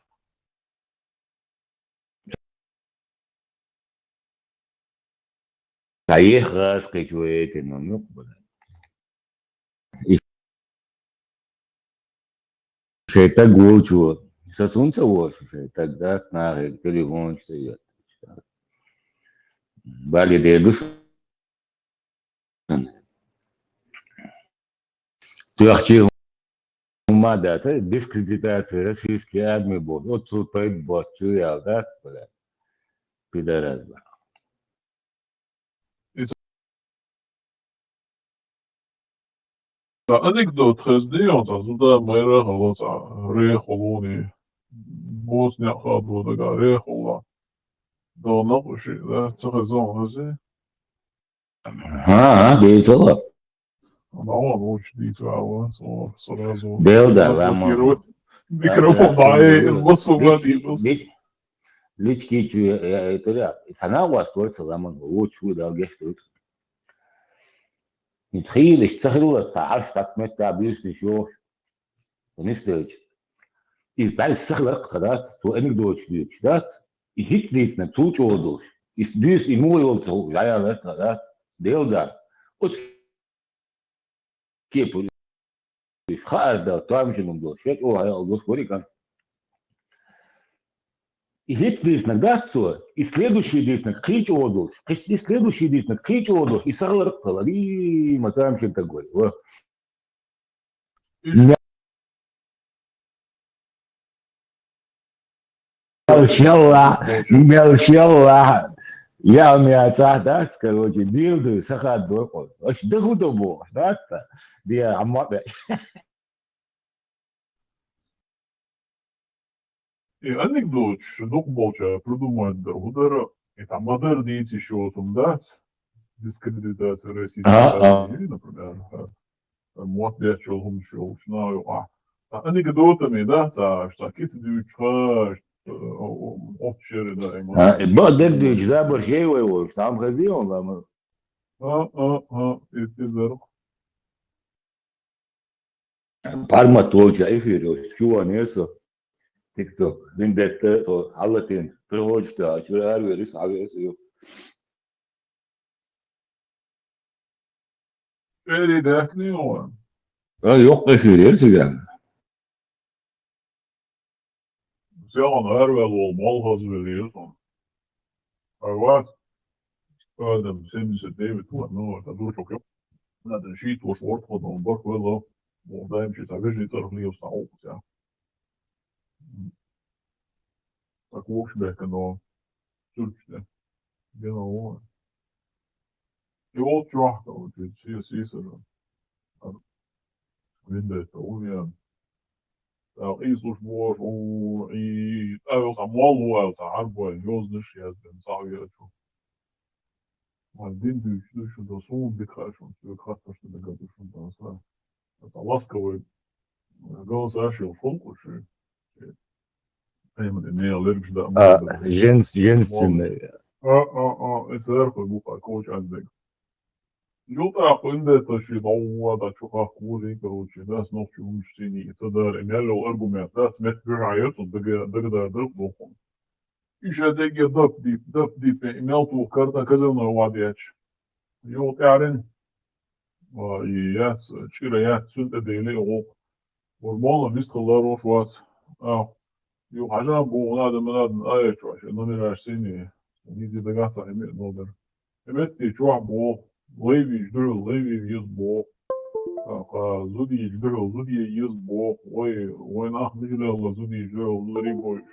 Цхьа еха гӀазкхичо этина, ну, бара. И шайн таг волчо, сан цунца волуш шайн таг дац, нахе телефонаш ца йоьттуш. Бали дедуш. Тоьхчи хӀума дац, дискредитация российской армии боху. Оццул пайда боццу ял дац, бля. Пидорас, бля. Цхьа анекдот хезна ю, цхьа зуда майра хала, цхьа рехалуни. Боцу некъ хадо дага рехалла. ДогӀу накъуши, да, ца хезон хези. ХӀан, хӀан, дийцала. Ма вон лучше дийца ван, со, сразу. Дел да, заблокировать. Ламо. Микрофон, да, да, да, да, ласу лички, гади, ласу. Лич-, лички чу, я, я, я, я, санал вас только ламо, лучше вы долгеш тут. Нит хийлаш ца хилла, ца Ӏаш, цхьацца метта буьйсанаш йохуш. Нисделча. И бӀаьрса сахиларх тхан дац, цо анекдоташ дуьйцуш дац. И хӀинца дийцинарг цул чӀогӀа долуш. И дуьйцу, и муха йолу цо гӀайгӀа лар тхан дац. Дел дан. Оцу кепара хаар дала, тамашийна долуш, шен чӀогӀа хьекъал долуш вара и кӀант. И хӀинца дийцинарг дац цо, и следующий дийцинарг кхин чӀогӀа долуш, кхин и следующий дийцинарг кхин чӀогӀа долуш, и сахиларх а хала, и ма тамашийна таг вара. Мел шелла, мел шелла, я ам яцахь дац, короче, дийла дуй, сахад дой кхо. Аша дан хӀун до бохуш, дац та? Де, амма бе. И анекдоташ дукха болчара придумать дар хӀун дара, и там ма-дарра дийца йиш йоцун дац, дискредитация российской армии, например. Мотт беччул хӀумаш йолчу наха юкъахь. Цхьа анекдотами, да, цхьа, цхьа кица дуьйцуш, ха, о, о, оццу шеран, да, и ма. А, бакъдерг дуьйцуш, забарш ей вай волуш, там хазий он, ла, ма. А, а, а, и, и зарх. Пармат волча эфир йолуш, чу ван еза со. ТикТок, виндетта, то, хьалатин, приходишь, да, чура арвер, ис, хьавер, ис, ю. Эри даьхни ван. А, йоккха эфир, ел циган. Сяхана арвел вол, мол хаза вели, ю сон. Ай вац. Адам семьдесят девять ван, ну, это дурачок, ю. Надо шийтта ваша ворхӀ ходон барх вело. Вон даим ши ца вежарий цӀарах лелаш ца хьокху цӀа. Так вовш бехкано. Сурчте. Гена вон. И вот чохка, вот, ведь все сисара. Виндетта, уян. Так, и службош, у, и, а, вот, а, мол, у, а, вот, а, арбой, ёзнаш, я, сбен, сау, я, чу. Ма дин дуьйцуш ду шу, до суна дика хаьа шуна, соьга хаттарш дан дагадо шуна, дан са. Аса ласковый, э, голосаш йолуш хӀун кху шу? Ай, ма де, мел лергаш да, а, ма де. Женс-, женственный. А, а, а, эс эр хой бу кху коча аз дег. Юлтахь хӀун де та ши, ма ву, да, чу хак кури, короче, да, с ног чу умчу сини, и ца дар, и мел аргумент, да, с мет бюра йоцу, дага-, дагадара дагадохун. Иша деге дап дип, дап дип, и мел тух карда казарна вадъяч. Йо тӀарин. А, и яц, чира яц, цун тӀе дели гӀук. Вормона вист хала рош вац. А, ю хьажа бу, надо, надо, а, я чуаш, номераш сини. Ниди дагаса, и номер. Эметти чохь боху, лайвийчу дуьхьал лайвий еза боху. Ткъа зудийчу дуьхьал зудий еза боху. Вай, вай нах мила лелла зудийчу дуьхьал зударий бойуш.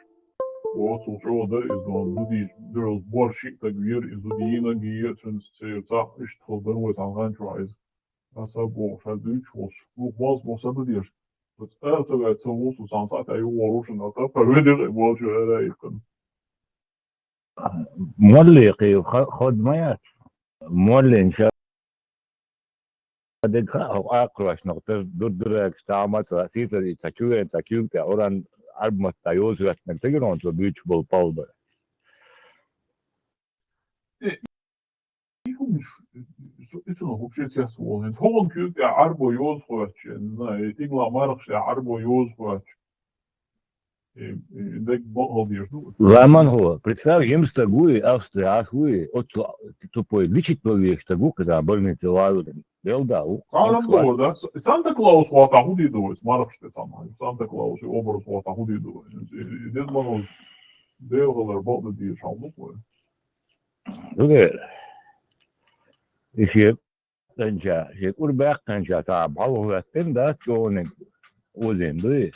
Оццул чӀогӀа дара иза дон, зудийчу дуьхьал бор шиъ стаг вера, и зудийна гийа, цуьнца церан цхьаъ иштта хила дара вай цхьана хан чохь иза. Аса боху, ша дуьйцуш волуш, вух бозу боху са ду деш. Оцу ара ца ваьлла ца вусу, цхьана сахьта ю ворушан, а тапа ведира, бохучу ара иккхина. Молли кхийва ха-, ход ма яц. Моллин ша дерг хаьа, хӀокху акхарошна тера дур-дурагаш тахьа ма ца, сийсара и ца чувен, ца куьйга тӀе, уран Ӏарбматта йоза хӀоьттинарг тегира хьуна цо буьйцуш болу палба. И, и хӀумаш, и цунах вообще цец волу. ХӀокхун куьйга тӀе Ӏарбо йоза хӀоьттича, не знаю, и тигла мархаш тӀе Ӏарбо йоза хӀоьттича. И, и дерг бакъал дезаш ду. Ламан хӀо, представь, жима стаг вуй, Австрия Ӏаш вуй, оццу тупой личить ван везаш стаг ву, кхидӀа больнице валавелла. Дел да ву. Цхьа а хӀума да, Санта-Клаус хӀоттахь хӀун дийр ду вай, мархаш тӀе цхьана. Санта-Клаус образ хӀоттахь хӀун дийр ду вай? И, и деза ма ваза. Дела хилар бакъ дан дезаш хьал ду вай. Ду дера. И шен кхаьчча, шен кӀур баьккхинча, цхьа бӀаьлла хӀоьттина дац чӀогӀаниг озийна дуй.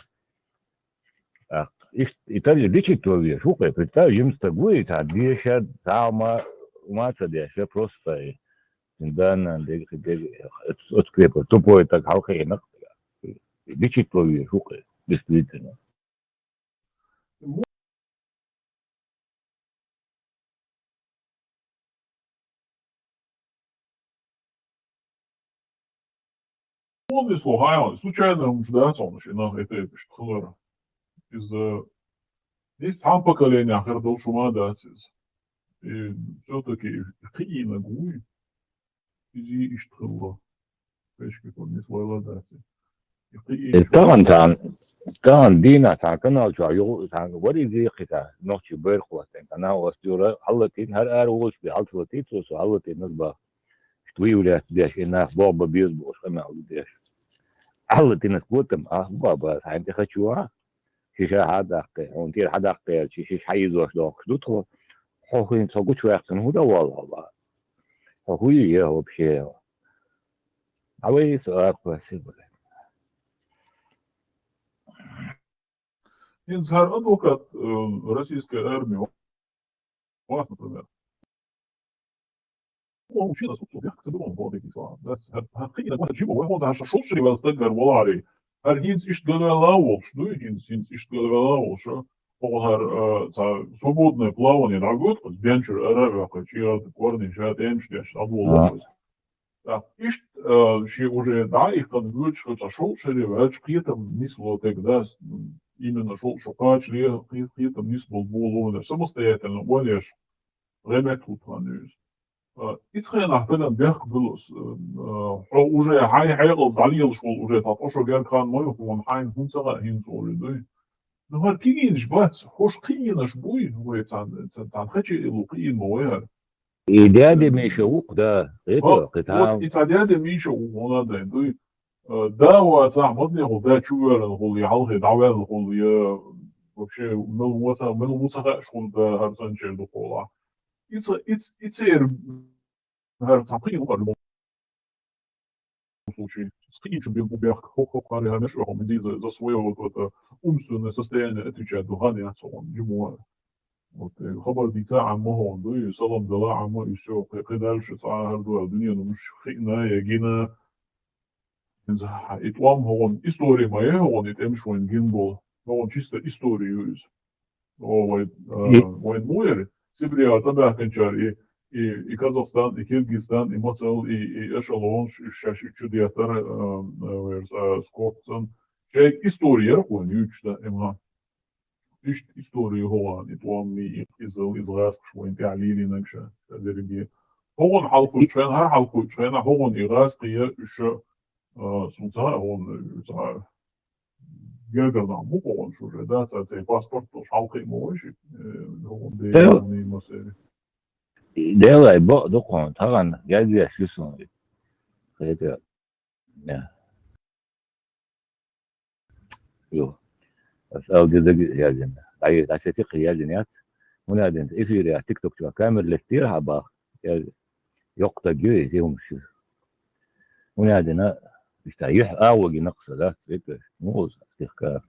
ТӀаккха иштта и тарле личить ван везаш ву кхе, представь, жима стаг ву и, цхьа деша, цхьа а ма, ма ца деша, просто и. Цуьнан да-нана дерг, дерг, оцу, оцу кепара тупой стаг хьалакхиъна. Личить ван везаш ву кхе, действительно. Муха нисло хьайна, случайно хӀумаш дац хьуна шен нах, это иштта хилар. Иза, иза цхьана поколение хир долуш хӀума дац иза. И всё-таки кхиийнарг вуй. Иза иштта хилла. Пешкахула нисло хьайла дац иза. И кхиийна Э, тахана цхьана, тахана дийнахь цхьана канал чохь юха цхьана вара иза кхин цхьа нохчий байракх латтийна. Цхьана оцу юра хьаллатийна, хӀара ара волуш бен хьалцалатийна цо, со хьаллатийнарг бах. Иштта выявлять деш, и нах боху бан беза бохуш къамел ду деш. Хьаллатийнарг котам, а, баба, хьайна тӀе хачу а. Шиша хьадаккхе, хьуна тӀера хьадаккхелча, шиша хьайизош дохкуш ду тхо. Хьо хӀинца хьо гучуваьккхина хӀун дан воллу хьо, бах? Хьо хӀун ю, е, вообще? Хьан вай со аркхоьссина, блин. ХӀинца хӀара адвокат, э, российской армии вац, например. О, шина су, су, бехк ца ду, бо дики сла. Дац, хӀа-, хӀа-, кхин а вац, жима вай хьо, хӀара шуш ши ваьлла стаг гар валари. ХӀара хӀинца иштта галваьлла а волуш, дуй, хӀинца, хӀинца иштта галваьлла а волуш, а? Хьо хӀара, э, цхьа свободное плавание дӀагойту, бенчура ара а ваьккхи, чӀегӀа корни ша тӀемаш деш, дӀадолу А. вай. Так, иштта, э, шен уже дӀа а иккхана, воьдуш хилча, шовзткъа шаре ваьлча, кхетам нисло тега, да, с-, именно шовзткъа шо кхачале, кхе-, кхетам нисбала болу вайна, самостоятельно ойла еш, гӀеметтахӀутту хан ю иза. Э, ицу хенахь тагана бехк буьллу ас, э, хьо уже хьайн хьекъалца дӀалелаш волу, уже цхьа ткъа шо герга хан ма ю хьуна, хьайна хӀунда ца хаьа хӀинца олий дуй? Ну, хӀара кхиийнаш бац, хӀорш кхиийнаш буй, вай царна, царна, царна хаче а лу кхиийна ма вай хӀара. И дядя Миша ву-кх, да, это, Хо, кхетам. Вот и цхьа дядя Миша ву хьуна а дайн дуй. Э, да, вацахь, мазнехула да чувоьллина хуьлу, я хьалхе дӀаваьлла хуьлу, я вообще мел ву ца, мел ву ца хаьаш хуьлу, да, хӀара санчеран дукхахьолахь. И ца, и ц-, и церан хӀара цхьа кхин а ву хӀара любому случае. Кхин а чу бен бу бехк, хӀокху-хӀокху хӀара, хӀара меш оьху, ма дий, за, за своё вот это умственное состояние отвечать ду хан яц хьуна, жимо. Вот, э, хабар дийца Ӏамма хьуна дуй, салам дала Ӏамма, и всё, кхе, кхидӀа дальше цхьа а хӀара дуьйна дуьненан хӀуманаш хиъна я гина. ХӀинца и тӀом хьуна истори ма ю хьуна, и тӀемаш вайна гина болу. ХӀуна чисто истори ю иза. О, вай, а, И вайн муьйр, Сибрех цӀа баьхкинчара и, и, и Казахстан, и Киргизстан, и мацалла, и, и эшелонаш, уьш шаьш и чу деттара, а, а, вайра, а, скобцан. Шайга истори яра вайна юьйцуш да, имма. Иштта истори ю хӀуна, и тӀом, и, и къизал, иза гӀазкхаш вайна тӀехь лелийнарг ша, ша дерриге. ХӀуна хьалкхуьйтуш хенахь, хӀара хьалкхуьйтуш хенахь, хӀуна и гӀазкхий, уьш, а, суна ца хаьа, хӀуна, цхьа гергара нах бу хӀуна шу уже, да, цхьа церан паспорт долуш хьалкхиъна ма вай ши, э, хӀуна Дела. Дела, ма сери. Делай, бакъ ду хьуна, тахана язъеш ю суна. Хета. Я. Ю. Ас ал дезаг язйина. Ай, ас эти кхи язйина яц. ХӀунда аьлла эфире, тикток чу камера леттера хьан бах. Я йоккха стаг ю, и хӀумаш ю. ХӀунда аьлла, иштта юьхь агӀо гина кху са, да, цвета. Ну, стихка.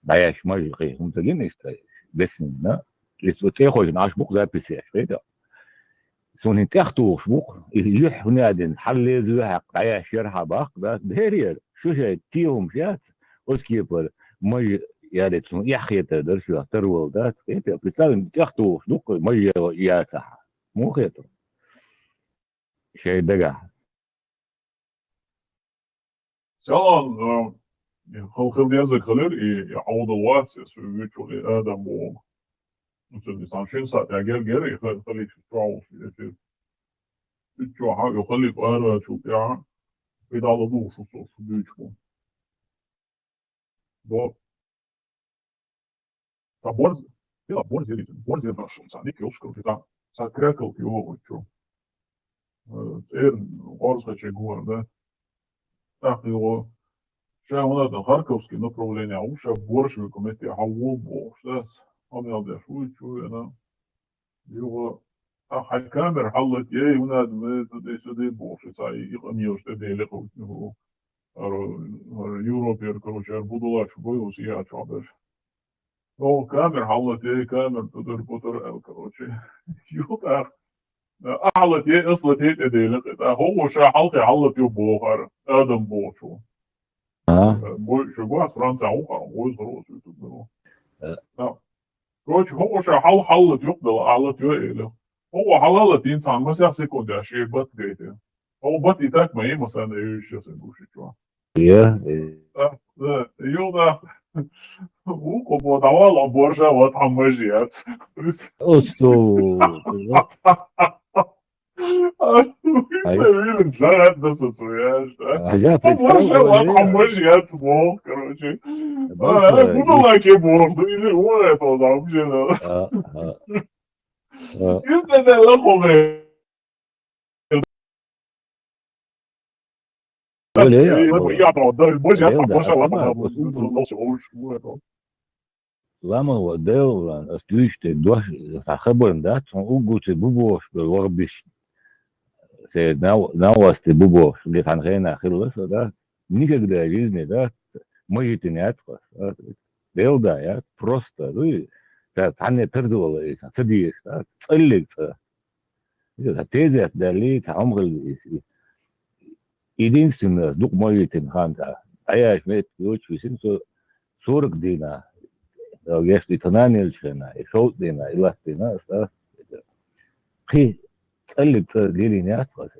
ДӀаяш мажа кхи, хӀума ца гина иштта, беснина. Иштта тӀехойшина Ӏаш бу-кх записеш, хета. Суна хӀинца тӀехтухуш бу-кх, и юьхь хӀунда аьлла, хьаллеза юьхь хьакха дӀаяьшна яра хьан баккха, да, берера, шу шайн тӀе хӀумаш яц, оцу кепара мажа ялийта суна эхь хетар дара шуьга, тарвала дац, хета, представь, тӀехтухуш ду-кх, мажа яцахь, муха хетара? Шайн дагахь. Селан, э, хала хила дезаг хилира, и, и Ӏовдал вац, и со вуьйцу, и Адам боху. Оцу цхьана шина сахьтехь гергера, и ха-, халифа чохь волуш, и эфир. Уьш чохь, и халифа ара чул тӀаьхьа, и дӀа ладугӀуш ву со, шу дуьйцуш бу. Бо. Цхьа борз, дела борз елийта, борз елийта шуна, цхьа ник йолуш, короче, цхьа, цхьа крякалка йогӀу чу. Э, цӀеран гӀорзахече гора, да? ТӀаккха йогӀу, ша хӀунда аьлла Харьковский направление ву, ша борш векъа метте хьан ву бохуш, да? Амел деш вуй, чу вена. ЙогӀу, а, хьайн камера хьаллатъе, хӀунда аьлла, ме, тӀе, сюде бохуш, цхьа и къамелаш тӀе деле кхочу. Ара, ара Европера, короче, ара будулаш бой, уси а чохь берш. О, камера хьаллате, камера тутар-путар аьлла, короче. Ю тӀаккха. Ахьа лате, ас лате тӀе дели кхетта. ХӀо ша хьалхе хьаллатайо боху хӀара, Адам бохучо. А? Бой, шу гуш Франция ухар, гӀоз хӀара оцу ютуб беро. Э. Да. Короче, хӀо ша хьал-, хьаллатайо бела, ахьа латайо эли. ХӀо хьалалатийна цхьана масех секундаш, шен бат гайта. ХӀо бат и так ма, и масана, и сейчас гуш чу. Я, э. Да, да, ю, да. Ву, кхо бо, давала, боржа, вот, хьан мажа яц. Усту. Ай. Се вилин, да, да, со, со, я, да. А я Боржа, представил, вот, я. Хьан мажа яц, бо, короче. Просто А, буду и лаке, бо, ну, или, о, это, да, вообще, да. А, а. А. Если это лохо, блин. Öyle ya. Öyle ya. Öyle ya. Ламан ва Делан, ас дуьйцу тӀе дош, сан хабарна дац, хьуна уггуце бу бохуш бер ваха биш. Се нав-, навасте бу бохуш, де цхьана хенахь хилла со, дац. Никогда в жизни, дац. Мажитина яц хас, дац. Делда яц, просто, дуй. Ца-, цхьанне тарзавала, и сан ца дезаш, дац. ЦӀаллиг цӀа. Иза тезет далли, цхьа хӀума хилла иза. Единственное, дукха ма витина хан цхьа. Даяш метта йоцуш висина со сорок дийнахь. Геш и тханан елчхена, и шовзткъа дийнахь, и латта дийнахь, ас, ас. Кхин цӀаллиг цӀа лелийна яц аса.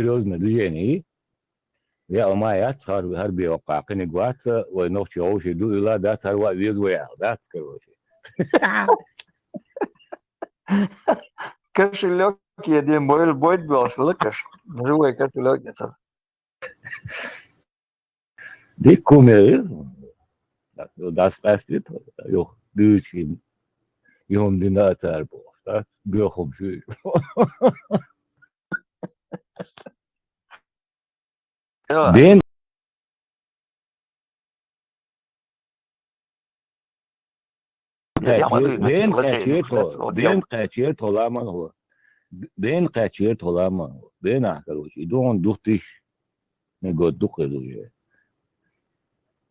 серьёзное движение. Я ма яц, хӀара, хӀара бе воккхагӀа кхиниг вац, вай нохчий вовший ду, ила дац, хӀара ваъ веза вай аьлла, дац, короче. Кошелёк едем, бойл, бойд бёлш, лыкаш. Живой кошелёк, это. Диккуме, дас къаьстит, юх, дүүчи, юхум дина а цар бохуш, да? Боьхум шуй. Бен кхаьче, бен кхаьче тхо, бен кхаьче тхо ламан хӀо. Бен кхаьче тхо ламан хӀо. Бен ахь, короче, и догӀун духтиш, не год дукха ду уже.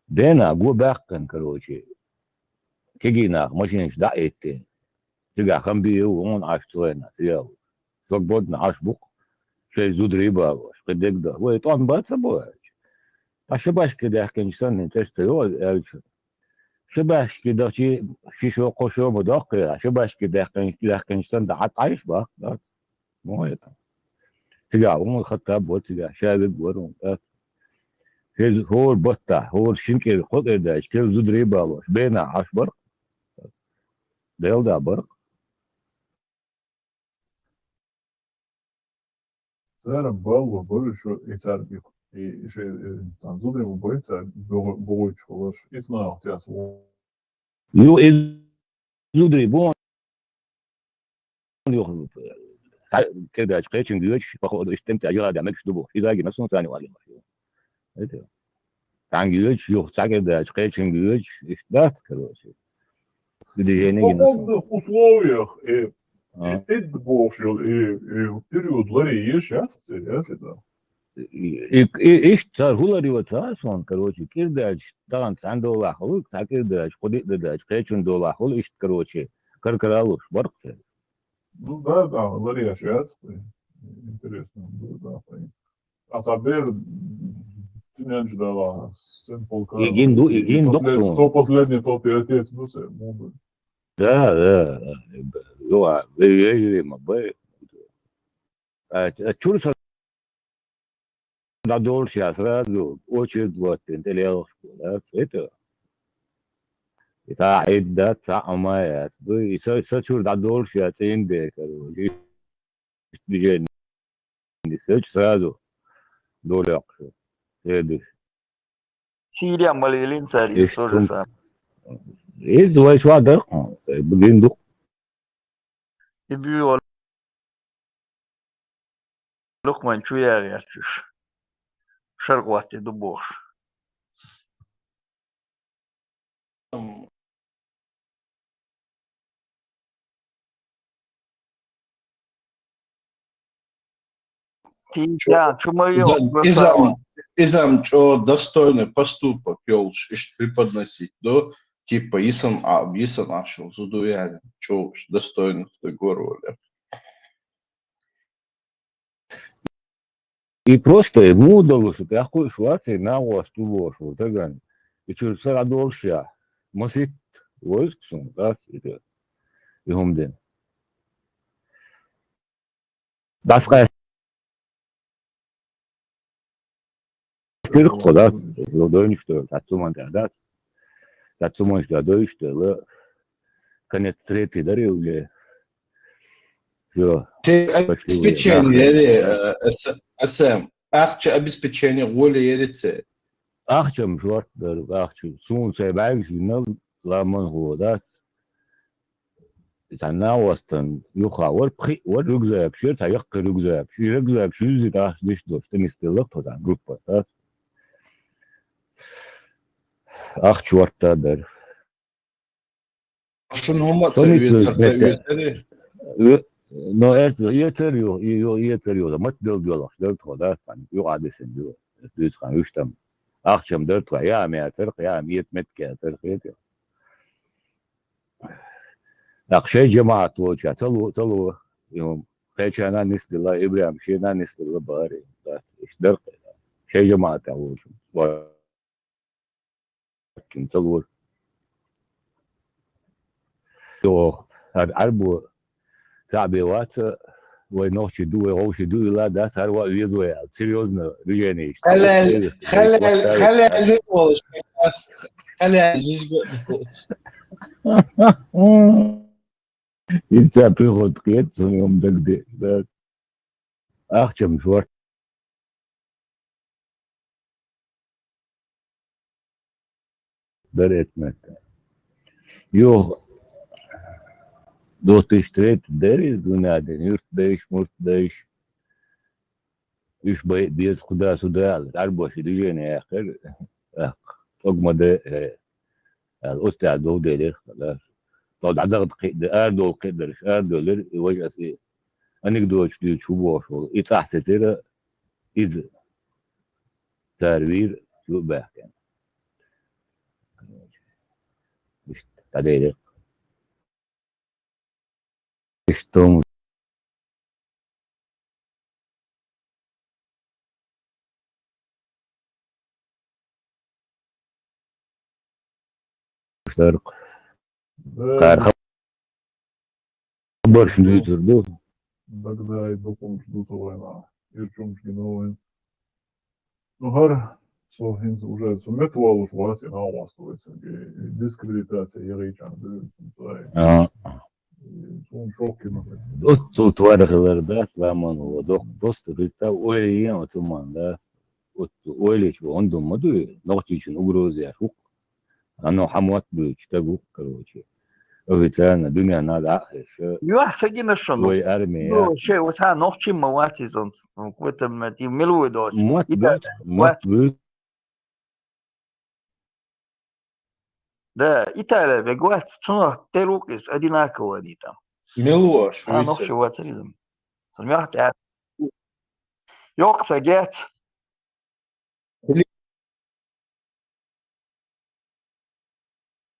Бен а го баьккхина, короче. Кегий нах машинаш дӀа а эттина. Цигахь хам бийр ву, вон Ӏаш ца вайна, цигахь ву. Свободно Ӏаш бу-кх, шайн зударий балош, кхин дегда. Вай тӀом бан ца бу аьлча. Ткъа шабашки даьккхинчу санна, цӀе ца йо аьлча. Шабашки дахчий, ши шо, кхо шо ма доккхий, шабашки даьккхинчу, даьккхинчу санна, дӀа Ӏаш баккха, дац. Мо это. Цигахь Умар Хаттаб вара, цигахь ша вег вара, дац. Шеза хӀора баттахь, хӀора шин кӀира, кхо кӀира даьлча, кхин зударий балош, бенах Ӏаш бара-кх. Делла да бара-кх. Цара балло бара шо, и цара биху. И ши, э, цхьана зударий ма бара цара богӀу-, богӀуьйтуш хиларш. Иза нах цец ву. Ю, и зударий бу, ю, хьа-, кхидачу кхечуьнга йоьдуш, похо-, иштта тӀемтӀа яла да мегаш ду бу. Иза гина суна царна валийна. Это. Цхьанга йоьдуш, юха цхьа кӀира даьлча, кхечунга йоьдуш, иштта дац, короче. Движение гина. Условиях, э, А. э, эдда бохуш йолу, э, э, период ларъеш яц, яц это? И, и, и, иштта цара хӀун ларйо ца хаьа суна, короче, кӀира даьлча, тахана цхьана долахь хуьлу, цхьа кӀира даьлча, кху диъ дан даьлча, кхечун долахь хуьлу, иштта, короче, кар-кара луш, баркъ церан. Ну да, да, ларъеш яц, интересно, да, да. А цхьа бер тиненчу дала, сын полка. И гин ду, и гин ду послед-, суна. Кто последний, тот и отец, ну, се, муду. Да, да, да. Юха, ве-, вежарий ма бай. А, а чуьра са дӀадолуш я сразу, очередь ваттина, тӀе лелхаш, да, это. И цхьа Ӏид дац, цхьа Ӏама яц. Ду, и са, са чуьра дӀадолуш я цӀийнде, короче. Движение. Сразу долу йоккхуш. Следующий. Сирия ма лелийна цара иза тоже самое. Иза вай шо дара, бигин ду. И буьйгӀа лукман чу ягӀерташ. Шаргъотти ду бохуш. Тин чу ма йо, да, иза-м, иза-м чӀо достойный поступок йолуш, иштта преподносить до, типа, йисан а, йисан а шо зуду яьлла, чӀо достойный стаг вара вале. И просто ему удалось, вот я кхуьуш вац, и нагӀост ву бохуш ву тагана. И чуьра сагӀа долуш я. Маситта войск сун, да, и, и хӀума дина. ДӀасакъаьстира тхо, да, дойнуш дойла, тӀаккха цу ман тӀехь, да. ТӀаккха цу ман тӀехь дойнуш дойла, конец третий дара и уже. Всё. Те пошли вы, обеспечение нахуй. Яри, э, эс-, эс эм. Ахча обеспечение гӀоле яри це. Ахчам шорта дара, ахча. Суна сайн бӀаьргаш гина, ламан хӀо дац. Цхьана нагӀостан юха вара, пхиъ вара рюкзакаш, яра цхьа яккхий рюкзакаш. И рюкзакаш юьззина тӀехь диш долуш, тӀе нисделла тхо цхьана группа, дац. Ахча шорта дара. Шуна хӀума ца везар, ца везаре? Э, но это, эцар ю, и, ю, эцар ю, маца делла доьлхуш дара тхо, да, цхьана юкъа дисина ю. Дуьйцу хан вуьш там. Ахчам дара тхо, я ам яцара, я ам эца меттиг яцара, хета. ТӀаккха шайн жамаӀат волча, ца ло, ца ло, и хӀума, кхечана нисделла, Ибрахим шена нисделла бахара, да, иштта дара кхе. Шайн жамаӀатехь волчу. Ца лора. Йо, хӀара Ӏарбо цхьаъ бен вац, вай нохчий ду, вай вовший ду, ила дац, хӀара ваъ веза вай аьлла. Серьёзно, движение иштта. Халал, халал, халал ду волуш, халал жижиг. Ил ца приход кхета, цунна хӀума дагадеъ, да. Ахчам шорта дара эцметтан. Юха, две тысячи третий дара иза, дуьненан юртдайша, муртдайша. Уьш бай-, беза кху да, су да аьлла, Ӏарбоша движение яьккхира, тӀаккха, тӀога ма де, э, аьлла, оцу тӀехь дов делира, халас. Тхо дӀадахана кхиъ де, арадовла кхиъ дараш, арадевлира, и важа аса и анекдоташ дуьйцуш ву бохуш волу. И цӀахь сецира, иза цара вийра, чу а баьхкина. Иштта, дӀаделира. Иштта хӀума. Кхара хабарш дуьйцур ду. Дагадеъ, дукхунаш ду ца вайна. Ирчунаш гина вайн. Ну, хӀара, со хӀинца уже со мет волуш вац, и нагӀост вай цунга, и дискредитация яхийча ду, цунца. А. И цунна шок йина. Оццул твар хилар дац, ламан ву, доккха просто, представь, ойла йина оцу ман дац. Оццул ойла йича, ондум ма дуй, нохчийчун угроза яш ву-кх. Оно хьан мотт буьйцу стаг ву-кх, короче. Официально дуьненна дӀа а хьеша. Юьхь ца гина шуна. Вай армия. Ну, шей, вот ха, нохчий ма вац иза, он, в этом, э, ти мила вуй доцу. Мотт буьйцу, мотт буьйцу. Да, Италия бегать, цунах тӀе рукъис одинаково дитам. Милош, а, нохчи вацаризм. Сумях тя. Йокса гет.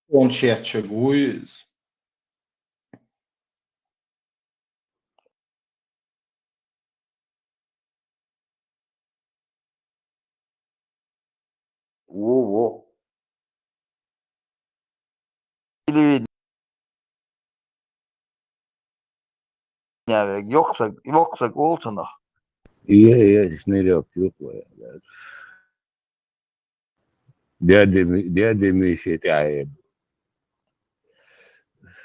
Он чечча гуйз. Во, во. Телевидение. Йокса, йокса олсанах. Ие, ие, шнырёк, юхлая. Дядя, Ми- дядя Миша, это, а, э,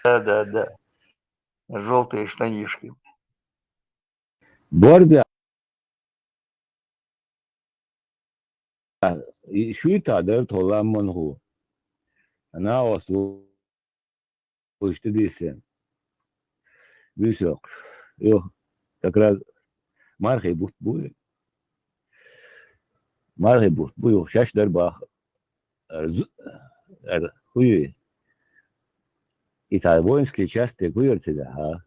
Да, да, да. Желтые штанишки. Борзя. И шуйта дер толамон ху. Она ослу. Иште дисен. Бюсок. Йо, как раз мархи бут буй. Мархи бут буй, шаш дер бах. Эр з- эр хуй. Италия воинский части куйер тида, ха.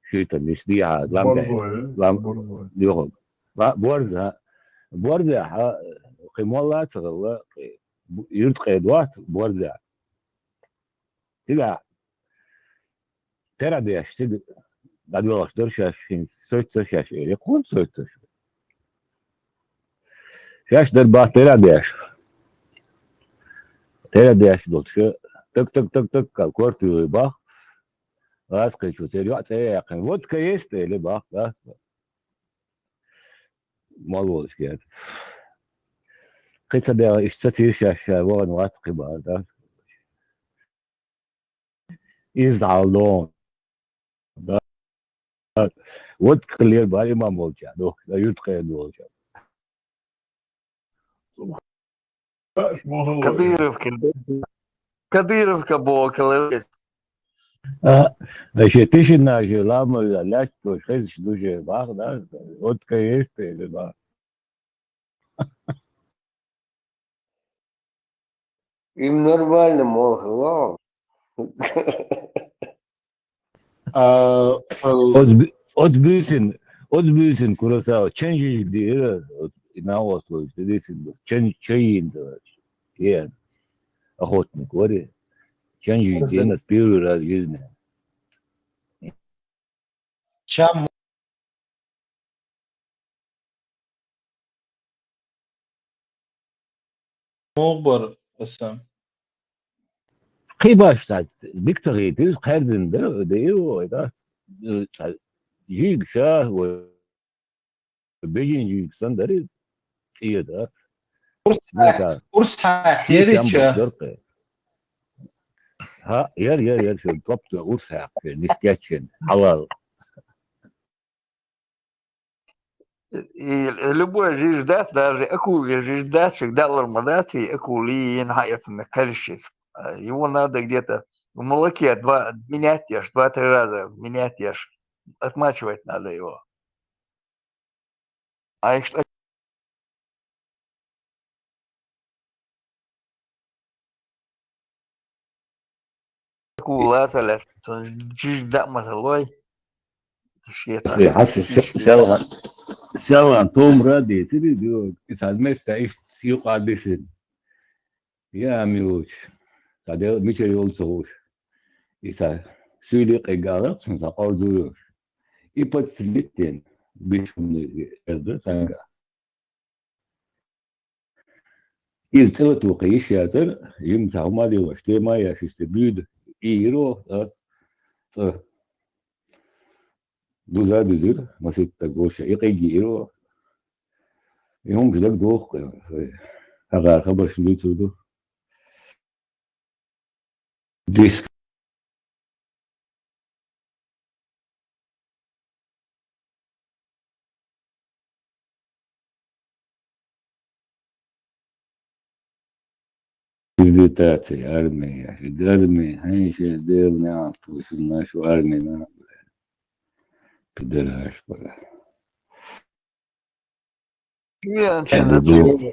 Шуйта ниш ди, ха, лам бе. Борзой, лам- борзой. Йо. Ла- Борза. Борза, ха, кимолла цагла, юрт къедват, борза. Тига. Тера деш, тига. Дадвелаш дор шаш, хин, сойт сойт шаш, эре кун сойт сойт. Шаш дер ба тера деш. Тера деш дот ше. Так, так, так, так, как корт юй ба. Раз кычу, тер ё, тер яхын. Вот ка есть, или ба, да? Мал волчки. Кыца да, ишца тир шаш, шаш, вон ват кыба, да? Из алдон. Да. Вот кылер бар имам болча, да, юрт къед болча. Кадыровка, да? Кадыровка бокалер. А, значит, тишина же лама, ляч, то есть, хезиш дуже бах, да? Вот ка есть, или ба. Им нормально, мол, хлам. А, а, Оцбю- Оцбюсин, Оцбюсин Куросава, ченжиж дира, на ословище, дисин, чен- чейин, короче. Е, охотник, вари. Ченжиж дира, нас первый раз в жизни. Чам мугъбар аса. Кибаш та, бик тагы, тиз херзин дер, де, о, да. Жиг ша, о, бежин жиг сан дер, и да. Урс, ну, да. Урс ха, ерича. Ха, ер, ер, ер, шо, топ, урс ха, не скачен, халал. И, и любой жиждас, даже акулы жиждас, всегда лормадас, и акулы и нахается на кальщиц. А его надо где-то в молоке два, менять ешь, два-три раза менять ешь. Отмачивать надо его. А если акула цале, сон жижда масалой. Шеца. Э, хас се- селган. Селган том ради, тири, ду, исалмес та иш сиу къадисин. Я, милуч. Каде мичер ёл цоуш. Иса сюли къегала, сон са къорзуюш. И подстрелить тен, бишумны эрдэ санга. Из цӏыва тухъыйыш ятыр, им цахума дила, штема яшисты бюд, иро, да, цӏы. Дуза дузыр, масит так вообще, и къыги иро. И хум ждак дух, э, агар хабар шли цуду. Диск. Реабилитация, армия, армия, хай, ещё древняя, пусть нашу армию на, пидораш, блядь. Янчен, это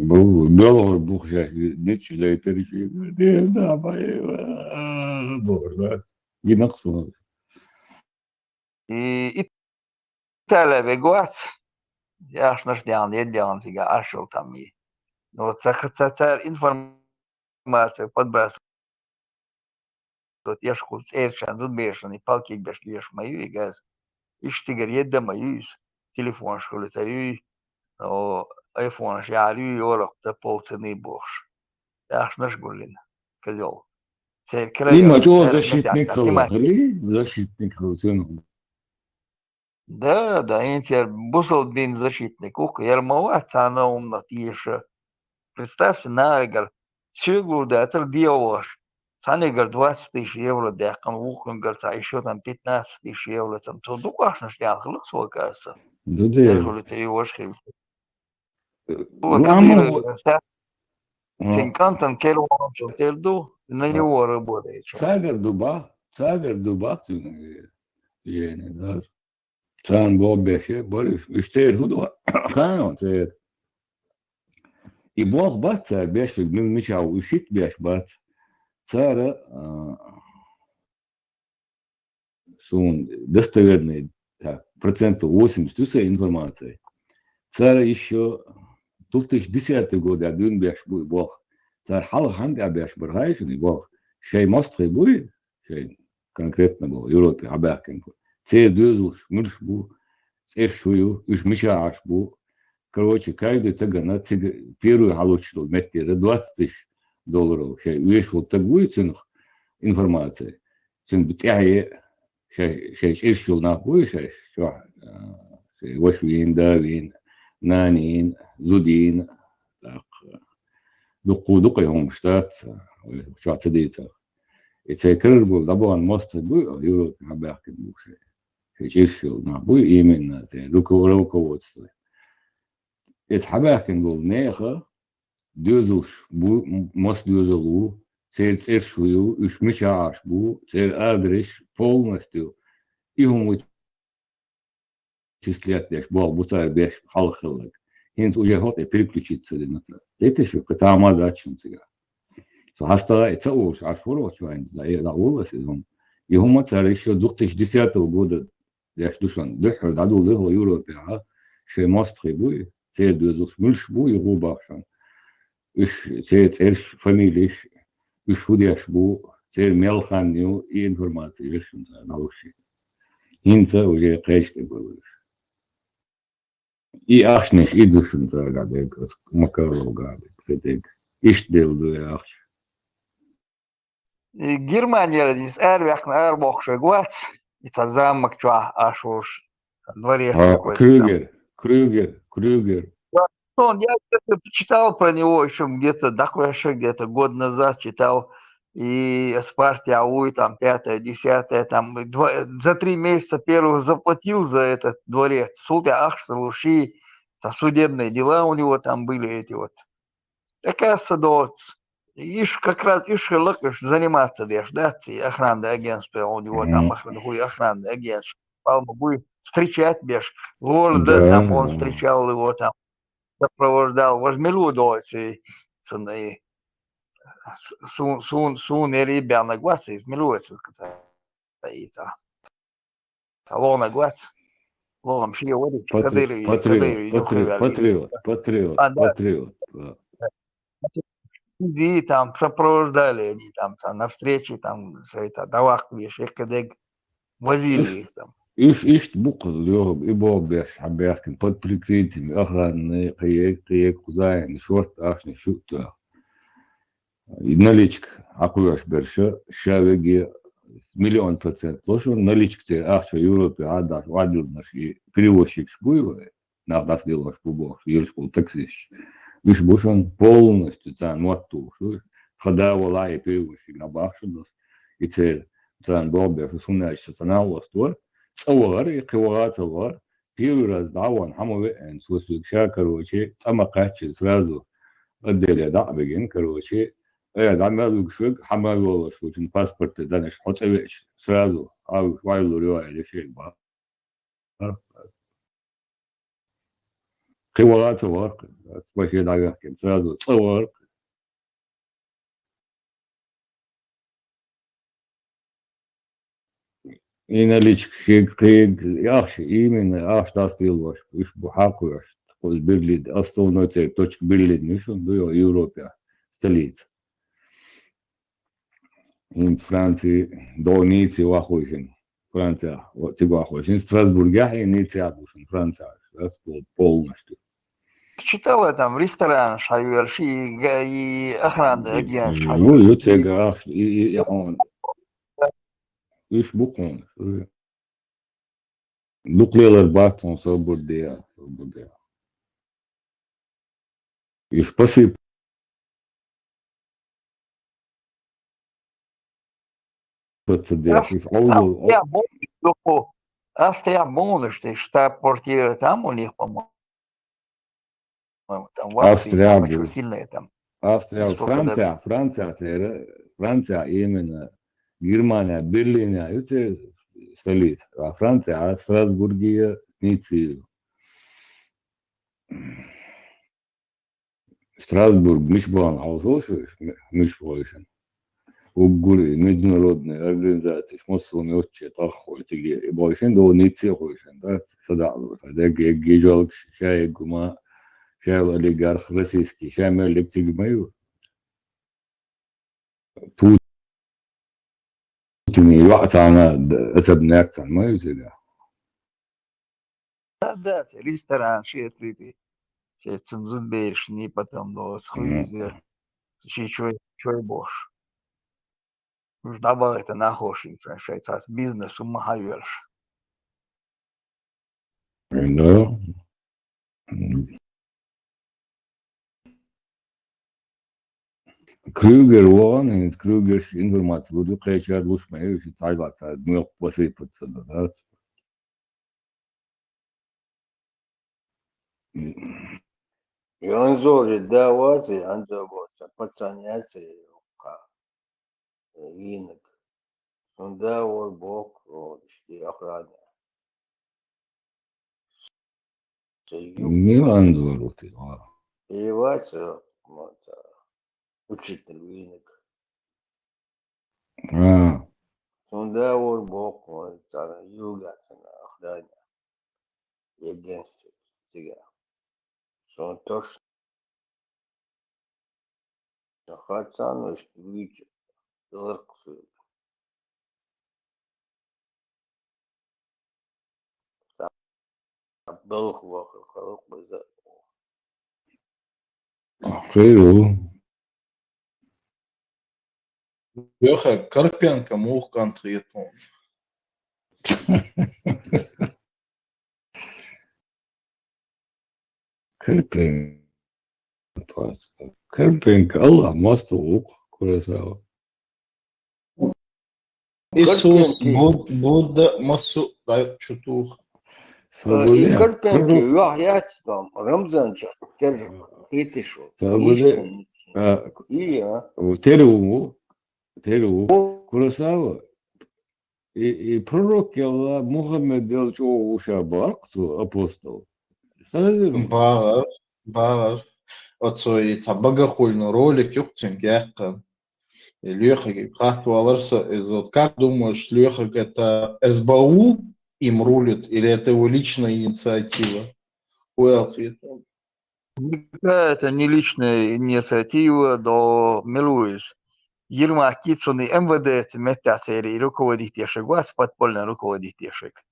Бу, белгӀар бу шаьш, нечча лайтар ши. Де, да, бай, а, бохуш, да. Гинакъ сона. И Италия вегвац, яхшнаш дян, ед дян цига ашул там и. Ну, вот ца, ца, цар информация подбрасывать ешхул цӀерчан, зудбешан, и палкик беш леш ма ю, и газ. Иш цигар едда ма ю из. Телефонаш хули цар ю, о, айфонаш яр ю, ёрах да полцены бохуш. Яхшнаш гуллин, козёл. Церкера Има ёрах, чё церкера защитник тяхта хала, снимать. Хали? Защитник хала, цена. Да, да, инсер бусалба дин защитник. Ух, яр ма вац цхьана умна тиеша. Представьте, нагар сиглу дацар деваш. Цхьанигар двадцать тысяч евро дяхкан, вухунгар цхьа ещё там пятнадцать тысяч евро цам. Цо дукъашнаш дяхалах сокаса. Да, да. Дерхули три ваш хил. Вот, ама Кадыров, вот. Цин кантон кервон чон тел ду, на него работает сейчас. Цагар дуба, цагар дуба, цин, э, ена, да. Цан бо беше, бариш, уж цер худу, хана цер. И бох бац цар беш, мин мичав, уж шит беш бац. Цара, а, сун достоверный, так, процентов восемьдесят уса информация. Цара ещё две тысячи десятый год а дун беш бу бох. Цар хала ханга беш бар хайшин бох. Шей мост хай буй, шей конкретно бу, Европе хабахкин. Цер дюзуш, мирш бу, цеш шую, уж миша аш бу. Короче, каждый тагана циг первый халучту меттера двадцать тысяч долларов. Шей уеш вот так будет ценах информация. Цин бу тяхе шей, шей чеш шул нах буй шей, шо, э, шей ваш вин, да вин, нанин, зудин, так, дукку дукку хом штат, шо цадица. И цей кыргул дабан мост буй, Европе хабахкин буй шей. Шей чеш шул нах буй именно цей руководство. Эс хабахкин бул неха, дюзуш бу, м-, мас дюзул ву, цер церш ву, уж мича аш бу, цер адрес полностью. И хум числят деш, бо бу цар беш халхалак. Хинц уже хот и переключиться динатса. Это что, катама дачун цига. Со хаста это уж аш форо чвайн за, я да улас изум. И хума цар ещё две тысячи десятого года деш душан, дуьххьара дӀадуллира хӀо Европехьа, шайн мостагӀий буй, церан доьзалш муьлш бу, и гӀо бахьан. Уьш, церан цӀерш, фамилеш, уьш хӀу деш бу, церан мел хан ю, и информация еш шуна цара дӀалуш. ХӀинца уже кхеча тӀе бала уьш. И ахчанаш, и душан цара дерг, ас Макаров Гали, кхетиг. Иштта делла ду и ахча. И Германияра иза араваьккхина арабохкуш вац, и цхьа замок чохь Ӏаш волуш, дворец А, какой-то там. Крюгер, Крюгер, Крюгер. Сон, я где-то читал про него ещё где-то, дакхвеш, где-то год назад читал, и с партия, ой, там, пятое, десятое, там, и два, за три месяца первых заплатил за этот дворец. Султя ахча луши, за судебные дела у него там были эти вот. ТӀаккха аса доц. Иш как раз иш хилла-кх, иш заниматься деш, дац, и охранный агентство, он его там, охран-, хуй охранный агентство, палма буй, встречать беш, города там, он встречал его там, сопровождал, вож милу доц, и цун, и с-, сун, сун, сун, ери бяна гвац, и милу ца, и ца. Ца лона гвац. Лона ши вари, Патри-, Кадыров, патриот, Кадыров, патриот, Юхры патриот, патриот, А, да. патриот, да. Иди там сопровождали, они там, там на встрече, там, всё это, давах, видишь, их кадык возили их там. Иш, иш букъ лёгъ, и бо беш, хьабехкин, под прикрытием, охранный, кхиек, кхиек, кузаин, шорт, ахшни, шутта. И наличка, акъуяш берша, шавеги миллион процент лошун, наличка те ахча Европе адаш, вадюрнаш и перевозчик шкуй, нах дас делаш бу бо, ел шкул таксиш. Виш бушун полностью цан матту, шу, хада валай перевозчик на бахшудас, и цер цан бо беш, сунаш цан алластор, цавар, и кивагатавар, первый раз дӀаван хьама веъен, сусиг ша, короче, цӀа ма кхаьчча сразу отделе дӀа а бигин, короче, э, дӀа мел вугаш вег, хьама волаш вучин паспорт данаш хьо цӀа веъча, сразу, а, вайлур йоа решение ба. Кхи вала ца варх, спасибо дӀавехкин, сразу цӀа варх. И наличка хиг, хиг, ахча, именно ахча дас дилваш, уж бу хьакхуеш, хуз Берлин, основной цель, точка Берлин, мишун ду йо Европе, столица. Ин Франции, до Ниццы вахуйшин, Франция, вот цига вахуйшин, Страсбурге, и Ницце вахуйшин, Франция, да, пол-, полностью. Читала там ресторан, шайвелш, и га-, и охранный агент, Ну, шайвелш. Ю цега ахш, и, и, и он. Уж букун. Дукъ лелар баттун собур дея, собур дея. И спасибо. Пацадеш, Австрия, и Австрия, бо-, Австрия, бонус, штаб-квартира там у них, по-моему. Там в Австрии, Австрия там очень сильная там. Австрия, Франция, Франция, Франция именно. Германия, Берлин, это столица. А Франция, а Страсбурге, Ницце. Страсбург миш бан хьалсолшуш, миш бойшан. Уггури международный организацияш, массо йоцче тӀаххой циге, и бойшан до Ницце хойшан, да, садалу, садаг, егги жалк, шай гума, шай олигарх российский, шай мерлик циге маю. Путин и ваъ цана, особняк цан маю цига. Да, да, це ресторан, ши отрыты. Це цумзун бершни, потом до схуизер. Ши чой, чой бош. Уж добавить на хоши, шай цас бизнес ума хайверш. Да. Крюгер вон, и Крюгер информация луду кайчар луш мэ, и цайлаца, ну, посыпаться, да. Янзори давати, анзор боца, пацаняти, ка, винок. Сунда вор бок, о, ишти охрана. Се ю- Не анзор ути, а. И ваца, моца, учитель винок. А. Сунда вор бок, моца, юга, охрана. Единственный, цига. Сон точно. Хацан, что видите, лырксу. Балх вахр халык база. Ахыру. Йоха, Карпенко мух конкретно. Карпенко. Карпенко, Аллах, масту ук, Курасава. Иисус, Карпенко. Буд-, Будда, массу дай чутух. Э, и Карпенко, пророк. Вах, яц там, Рамзан ча, кер, хитишо. Сабуде. А, И, а? Тера ву, тера ву. Куросава. И, и пророк яла Мухаммед ял чӀоагӀа вуша бакъ цу апостол. Сагазир? БагӀар, багӀар. Оцу и ца багахуйна ролик юкъцин гехка. И лоьхаги хатвалар со, из вот как думаешь, лоьхаг это СБУ им рулит или это его личная инициатива? Хуял хит. Никакая это не личная инициатива, до милуис. Ермак кицуни МВД-ца меттацери руководить ешек, вац подпольный руководить ешек.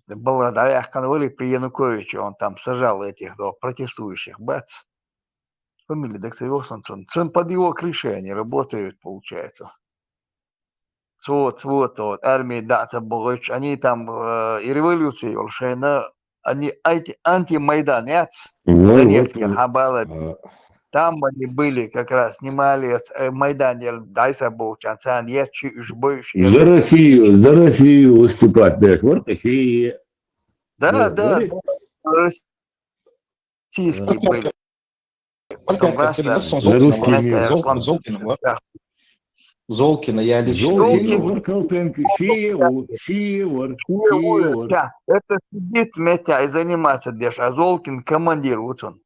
Была, да, яхкан вали при Януковиче, он там сажал этих, до, протестующих, бац. Фамилия, так царёвсон, цун, цун под его крышей они работают, получается. Вот, вот, вот, армии да, ца богоч, они там, э, и революция, Олшена, они анти-, антимайдан, яц? Вот, Донецке, вот. Хабала. А. Там они были, как раз снимали, э, Майдан, я, дайса болчан, цан, я чи уж больше, я За Россию, за Россию выступать, да, вот такие. Да, вот, да, вот. Да, российские были. Только Там раз, Касимов, э, Золкина, За русский мир. Зол-, Золкина, вот. Да. Золкина, я лично Золкин видел. Вор Колпенко, шиевор, шиевор, шиевор. Да, это сидит, Метя, и занимается, деш, а Золкин командир, вот он,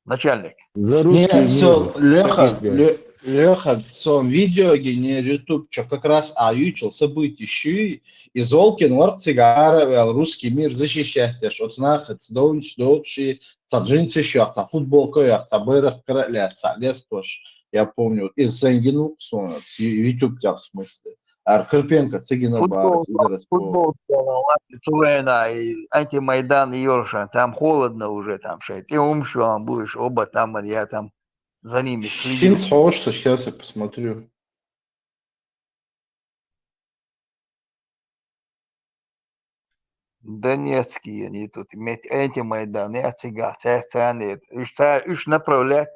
начальник. За русский мир. Всё, Лёха, Лё-, Лёха, сон видео генер YouTube, чё как раз а ючил события ши, и Золкин вор цигара, вел русский мир защищать, деш, вот знахать, донч, дочи, ца джинсы шо, ца футболка, я, ца бырах, кра-, ля, ца лес тоже. Я помню, вот из Зенгин уксуна, с Ю-, YouTube тя в смысле. Ар Карпенко, Цыгина Футбол, Барс, из Ростова. Футбол, ладно, Сулейна, и антимайдан, и Ёршан, там холодно уже, там шесть. Ты умшуан будешь, оба там, я там за ними следил. Син схож, что сейчас я посмотрю. Донецкие они тут, иметь эти Майданы, а цыган, царь царь нет. Уж царь, уж направлять,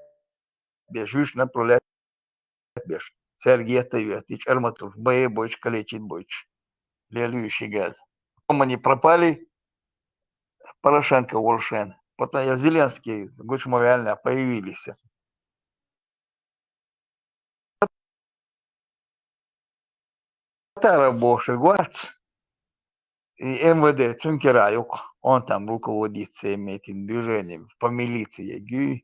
беш, уж направлять, беш. Царь где-то вет, и чарматуш, бое бойч, калечит бойч. Лелюющий газ. Потом они пропали, Порошенко, Волшен. Потом Зеленский, Гучмовиальна появились. Татаров больше гвац. И МВД цункера юк, он там руководит всем этим движением, по милиции, гю.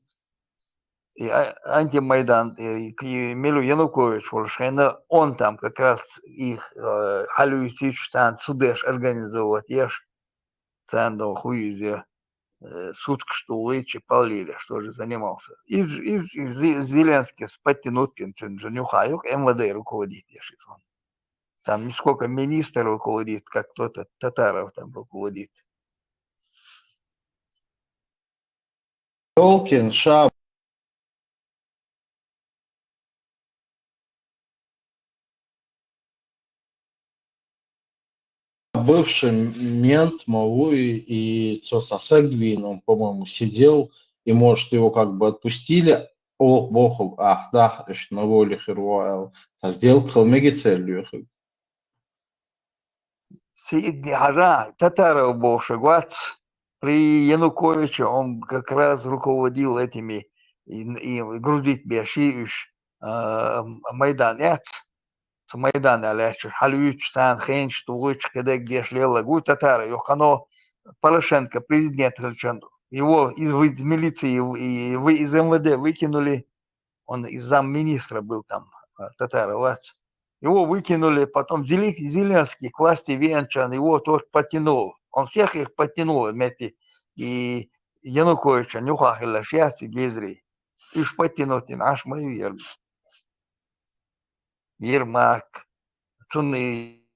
И а-, антимайдан, и, и Милу Янукович Волшена, он там как раз их, э, Халюсич, там судеш организовывать, еш, цан до хуизе, э, сутки что ли, чи полили, что же занимался. Из, из, из Зе-, Зеленский с Патинуткин, цен же нюхаюк, МВД руководит, еш из он. Там нисколько министр руководит, как кто-то Татаров там руководит. Ёлкин, ша. Бывший мент, мовуй, и цо са Сегвином, по-моему, сидел, и, может, его как бы отпустили, ох, боху, ах, да, ещё на воле хервоэл, са сделка хелмеги целью. Сидни хажа, Татаров бошек вац, при Януковиче он как раз руководил этими и, и грузить беши уж, а, Майдан яц. С Майдана лячу, Халюч, Сан Хенч, Тугуч, кедек деш лела гу Татаров, ёхано Порошенко, президент Хальчан. Его из, из милиции и вы-, из МВД выкинули. Он и замминистра был там, а, Татаров, вац. Его выкинули, потом Зели-, Зеленский к власти венчан, его тоже подтянул. Он всех их подтянул вместе. И Януковича, нюха хилла шияц и гезри. Уж подтянуть им, аш мою Ер-, Ермак. Цунный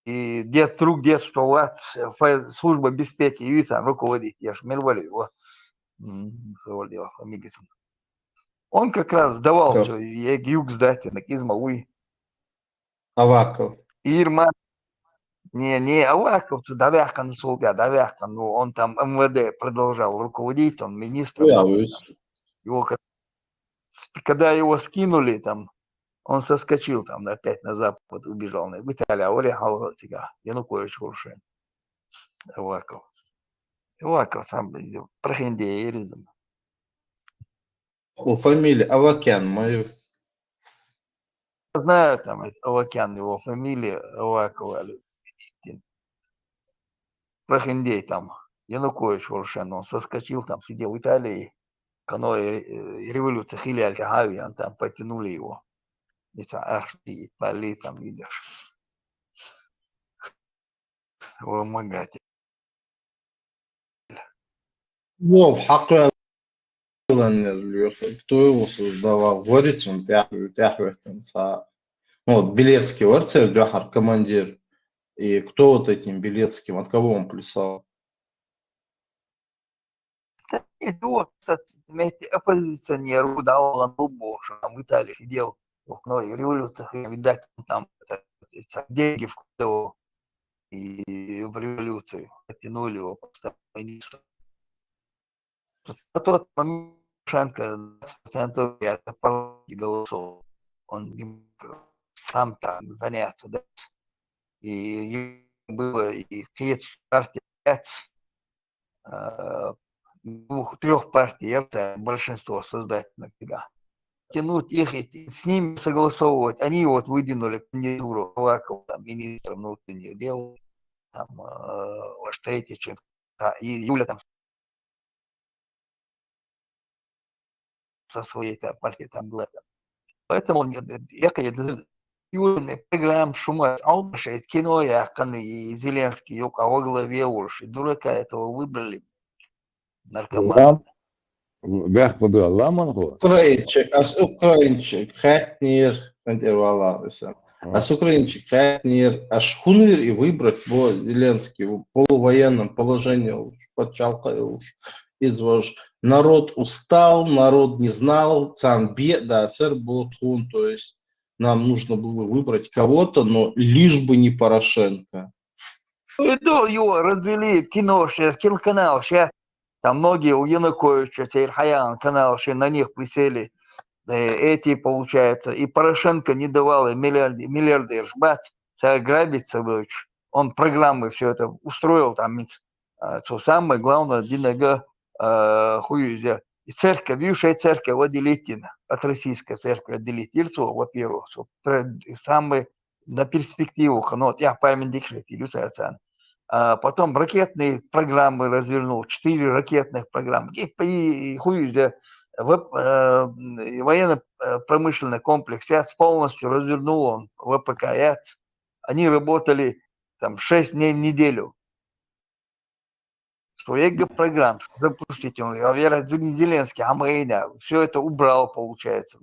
и дед, друг детства, вот, фе-, служба безпеки, и сам руководит, я ж Мельвалиев, вот. М, Мельвалиев, фамилия. Он как раз сдавал Как? всё, и юг сдать, и на Кизма, уй. Аваков. Ирма. Не, не, Аваков, цу Давяхкан, Сулга, Давяхкан, ну, он там МВД продолжал руководить, он министром Я был. Весь. Его ка-, с-, когда его скинули там, он соскочил там опять на запад, убежал. На, в Италию, а Оля Халга, Янукович Волшин. Аваков. Аваков сам, э, прохиндееризм. О, фамилия Авакян, мою. Знаю, там, это Авакян, его фамилия, Авакова, прохиндей там, Янукович волшебно, он соскочил, там, сидел в Италии, каноэ, э, революция хиляли, Хавиан, там, потянули его. И ца-, ах, и пали там, видишь. Вымогатель. Вов, хьакъ Кто его создавал? Горицун тяхвертен са. Ну, вот Белецкий вар цер дёхар командир. И кто вот этим Белецким? От кого он плясал? Да нет, вот, кстати, вместе оппозиционер, да, он был, что там в Италии сидел, ну, и революция, видать, он там это, это, деньги вкладывал и в революцию, оттянули его просто министром. А тот момент Порошенко двадцать процентов я парламенте голосовал. Он не мог сам там заняться, да. И было и крест партия пять, э, двух, трех партий, я знаю, большинство создать навсегда. Тянуть их и с ними согласовывать. Они вот выдвинули кандидатуру Авакова, там, министра внутренних дел, там, э, Штетичев, да, и Юля там со своей там партией там была. Поэтому он, э, я, конечно, южный программ шума, а он же кино я, и Зеленский, юг, а во главе уж, и дурака этого выбрали. Наркоман. Лам, бяхпа била ламан хо? Украинчик, ас украинчик, хатнир, хантир вала, виса. А. Ас украинчик, хатнир, аш хунвир и выбрать, бо Зеленский в полувоенном положении уж, подчалка уж, из вож. Народ устал, народ не знал, цан бе, да, сэр, бо тхун, то есть нам нужно было выбрать кого-то, но лишь бы не Порошенко. Ну, и да, его развели, кино сейчас, киноканал сейчас. Там многие у Януковича, теперь Хаян канал, все на них присели. Э, эти, получается, и Порошенко не давал, и миллиард-, миллиардер, бац, ся грабить, ся дочь. Он программы все это устроил, там, миц, а, то самое главное, динага, а, хуюзя. И церковь, бывшая церковь отделить, от российской церкви отделить, Ельцова, во-первых, со-, пре-, самый на перспективу, но вот я памятник же эти люсарцан. А потом ракетные программы развернул, четыре ракетных программы. И, и, и хуюзя, веб-, э, и военно-промышленный комплекс я полностью развернул он, В П К я. Они работали там шесть дней в неделю. Своей программ запустить, он, я верю, Зеленский, а мы, все это убрал, получается.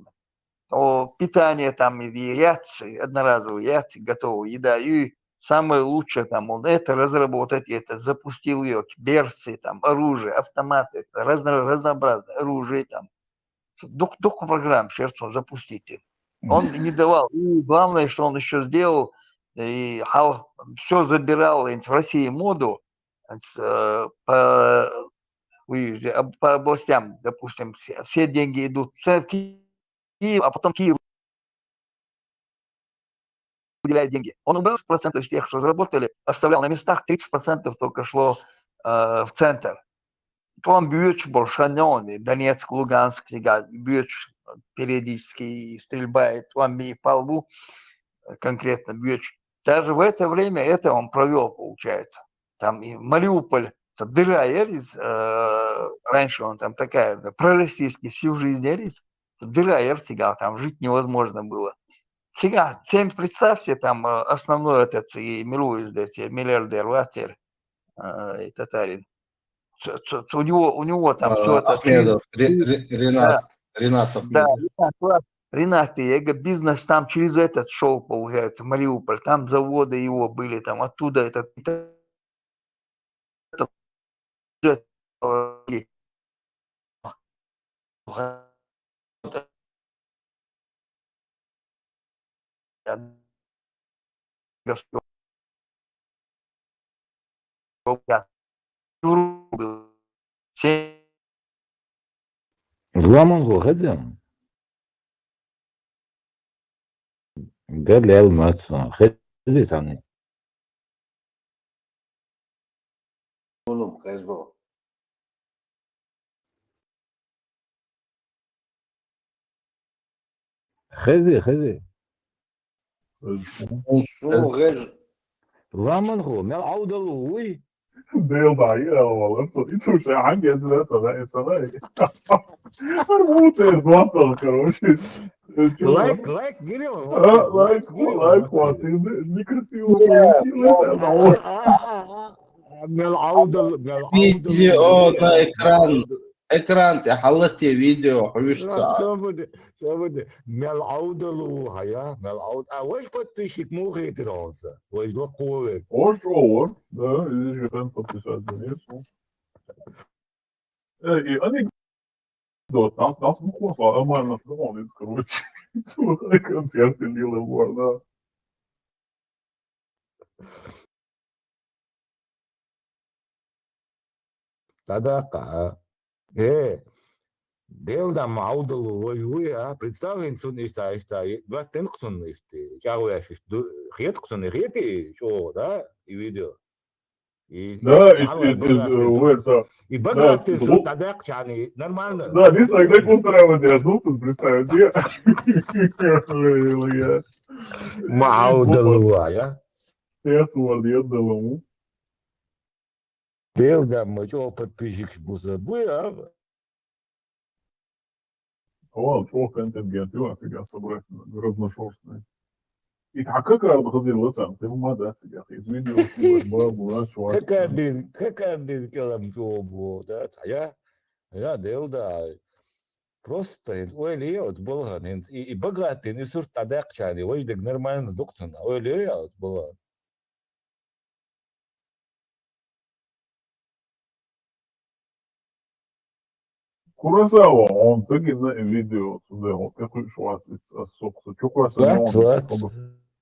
О, питание там, и яйца, одноразовые яйца, готовая еда, и самое лучшее там, он это разработать, это запустил ее, берцы, там, оружие, автоматы, это разно-, разнообразное оружие там. Дух, дух программ, сердце запустите. Он не давал. И главное, что он еще сделал, и все забирал, в России моду, э, по, по областям, допустим, все, все деньги идут в Киев, а потом Киев выделяет деньги. Он убрал процентов из тех, что заработали, оставлял на местах, тридцать процентов только шло, э, в центр. Там бюч был шанёный, Донецк, Луганск, сега бюч, периодически и стрельба, и там и палву, э, конкретно бюч. Даже в это время это он провёл, получается. Там и Мариуполь, ца дыра ерис, э, раньше он там такая, да, пророссийский, всю жизнь ерис, ца дыра ер, сега там жить невозможно было. Сега, семь, представьте, там, э, основной этот, и милуюсь, да, те миллиардер, ватер, э, и татарин. Ц-, ц-, ц-, у него, у него там А, всё это Ахмедов, через Ре-, Ре-, Ренат, да. Ренат Да, Ахмедов. Ренат, Ренат, Ренат, и эго бизнес там через этот шёл, получается, Мариуполь. Там заводы его были, там оттуда этот, это, Зламан хо хазяин. Галел мацан хези сани. Оно хезбо. Хези, хези. Шо гӀер? Ламан ху, мел Ӏовдал вуй? Дел дӀа, я, валар, со, ицу ша хьанга я сюда, цада, цада. Ар муцер, дуатал, короче. Лайк, лайк, гири. А, лайк, лайк, хватит, некрасиво получилось, а, Мел Ӏовдал, мел Ӏовдал. Видео на экран. Экран тӀа хьалати видео хьуьш ца. Со буди, со буди. Мел Ӏовдал ву хьая, мел Ӏовд-, а ваш подписчик муха хетира хьуна са? Ваш лакхуве. Ош овар, да, или же хан подписаться, нет, ну. Э, и анекдот, нас, нас буквально, а, нормально, ну, он из, короче, целый концерт или лабор, да. ТӀадаккха. Э, Делда ма Ӏовдал ву вай вуй, а? Представь, ин цун иштта, иштта, гаттин цун иштта, чӀагӀвеш иштта, ду-, хет цун, хети чӀогӀа, да, и видео. И Да, и из, из, из, э, вуй, са. И багаттин да, цун гу- тӀадаккха чани, нормально. Да, здесь тогда устраивает, я жду, представить, я. Ой, я. Ма Ӏовдал ву, а? Я цу вар, я дала ему. Делда ма чӀогӀа подписчикаш бу са. Вуй, а? Вон, чӀогӀа контингент ю, а цига собрать разношерстный. И как, как ард хазир лацан, ты ма да цига, из видео снимать, ба, бура, чувак. Какардин, какардин кӀелам чӀогӀа бу, да, я? Я, Делда. Просто ин ойла е оцу балхан, ин и, и багаттин, и сурт тӀадаккха чани, вай дег нормально дукха цунна. Ойла е оцу балхан. Куросава, он тагина видео, сюда, вот, какой шварц, а, сок, чё куросава, Шварц, он, шварц. Хабар-,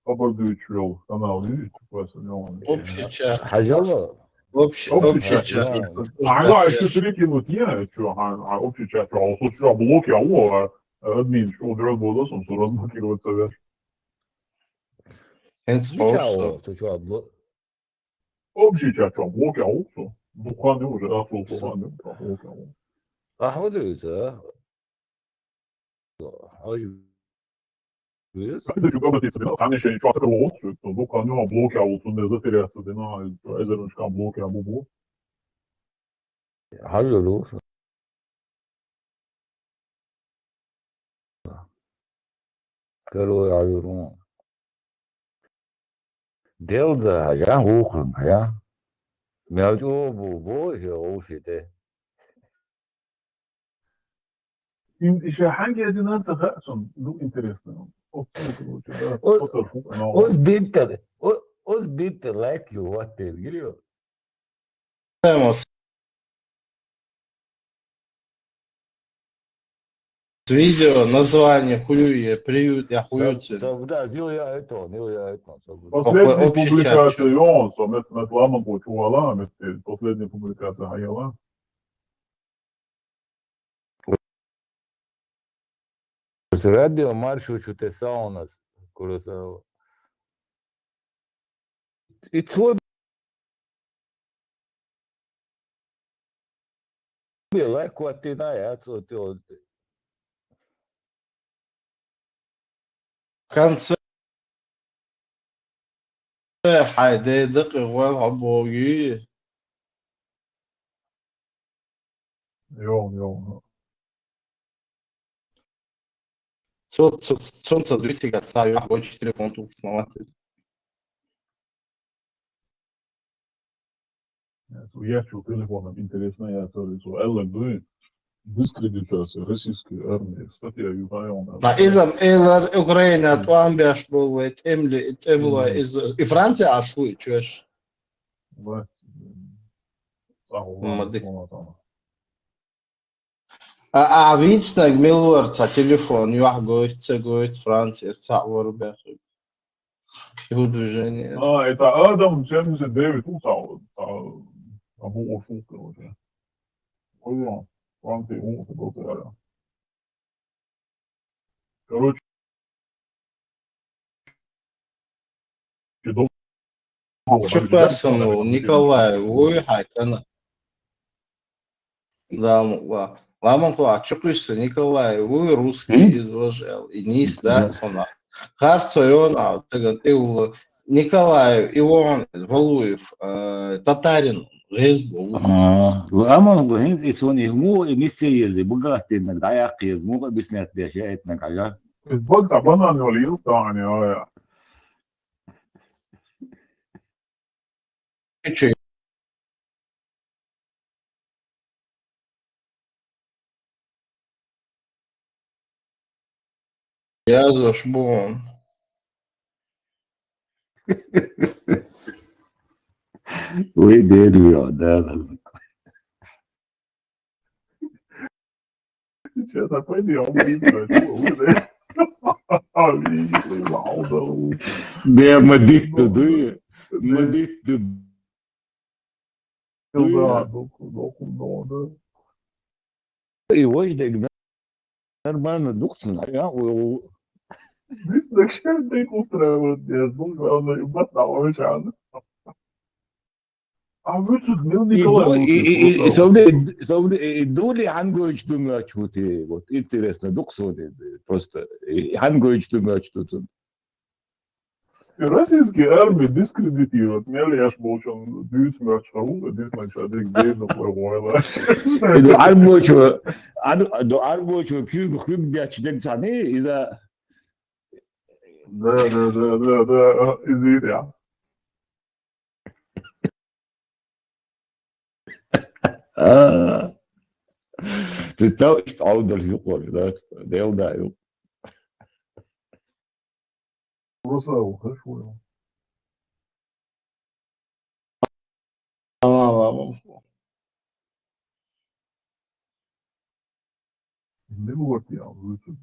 Хабар-Дуьйчу вел канал, видишь, чё куросава, он. Общий чат. Хьажала. Общий, Общий общий чат, чат. да. А, ну, а ещё перекинуть не, а чё, а, а общий чат, чё, а вот чё, блоки, а, о, а, админ, чё, уберёт, буду, он, разблокировать тебя. Хенс Ничего, Хорсо. ты чё, бл-, Общий чат, чё, блоки, а, о, всё. Духаны уже, а, всё, духаны, блоки, а, о. Ахмадович, а? Ай, вес? Как ты чё, обратиться, да? Сами ещё ничего, а, такого, всё, духаны, а, блоки, а, о, всё, не затеряться, да, на, эзерочка, блоки, а, бу-бу. Хьажалу. Каро Ӏуьйру. Делда, я, вухун, я. Мел чӀогӀа бу, бо, я, овши де. Ин иша хьанга язина ца хаьа цун, ну, интересно. Оп, оп, оп, да, О-, фото, фу, канал. Оз бинтер, о-, оз бинтер лайк ю, ваттер, гирио. Тема с-, с видео, название, хую я, приют, я хую Соб-, цвет. собда, зил я это, зил я это, собда. Последняя Какой общий чат, публикация, чё? Йон, со мет, мет ламан почувала, мет, последняя публикация, а, яла. Радио Маршо чу те саунас, Куросава. И цо бе лайк ваттина, я, цо те он. Конце хьай де дакъи гӀой хьо боги. Йон, йон. Цо, цо, цо, цо дуьйцига ца ю, гой телефон ту сломаться. Я чу телефоном интересно, я цо лицо. Эллен дуй. Дискредитация российской армии. Статья Югайон. Ма изам элар Украина тӀом беш бу вай, тӀемли, тӀемлой из, и Франция аш хуй чуш. Бать. Ма дик. А, а вицнаг милвар ца телефон, юах гойту, ца гойту, Франция, ца вар бехи. Его движение. А, это Адам семьдесят девять, ну, ца, ца, абу ушел, короче. Ой, Франция, ему это был, короче. Короче, дом-, Чё пасынул, Николай, вуй хьай кана. Да, ва. Ламанхо а чукхуьйсу Николай вуй русский, из вож аьлла, и нийса дац хьуна. Харцо йоах, таган тӀе вула Николай, Иван, Валуев, э, татарин, гӀезло ву. А, ламанхо хӀинца и суна и муха и нийса ца еза, багахтиннаг дӀаяккха еза, муха объяснять деш, яйтнаг хьажа. Из бага цхьа банан йола йилла стагӀана, йо, йо. Чу язвеш бу хьуна. Вай деррига, да, да. Сейчас а пойди, а он близко, а чё, уже? А, видишь, ты вау, да, у. Да, ма дитт ду, ма дитт ду. Да, да, да, да. И вождег нормально духсна, я, у, у. Дис, так что ты устраивает, я думаю, она и батала, а. А вы тут, Мил Николай, и, и, и, и, и, вот, и, вот. Совде, совде, и, и дули хьан гойтуш ду моьттуш хӀутту, вот, интересно, дукха совде, просто, и, хьан гойтуш ду моьттуш хӀутту. И российский армия дискредитировать, мел еш болчун дуьйцу моьттуш хӀутту, дис, значит, дик бедно плохой, да. И ду армочо, ар-, ду армочо куьг, куьг дечу дег цхьаний, иза. Да, да, да, да, да, а, извини, а. А. Представь, иштта Ӏовдалаш юкъе, да, Делан да ю. Просто хорошо. Ала, ала. Милорд я выступил.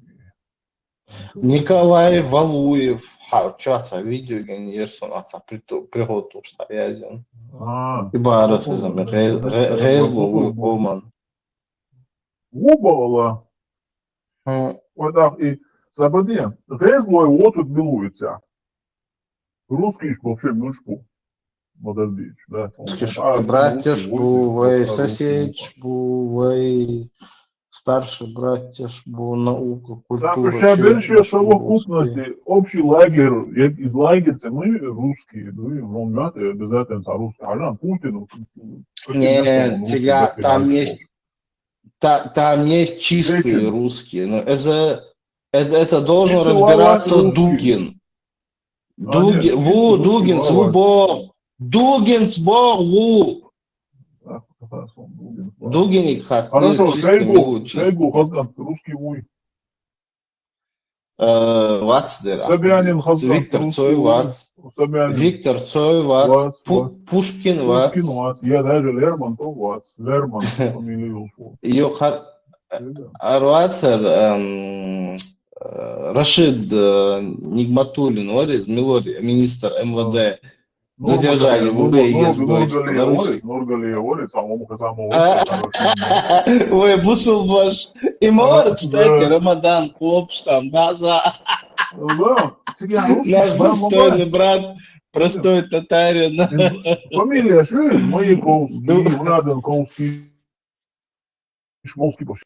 Николай Валуев. Хьа, чу цхьа видео генерсон, а цхьа приту-, приготовь цхьа язйина. А. И бара сезам, ну, гӀе-, ну, гӀе-, ну, гӀезло ну, ву, ну, Оман. Ву бала. Хм. Вот так и забыди. ГӀезло вот тут милуется. Русский ж вообще муж бу. Подожди, да. Русский ж, а, братья ж бу, вай соседи ж бу, вай старшие братья ж бу, наука, культура. Так, ещё больше совокупности, общий лагерь, я из лагеря, мы русские, ну, и он, да, обязательно русский. А Путин, ну, не, там есть, та-, там есть чистые русские, но это, это, это должен разбираться Дугин. Дуги-, ву, Дугинс, ву боху. Дугинс боху, ву. Дугиниг хаттар, хорошо, чисто Шойгу, милучи. Шойгу хаза русский вуй. Э, вац дера. Собянин хаза Виктор русский Цой вуй. Вац. Собянин. Виктор Цой вац. Вац, Пу-, вац. Пушкин вац. Пушкин вац. Я даже Лермонтов вац. Лермонтов фамилия ушла. Ё, хар-, Ар вацар, эм, э, Рашид, э, Нигматуллин, варис, милори, министр МВД. Задержали в Уфе, Нургалиев, Нургалиев, самому, самому. Ой, бусулбаш. И мор, кстати, Рамадан, хлопш там, да, за. Да, наш достойный брат, простой татарин. Фамилия шо, Маяковский, Владимировский. Шмолский баш.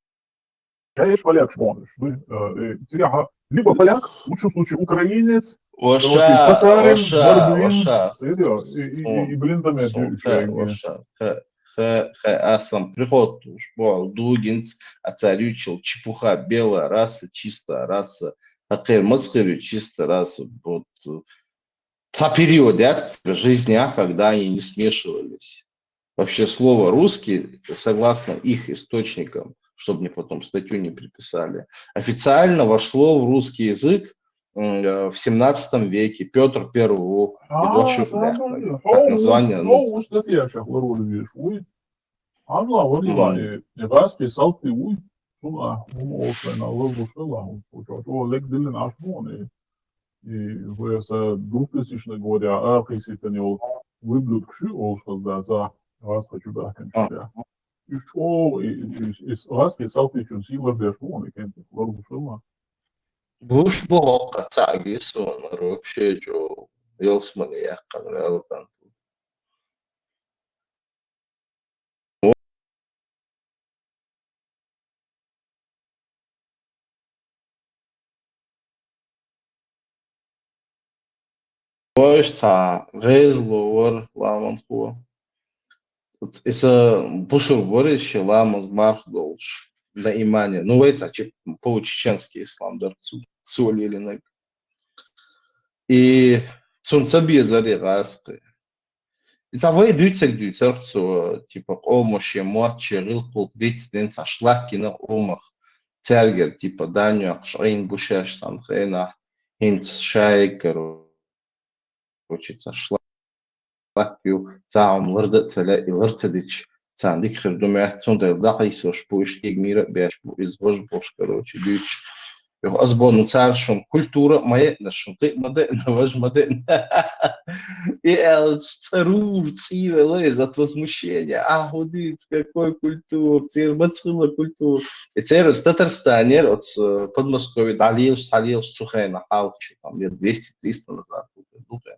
Чаеш поляк шмонеш, да? Э, э, цигахьа, либо поляк, в лучшем случае украинец, ваша, татарин, ваша, мордвин, ваша. И, и, и, и, блин, там я дю-, ваша, ваша. Хе, хе, хе, а сам приход уж, бо, дугинц, а царючил, чепуха, белая раса, чистая раса, а хер, мацхер, чистая раса, вот, э, Ца период, да, жизни, а, когда они не смешивались. Вообще слово «русский», согласно их источникам, чтобы мне потом статью не приписали, официально вошло в русский язык, м, э, в семнадцатом веке Пётр Первый, а, Эдуард Шевляков. Так название, ну, Цунна, хӀума олуш вайна лазуш хилла, хӀума чо, чо лег диллина Ӏаш бу хьуна, и, и вай аса двухтысячный годехь арахийсийтина йолу виблюдкаш ю олуш хаза да, ца гӀазкхи чу баьхкинчу тӀехь. Уьш чӀогӀа, и, и, и, и гӀазкхи салтичун сий лардеш бу хьуна, и кентах лардеш хилла. Гуш бу хӀокху цхьаъ гисонара вообще чӀогӀа ялсамане яьккхина ваьлла кӀант. вайша цхьа гӀезало вар ламанхо. Иза бусург вар, иза ший ламаз марха долуш, Наимане. Ну, вай цхьа чи получеченский ислам дара цу, цо лелийнарг. И цунна ца безара и гӀазкхи. И цхьа вай дуьйцург дуьйцура цо, типа, къомо шен мотт, шен гӀиллакх-гӀуллакх дицдина цхьа шлак йина къомах, цаьргара, типа, дан йоккхуш Ӏийна бу шаьш цхьана хенахь, хӀинца шайга, короче, цхьа шлак ю, цхьа хӀума лардан а ца лаьа, и лар ца дича, царна дика хир ду моьтту, цундела дӀакхийсош бу, иштта кегийра а беш бу, иза важа болуш, короче, дуьйцуш. Юха аса боху, ну, цара шуна культура а ма еана, шуна кхин а ма деана, важа ма деана. И аьлча, цӀа рур, цӀийвелла иза от возмущения. А, хӀун дуьйцу, какой культура, церан маца хилла культура. И церан оцу Татарстанера, оцу, э, Подмосковье дӀалелаш, схьалелаш цу хенахь хьалха, там, лет двести-триста назад, ду хен.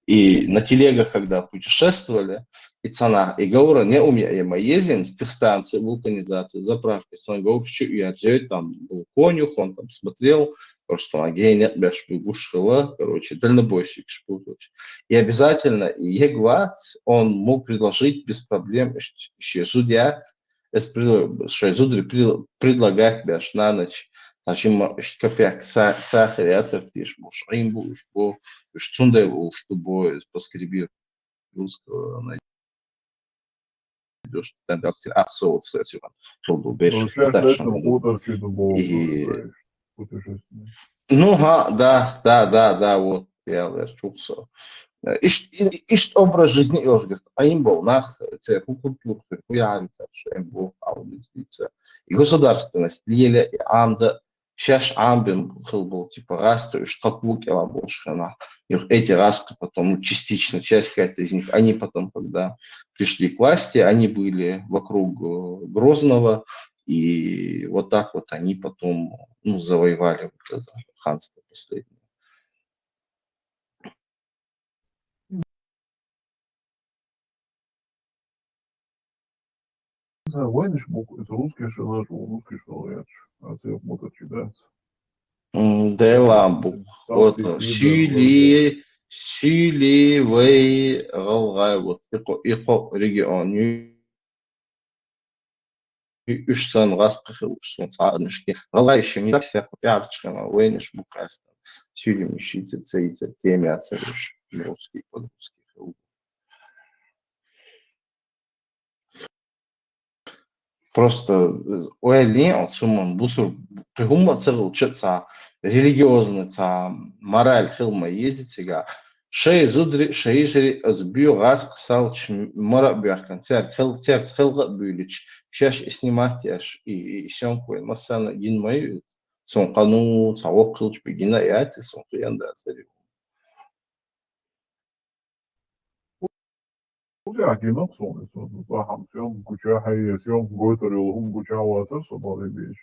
И на телегах, когда путешествовали, и цхьана, и говра неумея ма езина, цих станция, вулканизация, заправки, сан говраш чу а ерзой, там был конюх, он там смотрел, просто ана генек беш бу гуш хила, короче, дальнобойщик шпутович. И обязательно, и егвац, он мог предложить без проблем, ш-, ш-, ши зудьяц, Эс прил-, шайн зударий прил-, предлагать беш на ночь, цхьа жимма иштта копейка са-, сахар яцара тешаш бу, Ӏийна бу уьш бу, уьш цундела уьш ду бу, эс поскреби русского найдёшь, там, как, а, соус, хила бу, беш, ну, шаьш татарча лаьцна хӀума ду. Кхутарчу ду бу, и путешественник. Ну, ха, да, да, да, да, вот, я, я чух со. Э, ишт-, и-, ишт образ жизни, я уже говорю, Ӏийна болу нах, церан хӀун культура хир, хӀун яхьар ю цара шайн боху хьал дийца. И государственность лело, и Ӏамда, шаьш Ӏамбина хила болу, типа, гӀазкхи уьш тхан кога кӀела болуш хенахь. Юха эти гӀазкхи потом, ну, частично, часть какая-то из них, они потом, когда пришли к власти, они были вокруг, э, Грозного, и вот так вот они потом, ну, завоевали вот это ханство последнее. Вайнаш бу-кх, иза русский шо наш, русский шо яц, а ца юха мотор чу дац. М, Дела бу. Саус Вот, пи си Сили, Сили, вай, гӀалгӀай, вот, и кхо, и кхо регион ю. И уьш санна гӀазкхи хила уьш санна цхьа а нуьшки. ГӀалгӀай ши мизак сехьа пӀаьрча хила вайнаш бу къаьстина. Сили мишица ца йица тема яцара уьш. Русский, под русский хила. Просто, э, ойла йин оцу хӀуманна, бусург кхин хӀумма а ца хилча а, цхьа религиозный, цхьа мораль хила ма еза цигахь. Шайн зударий, шайн йижарий оцу боьха гӀазкхи салча мара а боьхкина, цаьрга хел-, цаьрца хелха а буьйлича, шаьш и снимать еш, и, и, и съёмка вайн массарна а гина ма ю иза. Цунна кхано цхьа воккха хилча бен гина а яц иза, цунна хиъна дацара. Уже а гина-кх суна, суна бахьана съёмка гуча хьайе, съёмка гойтур йолу хӀума гуча вацара со бахьана беш.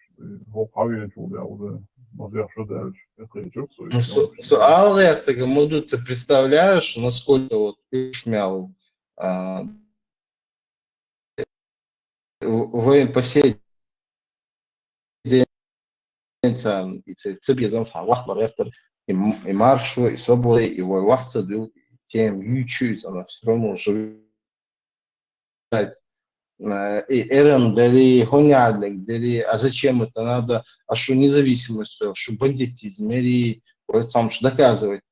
ХӀокху хьавеанчул дела уже мазех шо даьлча, тӀекхечира со. Ну, со, со ала гӀертарг ма ду, ты представляешь, насколько вот уьш мел, а, в-, вайн по сей день царна и ца, ца безам схьа вахт ма гӀертара, и м-, и маршо, и собой, и вай вахт ца дуьллу, тема юьйцу иза, она всё равно живет. Э, и эрна дери, хӀунда аьлларг дери, а зачем это надо, а шу независимость хила, шу бандитизм мери, вай цхьамма шу доказывать.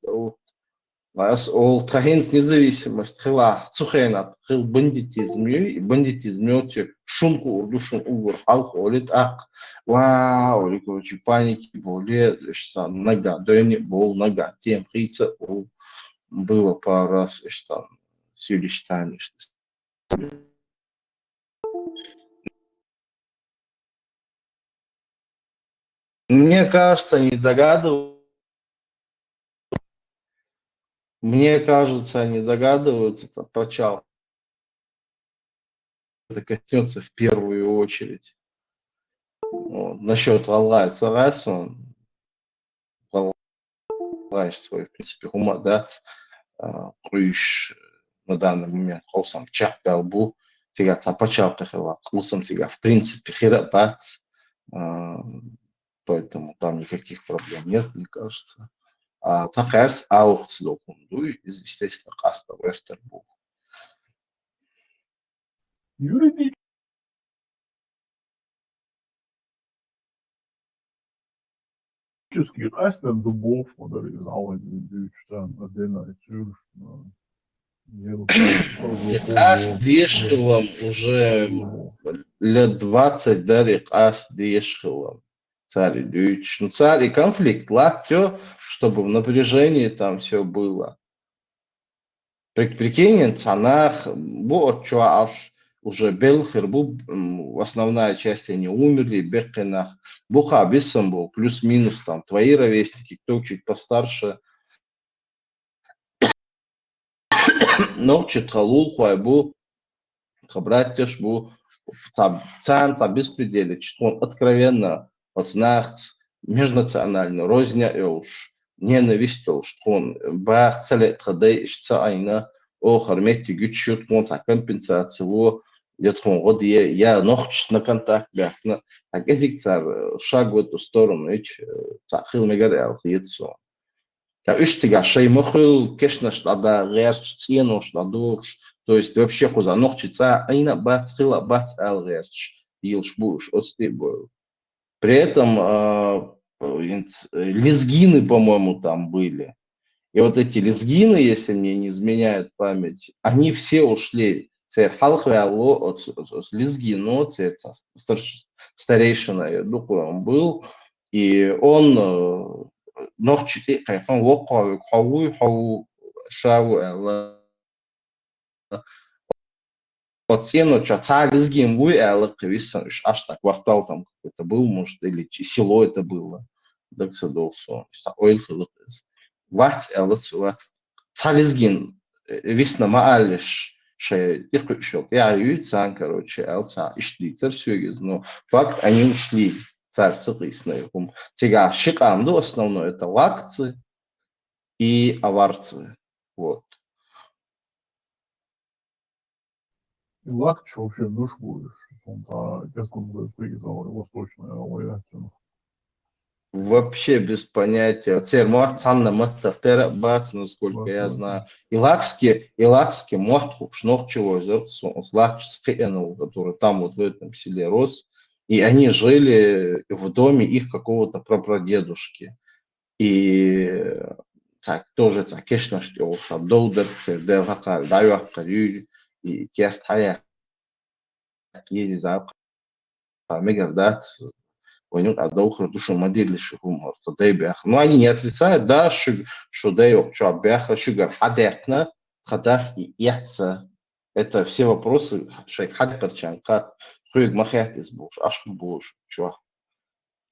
Ас олу, тхан хӀинца независимость хилахь, цу хенахь хила бандитизм ю, и бандитизм йоций, шуна хуур ду, шуна уггар хьалха олий тӀаккха. Ва, олий, короче, паники болу, уьш царна нагахь дойне а болу, нагахь тема хийца а болу. Было пару раз, уьш царна силищ царна, уьш Мне кажется, они догадываются. Мне кажется, они догадываются, ца пачал это коснётся в первую очередь. Вот. Насчёт гӀалгӀай ца гӀайс, он гӀалгӀайшца вай, в принципе, хӀума а дац, а, къуьйш на данный момент хьовсам чекхбаьлла бу, цигахь цхьа пачалкх хилла, хӀусам цигахь, в принципе, хир а бац, а, поэтому там никаких проблем нет, мне кажется. А, тахарс аухц лохун дуй, из, естественно, къаста вертер бу. Юридически къаста дубов, модер из алай дючтан, адена и цюрш, но Къаст дешхилам уже лет двадцать дари къаст дешхилам. Цари дюйч. Ну, цари конфликт латтё, чтобы в напряжении там всё было. При-, прикинь, цанах, бу отчуа аш уже белхир, бу, м, основная часть они умерли, беккенах. Бу ха бисам бу, плюс-минус там твои ровесники, кто чуть постарше. Нохчи тхалул хвай бу, тха братьяш бу, ца, цан, ца беспределе, чтон откровенно, оцнахц, межнациональный, розня эуш, ненависть эуш, тхон бах целе тха дай ишца айна, о, харметти гючу, тхон ца компенсация ло, я тхон годие, я нохч на контакт бяхна, так эзик цар, э, шаг в эту сторону, ич, э, ца хил мегар эл хиет со. Ка уьш цига шай мохил, кешнаш дада герч, ценош дадуш. То есть вообще хуза нохчи ца айна бац, хила бац ал герч. Йилш буш, ости бу. При этом, а, инц-, лезгины, по-моему, там были. И вот эти лезгины, если мне не изменяет память, они все ушли. Цер халх вяло от, от, от лезгино, цер ца-, старш-, старейшина, я думаю, он был. И он, э, нохчи ти кайхан вокхавик хаву, хаву, шаву, эла. От сено ча ца лезгин вуй, эла, квисан, уж аж так квартал там какой-то был, может, или чи-, село это было. Так всё долсо, что ойл хылык из. Вац, эла, вац. Ца лезгин, э, висна ма алиш, ше, тихо шёл. Я ю цан, короче, эл ца, ишли цер сюгиз, но факт, они ушли, царцы кисна, хум. Тига шикам, ну, основное, это лакцы и аварцы. Вот. И лакч вообще душ будешь, он та, кеском будет высточная, а я тяну. Вообще без понятия. Цер муат цанна матта тера бац, насколько я знаю. Илакски, илакски муат хуш нохчевой зерксу, он с лакч с Киэнул, который там вот в этом селе рос. И они жили в доме их какого-то прапрадедушки. И так тоже так, конечно, что са долдер, цер дел хакар, даю хакар, и керт хая. Ези зав-, мегар дац, ванюк а довхр душу мадирлиш хум хорта дай бях. Но они не отрицают, да, шу, шу дай ок чуа бяха, шугар хадякна, хадас и яца. Это все вопросы, шайк хадякарчан, как хуйг махят из буш, аш буш, чуа.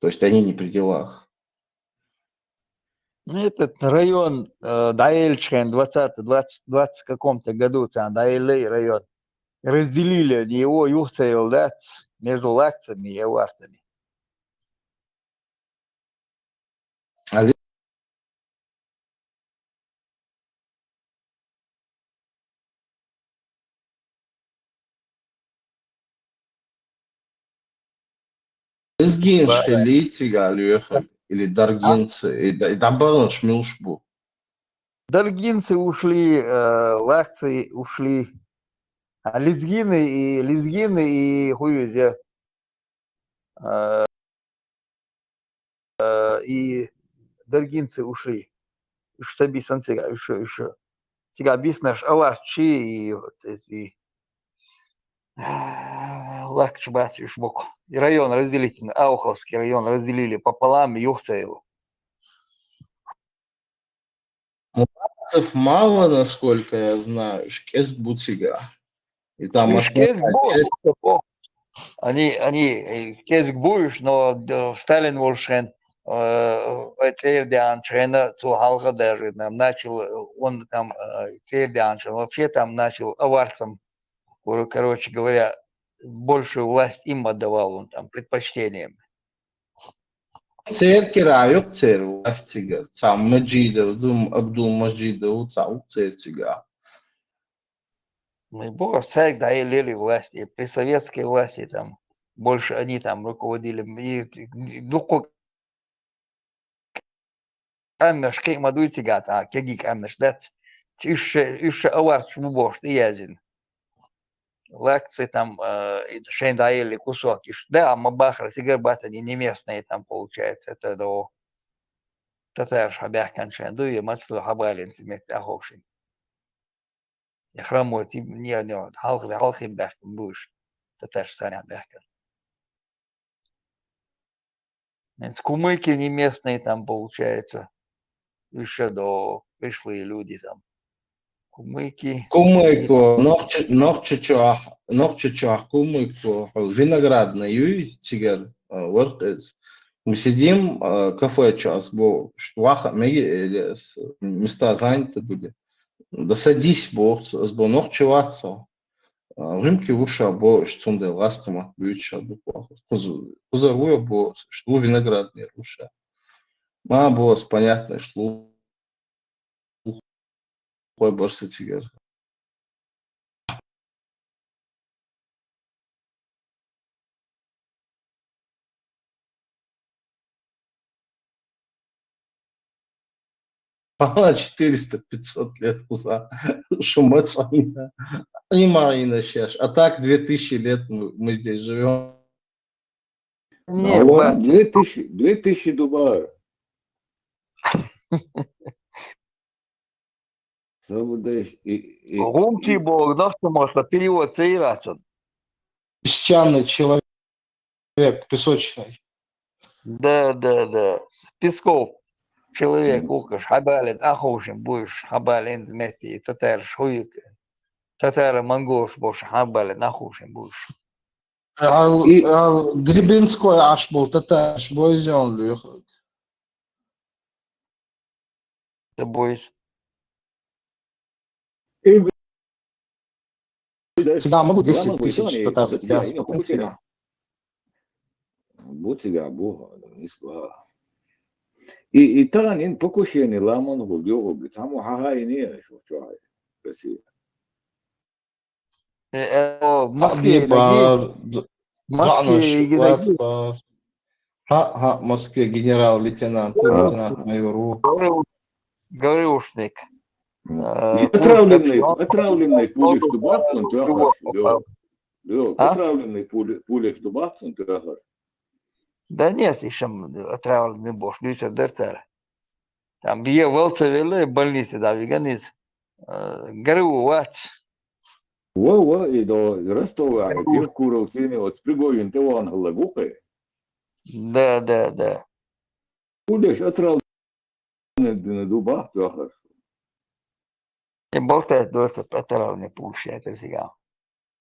То есть они не при делах. Ну, этот район, э, Даэльчхен двадцатый, двадцать, двадцать каком-то году, цан Даэльный район. Разделили они его, юхцейл, да, между лакцами и аварцами. А лезгинцы, ба-, шхелицы галюха, или даргинцы, и да, и да баланш милш бу. Даргинцы ушли, э, лакцы ушли, а лезгины и, лезгины и хуюзя. Э, э, и даргинцы ушли. Уж саби сан цига, уж, уж. Цига бис наш аварчи и, и, э, лакчи баци уж мог. И район разделительный, Ауховский район разделили пополам, и юхцейлу. Муцев мало, насколько я знаю, шкес буцига. И там шкес бу-, они, они, э, шкес буш, но, э, Сталин волшен, э, э, цердян члена цу халха даже, там, начал, э, он там, э, цердян член, вообще там начал аварцам, кор-, короче говоря, большую власть им отдавал, он там предпочтением. Церкера юк цер властига, ца Маджидов, дум, Абдул Маджидов, ца ук церцига. Ну, бога, царь, да, и лели власти, при советской власти там больше они там руководили, и, и, ну, ко-, къаьмнаш кхиъ ма дуй цигахь, тӀаккха кегий къаьмнаш дац. Уьш ша, уьш ша аварцаш бу бохуш тӀеяздина. Лаккхий там, э, и шайн дӀаелли кусок иштта. Да, ма бахара, цигара бацара и неместный там, получается, это до татараш хьабаьхкина шайн ду, я маца ду хьабалийна цу метте Аховшин. Я храмой тип, не, не, хьалха, хьалха баьхкина бу уьш. Татараш санна баьхкина. Эц кумыки неместные там, получается. Уьш ша до пришлые люди там. Кумыки. Кумыко, Нохчи-, Нохчичохь, Нохчичохь кумыко, виноградный юй цигара, а, варх эз. Мы сидим, а, кафе чу ас бо, что ваха меги, или с-, места заняты были. Да садись, бо, ас бо нохчи вац со. А, гӀимки ву ша бо, аш цундела гӀаскхамат буьйцу ша бу боху. Кхуза-, кхузара ву я бо, аш ду виноградный ву ша. Ма бо, ас понятно, аш лу-, хой барса цигара. Пала четыреста-пятьсот лет кхуза. Шу маца Ӏийна. Ӏийна шаьш. А так две тысячи лет мы, мы здесь живём. Не, алло, бац. Две тысячи, две тысячи дубар. Сабудеш и, и, ГӀум и ти боху, нах ца мосла перевод ца йира цун. Песчаный человек, песочный. Да, да, да. С песков человек, мгм, ухаш, хьабалин, Аховшин буш, хьабалин метти, татараш хуйк. Татара-монголш бош, хьабалин, Аховшин буш. Ал, и ал Гребенской аш бул татараш бойзен лух. Ца бойс. И Цигахь ма бу десять тысяч татарский диаспора, цигахь. Бу цигахь, бу, нисба. И, и тахана ин покушение ламан хӀу, догӀу, цхьаммо хьахаийне, шу чохь, Россия. Э, э, о, Москве Хьа, д-, Москве доӀанаш йигидаги. Вац бар. Хьа, хьа, Москве генерал-лейтенант, а, лейтенант-майор ву. Гавриу-, Гавриушник. М. Э, и отравленный, отравленный пулеш ду бахтун тохаш. Лёк, а? Отравленный пуле-, пулеш ду бахтун тохаш. Да нет, ишам отравленный бош, дуьйцур дара цара. Там бе валца велла, больнице дӀавиган иза. Э, гӀараву вац. Во, во, и до Ростова, Киркуров, цуьнан оцу Пригожин тӀе вахана хӀаллак ву кхе. Да, да, да. Удеш отравленный ду бахт вахар. И болтает, доцу отравленный получается всегда.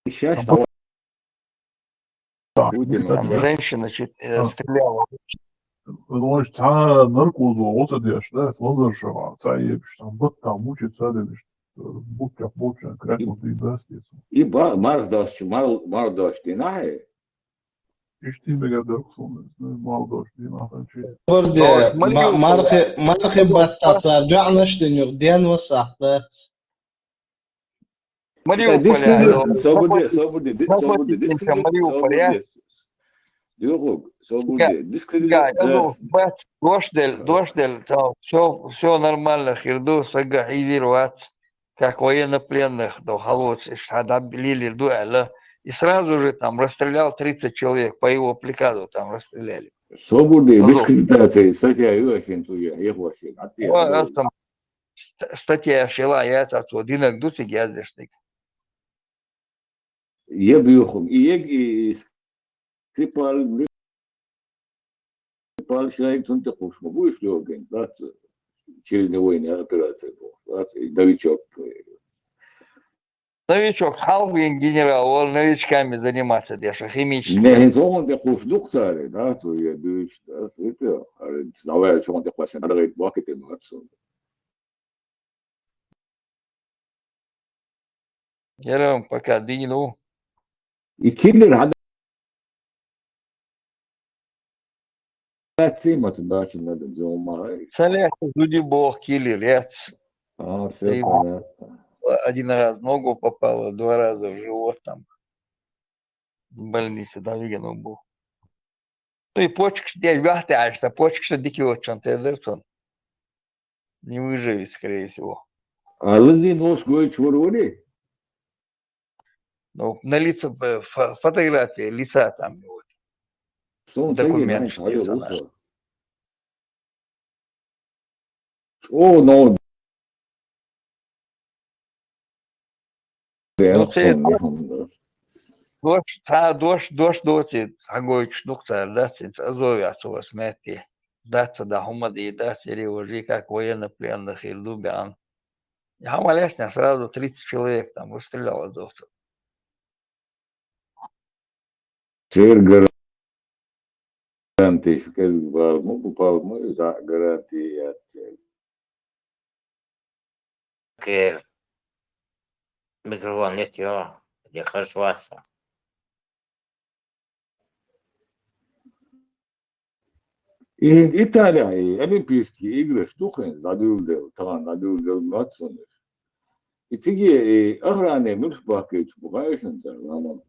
Сейчас там женщина чуть, э, стреляла. Потому что цхьа наркозо гӀо ца деш, да, лазар шагӀа, цхьа ебаш, там баттахь мучиться дебаш, бутчах, бутчах, крякнутый, да, стец. И ба-, марх даш, мар-, марх даш динахь? Иштта мегар дарх суна, марх даш динахь, чи. Борде, ма-, мархи, мархи баттахь цара жоьӀнаш динарг ден ва сахьтац. Мариуполь, э, собуди, собуди, собуди, собуди, Мариуполь, я? Юхуг, собуди, дискредитация. Бац, дош дел, дош дел, всё, всё нормально, хир ду, сага хьийзир вац, как военнопленных, до халоц, иш хьада лилир ду аьлла. И сразу же там расстрелял тридцать человек, по его приказу там расстреляли. Собуди, дискредитация, статья, ю, ашин туя, еху ашин, атти, ва, астам. Ст-, статья шела яц, а цо динаг ду цига яздеш дика. Я буьйху, и ег, и Скрипаль, Скрипаль шайг цунна тӀе кхуш ма бу, уьш лоьгӀина, дац, через него и операция была, дац, и новичок. Новичок, хьалха вен генерал, вол новичками заниматься деш, химический. Не, хӀинца хӀун тӀе кхуш ду-кх цара, да, цо я дуьйцу, да, цо тӀе, хӀара, давай, чу хӀун тӀе кхоьссина, дагайта бохките, ма, цунна. Ярам, пока дийна ву. И киллер хьан дац, ма ца дача надо, зума. Ца лаьцна зуди боху киллер, яц. А, всё понятно. Один раз в ногу попало, два раза в живот там. Больница, да, вигано бу. Ну и почкаш де вахте аш, та почкаш дики вот чон те дер сон. Не выживет, скорее всего. А лыдин лош гойтуш вар вари? Ну, на лицо, э, фо-, фотография лица там вот. Что он документ, персонаж. О, ну. Ну, цӀи дош, цӀи дош, дош доций, цӀи гойтуш ду-кх цар, дац, цӀи Азове цо ас метте. Дац, да, хӀума дий, дац, ири вожи, как военнопленных хир ду бян. Я хӀама лестня, сразу тридцать человек там расстрелял азовцев. Церга гарантий, кез палма, бу палма, за гарантий яц. Кер. Микрофон нет, ё. Где хорошо васа. И Италия, и Олимпийские игры, штукен, надюлдел, таган надюлдел, мацунеш. И циге, и охране муьлш баккхийча бу гайшан цар ламан.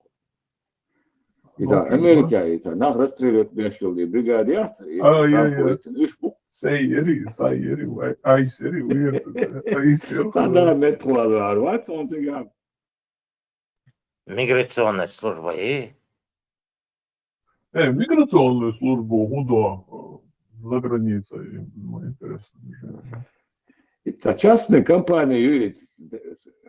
И та Америка, и та нах расстреливать бешул, и бригада яц, и А, я, я. Уж бу. Сай ери, сай ери, вай, ай сери, уйерса, ай сери. Та да мет хвала арват, он циган. Миграционная служба и Э, миграционную службу, куда, э, за границей, ну, интересно. Это частные компании, Юрий,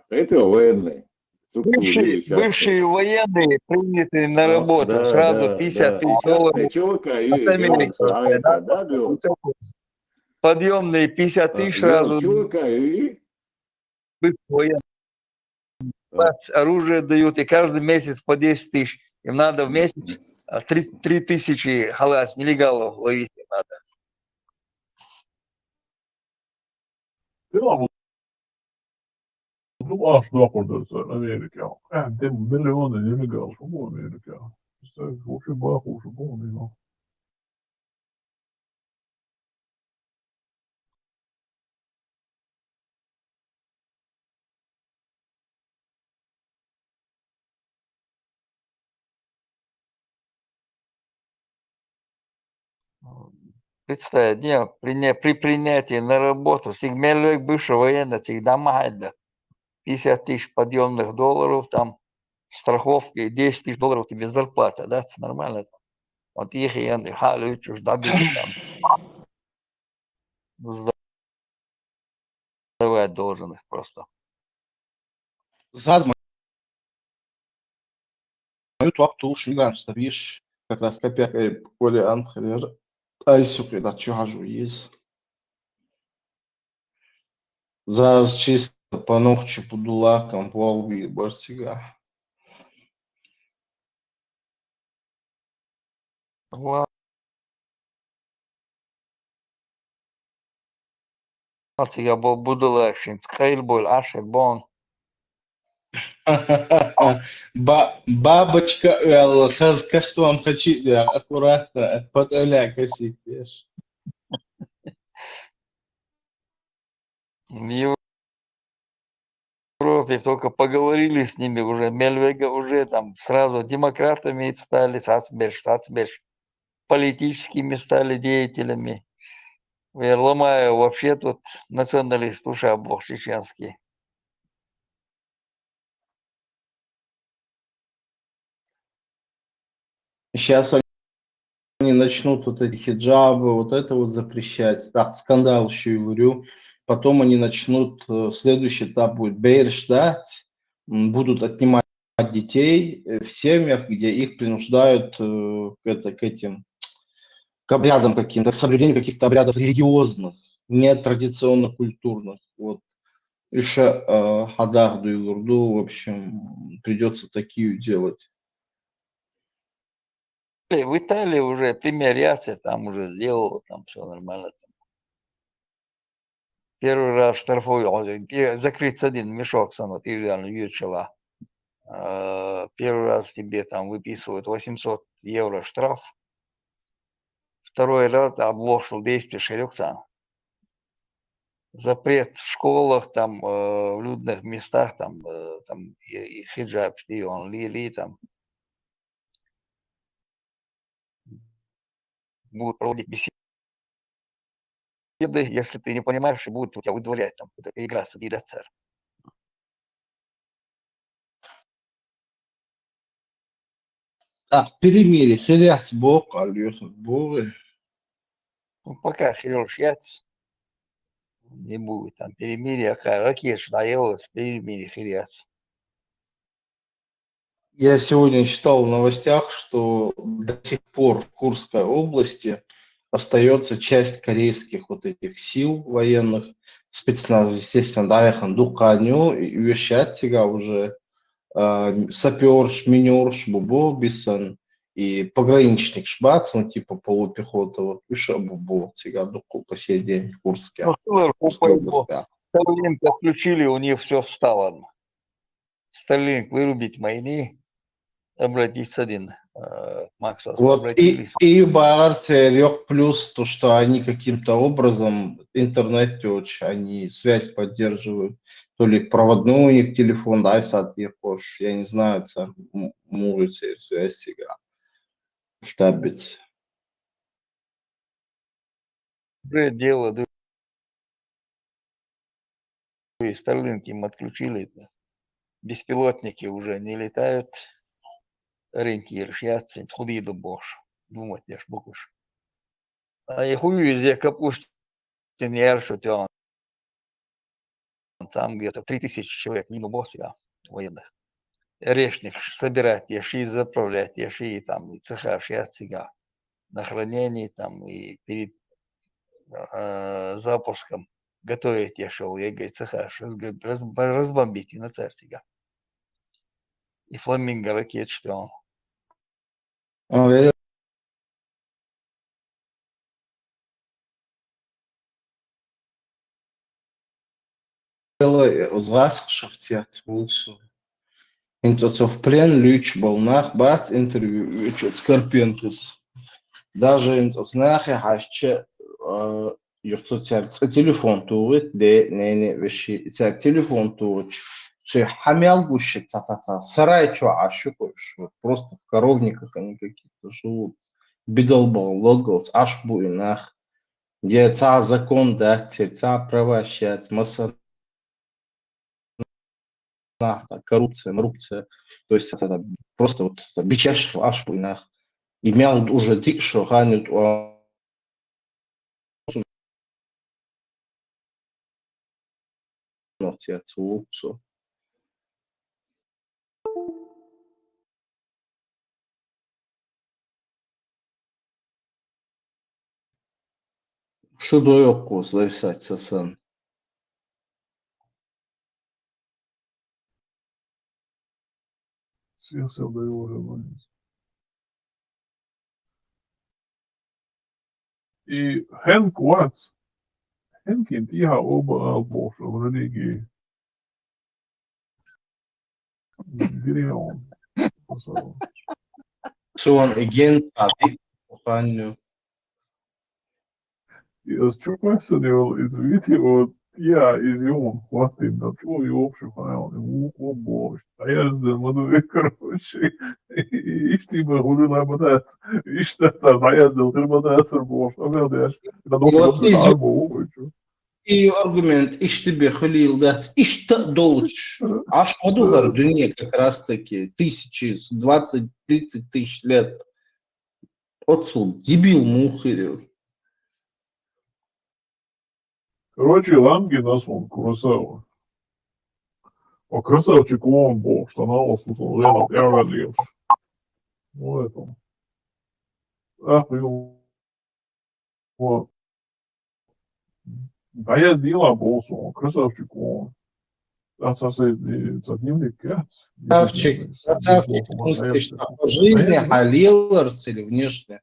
это военные. Бывшие, бывшие военные, принятые на работу, да, сразу да, пятьдесят тысяч долларов. Частный чувака, Юрий, от Америки, да, да, да, да. Подъемные пятьдесят тысяч сразу. Чувака, Юрий. Бывшие военные. Бац, оружие дают, и каждый месяц по десять тысяч. Им надо в месяц, а, три, три тысячи халас нелегалов ловить им надо. Дела вот, ну, аш докурдаса Америка. Э, дем миллионы нелегал, что в Америке. Представь, вообще баху, что в Америке. Представь, не, при, не, при принятии на работу, сиг меллек бывший военный, сиг дама хайда. Пятьдесят тысяч подъемных долларов, там страховка и десять тысяч долларов тебе зарплата, да, это нормально. Вот их и, и халю чушь добили там. Сдавать должен их просто. Задма. Ютуб тулш мигрант ставиш, как раз копяк, э, Коля Анхрер. Ай, сука, да чё хожу есть. За чисто по ногчу, по дулакам, по алби, барсига. Ва-, цига бо-, будулай шин, цкъайил бол, ашир бон. Ба-, бабочка, э, хаз-, кастуам хачи, э, аккуратно, под оля коситесь. В Европе только поговорили с ними уже, Мельвега уже там сразу демократами стали, сацбеш, сацбеш, политическими стали деятелями. Я ломаю вообще тут националист, уж бог чеченский. Сейчас они начнут вот эти хиджабы, вот это вот запрещать. Так, скандал еще и варю. Потом они начнут, э, следующий этап будет, бейр ждать, м, будут отнимать детей, э, в семьях, где их принуждают, э, к, это, к этим, к обрядам каким-то, к соблюдению каких-то обрядов религиозных, не традиционно культурных. Вот. Ещё, э, хадах дуй лурду, в общем, придётся такие делать. В Италии уже пример яц, там уже сделал, там всё нормально. Там. Первый раз штрафуют, э, закрыть один мешок, санут, и реально, ючила. Э, первый раз тебе там выписывают восемьсот евро штраф. Второй раз облошил действие шерюксан. Запрет в школах, там, э, в людных местах, там, э, там, и, и хиджаб, и он ли, ли, там. Будут проводить беседы. беды, если ты не понимаешь, и будет у тебя выдворять там, вот эта игра с Адидасом. Так, перемирие, хиряц бок, алюх, богы. Ну, пока хирург яц, не будет там перемирия, пока ракет, что наелось, перемирие хиряц. Я сегодня читал в новостях, что до сих пор в Курской области остается часть корейских вот этих сил военных, спецназ, естественно, да, яхан дуканю, и вещать сега уже, а, сапёрш, минёрш, бубо, бисан, и пограничник шбац, ну, типа полупехота, вот, уж бубо, сега дукку по сей день в Курске. Ну, что, Курской по-моему, области. Старлинк отключили, у них все встало. Старлинк вырубить майни, обратиться один, э, Максвелл, Вот и, обратились. И Барсерёк плюс то, что они каким-то образом интернет очень, они связь поддерживают, то ли проводной у них телефон, да, и сад я не знаю, это м- может связь всегда штабец. Доброе дело, да. И Старлинк им отключили. Беспилотники уже не летают. Ориентируешь, я центр худи до бош. Думать, я ж букуш. А я хую везде капустин яршу тён. Там где-то три тысячи человек минус босс, я, военных. Решник собирать, я ши заправлять, я ши там, и цеха ши от сега. На хранении там, и перед э, запуском готовить я шел, я говорю, цеха раз- разбомбить и на царь сега. И фламинго ракет, что он. А, я- Узгаск шахтият болсун. Интоцо в плен лючбал нах бац интервью учут Скорпенкис. Даже интоц нахе хашче юхтоцяр ц телефон тугит, де, не, не, веши цяр телефон тугит. Все хамял гуще ца-ца-ца. Сарай чё, а щё кое-что. Просто в коровниках они каких-то живут. Бидал бал логос, аш бу и нах. Де ца закон да, цер ца права щац, маса нах, коррупция, коррупция. То есть это просто вот бичаш аш бу и нах. И мял уже дик шо ханит, а, нах, ця цу, всё. Что дает кус зависать со сан? Всех сил даю уже вылез. И Хэнк Уатс. Хэнк инт иха оба албош, религии. Гирион. Суан иген садик уханю. Из чё пасынил из видео, я из юм хватит, да чё и общем файл, и лук бо, а я за модуль, короче, и что бы хули на бадас, и что за, а я за ты бадас, бо, а я да, да Вот из- арбо, чё. И аргумент, ишти бе хулил дац, ишта долч. Аш одугар дунья как раз таки тысячи, двадцать, тридцать тысяч лет. Отсюда дебил мухи. Короче, Ланги нас он красава. О, красавчик, он бо, что на вас тут он рядом, я радио. Ну, это. Ах, ё. Вот. Да я сделал бо, он красавчик, он. А со, со, со дневник, я? Красавчик, красавчик, в смысле, что по жизни, а лиларс или внешне?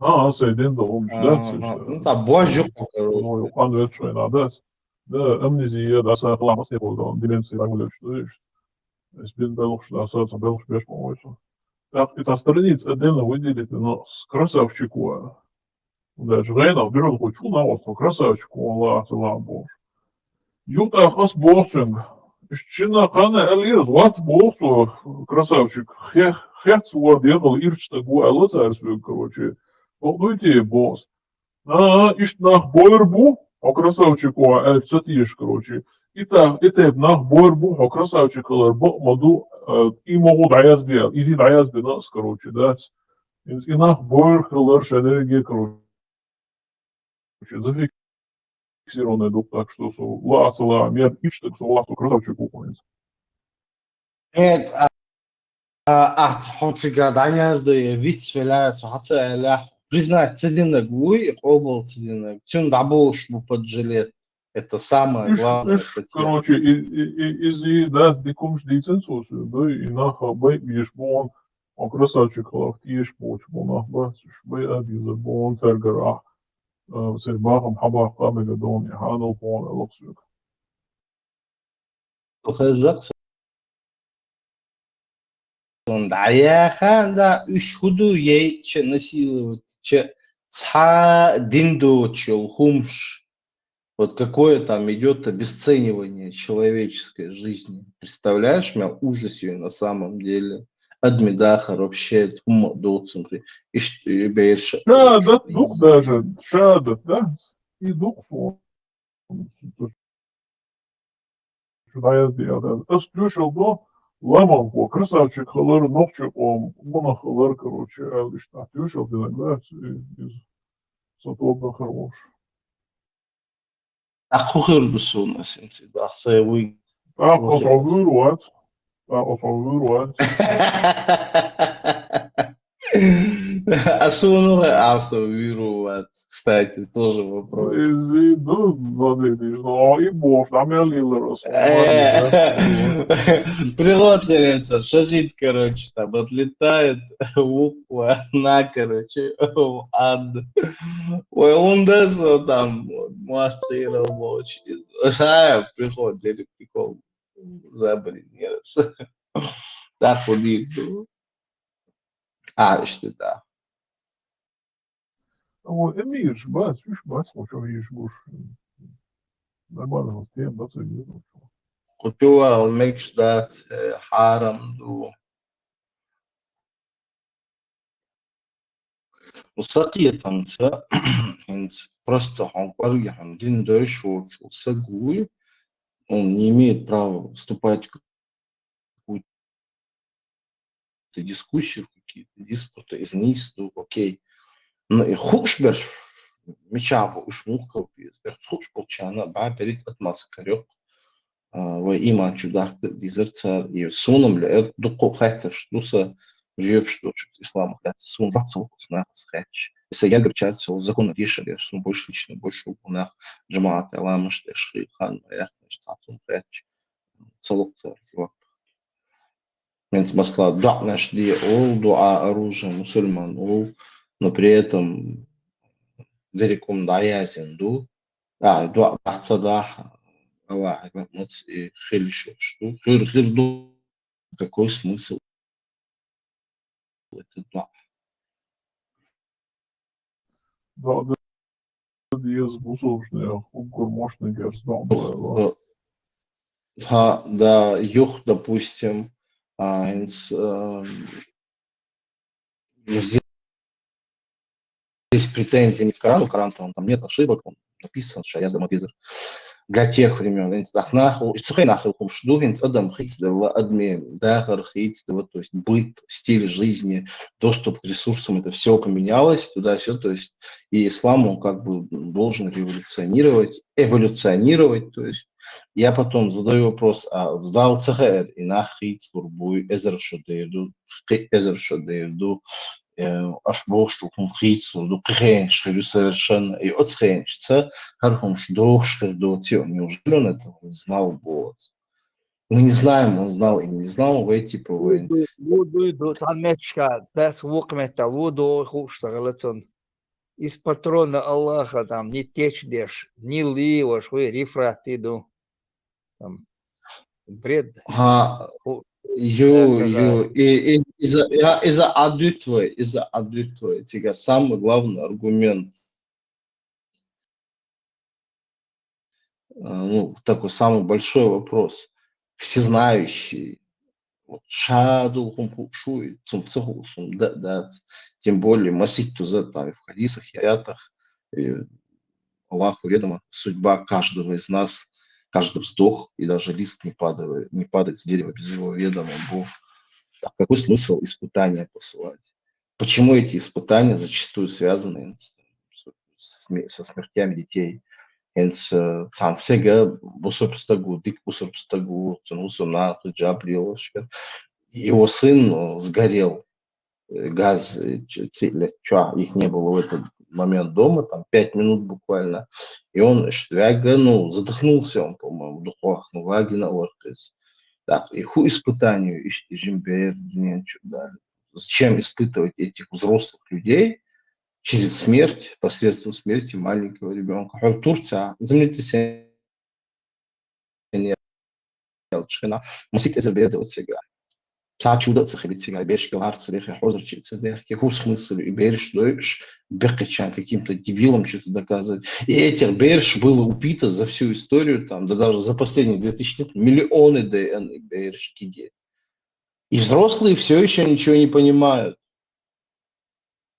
А, а, сойден да, он, да, Ага. Ну, там божух, короче. Ну, он вет, что надо. Да, амнезия, да, са хламас не было, он деменция, так, что есть. Если бы был, что, да, са, са, был, что, по-моему. Так, это страница отдельно выделить, но с красавчику. Да, жрена, берёт хоть чуна, вот, красавчику, он ла, ла, боже. Юта хас босинг. Ишчина хана элир, ват босу, красавчик. Хех, хех, суар, бегал, ирчта, гу, эласарс, короче. Богдуйте, бос. А, иштта нах бойр бу, хьо красавчик ва аьлча ца теша, короче. И та-, и тайпа нах бойр бу, хьо красавчик хилар бакъ ма ду, э, и ма гӀу дӀаязде, иза дӀаязбина ас, короче, дац. Из и нах бойр хилар шадерриге, короче, зафиксированный ду, так что со лаца ла мер иштта со лаца красавчик ву хьуна. Нет, а, а, а, хьо цига дӀаязде, виц велаьца, хьо ца аьлла, признать ца динарг вуй, и къобал ца динарг. Цунна дӀаболуш бу под жилет. Это самое Уж, главное, уж, это те. Короче, и, и, и, из и дац дикумш дийцан цо соьга, да, и наха бай беш бон, он красавчик хиларх тешаш боцуш бу нах бац, уж бай а дезар бон царгара, а, церан бахам хьабаккха а мега дон, и хьанал бон а лакха соьга. Хезза цунна дӀаяха, да, уж хӀун ду, яйча насиловать, ча цхьа дин доцуш йолу хӀумаш. Вот какое там идёт обесценивание человеческой жизни. Представляешь, мел ужас её на самом деле. Адми дахар вообще хӀумма доцун. Иштта берша. Шадат дукха даже, шадат, да? И дукха фу. Шу дӀаязде аьлла. Ас тоьшалла до, ламанхо, красавчик хилар, нохчи къом, мунах хилар, короче, аьлла иштта тоьшалла динарг дац, и, иза со тоба хир волуш. ТӀаккха хӀун хир ду суна, ас хӀинца и даха сай вуй? ТӀаккха со вуьйр вац. ТӀаккха со вуьйр вац. А суна хӀун а со вуьйр вац, кстати, тоже вопрос. Иза ду, вадийдиш, но и бохуш, дӀа мел лилар ас. Э, приходит, короче, шажит, короче, там отлетает, вуква, на, короче, ад. Ой, он да, со там, мастер рабочий. Ша, приходит, прикол. Забринерас. Так вот и было. А, иштта, да. О, эмираш бац, уьш бац, хӀун чу вийш гуш. Нормально, тема бац, а вижу. Кху чу вала мегаш дац, э, хьарам ду. Сан кхетамца, хӀинца просто хьуна кӀорге хьуна дин доьшуш воцу саг вуй, он не имеет права вступать в какую-то дискуссию, в какие-то диспуты, из нийса ду, окей. Но и хууш берш, мичахь бу уьш муха беза, и хууш болчарна бӀе берриг отмазка карайо. А, вай иман чу дахка дезар цара, и суна-м лаьара дуккха а хаттарш ду сан жоьпаш долчуьнца исламах лаьцна, суна бац ца луш нахаца хаьтташ. И сан гергарчаьрца цу законан дешар еш, суна больше лично, больше у нах жамаӀатехь ламазаш деш хилла хан ма яхнеш цхьа цунна хаьтташ, ца луш цара жоп. ХӀинца, масала, доӀанаш де олу, дуӀа оружие мусульман олу, но при этом дерриг хӀума дӀаяздина ду. А, доӀа бахьа ца дахь, Аллахьа лаамаца и хила йиш йолуш ду. Хир, хир ду. Какой смысл это доӀа? ДоӀа дан деза бусалбанех, уггар мощный герз доӀа ду аьлла. Э, хӀа, да, юха, допустим, а, хӀинца, э, здесь претензии не к Корану, Коран там, там нет ошибок, он написан, ша яздан ма дезара. Для тех времён, хӀинца даха нах, и цу хенахь хилла хӀумаш ду, хӀинца адам хийцаделла, адми дахар хийцаделла, то есть быт, стиль жизни, доступ к ресурсам, это всё поменялось, туда-сюда, то есть и ислам, он как бы должен революционировать, эволюционировать, то есть я потом задаю вопрос, а Далла ца хаьара, и нах хийцалур буй, эзар шо дер ду, кхин эзар шо дер ду, э, аш бохуш ду, хӀума хийцалур ду, кхин хенаш хир ю совершенно, и оцу хенашца хӀара хӀумаш дохуш хир доций, неужели он этого не знал бы? Мы не знаем, он знал или не знал, вай типа вай. Ву дуй, ву дуй, ду, цхьана метташка, дац вукху меттехь, ву догӀу хууш ца хилла цунна. Из патроны Аллаха там ни течдеш, ни лийваш, хуй рифрат и ду. Там бред. ХӀа, ху-, ю, да, ю, и, и, иза, я, иза адуьтвай, иза адуьтвай. Цига самый главный аргумент. А, ну, такой самый большой вопрос. Всезнающий. Вот ша дулхун ху-, шуй, цум ца ху-, сум да, дац. Тем более, маситтуза там и в хадисах, и аятах, И Аллаху ведома судьба каждого из нас, каждый вздох, и даже лист не падает, не падает с дерева без его ведома. Бог, а какой смысл испытания посылать? Почему эти испытания зачастую связаны с- с сме- со смертями детей? Энд цансега бусурб стагу, дик бусурб стагу, цун усуна, джабрилошка. Его сын э, сгорел. Э, Газ, э, ч- ци- ле- чё, их не было в этот момент дома, там пять минут буквально. И он ш- вяга, ну, задохнулся он, по-моему, в духах, ну, вагина оркез. Так, и ху испытанию ищите жимбер, чё дальше. Зачем испытывать этих взрослых людей через смерть, посредством смерти маленького ребенка? Хо Турция, землетрясение, Чхина, масит эзер берда оцега. Ца чуда цехи бицега, беш галар цехи хозрачи цехи, ки хур смысл и берш дойш, бекачан каким-то дебилом что-то доказывать. И этих берш было убито за всю историю, там, да даже за последние две тысячи лет, миллионы Д Н И берш киге. И взрослые все еще ничего не понимают.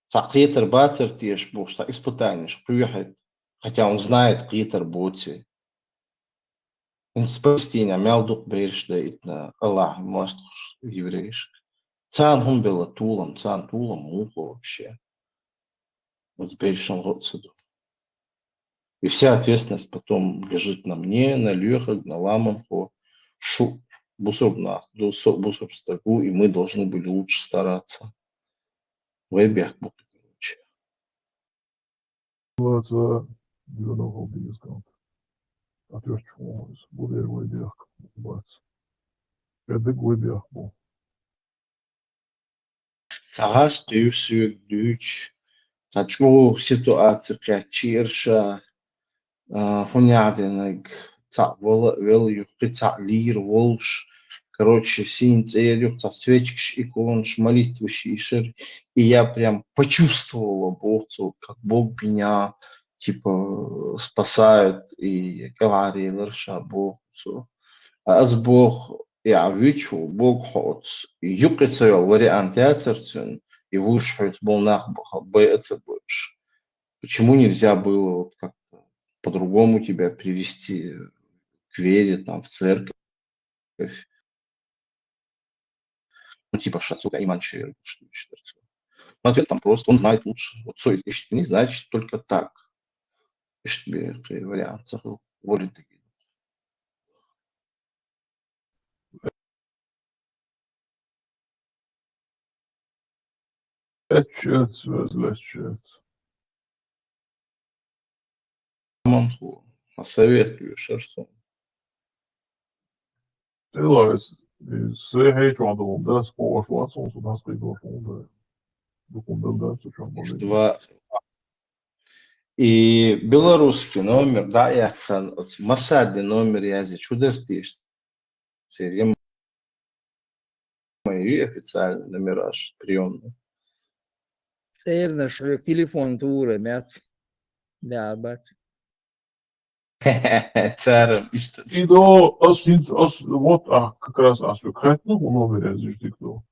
Ца кхетар бацар теш бух, ца испытанеш, кхуьхьет. Хотя он знает кхетар боци. Ин спасти на мял дук берш да итна Аллах мастуш еврейшк. Цан хум бела тулам, цан тулам мухо вообще. Вот бершан год саду. И вся ответственность потом лежит на мне, на Лехах, на Ламанхо, шу бусурбнах, бусурбстагу, и мы должны были лучше стараться. Вебех буду, короче. Лаца дюнов объездом. Отвёртчивалась. Буду я вебех. Бац. Эдык вебех был. Цагас кыюсюк дюч. Цачу ситуация кячирша. Хуняденег ца вел юхи ца лир волш. Короче, син цер юх ца свечкш иконш молитву шишер. И я прям почувствовала Бог, как Бог меня типа спасает и говорил ша Бог. А аз Бог я вичу Бог хоц. И юкъе царел вариант я царцин, и вуш хоц болнах бай эца больше. Почему нельзя было вот как-то по-другому тебя привести к вере, там, в церковь? Ну, типа, ша, сука, иман человек, что считается. Но ответ там прост, он знает лучше. Вот все, если не значит только так. Ишт бе вариант, саху, воли таки. Лечец, вез лечец. Манху, а советую, шерсон. Тилайс, и сехей чуандалом, да, скош ватсон, су нас кайдошон, да. Документ, да, су чуандалом. Два. И белорусский номер, да, я хан, вот, масади номер я здесь чудертиш. Серьем мои официальные номера приемные. Цернаш телефон тура мяц. Да, бац. Царам ишта. И до, ас, ас, вот, а, как раз ас, как, ну, номер я здесь дикту.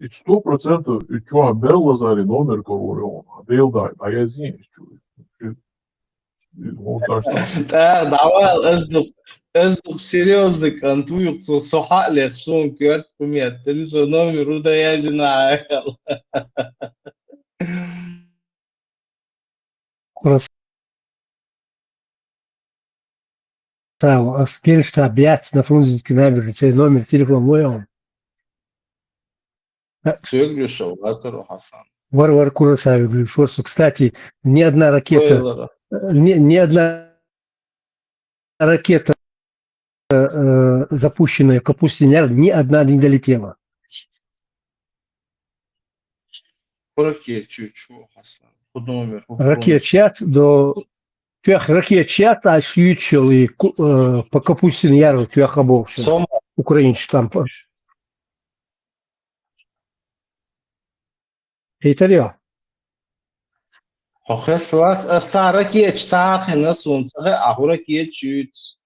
И сто процентов, и чё, а бел лазари номер, короче, он, а бел да, а я здесь, чё. Та, давай, аз дук, аз дук серьёзный кантуюк, со соха лех сон кёрт кумет, тели со номер уда язина. Курасава, аз кельшта бяц на Фрунзенский набережный, цей номер телефон лоял. Сёглюшев, Лазару Хасан. Вар-вар Курасави, Глюшорсу. Кстати, ни одна ракета, э, ни, ни одна ракета, э, запущенная в Капустин Яр, ни одна не долетела. Ракет чучу, Хасан. Худомер. Ракет сейчас до Тюах ракет чат, а сючил и ку- э, по Капустин Яру тюах обовши. Сома. Украинч там. По- Италия. Хохес вас, а са ракет чахи на солнце, а ху ракет чуть.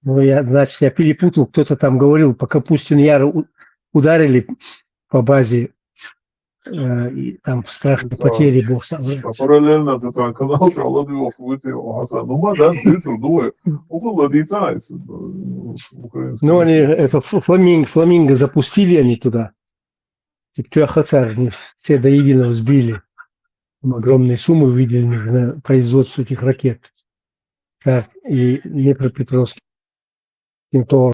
Ну, я, значит, я перепутал, кто-то там говорил, по Капустин Яру у- ударили по базе э, и там страшные потери был. Параллельно ты там канал, что ладно, вот вы ты, Хасан. Ну, ма, да, ты что, думаю, ну, ладно, украинский. Ну, они это ф- фламинг, фламинго запустили они туда. И кто хацар, они все до единого сбили. Там огромные суммы выделены на производство этих ракет. Так, и Днепропетровский тоже.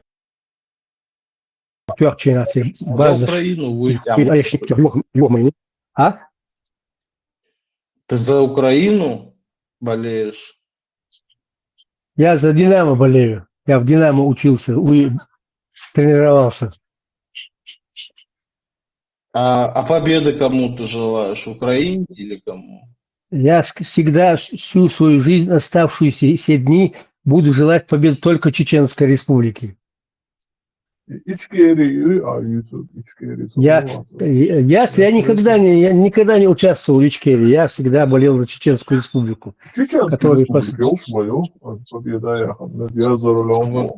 Кто чинаси? За Украину вы тем. А? Ты за Украину болеешь? Я за Динамо болею. Я в Динамо учился, тренировался. А, а победы кому ты желаешь? Украине или кому? Я всегда всю свою жизнь, оставшиеся все дни, буду желать победы только Чеченской Республике. Ичкерии, а, Ичкерии. Я, я, я никогда не, я никогда не участвовал в Ичкерии. Я всегда болел за Чеченскую Республику. Чеченская Республика, уж мою, победа, я, я за рулем.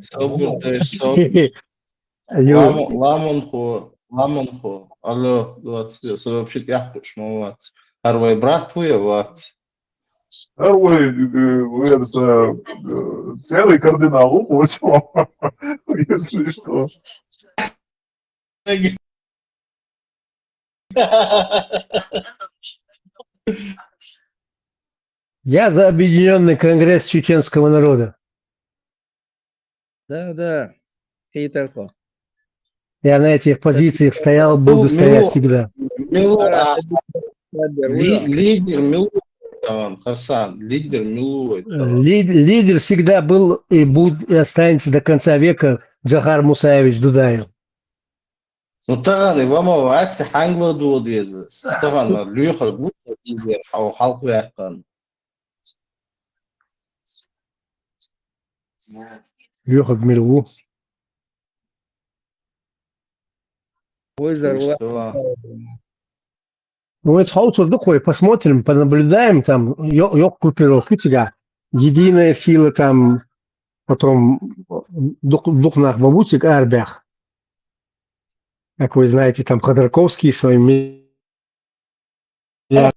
Ламонхо, ламонхо. Алло, двадцать, сообщить я хочу, молодцы. Первый брат твой, вот. Первый, э, версия, э, целый кардинал, вот, если что. Я за объединенный конгресс чеченского народа. Да, да. Хитарко. Я на этих позициях стоял, буду стоять всегда. Лидер Милу, Хасан, лидер Милу. Лидер всегда был и будет, и останется до конца века Джахар Мусаевич Дудаев. Ну, таган, и вам авац, ханг ва дуод еза. Таган, люхар гу, лидер, хау халк вякан. Юхаг милву. Ой, зарва. Ну, это хаусурдук, посмотрим, понаблюдаем, там, ёк группировки тебя. Единая сила, там, потом дух, дух нах бабутик арбях. Как вы знаете, там Ходорковский своими Я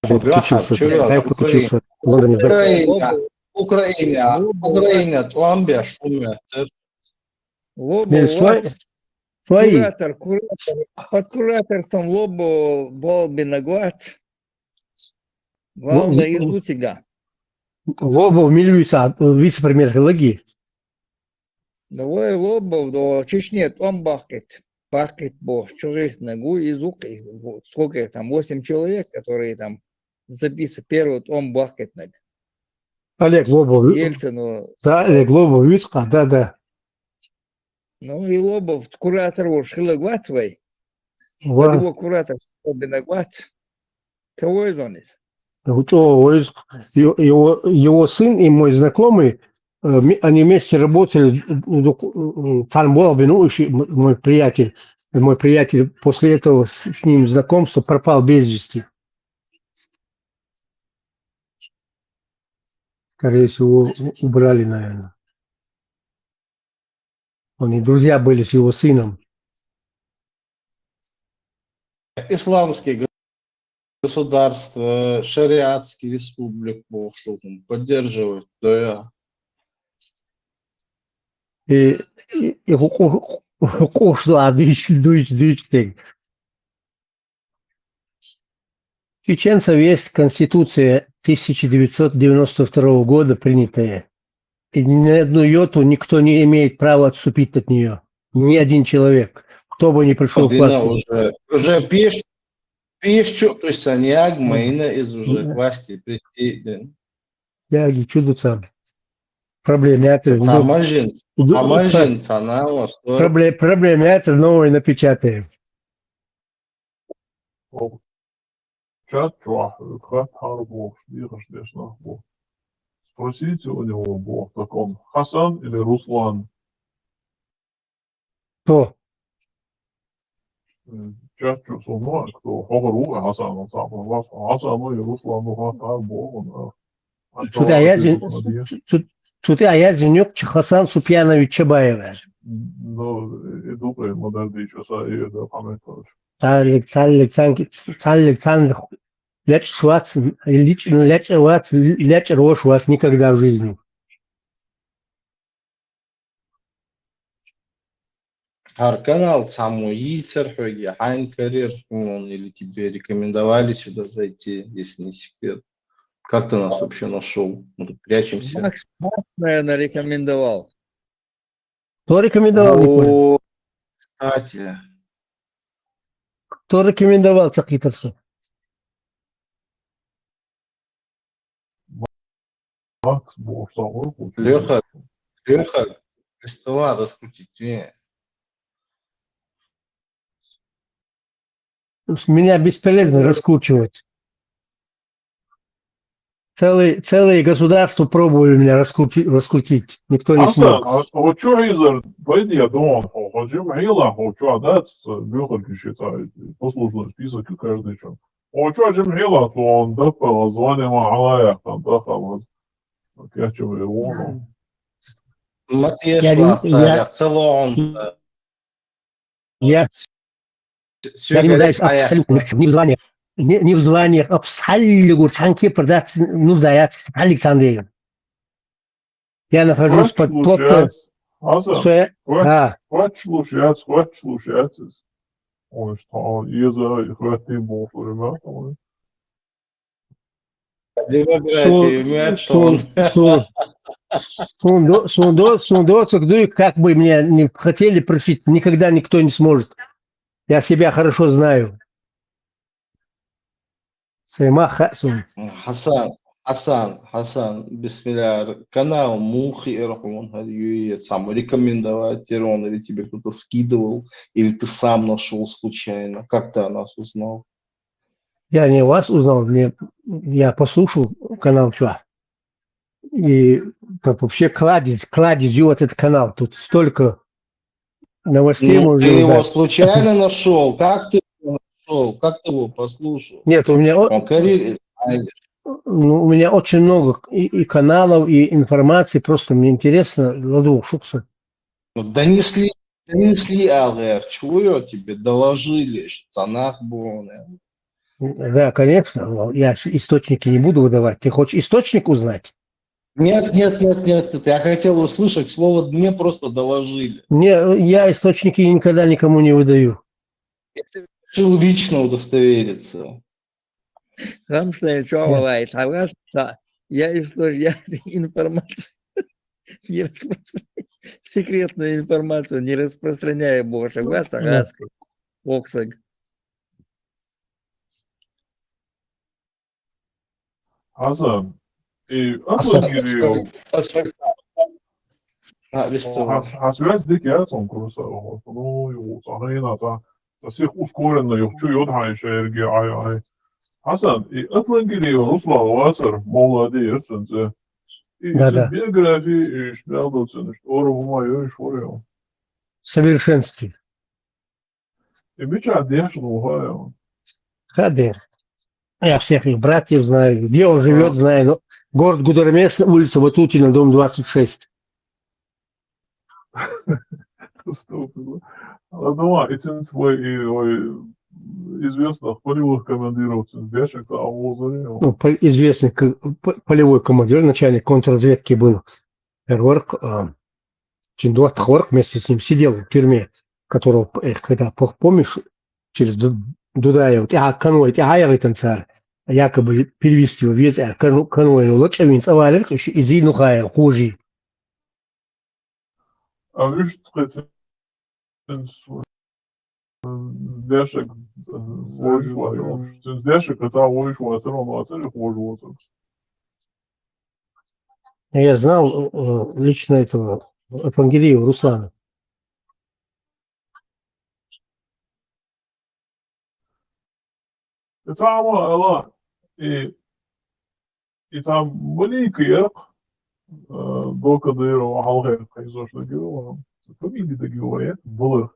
подключился, я подключился в Лондоне. Украина, Украина, Украина, тӏуамбеш, умметер. Лобо, свои. Куратор, куратор, под кураторством Лобо бол бинагват. Главное, из Луцига. Лобо милвица, вице-премьер Хелаги. Давай Лобов до Чечне, там бахкет. Бахкет бо, чужих ногу из Укы. Сколько их там? Восемь человек, которые там записывают. Первый том бахкет ног. Олег Лобов. Ельцину. Да, Олег Лобов, Юцка, да, да. Ну, и Лобов, куратор уж хилагвацвай. Его куратор, бинагвац. Кого из он из? Его, его сын и мой знакомый, э, они вместе работали, Фанбол Бенуиши, мой приятель, мой приятель, после этого с ним знакомство, пропал без вести. Скорее всего, убрали, наверное. Они друзья были с его сыном. Исламские государства, шариатские республик, бо поддерживают, да. И, и, и ху-, ху-, ху-, ху-, дуйч, дуйч, дуйч, тек. Чеченцев есть конституция тысяча девятьсот девяносто второго года принятая. И ни на одну йоту никто не имеет права отступить от нее. Ни один человек, кто бы ни пришел к власти. Уже, уже пиш-, пишчу, то есть они агмайна из уже к власти прийти. Я чудо сам. Проблемятор. Самажин, самажин, проблемятор новый напечатаем. Чат чуахь, хат хьарбо, дихаш деш нах бо. Спросите у него, бо, так он Хасан или Руслан? Кто? Чат чу сумма, кто хогар у Хасан, он сам, Хасан и Руслан, ну, хат хьарбо, он, Цути аяз, цути аяз нюк чи Хасан Супьянович Чабаева. Ну, и дукай, модердич, аса, и да, память, короче. Цхьаллиг, цхьаллиг, цхьан-, цхьаллиг, цхьан лечӀ вац, личӀ-, лечӀ вац, лечӀ рош вац никогда в жизни. Гьар канал цхьаммо йийцар хьоге, хьайна карир хьона или тебе рекомендовали сюда зайти, если не секрет? Как ты нас вообще нашёл? Мы тут прячемся. Макс, Макс, наверное, рекомендовал. Кто рекомендовал, не понял? О, кстати. Кто рекомендовал, Цакитовса? Макс, бо, что вы хотите? Лёха, Лёха, приставал раскрутить, не. Меня бесполезно раскручивать. Целый, целое государство пробовали меня раскрути-, раскрутить. Никто не смог. Асан, а, а вот чё, Изар, пойди, я думал, хо-, хо-, чё, Михаила, хо-, чё, да, с-, Лёха пишет, а, послушал список и каждый чё. О, чё, чем Михаила, то он, да, по званию, а, а, я, там, да, халас. Как я чё, я вон. Матвей Я не, Шлац, я, я, в целом, э, я, Всё я не нуждаюсь абсолютно ни в чём, ни в званиях, ни, ни в званиях, абсолютно, говорит, цхьан кепара дац нуждаяц, Александр. Я нахожусь под плотной... Хватит слушать. Аса, своя, хват-, а. Хватит слушать, хватит слушать. Ой, что, Иза, хватит, бо, ребята, ой. Демократия, Сун, имеет сун, тон. Сун, сун до-, сун до-, сун доцук дуй, как бы меня не хотели просить, никогда никто не сможет. Я себя хорошо знаю. Саймах ха сун. Хасан, Хасан, Хасан, бисмилляхир. Канал муха ирхун, хар юе сам рекомендовать ирон, или тебе кто-то скидывал, или ты сам нашёл случайно? Как ты о нас узнал? Я не вас узнал, мне, я послушал канал Чуа. И так вообще кладезь, кладезь, вот этот канал. Тут столько новостей. Ну, можно ты его узнать. Случайно нашёл? Как ты его нашёл? Как ты его послушал? Нет, у меня о-, Он карьере, знаешь. Ну, у меня очень много и, и каналов, и информации. Просто мне интересно, ладу, шукса. Ну, донесли, донесли, Алгер, чего тебе доложили, что цанах был, э? Да, конечно, но я ж источники не буду выдавать. Ты хочешь источник узнать? Нет, нет, нет, нет, нет, я хотел услышать слово «мне» просто доложили. Не, я источники никогда никому не выдаю. Я решил лично удостовериться. Гамшная чё, валай, согласен, я исто-, я информацию не распространяю, секретную информацию не распространяю больше. Да. Ва, согласен, оксаг. Хасан, и Хасан, атлангириев. Хасан, а, вестон. Хас-, хас вяз дик я сон курса, ну, ю, сахина, та, та сих ускоренно, ю, чу, йод, хай, шерги, ай, ай. Хасан, и атлангириев Руслан вацар, молодец, сенце. И, да, да, биография, и шмялдо цен, что ора ума, ё, и шорё. В совершенстве. И мича деш луха, ё. Хадер. Я всех их братьев знаю. Где он живёт, а, знаю. Но город Гудермес, улица Ватутина, дом двадцать шесть. Стоп. Ладно, и цен свой, и, ой, известных полевых командиров, цен дешек, а, возали. Ну, по-, известный к-, по-, полевой командир, начальник контрразведки был. Верварг, а, Чиндуат Хворк вместе с ним сидел в тюрьме, которого, э, когда, по-, помнишь, через Ду-, Дудаева, тӀехьа конвой, тӀехьа ягӀийтан цар, якобы перевести его везде, а кон-, конвой лачавин цӀавалер, ещё изину хаял, хожи. А видишь, дешек, э, войш вацар. Дешек, это войш вацар, он вацар, и хожи вацар. Я знал, э, лично этого Афангелиева Руслана. Ицама, ала, и, ицам были кирк, э, до Кадырова, хьалхе кайзош дагио, фамилия дагио, э, было.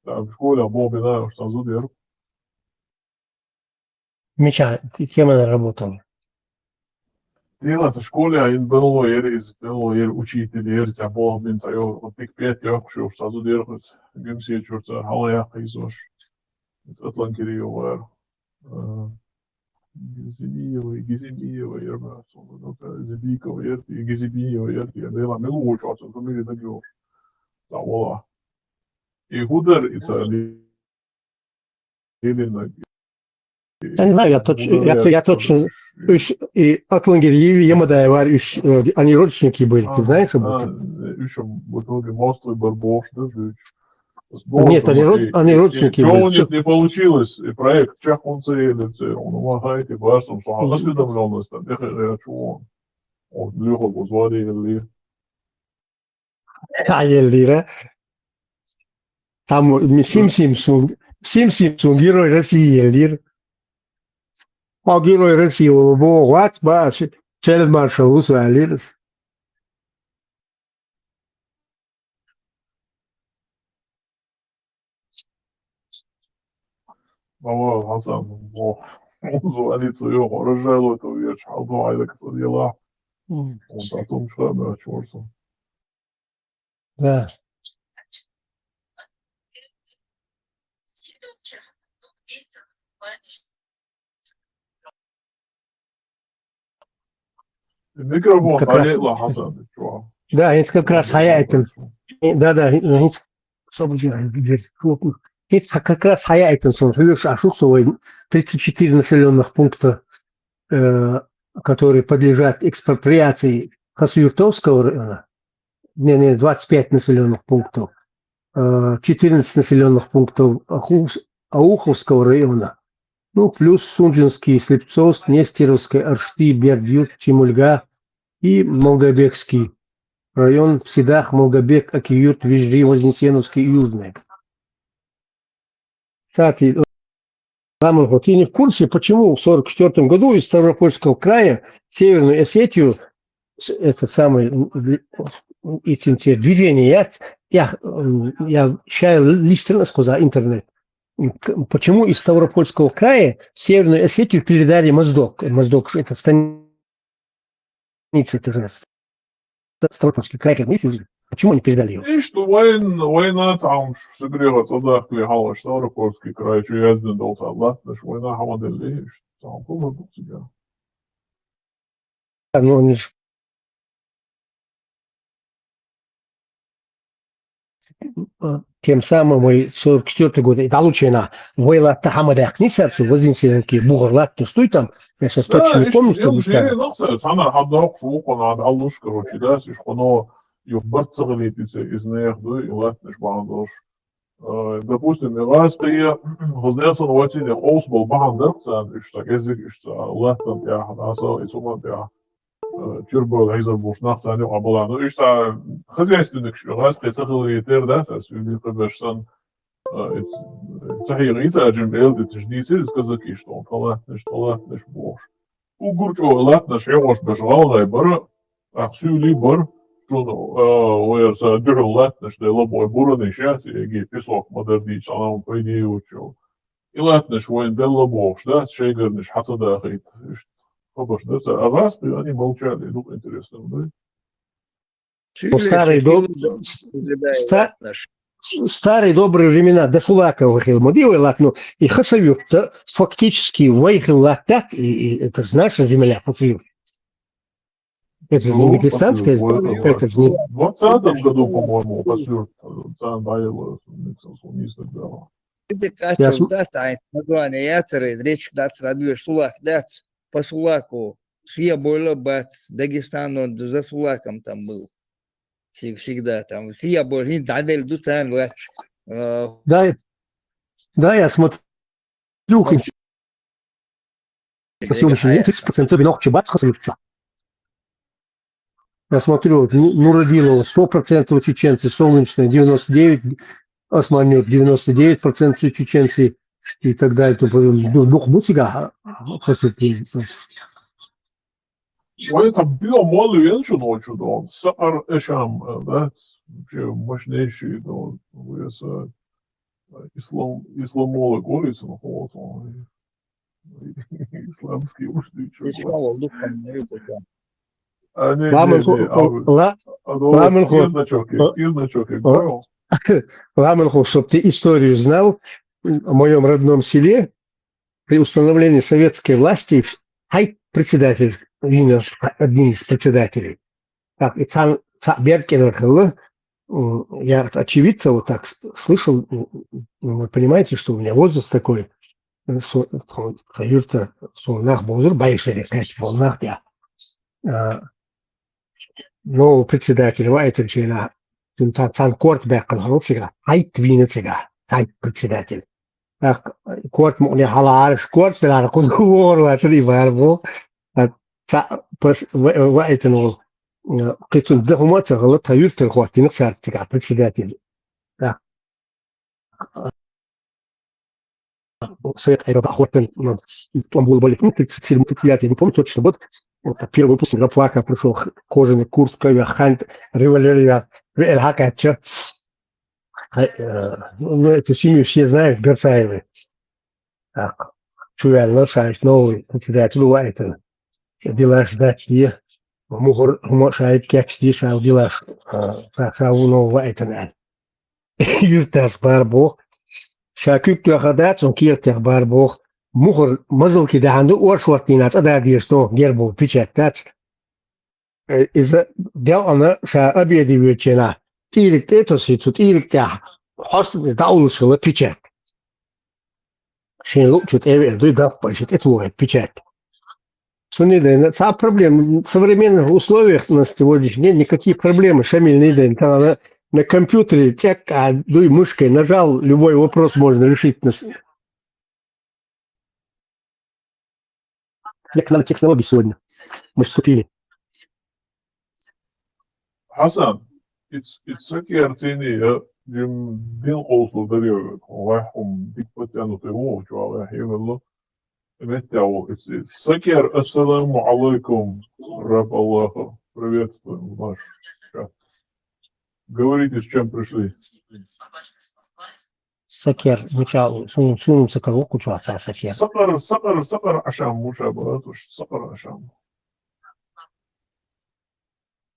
Там школа бобина, что зудер. Мича, кем она работала? Дила са школе, а ин белло ери, из белло ери учитель ери, ця болх бин ця йо, вот пик пять йо, кушо, что зудер, хоть гимсия чурца, хала я кайзош. Атланкириева. Э, Гизимиева, Гизимиева, я знаю, что он, ну, это Зибикова, я, и Гизимиева, я, я, да, я, Милуевич, он, фамилия, да, Джо. Да, вот. И Гудар, и Цали. Именно. Я не знаю, я точно, я, я точно, уж, и Атлангириева, Ямадаева, уж, э, они родственники были, ты знаешь об этом? Уж, в итоге мост выбор бог, да, да, уж. Нет, они, род- они родственники были. Что у них не получилось, и проект чахунца или це, он умахает, и барсом, что осведомленность, там, я, я чего? Он легко позвали, или Хьаеллира. Там Сим Симсун, Сим Симсун, Герой России еллир. А Герой России, о, вац, ба, фельдмаршал усвалирс. Мама, Хасан, о, он звонит своего, рожало, то я чхал, ну, ай, так садила. Он потом что, да, чёрт. Да. Микрофон, как раз, Хасан, ты чё? Да, это как раз хьаяйтан. Да, да, это, собственно, это как раз хьаяйтан, сон, видишь, а шух, тридцать четыре населенных пункта, э, которые подлежат экспроприации Хасавюртовского района, не, не, двадцать пять населенных пунктов, э, четырнадцать населенных пунктов Ахус- Ауховского района, ну, плюс Сунжинский, Слепцовск, Нестеровская, Аршты, Бердюрт, Чемульга и Малгобекский район, Сидах, Малгобек, Акиюрт, Вижри, Вознесеновский и Южный. Кстати, Ламан, вот ты не в курсе, почему в сорок четвёртом году из Ставропольского края в Северную Осетию с- это самое, м, м, эти те движения, я, я, м, я ща листал, сказал, интернет. М, к- Почему из Ставропольского края в Северную Осетию передали Моздок? Моздок, это станица, это же Ставропольский край, как мы служили. Почему они передали его? Ишта вайн, вайна цхьа хӀама Сибрех цӀадахкале хьалха Ставропольский край чу яздина долу цхьа латтанаш вайна хьа ма деллий, ишта цхьа хӀума хӀун ду цига? Ну, они ж- Тем самым и сорок четвёртый год, и далучена, вай латта хьа ма даьккхина цара цу Вознесенский бугӀар латташ дуй там, я сейчас точно не помню, что вы сказали. Цхьана хьадоккхуш ву кхуна, хьалуш, короче, да, иш кхуна юха барт ца хилийта иза, иза нехан дуй, и латтанаш бахьана долуш. Э, допустим, и гӀазкхий, хӀаза нехан вацийна къовса болу бахьана дарх царна, уьш цхьа кӀезиг, уьш цхьа латтана тӀехь, дӀасал и цунна тӀехь, э, чуьра бевлла хьийзар болуш нах царна юкъахь бала. Ну, уьш цхьа хозяйственникаш, и гӀазкхий ца хиларе тера дац, ас уьйла кхиберш санна, э, и ц-, ца хьийгӀа и цара жимма эладиташ дийцира, иза казакиш, тхо латтанаш, тхо латтанаш бохуш. Уггар чӀогӀа латтанаш хьегӀош берш гӀалгӀай бара, тӀаккха суьйлий бара, шуна, а, вай аса дуьхьал латтанаш делла бой буран иша, цига песок ма-дарра дийцча, хьалам пайде йоцучу. И латтанаш вайна делла бохуш, да, шайгарнаш хьа ца дахийта. Иштта хабарш дац, а гӀазкхий, они молчали, дукха интересно ду. Ну, старые доб-, ста-, старые добрые времена, до Сулакова хила ма ди вай латта, ну, и Хасавюрт, да, фактически вай хила латта, и, и это же наша земля, Хасавюрт. Это же не дагестанская, это же не... В двадцатом году, по-моему, Хасавюрт, э, царна дӀаелла, сон не знаю, да. Эти качества, да, название яцеры, речь дац, радуешь, Сулак, дац, по Сулаку, сия бойла бац, Дагестан, он за Сулаком там был. Всег-, всегда там, сия бойла, хин данель ду царна лач. Э, Да, да, я смотрю, на сегодняшний день тридцать процентов винок чебат Хасавюртчу. Я смотрю, вот, Ну-, Нурадилова, сто процентов чеченцы, Солнечная, девяносто девять, Османёт, девяносто девять процентов чеченцы и так далее. То, ну, дух бу цига, а, Хасавюрт. Вай там било молу вен шу ночу дон. Сакъар эшам, э, да? Вообще мощнейший дон. Вай са, э, ислам, исламолог, говорится, ну, вот он. Исламский уж ты чё, Исламолог, духом не выпустил. А, не, Ламан не, ху-, не, а, ла-, а, ну, ламан ху-, значок, э, значок, э, понял? Ламан ху, чтоб ты историю знал, в моем родном селе при установлении советской власти вс-, хӀай председатель, один из, один из председателей. Так, и цан, ца-, бер кӀелар хилла, м, я от очевидца вот так с-, слышал, м, м, вы понимаете, что у меня возраст такой, э, со-, со-, со юрта, со нах бозур, байшери кэш бол нах я. А, но председатель ва это чена, цун цан, цан корт бэккан хилла цига, хӀайт вина цига, хӀайт председатель. Так, корт мукъне хьалаараш, корт лара кун хор ва цри бар бо. А, ца-, пос-, ва-, ва это нол. Э, кицун да хума ца гала, та юртер хватинг сар цига председатель. Так. Совет это охотен, ну, там было более, ну, тридцать семь, тридцать девять, я не помню точно, вот, вот первый выпуск Гапвака пришел, х-, кожаная куртка, я хант, револьвер, я, э, хакача. Э, ну, эту семью все знают, Берсаевы. Так, чувянна шайш новый председатель уайтен. Дилаш дачи, мухур, хума шайт кекшти шал дилаш, а, ша-, шаву новый уайтен ан. Юртас бар бох. Ша кюк тюха дац, он киртех бар бох. Мухур мазал ки даханду, орш вартина, цада дирсто, гербу печать дац. Э, иза дел ана ша обеди вечена. ТӀирик тӀе тосицу, тӀирик тӀе хос даулшила печать. Шин лучу тӀе ве, дуй даппа, ши тӀе тугай печать. Суни да, ца проблем. В современных условиях на сегодняшний день никакие проблемы, Шамиль, не день. Там на, на компьютере чек, а дуй мышкой нажал, любой вопрос можно решить на с-, техно-, технологий сегодня. Мы вступили. Хасан, it's, it's сакер цини, я, дим, дин къолсу дарио, вай хум дик патяну тыгу, чуала, я, хивелло. Меттяу, it's, it's сакер, ассаламу алейкум, раб Аллаха, приветствуем в наш чат. Говорите, с чем пришли. Сакер, муча, сун, сун сакер, кучуа ца сакер. Сакар, сакар, сакар ашам муша баратуш, сакар ашам.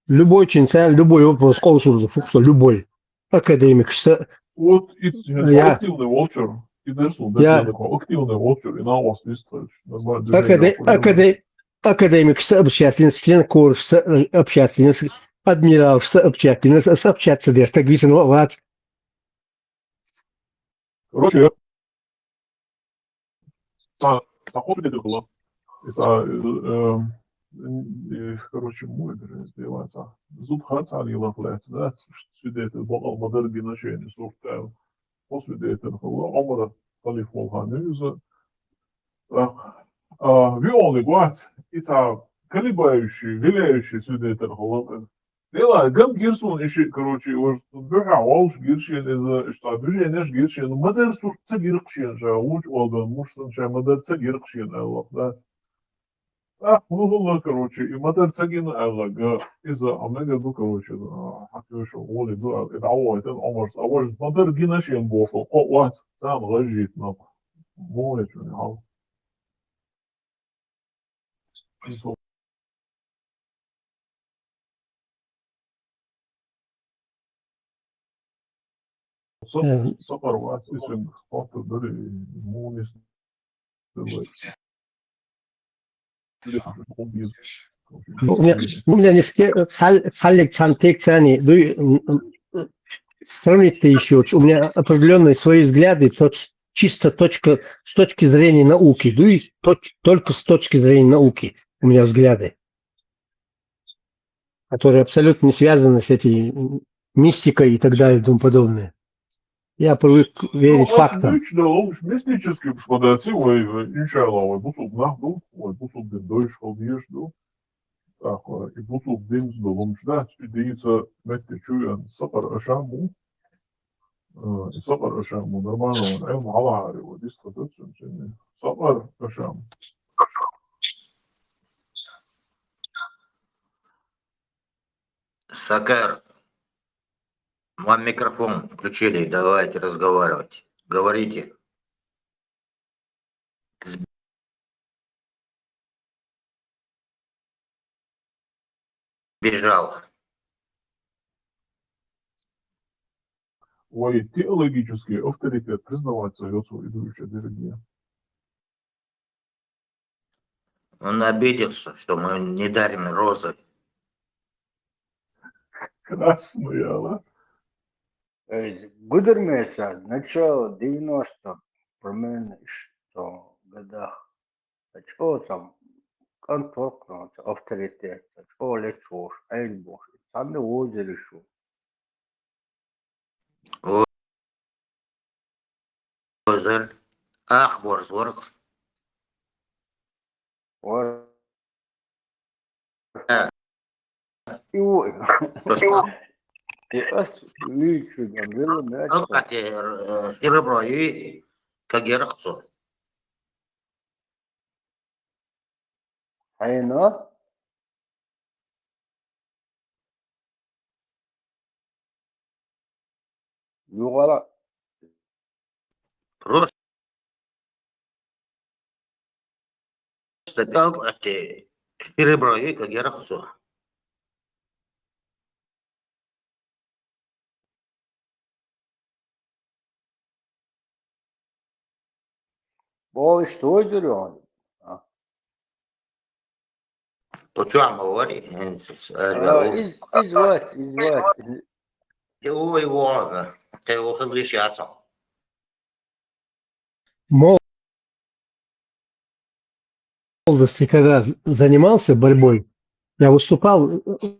Любой чинца, любой вопрос, консул же фукса, любой. Академик, что... Вот и, я, активный волчер, и дерсу, я, активный волчер, и на вас выстроить. Нормально. Акаде-, акаде-, академик, что общественность, член кор, что, э, общественность, адмирал, что общественность, что общаться, дер, так висен, вот. Короче, я, та, та хобби это было. Это, э, э, э, короче, мой, блин, сделается. Зуб хаца не лафлается, да? Сюда это бокал модер гиношение, суртайл. После этого это было, Омара Халиф Волханюза. Так, а, виолный гуац, и та колебающий, виляющий сюда это было. Дела, гам гирсун иши, короче, уж духа волш гиршин из, что движение гиршин, мадар сурца гиркшин, ша, уч олдан, мушсан, ша, мадар ца гиркшин, Аллах, да. Так, ну, было, короче, и мадар ца гин, Аллах, га, из, а мега ду, короче, да, хакюш, воли ду, а, это, а, это, а, может, а, может, мадар гина шин бохо, ко, ват, сам гажит, но, мой, чё, не, а. Э, у меня, у меня не ске-, цаль-, цалик цантек цани, ну, и, м, м, сравнить ты ещё, у меня определённые свои взгляды, точ-, чисто точка, с точки зрения науки, ну, и точ-, только с точки зрения науки у меня взгляды, которые абсолютно не связаны с этой, м, мистикой и так далее и тому подобное. Я привык верить фактам. Ну, отлично, лучше мистическим, что да, ци, ой, ой, иншаллах, ой, бусуг нахду, ой, бусуг дин дойш, хол ешду. Так, ой, и бусуг дин сдолумш, да, идеица метте чуян, сапар ашаму. Э, и сапар ашаму, нормально, он, эл, мала, ари, вот, дистатуцию, сапар ашаму. Сакар, вам микрофон включили, давайте разговаривать. Говорите. Сбежал. вай теологический авторитет признавать ца йоцу и дуюча дерриге. Он обиделся, что мы не дарим розы. Красный, ала. Э, Гудермеса, начало девяностых, примерно, что годах. Чего там, контакт, авторитет, чего лечешь, эльбош, там не возили шу. Озер, ах, борзворг. Ор. Да. И ой. Просто И ас вичу да было мяч. Алкате, э, серебро и кагерахцо. Хайна? Югала. Просто алкате, серебро и кагерахцо. Бол что дерён? То чё ама говори? Э, с- с- э, А, э, из, из вас, из вас. Ой, вон, ты его слышишь? Молодости, когда занимался борьбой, я выступал э,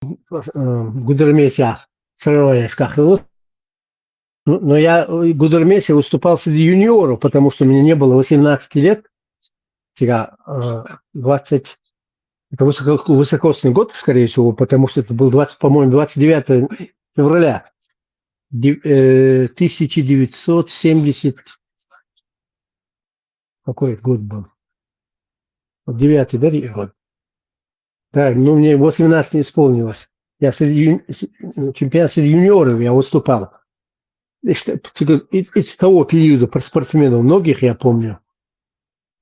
в Гудермесе, соревнованиях, как его. Ну, но я в Гудермесе выступал среди юниоров, потому что мне не было восемнадцати лет. Всегда э, двадцать. Это высоко- высокосный год, скорее всего, потому что это был двадцать, по-моему, двадцать девятого февраля. Де- э, тысяча девятьсот семьдесят. Какой это год был? Вот девятый, да, год? Да, ну мне восемнадцать не исполнилось. Я среди ю- с- чемпионат среди юниоров я выступал. И что- Из, из того периода про спортсменов многих я помню.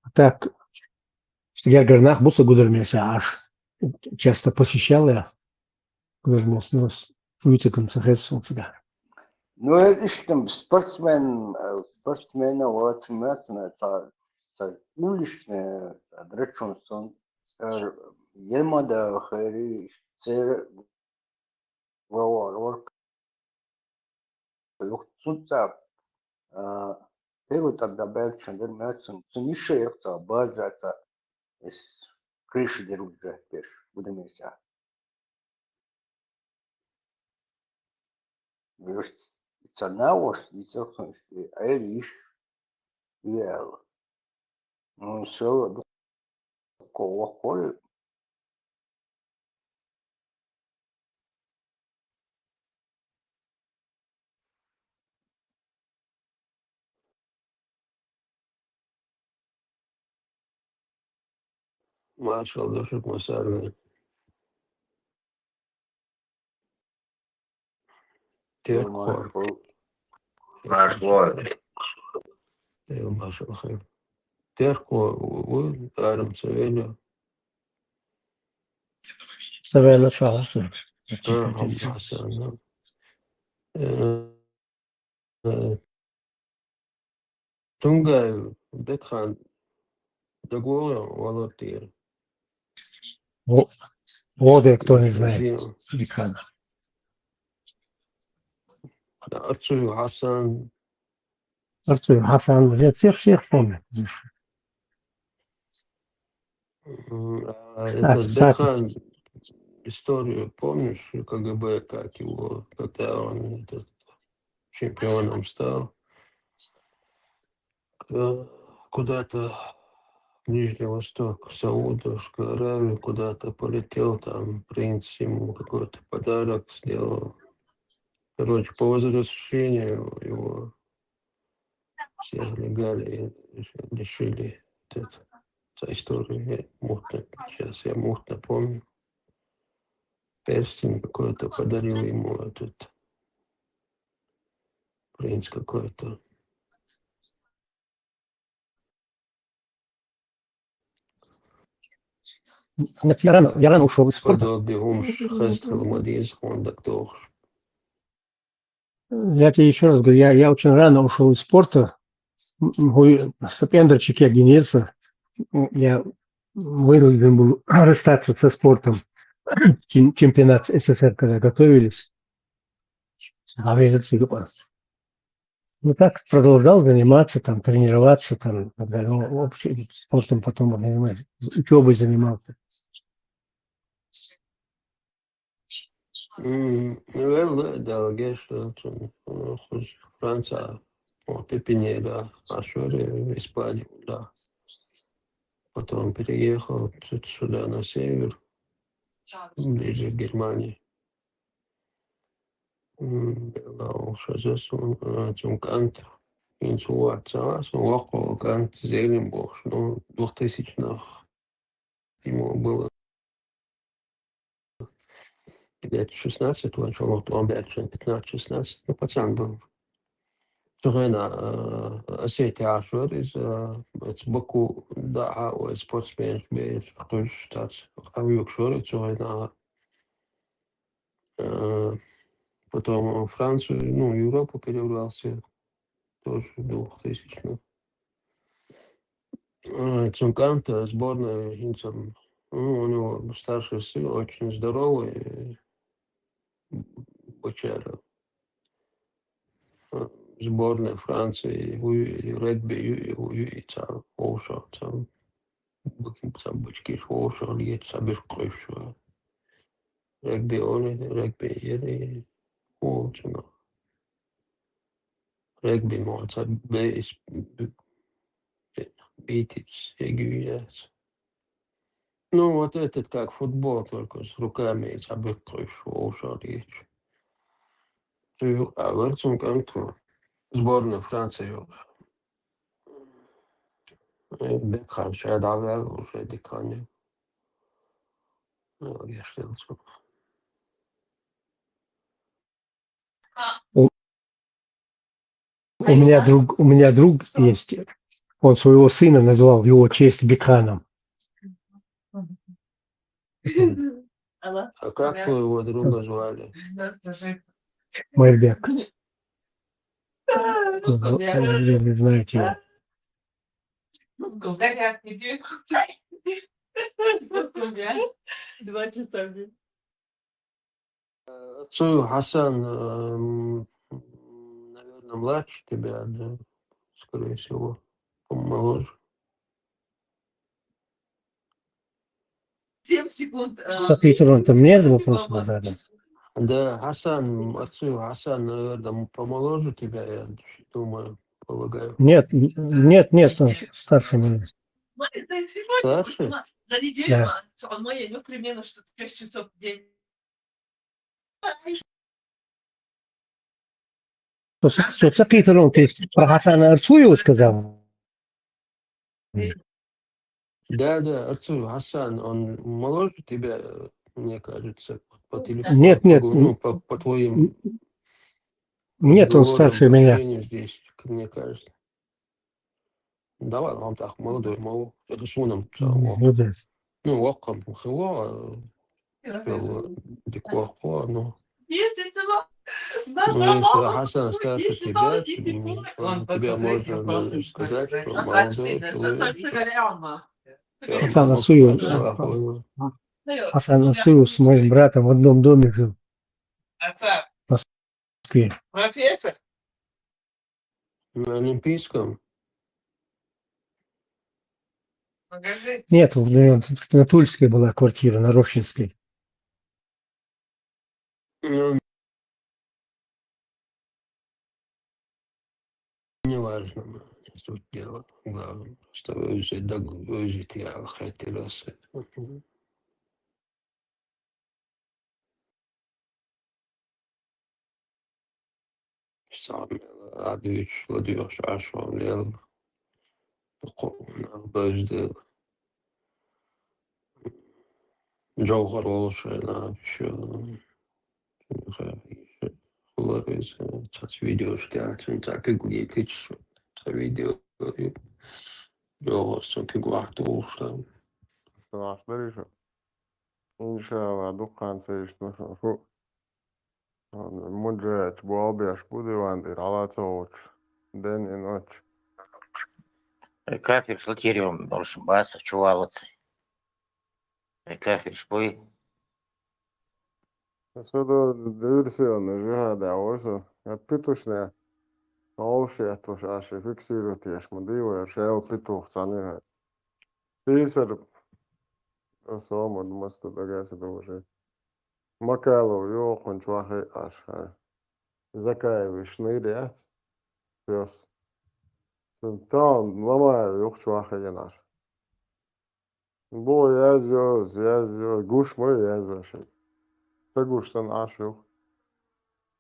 А так, что я горнах буса Гудермеса аж часто посещал я Гудермес, но с Витеком Сахесом всегда. Ну, это ж там спортсмен, э, спортсмена вот мясо, это уличная драчун сон. Елмада хэри цер валор. Юхтсуца перу тогда бэлчэн дэр мясо. Цунишэ яхта базата. Эс крыша дэр уже пеш. Будем месяц. Вирус цанаош, вицелхонш, аэриш, виэл. Ну, сэлэ дукко вахори. Маршал душик масарны. Терко. Маршал. Маршал. Терко, вы армца вели. Савена Чарльсон. А, Хасан, да. Э, э, Тунгаев Бекхан договор валотир. О, Оде, кто не знает. Бекхан. Арцуев Хасан. Артур Хасан, я всех, всех помню. М, а Кстати, этот кстати. Бекхан, историю помнишь, КГБ, как его, когда он этот, чемпионом стал? К- Куда-то в Ближний Восток, в Саудовскую Аравию, куда-то полетел, там принц ему какой-то подарок сделал. Короче, по возвращению его всех легали и лишили. Вот это, та история мутно. Сейчас я мутно помню. Перстень какой-то подарил ему этот принц какой-то. Я рано, я рано ушел из спорта. Подобие хӀумаш хеза хила ма деза хьона дагадогӀуш. Я тебе еще раз говорю, я, я очень рано ушел из спорта. М, м, ой, с пендерчик я генерса. М, я вынужден был расстаться со спортом. Чем-, чемпионат С С С Р, когда готовились. А вы это всё. Ну так, продолжал заниматься, там, тренироваться, там, и так далее. Ну, вообще, спортом потом занимаюсь, учёбой занимался. М, наверное, да, Дала гешт, что, э, хоть Франция, о, Пепиньера, а что ли, в Испанию, да. Потом переехал чуть сюда, на север, ближе к Германии. М, да, уж здесь он, э, цун кӀант, хӀинца вац, а, цун воккхал кӀант, Зелим бохуш, ну, двухтысячных ему было лет шестнадцать, вон чӀогӀа тӀом баьлча, пятнадцать-шестнадцать, ну, пацан был. Цу хенахь, э, Осетия Ӏаш вара иза, э, оцу Баку дӀа а вай спортсменаш бен кхуьйсуш цхьацца хьахьоьгуш вара цу хенахь. Э, потом Францию, ну, Европу перебрался, тоже в двухтысячных. Э, цун кӀант, э, сборная хӀинца, ну, у него старший сын очень здоровый, э, бачара. Э, сборная Франции, ву-, регби ю, ю, ю, и цхьа вовшах, цхьа бу-, цхьа бачкеш вовшах леташ, цхьа беш кхуьйсуш вара. Регби он, регби ери, вовчунах. Регби мо цхьа бе-, ис-, б-, битиц, эгуяц. Ну, вот этот, как футбол, только с руками, и цхьа беш кхуьйсуш вовшах леташ. Цу ю-, а вара цун кӀант сборная Франции ю. Э, Бекхан ша дӀаваьлла уже диканна. Ну, я что делал, что? У, у меня друг, у меня друг есть. Он своего сына назвал в его честь Бекханом. А как твоего друга звали? Майрбек. Вы, вы не знаете его. Два часа в день. Цу Хьасан, эм, наверное, младше тебя, да, скорее всего, помоложе. Семь секунд, э, Ответил он, там нет вопросов, да, да. Да, Хьасан, Арцуев Хьасан, наверное, м-, помоложе тебя, я думаю, полагаю. Нет, н-, нет, нет, он старше меня. Старше? За неделю, да, а, он мой, я примерно что-то шесть часов в день. Что, что, что, ты про Хасана Арцуева сказал? Да, да, Арцуев Хасан, он моложе тебя, э, мне кажется, по телефону, нет, нет, по гу-, ну, по, по твоим, нет, он разговорам, старше меня. Общению здесь, как мне кажется. Да ладно, он так молодой, мало. Это с уном, м, ну да. Ну, воккхам хилла, э, дика воккха, ну. Ну, если Хасан старше тебя, м, он, тебя можно сказать, что молодой человек. Хасан Арцуев. Хасан Арцуев с моим братом в одном доме жил. В Москве. На Олимпийском? Нет, у него на Тульской была квартира, на Рощинской. Ну, неважно, не суть дела. Главное, что вы уже дог-, вы уже те, а, хотели раз. Сан мел а дуьйцуш, ладоьгӀуш Ӏаш ван лел. Дукха нах бевза дела. Джовхар волуш вайн а, шу, хулар веза, цац видеош каьлчун, цаьркиг летича, ца видео ю. Джовхар цун киг вахта волуш там. Что наш дариша? Иншалла, дуккханца иштта хӀу-, хӀу-, муджач болбеш бу диван тӀера, хьала ца гӀоч. Ден и ночь. Э, кафирш латирем, оршим баца, чувалац. Э, кафирш буй. Со до диверсионный жихада орсу. Я петушня. Олши я туш аши фиксирует еш ма дивер, шел петух цани. Писар. Сома маста дагаса дожи. Макалов йохун чвахи аша. Закаевич нырят. Пёс. Сунтан ламаев йох чвахи янаш. Бо яз йоз, яз йоз, гуш ма яз ваши. Та гуш сан ашух.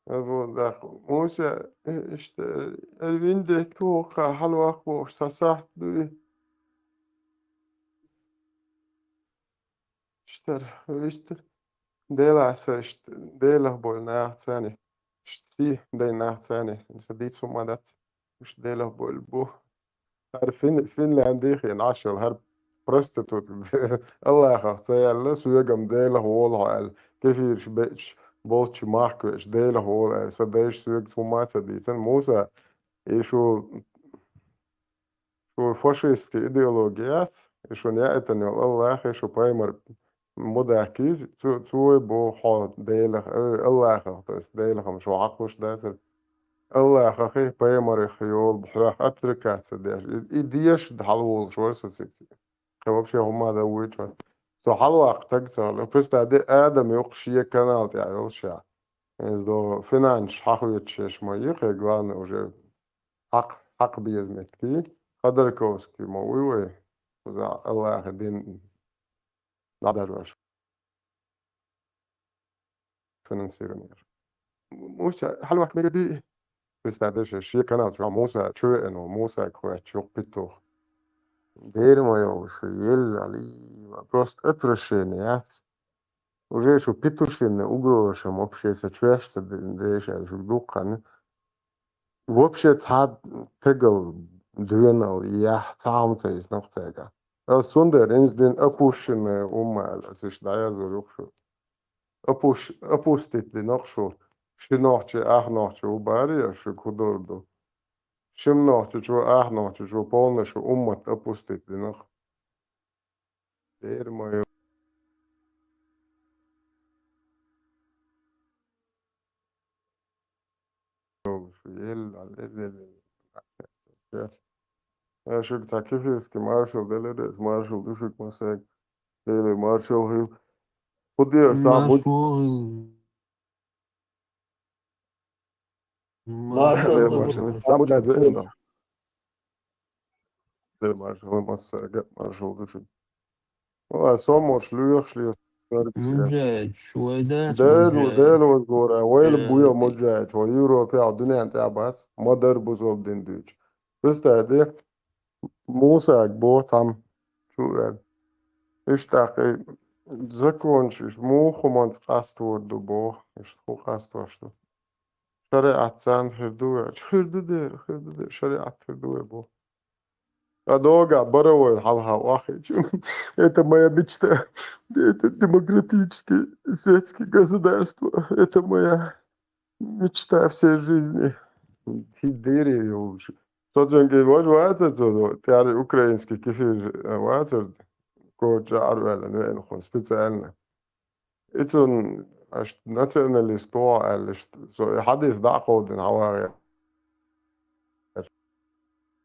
Э, бо дах, Муса, э, ишта, э, винде туха, халвах бо, са сахт дуй. Иштар, иштар. Деласа, ишт-, делах боль нахцани. Ишт си, дай нахцани. Са дицу мадац. Ишт делах боль бу. Ар Фин-, Финляндия хин ашал, хар проститут. Аллахах ца яла, суегам делах волху ал. Кефирш беч, болчу махквеш, делах вол ал. Са дайш суег цу маца дицан. Муса, и шу Шу фашистский идеологияц, и шун яйтан йол Аллах, и шу паймар мудаки, цу-, цуй бу хо делах, э, Аллахах, то есть делахам шу хьакхуш датар. Аллахах и паймарих йол бхьах отрекаться деш. И, и деш хьалволуш вар со цик. Кхе вообще хӀума да вуй чо. Со хьалвакх таг ца хьала. Представь, де Адам юкъ шия канал тя йол ша. Из до финанс хьахуьйтуш еш ма йихе, главное уже хьакъ, хьакъ беза метки, Ходорковский ма вуй вай, кхуза Аллахьа дин дӀадажош финансирование. Муса, хьалвакх мегар ди? Представь, ши канал чу Муса чу веана, Муса кхоьч юкъ питух. Дерма йолуш, елла али, просто отвращение яц. Уже шу петушинный угрозашам вообще са чоьшца де-, деша шу дуккхана. Вообще цхьа тегал доьнал яхь цхьа хӀума ца иза нах цайга. Ас цундер инз дин опущенная умма аьлла, ас иштта дӀаязур юх шу. Опуш-, опустить динах шу. Ши нохчи, ах нохчи у бари, я шу кудур ду. Шим нохчи чу, ах нохчи чу, полный шу уммат опустить динах. Дерма йо-, йолуш, елла, елла, елла. Я шуьга цхьа кефирский маршал делирес, маршал ду шуьга масег. Деле маршал хил. Худия са буд. Маршал хил. Маршал Деле ду маршал. Са буд жай дуэна. Деле маршал, масег, маршал ду шуьга. Валлай, со мош лоьхуш ле. Муджаич, вай дац Дел, муджаич. Дел вазгора, вайла Э, буя муджаич, вай Европе, а дуьнен тӀе а бац, ма дар бузал дин дуьйч. Представь, де, Мусаг бо цам, чу вен. Иштта кхе, закончиш, муха манц къастор ду бо, иштта ху къастош ду. ШариӀат царна хир ду вай, хир ду дер, хир ду дер, шариӀат хир ду вай бо. А дога бара вай хьалха вахичу. Это моя мечта. Это демократический светский государство. Это моя мечта всей жизни. Ти дери юлш. Соценки вож вацар, то тяри украинский кефир вацар. Коча арвелен вен хун специально. Ицун аш националист ву аьлла, ш-, со хьадис дӀа а кховдина хьавагӀе.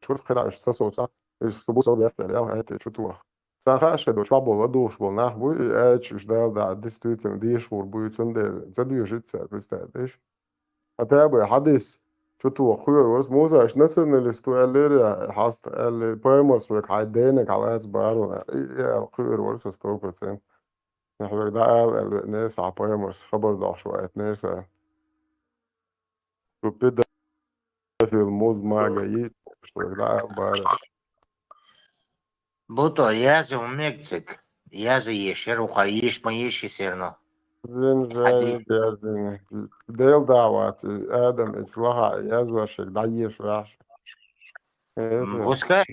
Шурс кхидӀа аш ца соца, иза шу бу со бехкъелла, ял хӀайтте чу тоха. Сан хаа шеду, чохь болу ладугӀуш болу нах буй, и аьлча уьш Дала дӀа действительно дешахур буй, цундела ца доьшуьйту цара, представь, деш. Хьатаьба хьадис чу тоха кхоьрура, Муса, аш националист ву аьллера, я хьаста аьллера, паймарс вайга хьайн денага хьалаца бара, и, и аьлла кхоьрура со сто процент. Нах вайга дӀаала аьлла веанера, схьа паймарс хабар дохуш ваийтинера сара. Шу педофил, муз, мага йийцу, шу вайга дӀаала бара. Буто, яза хӀун мега цига? Яза еш, яра вукхара еш ма еш и серно. Зин жай, яздина. Дел да вац, Адам, ицу лаха, язвашек, дӀаеш ваьш. М, пускай,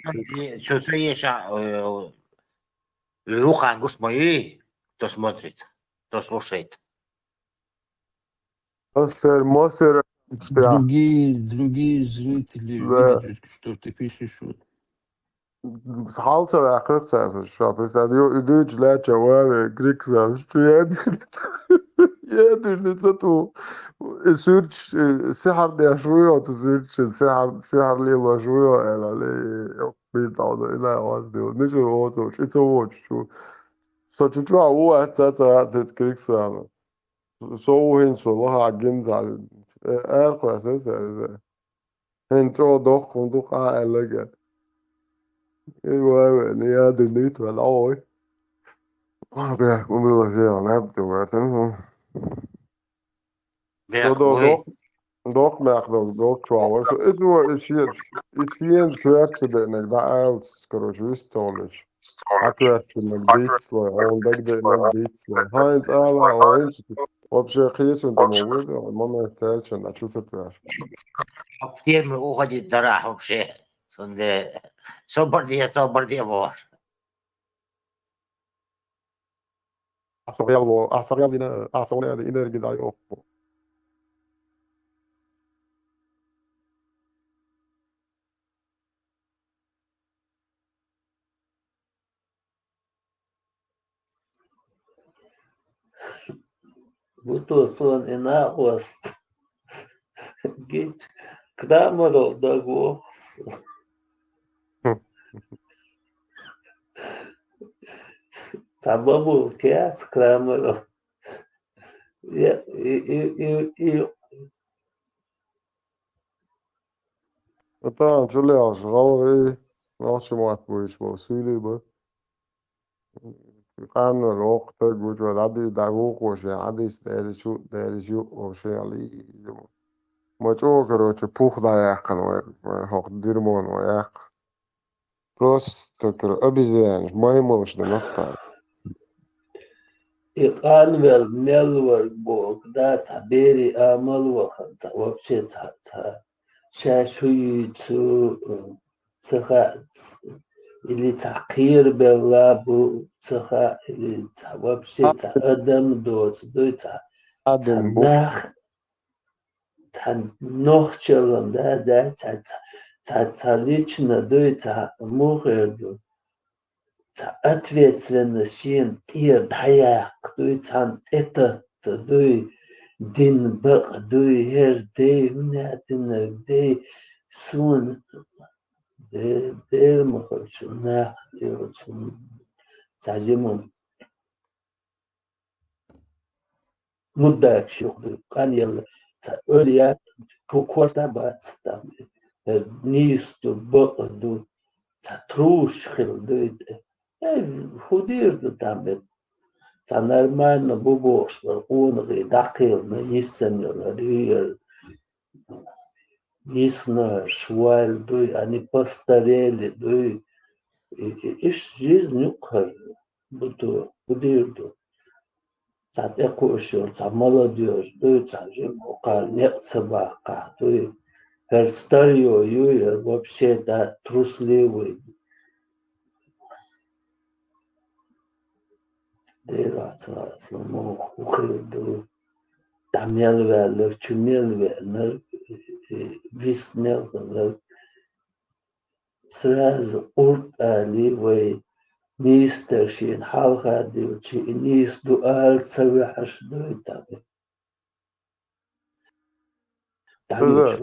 цу ца еша, э, вукхана гуш ма юй, кто смотрит. кто слушает. Массер, массер, Другие, другие зрители Да. видят, что ты пишешь. Вот. Хьалца ваьххих цаьрца, шо, представь, ю, и дуьйцуш лаьттача вале, грикса, чу ядур. Ядур, не цату. И суьрташ, э, сихьар деш ву йо, ту суьрташ, сихьар, сихьар лелош ву йо, эла, ле, йо, бин талда, и дай вас дил. Мичура воцуш, и ца воцуш чу. Со чу чу а ву, а ца, ца, а, тец грикса. Со ву хӀинца со лаха гинзал. Э, эр кхоьссай саьрза. ХӀинца чӀогӀа доккха хӀума ду-кх а аьлларг. И вай вай, не ядур нийт вай, а вай. А, бля, хӀума ла жега, наб ду вай, тан хӀума. Бехк Со до вай. доккха, доккха мах дог, доккха чу а вай. Со, и ду, и шен, и шен шоьрца беънарг, да, аьлц, короче, вистолуш. Хьакоьртачунна дицлой, хьуна дагадеънарг дицлой. ХӀинца ала, хӀинца вообще кхечун тӀе ма вуьйда, момент тӀе чун, а чу ца тоьш. Об тему уходить дарахь вообще. Цунде собар де, собар де бохуш. Ахьа со гӀелво, ахьа со гӀелвина, ахьа со гӀелвина энерги дӀайоккху. Буту сон и накъост. Гич Крамаров дагвоху. Цхьа бабул кеца Крамаров. Я, и, и, и, и, Атан чулелаш гӀалгӀай, нохча мотт буьйцуш болу суьйлий бу. Къанна воккха стаг ву, чӀогӀа дӀади-, дӀавукхо шен хьадис дерриш ю, дерриш ю, о, шен лийма. Ма чӀогӀа, короче, пух дӀаяьккхина вай, вай хӀокху дирмон вай яккха. Просто, короче, обезьянаш, маймалаш дан нах тхьара. И къанвелла мел варг боху, да, цхьа берийн амал вахана, цхьа вообще цхьа, цхьа шаьш хӀу юьйцу, ца хаьа, или цхьа кхерабелла бу, ца хаьа, или цхьа вообще цхьа адам доцу дуй, цхьа, цхьа Адам бу. нах, цхьа нохчаллан, да, да, цхьа, цхьа, цхьа, цхьа лично дуй, цхьа муха эр ду. Цхьа ответственность шена тӀера дӀаяккха дуй, цхьаьна тӀетатта дуй, дин бакъ дуй, хӀара дей, хӀунда динарг дей, суна де-, Дела ма хилча, нах йоцу, цхьа жима муддакаш юкъа дуй, къанъелла, цхьа ойла яц, ку-, корта бац, там, э, нийса ду, бакъ ду, цхьа труш хила дуй тӀе. Э, хӀун дийр ду там, э, цхьа нормально бу бохуш бара, къонахий дӀакхелхина, йиссана йолу, хӀара, йиснарш ваьлла дуй, они постарели дуй. И, и, иштта жизнь юккъахь бу ду, хӀун дийр ду. Цхьа тӀекхуьуш йолу, цхьа молодёжь дуй, цхьа жима кхара некъ ца баккхахь дуй. ХӀара старье юй, хӀара вообще, да, трусливый. Дела ца вац, ма хӀун хир ду. ДӀа мел ваьлларг, чу мел веанарг, вис мел хиларг. Сразу урд али вай нийса дерг шена хьалха дилчи, и нийса ду ала ца ваьхьаш дуй там. Иза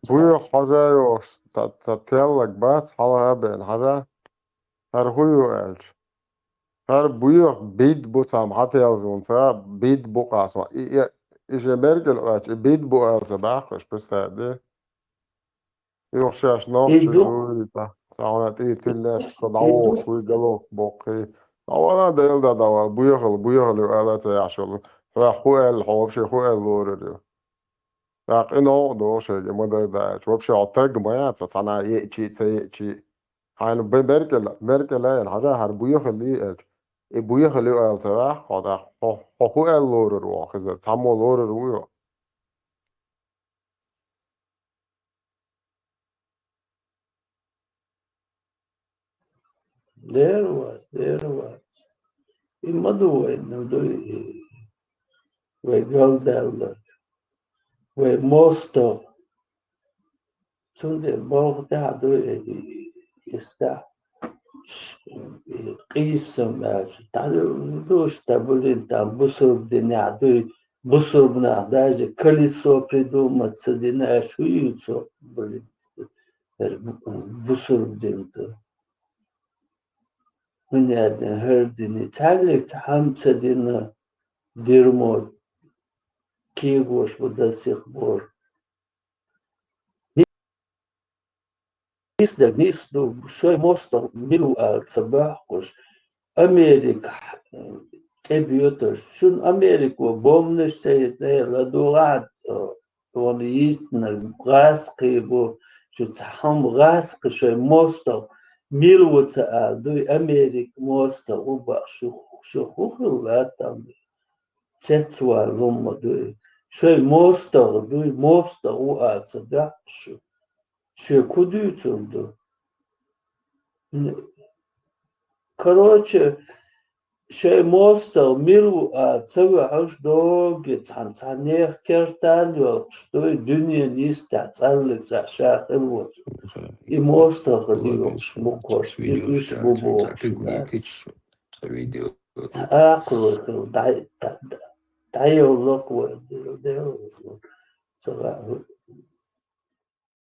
буьйха хьажа йохуш, ца, ца теллаг бац, хьалха а беана хьажа. ХӀара хӀун ю аьлча? ХӀара буьйха бид бу цхьамма хьателзалца, бид бу къасо. И, и, и шен беркӀал оьцу, и бид бу аьлла ца баьхкаш, представь де. Юха шаьш нохчий дуй, цхьа, цхьа хьуна тӀе тиллеш, со дӀавогӀуш вуй, галок боккхий. ДӀавала, Дела да дӀавала, буьйхал, буьйхал ю ала ца яхьаш йолу. Хьох хӀун аьлла, хьо вообще хӀун аьлла лорур ю? ТӀаккха и новкъа догӀу шайга, ма-дарра даьлча. Вообще хьо таг ма яц, цхьана еъчий, ца еъчий. Хьайна бе-, беркӀала, беркӀала а йина, хьажахьара буьйхал ю аьлча. И буьйхал ю ала ца ваьхьа, хьо дӀа-, хьо, хьо хӀун аьлла лорур ву хьо, хезар, цхьаммо лорур ву йо? Дера вац, дера вац. и ма ду вайна, ду и вай галдаьлларг, вай мостагӀа. Цундела болх тӀехь ду и, и, и стаг, и къийсам аьлча, дӀадуш, да, блин, там бусурба динехь ду и, бусурба нах даже колесо придумать ца дина, аьлча, хӀу ю цо, блин, бусурба дин ду. ХӀунда аьлча хӀара дин, цхьаьллиг цхьа хӀума ца дина, дерьмо, кегош бу до сих пор. Нийса дерг нийса ду, шайн мостагӀа мила ву ала ца бохкуш, Америка тӀе боьтуш, шуна Америко бомбанаш ца йита, ладугӀахьа, вайна йиттинарг гӀазкхий бу, шу цхьа хӀума гӀазкхи, шайн мостагӀа мила ву ца ала, дуй, Америка мостагӀа ву боху, шу, шу хӀун хилла там? Цецвала лун ма дуй. Шайн мостагӀа дуй, мостагӀа ву ала ца бохкуш шу. Шега хӀун дуьйцур ду? Короче, шайн мостагӀа мила ву ала ца ваьхьуш, догги цхьана цхьа нехан кертан йолуш дуй, дуьненан йистехь цхьаьллиг цхьа ша хила воцург. И мостагӀа хила йолуш мукхош, и уьш бу бохуш. Цхьа акхарой хила, дӀа-, дӀа-, дӀайоллакх вай, Дела, Дела, ца ваьхьа.